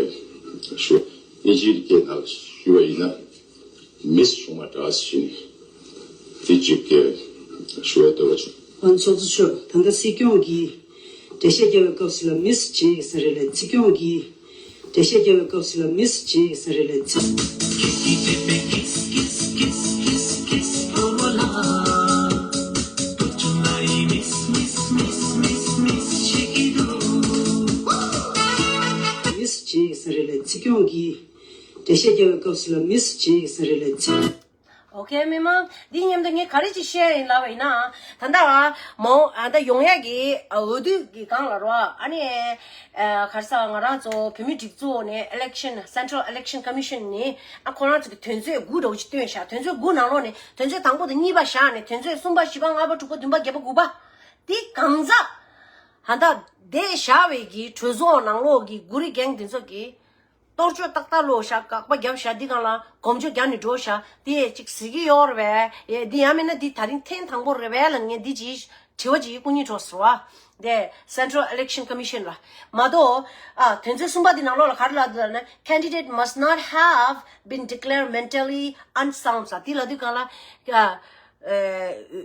ཞུ། ཨིན་ཇིའི་སྐད་ནང་ཞུ་བ་ཡིན་ན། མིས་བྱུང་མ་འདྲ་ཞིག་དེ་གཅིག་གི་ཞུ་བའི་འདོད་པ་བྱུང་། ཨ་ཚོགས་གཙོ་མཆོག་ད་ལྟ་སྲིད་སྐྱོང་གིས་འགྲེལ་བཤད་རྒྱག་པའི་སྐབས་སུ་ལ་མིས་བྱེད་ཀྱི་ས་རེད་ལ། སྲིད་སྐྱོང་གིས་འགྲེལ་བཤད་རྒྱག་པའི་སྐབས་སུ་ལ་མིས་བྱེད་ཀྱི་ས་རེད་ལ། མིས་བྱེད་ཀྱི་ས་རེད་ལ། སྲིད་སྐྱོང་གིས་འགྲེལ་བཤད་རྒྱག་པའི་སྐབས་སུ་ལ་མིས་བྱེད་ཀྱི་ས་རེད་ལ། ཨོ་ཁེ་མི་མང་། འདི་མཉམ་དུ་ངས་ག་རེ་ཅིག་བཤད་ཡིན་ལབ་པ་ཡིན་ན། ད་ལྟ་མ་འོངས་ཨ་ད་ཡོང་ཡག་གི་འོས་བསྡུ་གི་སྒང་ལ་རོ། ཨ་ནི་ག་རེ་ཟ་ང་རང་ཚོ་བོད་མི་སྒྲིག་འཛུགས་ནས་election Central Election Commission ནས་ཨ་ཁོ་རང་ཚོ་གི་དོན་ཚན་དགུ་འདྲ་བོ་ཅིག་བཏོན་ཤག་དོན་ཚན་དགུ་ནང་ལོགས་ནས་དོན་ཚན་དང་པོ་དང་གཉིས་པ་བཞག་ནས་དོན་ཚན་གསུམ་པ་བཞི་པ་ལྔ་པ་དྲུག་པ་བདུན་པ་བརྒྱད་པ་དགུ་པ། འདི་གང་ཟག་ཧ་ད་དེ་བཞག་པའི་གི་གྲོས་ཚོགས་ནང་ལོགས་ཀྱི་དགུ་རིགས་རྒན་དེ་ཚོ་གི་གཏོར་བཅོས་ཏག་ཏག་ལོ་བཞག་དགག་པ་བརྒྱབ་བཞག་འདི་གང་ལ་གོམ་བཅོས་རྒྱག་ནས་འགྲོ་བཞག་འདི་ཅིག་ཟེར་གྱི་ཡོད་རེད་པས། འདི་ཡང་མིན་ན་འདི་ད་རིང་ཐེངས་དང་པོ་རེད་པས་ལ། ངས་འདི་ཅིག་དྲི་བ་ཅིག་སྐུ་ཉིད་འཕྲོག་ཟེར་བ། འདི་Central Election Commission ལ་མ་གཏོགས། ཨ་དོན་ཚན་གསུམ་པ་འདི་ནང་ལོགས་ལ་ག་རེ་ལབ་འདུག་ལབ་ན། Candidate must not have been declared mentally unsound ཟེར། འདི་ལབ་དུས་གང་ལ། ཨ།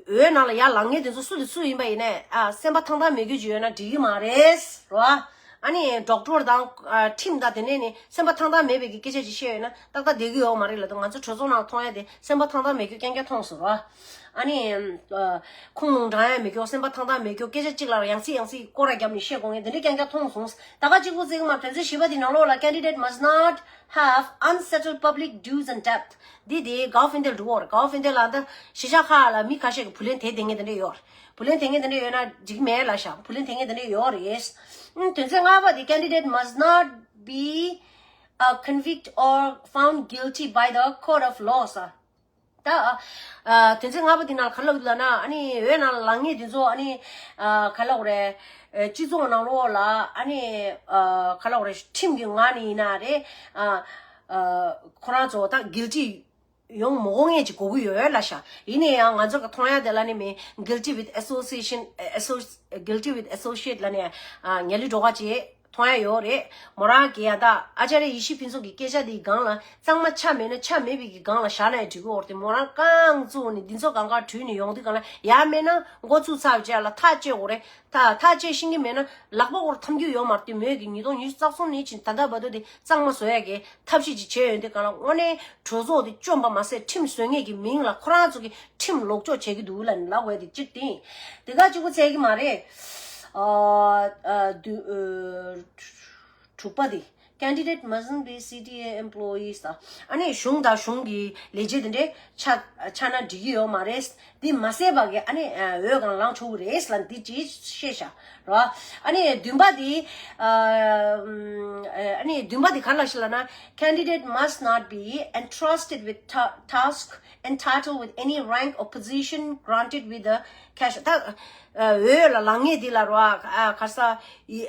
འོས་ནང་ལ་ཡར་ལངས་མཁན་དེ་ཚོ་སུ་དང་སུ་ཡིན་པ་ཡིན་ནའི། ཨ་སེམས་པ་ཐང་ཐང་མེད་རྒྱུ་ཅིག་ཡོད་ན་འགྲིག་གི་མ་རེད་རོ། ཨ་ནི་ཌོག་ཊར་དང་ཨ་ཁྲིམས་དང་དེ་ནས་ནི་སེམས་པ་ཐང་ཐང་མེད་པའི་གི་སྐད་ཆ་ཅིག་བཤད་ཡོད་ན་ཏག་ཏག་བསྡད་ཀྱི་ཡོད་མ་རེད་ལབ་དུས། ང་ཚོ་གྲོས་ཚོགས་ནང་མཐོང་ཡ་དེ་སེམས་པ་ཐང་ཐང་མེད་རྒྱུ་རྐྱང་རྐྱང་མཐོང་སོང་རོ། ཨ་ནི་ཨ་ཁུངས་ལུང་དྲང་ཡ་མེད་རྒྱུ། སེམས་པ་ཐང་ཐང་མེད་རྒྱུ། སྐད་ཆ་གཅིག་ལ་ཡང་སེ་ཡང་སེ་སྐོར་ར་བརྒྱབ་ནས་བཤད་དགོས་མཁན་དེ་འདྲ་རྐྱང་རྐྱང་མཐོང་སོང་། ད་ག་གཅིག་པུ་ཙིག་མ། དོན་ཚན་བཞི་པ་དེ་ནང་ལོགས་ལ། Candidate must not have unsettled public dues and debt. འདི་དེ་Gov India ལ་འགྲོ་བར། Gov India ལ་ད་གཞིས་ཆགས་ཁག་ལ་མི་ཁ་ཤས་ཀྱི་བུ་ལོན་དེ་དེ་ངས་དེ་འདྲ་ཡོད་རེད། བུ་ལོན་དེ་ངས་དེ་འདྲ་ཡོད་ན་འགྲིག་མེད་ལ་ཤག་བུ་ལོན་དེ་ངས་དེ་འདྲ་ཡོད་རེད། ཨང་དོན་ཚན་ལྔ་པ་དེ། Candidate must not be uh, convicted or found guilty by the court of law ཟེར། ད་ཨ་དོན་ཚན་ལྔ་པ་དེ་ནང་ག་རེ་ལབ་འདུག་ལབ་ན། ཨ་ནི་འོས་ནང་ལ་ལངས་མཁན་དེ་ཚོ་ཨ་ནི་ཨ་ག་རེ་ལབ་དགོས་རེད། ཨ་སྤྱི་ཚོགས་ནང་ལོགས་ལ་ཨ་ནི་ཨ་ག་རེ་ལབ་དགོས་རེད། ཁྲིམས་ཀྱི་ངང་ནས་ཡིན་ན་རེད། ཨ་ཨ་ཁོ་རང་ཚོ་ད་གིལ་ཊི་ཡོང་མ་དགོས་མཁན་ཅིག་དགོས་ཀྱི་ཡོད་ལ་ཤག་ཡིན་ན་ཡང་ང་ཚོ་གི་མཐོང་ཡ་དེ་ལ་ནི་མི་guilty with association, asso- guilty with associate ལ་ནི་ཨ་ངེས་ལེགས་འགྲོ་ཁ་ཅིག་མཐོང་ཡ་ཡོད་རེད། མོ་རང་གིས་ཡ་ད་ཨ་ཅཱརྱ་ཡེ་ཤེས་ཕུན་ཚོགས་ཀྱི་སྐད་ཆ་དེའི་སྒང་ལ་གཙང་མ་ཆ་མེད་ན་ཆ་མེད་པའི་གི་སྒང་ལ་བཞག་ན་ཡང་འགྲིག་གི་ཡོད་རེད། མོ་རང་རྐང་བཙུགས་ནས་འདི་ཚོ་སྒང་ག་དྲུད་ནས་ཡོང་དུས་སྒང་ལ་ཡ་མེད་ན་འགོ་བཙུགས་ཚར་བའི་རྗེས་ལ་ཐག་གཅོད་དགོས་རེད། ད་ཐག་བཅད་ཤེས་ཀྱི་མེད་ན་ལག་པ་འཁོར་འཐམ་རྒྱུ་ཡོད་མ་རེད། དེ་མོས་ཀྱི་ཉིས་སྟོང་ཉི་ཤུ་རྩ་གསུམ་ནས་ཕྱིན་ད་ལྟ་བར་དུ་དེ་གཙང་མ་བཟོ་ཡ་གི་ཐབས་ཤེས་ཅིག་བྱས་ཡོད་འདི་ག་ལ། དངོས་གནས་གྲོས་ཚོགས་དེ་བཅོམ་པ་མ་ཟད་ཁྲིམས་བཟོ་མཁན་གྱི་མིང་ལ་ཁོ་རང་ཚོ་གི་ཁྲིམས་ལོག་འཇོག་བྱེད་ཀྱི་འདུག་ལབ་ནས་ལབ་དགོས་དེ་གཅིག་དེ། དེ་ག་གཅིག་པུ་ཚད་ཀྱི་མ་རེད། ཨ་ཨ་དུ་ཨ་དྲུག་པ་དེ། Candidate mustn't be C T A employees ད། ཨ་ནི་གཞུང་དང་གཞུང་གི་ལས་བྱེད་དེ་འདྲའི་ཆ་ཆགས་ན་འགྲིག་གི་ཡོད་མ་རེད། འདི་མ་ཟད་པ་གི་ཨ་ནི་འོས་གང་ལངས་ཆོག་གི་རེད་ལ་འདི་ཅིག་བཤད་བཞག་རོ། ཨ་ནི་བདུན་པ་འདི་ཨ་ཨ་ནི་བདུན་པ་འདི་ག་ལ་ཞིག་ལབ་ན། Candidate must not be entrusted with ta- task entitled with any rank or position granted with the cash ད་འོས་ལ་ལངས་ངེས་འདི་ལ་རོ། ཨ་ག་ས་ཡི་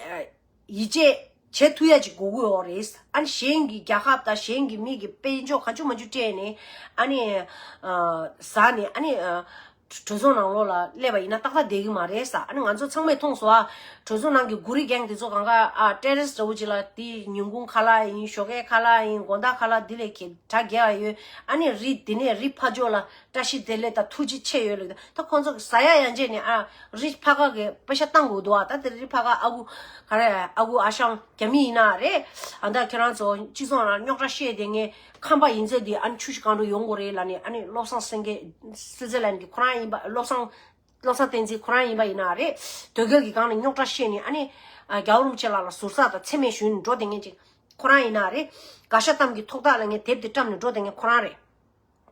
ཡིད་ཆེས་བྱེད་ཐུབ་ཡ་ཅིག་དགོས་ཀྱི་ཡོད་རེད། ཨ་ནི་གཞན་གྱི་རྒྱལ་ཁབ་དང་གཞན་གྱི་མི་གི་དཔལ་འབྱོར་གང་བྱུང་མང་བྱུང་སྤྲད་ནས་ཨ་ནི་ཨ་ཟ་ནས་ཨ་ནི་ཨ་གྲོས་ཚོགས་ནང་ལོགས་ལ་སླེབས་པ་ཡིན་ན་ཏག་ཏག་བསྡད་ཀྱི་མ་རེད་ཟེར། ཨ་ནི་ང་ཚོ་ཚང་མས་མཐོང་སོང་ཨ། གྲོས་ཚོགས་ནང་གི་གུ་རི་གེང་དེ་ཚོ་གང་ག་ཨ་ཏེ་རེ་སི་འདྲ་བོ་ཅིག་ལ་དེ་ཉིན་གུང་ཁ་ལག་ཡིན། ཞོགས་ཀའི་ཁ་ལག་ཡིན། དགོང་དག་ཁ་ལག་དེ་ལས་ཁྱད་དྲག་རྒྱག་ཡ་ཡོད། ཨ་ནི་རི་དེ་ནས་རི་ཕར་ཕྱོགས་ལ་བཀྲ་ཤིས་བདེ་ལེགས་དང་ཐུགས་རྗེ་ཆེ་ཡོད་ལབ། ད་ཁོང་ཚོ་གི་ཟ་ཡ་ཡན་ཆད་ནས་ཨ་རི་ཕ་ག་གི་པེ་ཤ་བཏང་དགོས་འདུག་ཨ། ད་དེ་རི་ཕ་ག་ཨ་ཁུ་ག་རེ་ཨ་ཁུ་ཨ་ཞང་རྒྱ་མི་ཡིན་ན་རེད། ཨ་ད་ཁྱེད་རང་ཚོ་སྤྱི་ཚོགས་ནང་རྙོག་དྲ་བཤད་བསྡད་མཁན་ཁམས་པ་ཡིན་ཚད་དེ་ཨ་ནི་ཆུ་བཞི་སྒང་དྲུག་ཡོང་དགོས་རེད་ལབ་ནས། ཨ་ནི་བློ་བཟང་སེང་གེ་སུའི་ཙི་ལན་གི་ཁོ་རང་ཡིན་པ། བློ་བཟང་བློ་བཟང་བསྟན་འཛིན་ཁོ་རང་ཡིན་པ་ཡིན་ན་རེད། དོལ་རྒྱལ་གྱི་སྒང་ནས་རྙོག་དྲ་བཤད་ནས་ཨ་ནི་ཨ་རྒྱལ་བ་རིན་པོ་ཆེ་ལགས་ལ་ཟུར་ཟ་དང་མཚན་སྨད་ཞུས་ནས་འགྲོ་བསྡད་མཁན་ཅིག་ཁོ་རང་ཡིན་ན་རེད། དགའ་ཤ་གཏམ་གྱི་ཐོག་ཐག་ལ་ངས་དེབ་དེ་བཀྲམ་ནས་འགྲོ་བསྡད་མཁན་ཁོ་རང་རེད།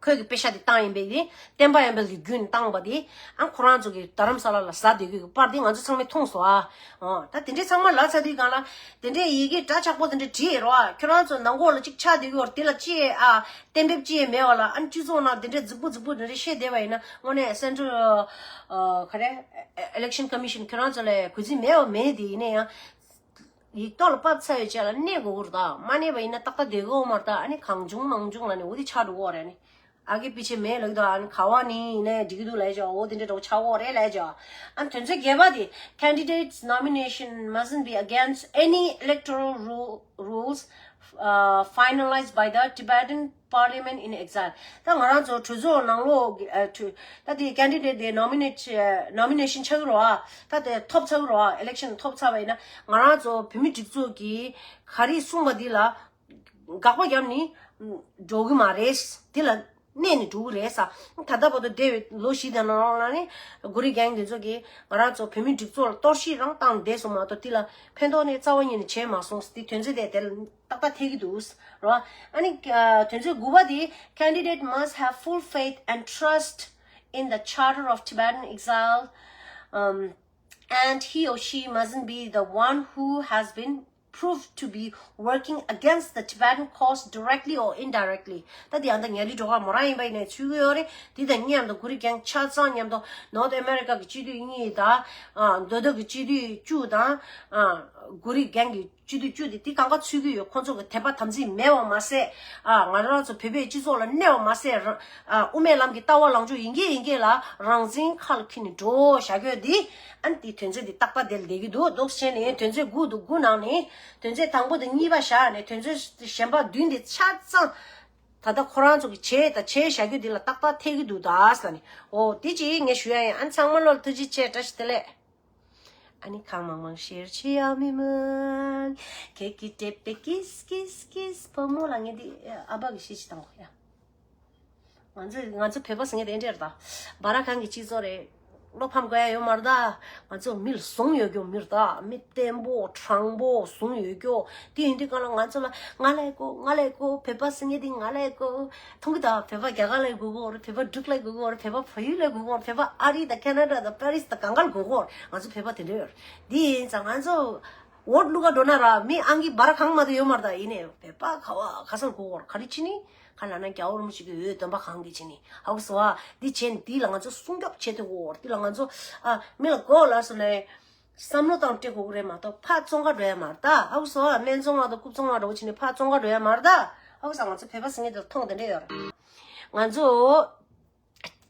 ཁོས་ཀྱི་པེ་ཤ་དེ་བཏང་ཡིན་པས་དེ་བསྟན་པ་ཡར་འཕེལ་གྱི་བརྒྱུད་ནས་བཏང་བ་དེ་ཨ་ཁོ་རང་ཚོ་གི་རྡ་རམ་ས་ལ་ལ་ཟ་སྡོད་དགོས་ཀྱི་པར་དེ་ང་ཚོ་ཚང་མས་མཐོང་སོང་ཨ། ཨོ་ད་དེ་འདྲའི་ཚང་མ་ལབ་ཚར་དུས་སྒང་ལ་དེ་འདྲའི་ཡི་གེ་འདྲ་ཆགས་པོ་དེ་འདྲ་བྲིས་རོགས་ཨ། ཁྱོད་རང་ཚོ་ནང་ཁོག་ལ་གཅིག་ཆགས་སྡོད་ཀྱི་ཡོད་རེད། དེ་ལ་ཅི་ཨ་གཏན་འབེབས་ཅི་ཡང་མེད་པ་ལ་ཨ་ནི་སྤྱི་ཚོགས་ནང་དེ་འདྲའི་རྫིག་པོ་རྫིག་པོ་དེ་འདྲ་བཤད་བསྡད་པ་ཡིན་ན་དངོས་གནས་Central ག་རེ་Election Commission ཁྱོད་རང་ཚོ་ལ་གུས་བརྩི་མེད་པ་མེད་དེ་ཡིན་ན་ཡང་། ཡིག་ཐོག་ལ་ཕབ་ཚར་བའི་རྗེས་ལ་གནས་དགོས་ཀྱི་རེད་ད། མ་གནས་པ་ཡིན་ན་ཏག་ཏག་བསྡད་ཀྱི་ཡོད་མ་རེད་ད། ཨ་ནི་གང་བྱུང་མང་བྱུང་ལ་ནི་འོ་དེ་ཆགས་འགྲོ་གི་ཡོད་རེད། ཨ་ནི་ཨ་གི་པི་ཆེ་མེད་ལབ་ཀྱི་འདུག་ཨ་ནི་ག་བ་ནི་ཡིན་ནའི་འགྲིག་གི་འདུག་ལབ་ཀྱི་འོ་དེ་འདྲ་འདྲ་པོ་ཆགས་ཀྱི་ཡོད་རེད་ལབ་ཀྱི། ཨ་ནི་དོན་ཚན་བརྒྱད་པ་དེ། Candidates nomination mustn't be against any electoral rule rules uh, finalized by the Tibetan Parliament in exile. ད་ང་རང་ཚོ་གྲོས་ཚོགས་ནང་ལོགས་ཀྱི་ཨ་གྲོས་ད་དེ་candidate དེ་nominate nomination ཆགས་ཀྱི་རེད་པ། ད་དེ་ཐོབ་ཚར་ཀྱི་རེད་པ། election ཐོབ་ཚར་བ་ཡིན་ན་ང་རང་ཚོ་བོད་མི་སྒྲིག་འཛུགས་ཀྱིས་ག་རེ་གསུངས་པ་འདི་ལ་དགག་པ་བརྒྱབ་ནས་འགྲོ་གི་མ་རེད། འདི་ལ་གནས་ནས་འགྲོ་གི་རེད་ས། ད་ལྟ་བར་དུ་འདས་པའི་ལོ་བཞི་དེ་ནང་ལ་ནི་གུ་རི་གེང་དེ་ཚོ་གིས་ང་རང་ཚོ་བོད་མི་སྒྲིག་འཛུགས་ལ་གཏོར་བཤིག་རང་བཏང་བསྡད་སོང་མ་གཏོགས་འདི་ལ་ཕན་ཐོགས་ནི་རྩ་བ་ཉིད་ནས་བྱས་མ་སོང་། འདི་དོན་ཚན་དེ་དེ་ལ་ཏག་ཏག་འཐད་ཀྱི་འདུག་རོ། ཨ་ནི་ཨ་དོན་ཚན་དགུ་པ་དེ། Candidate must have full faith and trust in the Charter of Tibetan Exile, um, and he or she mustn't be the one who has been proved to be working against the Tibetan cause directly or indirectly. ད་དེ་ཡང་ད་ངའི་ལི་གྲོགས་མོ་རང་ཡིན་པ་ཡིན་ནའི་ཚུད་ཀྱི་ཡོད་རེད། དེ་དང་མཉམ་དུ་གུ་རི་གེང་ཆ་ཚང་མཉམ་དུ་North America གི་སྤྱི་འཐུས་གཉིས་དང་། ཨ། མདོ་སྟོད་ཀྱི་སྤྱི་འཐུས་བཅུ་དང་། ཨ། གུ་རི་གེང་གི་སྤྱི་འཐུས་བཅུ་དེ་དེ་གང་ག་ཚུད་ཀྱི་ཡོད། ཁོང་ཚོ་གི་དད་པ་དམ་ཚིག་མེད་པ་མ་ཟད། ཨ། ང་རང་ཚོ་བོད་པའི་སྤྱི་ཚོགས་ལ་གནོད་པ་མ་ཟད། རང་། ཨ། དབུ་མའི་ལམ་གྱི་ལྟ་བ་ལངས་ཕྱོགས་ཡིན་གྱི་ཡིན་གྱི་ལ་རང་བཙན་ཁ་ལ་འཁྱེར་ནས་འགྲོ་བཞག་ཡོད་དེ། ཨ་ནི་དེ་དོན་ཚན་དེ་ཏག་ཏག་དེ་ལ་བསྡད་ཀྱི་འདུག་འདུག་བྱས་ནས་དོན་ཚན་དགུ་འདུག་དགུ་ནང་ནས་དོན་ཚན་དང་པོ་དང་གཉིས་པ་བཞག་ནས་དོན་ཚན་གཞན་པ་བདུན་དེ་ཆ་ཚང་ད་ལྟ་ཁོ་རང་ཚོ་གི་བྱས་དང་བྱས་བཞག་རྒྱུ་དེ་ལ་ཏག་ཏག་ཐེག་གི་འདུག་ད་ཟེར་ནས། འོ་དེ་ཅིག་ངས་ཞུ་ཡ་ཡིན། ཨ་ནི་ཚང་མ་ལོ་ལ་ཐུགས་རྗེ་ཆེ། བཀྲ་ཤིས་བདེ་ལེགས། ཨ་ནི་གང་མང་མང་ཤེར་བྱེད་ཡ་མི་མང་། ཁྱེད་ཀྱི་དྲེད་པའི་ཀིས་ཀིས་ཀིས། བུ་མོ་ལ་ངས་འདི་ཨ་ཕ་གི་ཤེས་བྱེད་དང་གོ་ཡ། ང་ཚོ་ང་ཚོ་བོད་པ་ཟེར་མཁན་དེ་འདྲ་རེད་ད། སྦ་ར་ཁང་གི་སྤྱི་ཚོགས་རེད། བློ་ཕམ་དགོས་ཡ་ཡོད་མ་རེད་ད། ང་ཚོ་མི་ལ་བཟུང་ཡོད་རྒྱུ་མི་རེད་ད། མི་བརྟན་པོ་དྲང་པོ་བཟུང་ཡོད་རྒྱུ། དེ་ཡིན་དུས་གང་ལ་ང་ཚོ་ལ་ང་ལ་ཡི་གོ་ང་ལ་ཡི་གོ་བོད་པ་ཟེར་མཁན་དེ་ང་ལ་ཡི་གོ་མཐོང་གི་ད། བོད་པ་རྒྱ་གར་ལ་ཡི་གོ་གོ་རེད། བོད་པ་འབྲུག་ལ་ཡི་གོ་གོ་རེད། བོད་པ་བལ་ཡུལ་ལ་ཡི་གོ་གོ་རེད། བོད་པ་ཨ་རི་དང་ཁེ་ན་ཌ་དང་པེ་རི་སི་དང་གང་ག་ལ་གོ་གོ་རེད། ང་ཚོ་བོད་པ་དེ་འདྲ་ཡོད་རེད། དེ་ཡིན་ཙང་ང་ཚོ་འོ་བླུག་ག་འགྲོ་ན་ར་མི་ཨང་ཀི་སྦ་ར་ཁང་མ་གཏོགས་ཡོད་མ་རེད་ད། ཡིན་ནའི་བོད་པ་ག་བ་ག་སར་གོ་གོ་རེད། ག་རེ་བྱས་ནི། ག་ལ་ན་རྒྱལ་བ་རིན་པོ་ཆེ་གི་འོས་འདེམས་པ་གང་གི་བྱས་ནི་ཧ་གོ་སོང་ཨ། འདི་བྱས་ནི་འདི་ལ་ང་ཚོ་སྲུང་སྐྱོབ་བྱེད་ཐུབ་དགོས། འདི་ལ་ང་ཚོ་ཨ་མི་ལ་གོ་ལ་སོང་ནས་བསམ་བློ་བཏང་སྤྲད་དགོས་ཀྱི་རེད་མ་གཏོགས་ཕར་བཙོང་ག་འགྲོ་ཡ་མ་རེད་ད། ཧ་གོ་སོང་ཨ། སྨན་བཙོང་བ་དང་རྐུབ་བཙོང་བ་འདྲ་བོ་བྱས་ནས་ཕར་བཙོང་ག་འགྲོ་ཡ་མ་རེད་ད། ཧ་གོ་སོང་། ང་ཚོ་བོད་པ་ཟེར་མཁན་དེ་མཐོང་དེ་འདྲ་ཡོད་རེད། ང་ཚོ་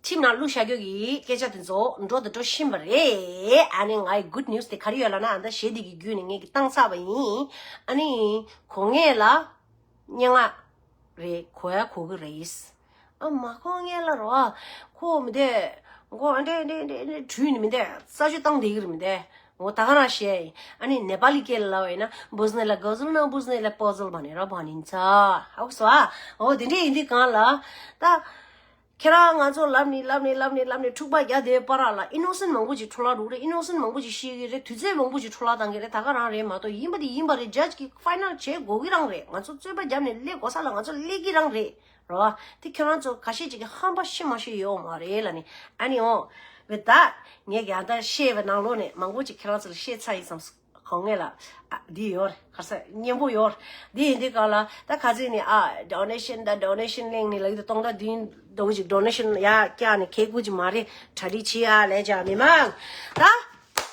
ཁྲིམས་ནང་བླུགས་བཞག་རྒྱུ་གི་སྐད་ཆ་དེ་ཚོ་འགྲོ་དང་འགྲོ་བཞིན་པ་རེད། ཨ་ནི་ངའི་good news དེ་ག་རེ་ཡོད་ལབ་ན། ཨ་ད་གཞས་འདི་གི་བརྒྱུད་ནས་ངས་ཀྱི་བཏང་ཚར་བ་ཡིན། ཨ་ནི་གོ་ངེས་ལ་སྙན་ངག་རེད། གོ་ཡ་གོ་གི་རེད། ཨ་མ་གོ་ངེས་ལ་རོ། ཨ་ཁོ་མི་འདས། མགོ་ཨ་འདྲེ་འདྲེ་འདྲེ་འདྲེ་བྲུས་ནི་མི་འདས། ས་ཆུ་བཏང་བསྡད་ཀྱི་རེད་མི་འདས། འོ་ད་ག་རང་བཤད་ཡིན། ཨ་ནི་ནེ་པ་ལི་སྐད་ལ་ལབ་པ་ཡིན་ན། བུ་ཟ་ནེ་ལ་ག་ཟུལ་ན་བུ་ཟ་ནེ་ལ་པོ་ཟལ་བ་ནི་ར་བ་ནི་ཚ། ཧ་གོ་སོང་ཨ། འོ་དེ་འདྲས་ཡིན་དུས་གང་ལ་ད། ཁྱེད་རང་ང་ཚོ་ལབ་ནི་ལབ་ནི་ལབ་ནི་ལབ་ནི་འཁྲུག་པ་རྒྱག་བསྡད་པ་ར་ལ། ཨི་ནོ་སེན་མང་པོ་ཅིག་འཕྲོ་བརླག་འགྲོ་གི་རེད། ཨི་ནོ་སེན་མང་པོ་ཅིག་ཤི་གི་རེད། དུས་ཚོད་མང་པོ་ཅིག་འཕྲོ་བརླག་བཏང་གི་རེད། ད་ག་རང་རེད་མ་གཏོགས། ཡིན་པ་དེ་ཡིན་པ་རེད། ཇ་ཇི་གི་ཕའི་ནལ་བྱེད་དགོས་ཀྱི་རང་རེད། ང་ཚོ་རྩོད་པ་བརྒྱབ་ནས་སླེབས་དགོས་ས་ལ་ང་ཚོ་སླེབས་ཀྱི་རང་རེད། རེད་བ། དེ་ཁྱེད་རང་ཚོ་ཁ་ཤས་ཅིག་གིས་ཧམ་པ་ཤི་མ་ཤི་ཡོད་མ་རེད་ལབ་ནི། ཨ་ནི་འོ། བི་ད། ངས་ཀྱང་ད་བཤད་པའི་ནང་ལོགས་ནས་མང་པོ་ཅིག་ཁྱེད་རང་ཚོ་ལ་བཤད་ཚར་ཡིན་བསམ་སོང་། གོ་ངེས་ལ། ཨ་འདི་ཡོད་རེད། ག་ས་སྙན་པོ་ཡོད་རེད། འདི་ཡིན་དུས་གང་ལ་ད་ཁ་ཚིག་ནས་ཨ་ཌོ་ནེ་ཤན་ད་ཌོ་ནེ་ཤན་གླེང་ནི་ལ་ཡིད་དུ་གཏོང་ད་འདི་འདྲ་བོ་ཅིག་ཌོ་ནེ་ཤན་ཡ་བཀྱག་ནས་ཁེ་ཁུ་ཅིག་མ་རེད། གྲ་སྒྲིག་བྱེད་ཡ་ལས་བྱ་མི་མང་། ད་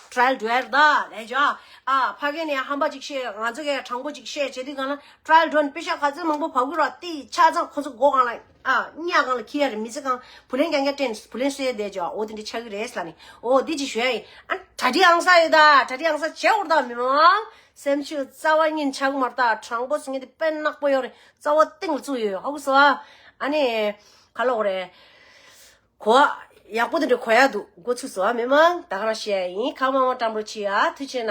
ཊ་ར་ཡལ་འགྲོ་ཡ་རེད་ད་ལས་བྱ། ཨ་ཕ་གི་ནས་ཧམ་པ་ཅིག་བཤད། ང་ཚོ་གས་དྲང་པོ་ཅིག་བཤད་བྱེད་དུས་གང་ལ། ཊ་ར་ཡལ་འགྲོ་ནས་པེ་ཤ་ག་ཚོད་མང་པོ་བབས་ཀྱི་ར། དེ་ཆ་ཚང་ཁོ་ཚོ་མགོ་གང་ལ་ཨ་གཉའ་གང་ལ་འཁྱེར་ཡ་རེད། མི་ཚེ་གང་བུ་ལོན་རྐྱང་རྐྱང་སྤྲད་ནས་བུ་ལོན་གསོལ་ཡ་བསྡད་བྱ། འོ་དེ་འདྲ་ཆགས་ཀྱི་རེད་ལབ་ནི། འོ་དེ་ཅིག་ཞུ་ཡ་ཡིན། ཨ་གྲ་སྒྲིག་ཨང་གསར་ཡོད་ད། གྲ་སྒྲིག་ཨང་གསར་བྱེད་འོར་ད་མི་མང་། སེམས་ཤུགས་རྩ་བ་ཉིད་ཆག་མ་རེད་ད། དྲང་པོ་ཟེར་མཁན་དེ་དཔེ་ནག་པོ་ཡོད་རེད། རྩ་བ་གཏིང་ལ་བཙུགས་ཡོད། ཧ་གོ་སོང་ཨ། ཨ་ནི་ག་ལབ་དགོས་རེད། གོ་བ་ཡག་པོ་དེ་འདྲ་གོ་ཡ་འདུག་འགོ་ཚུགས་སོང་ཨ། མི་མང་། ད་ག་རང་བཤད་ཡ་ཡིན། གང་མང་མང་བཀྲམ་རོགས་བྱེད་ཨ། ཐུགས་རྗེ་ཆེ།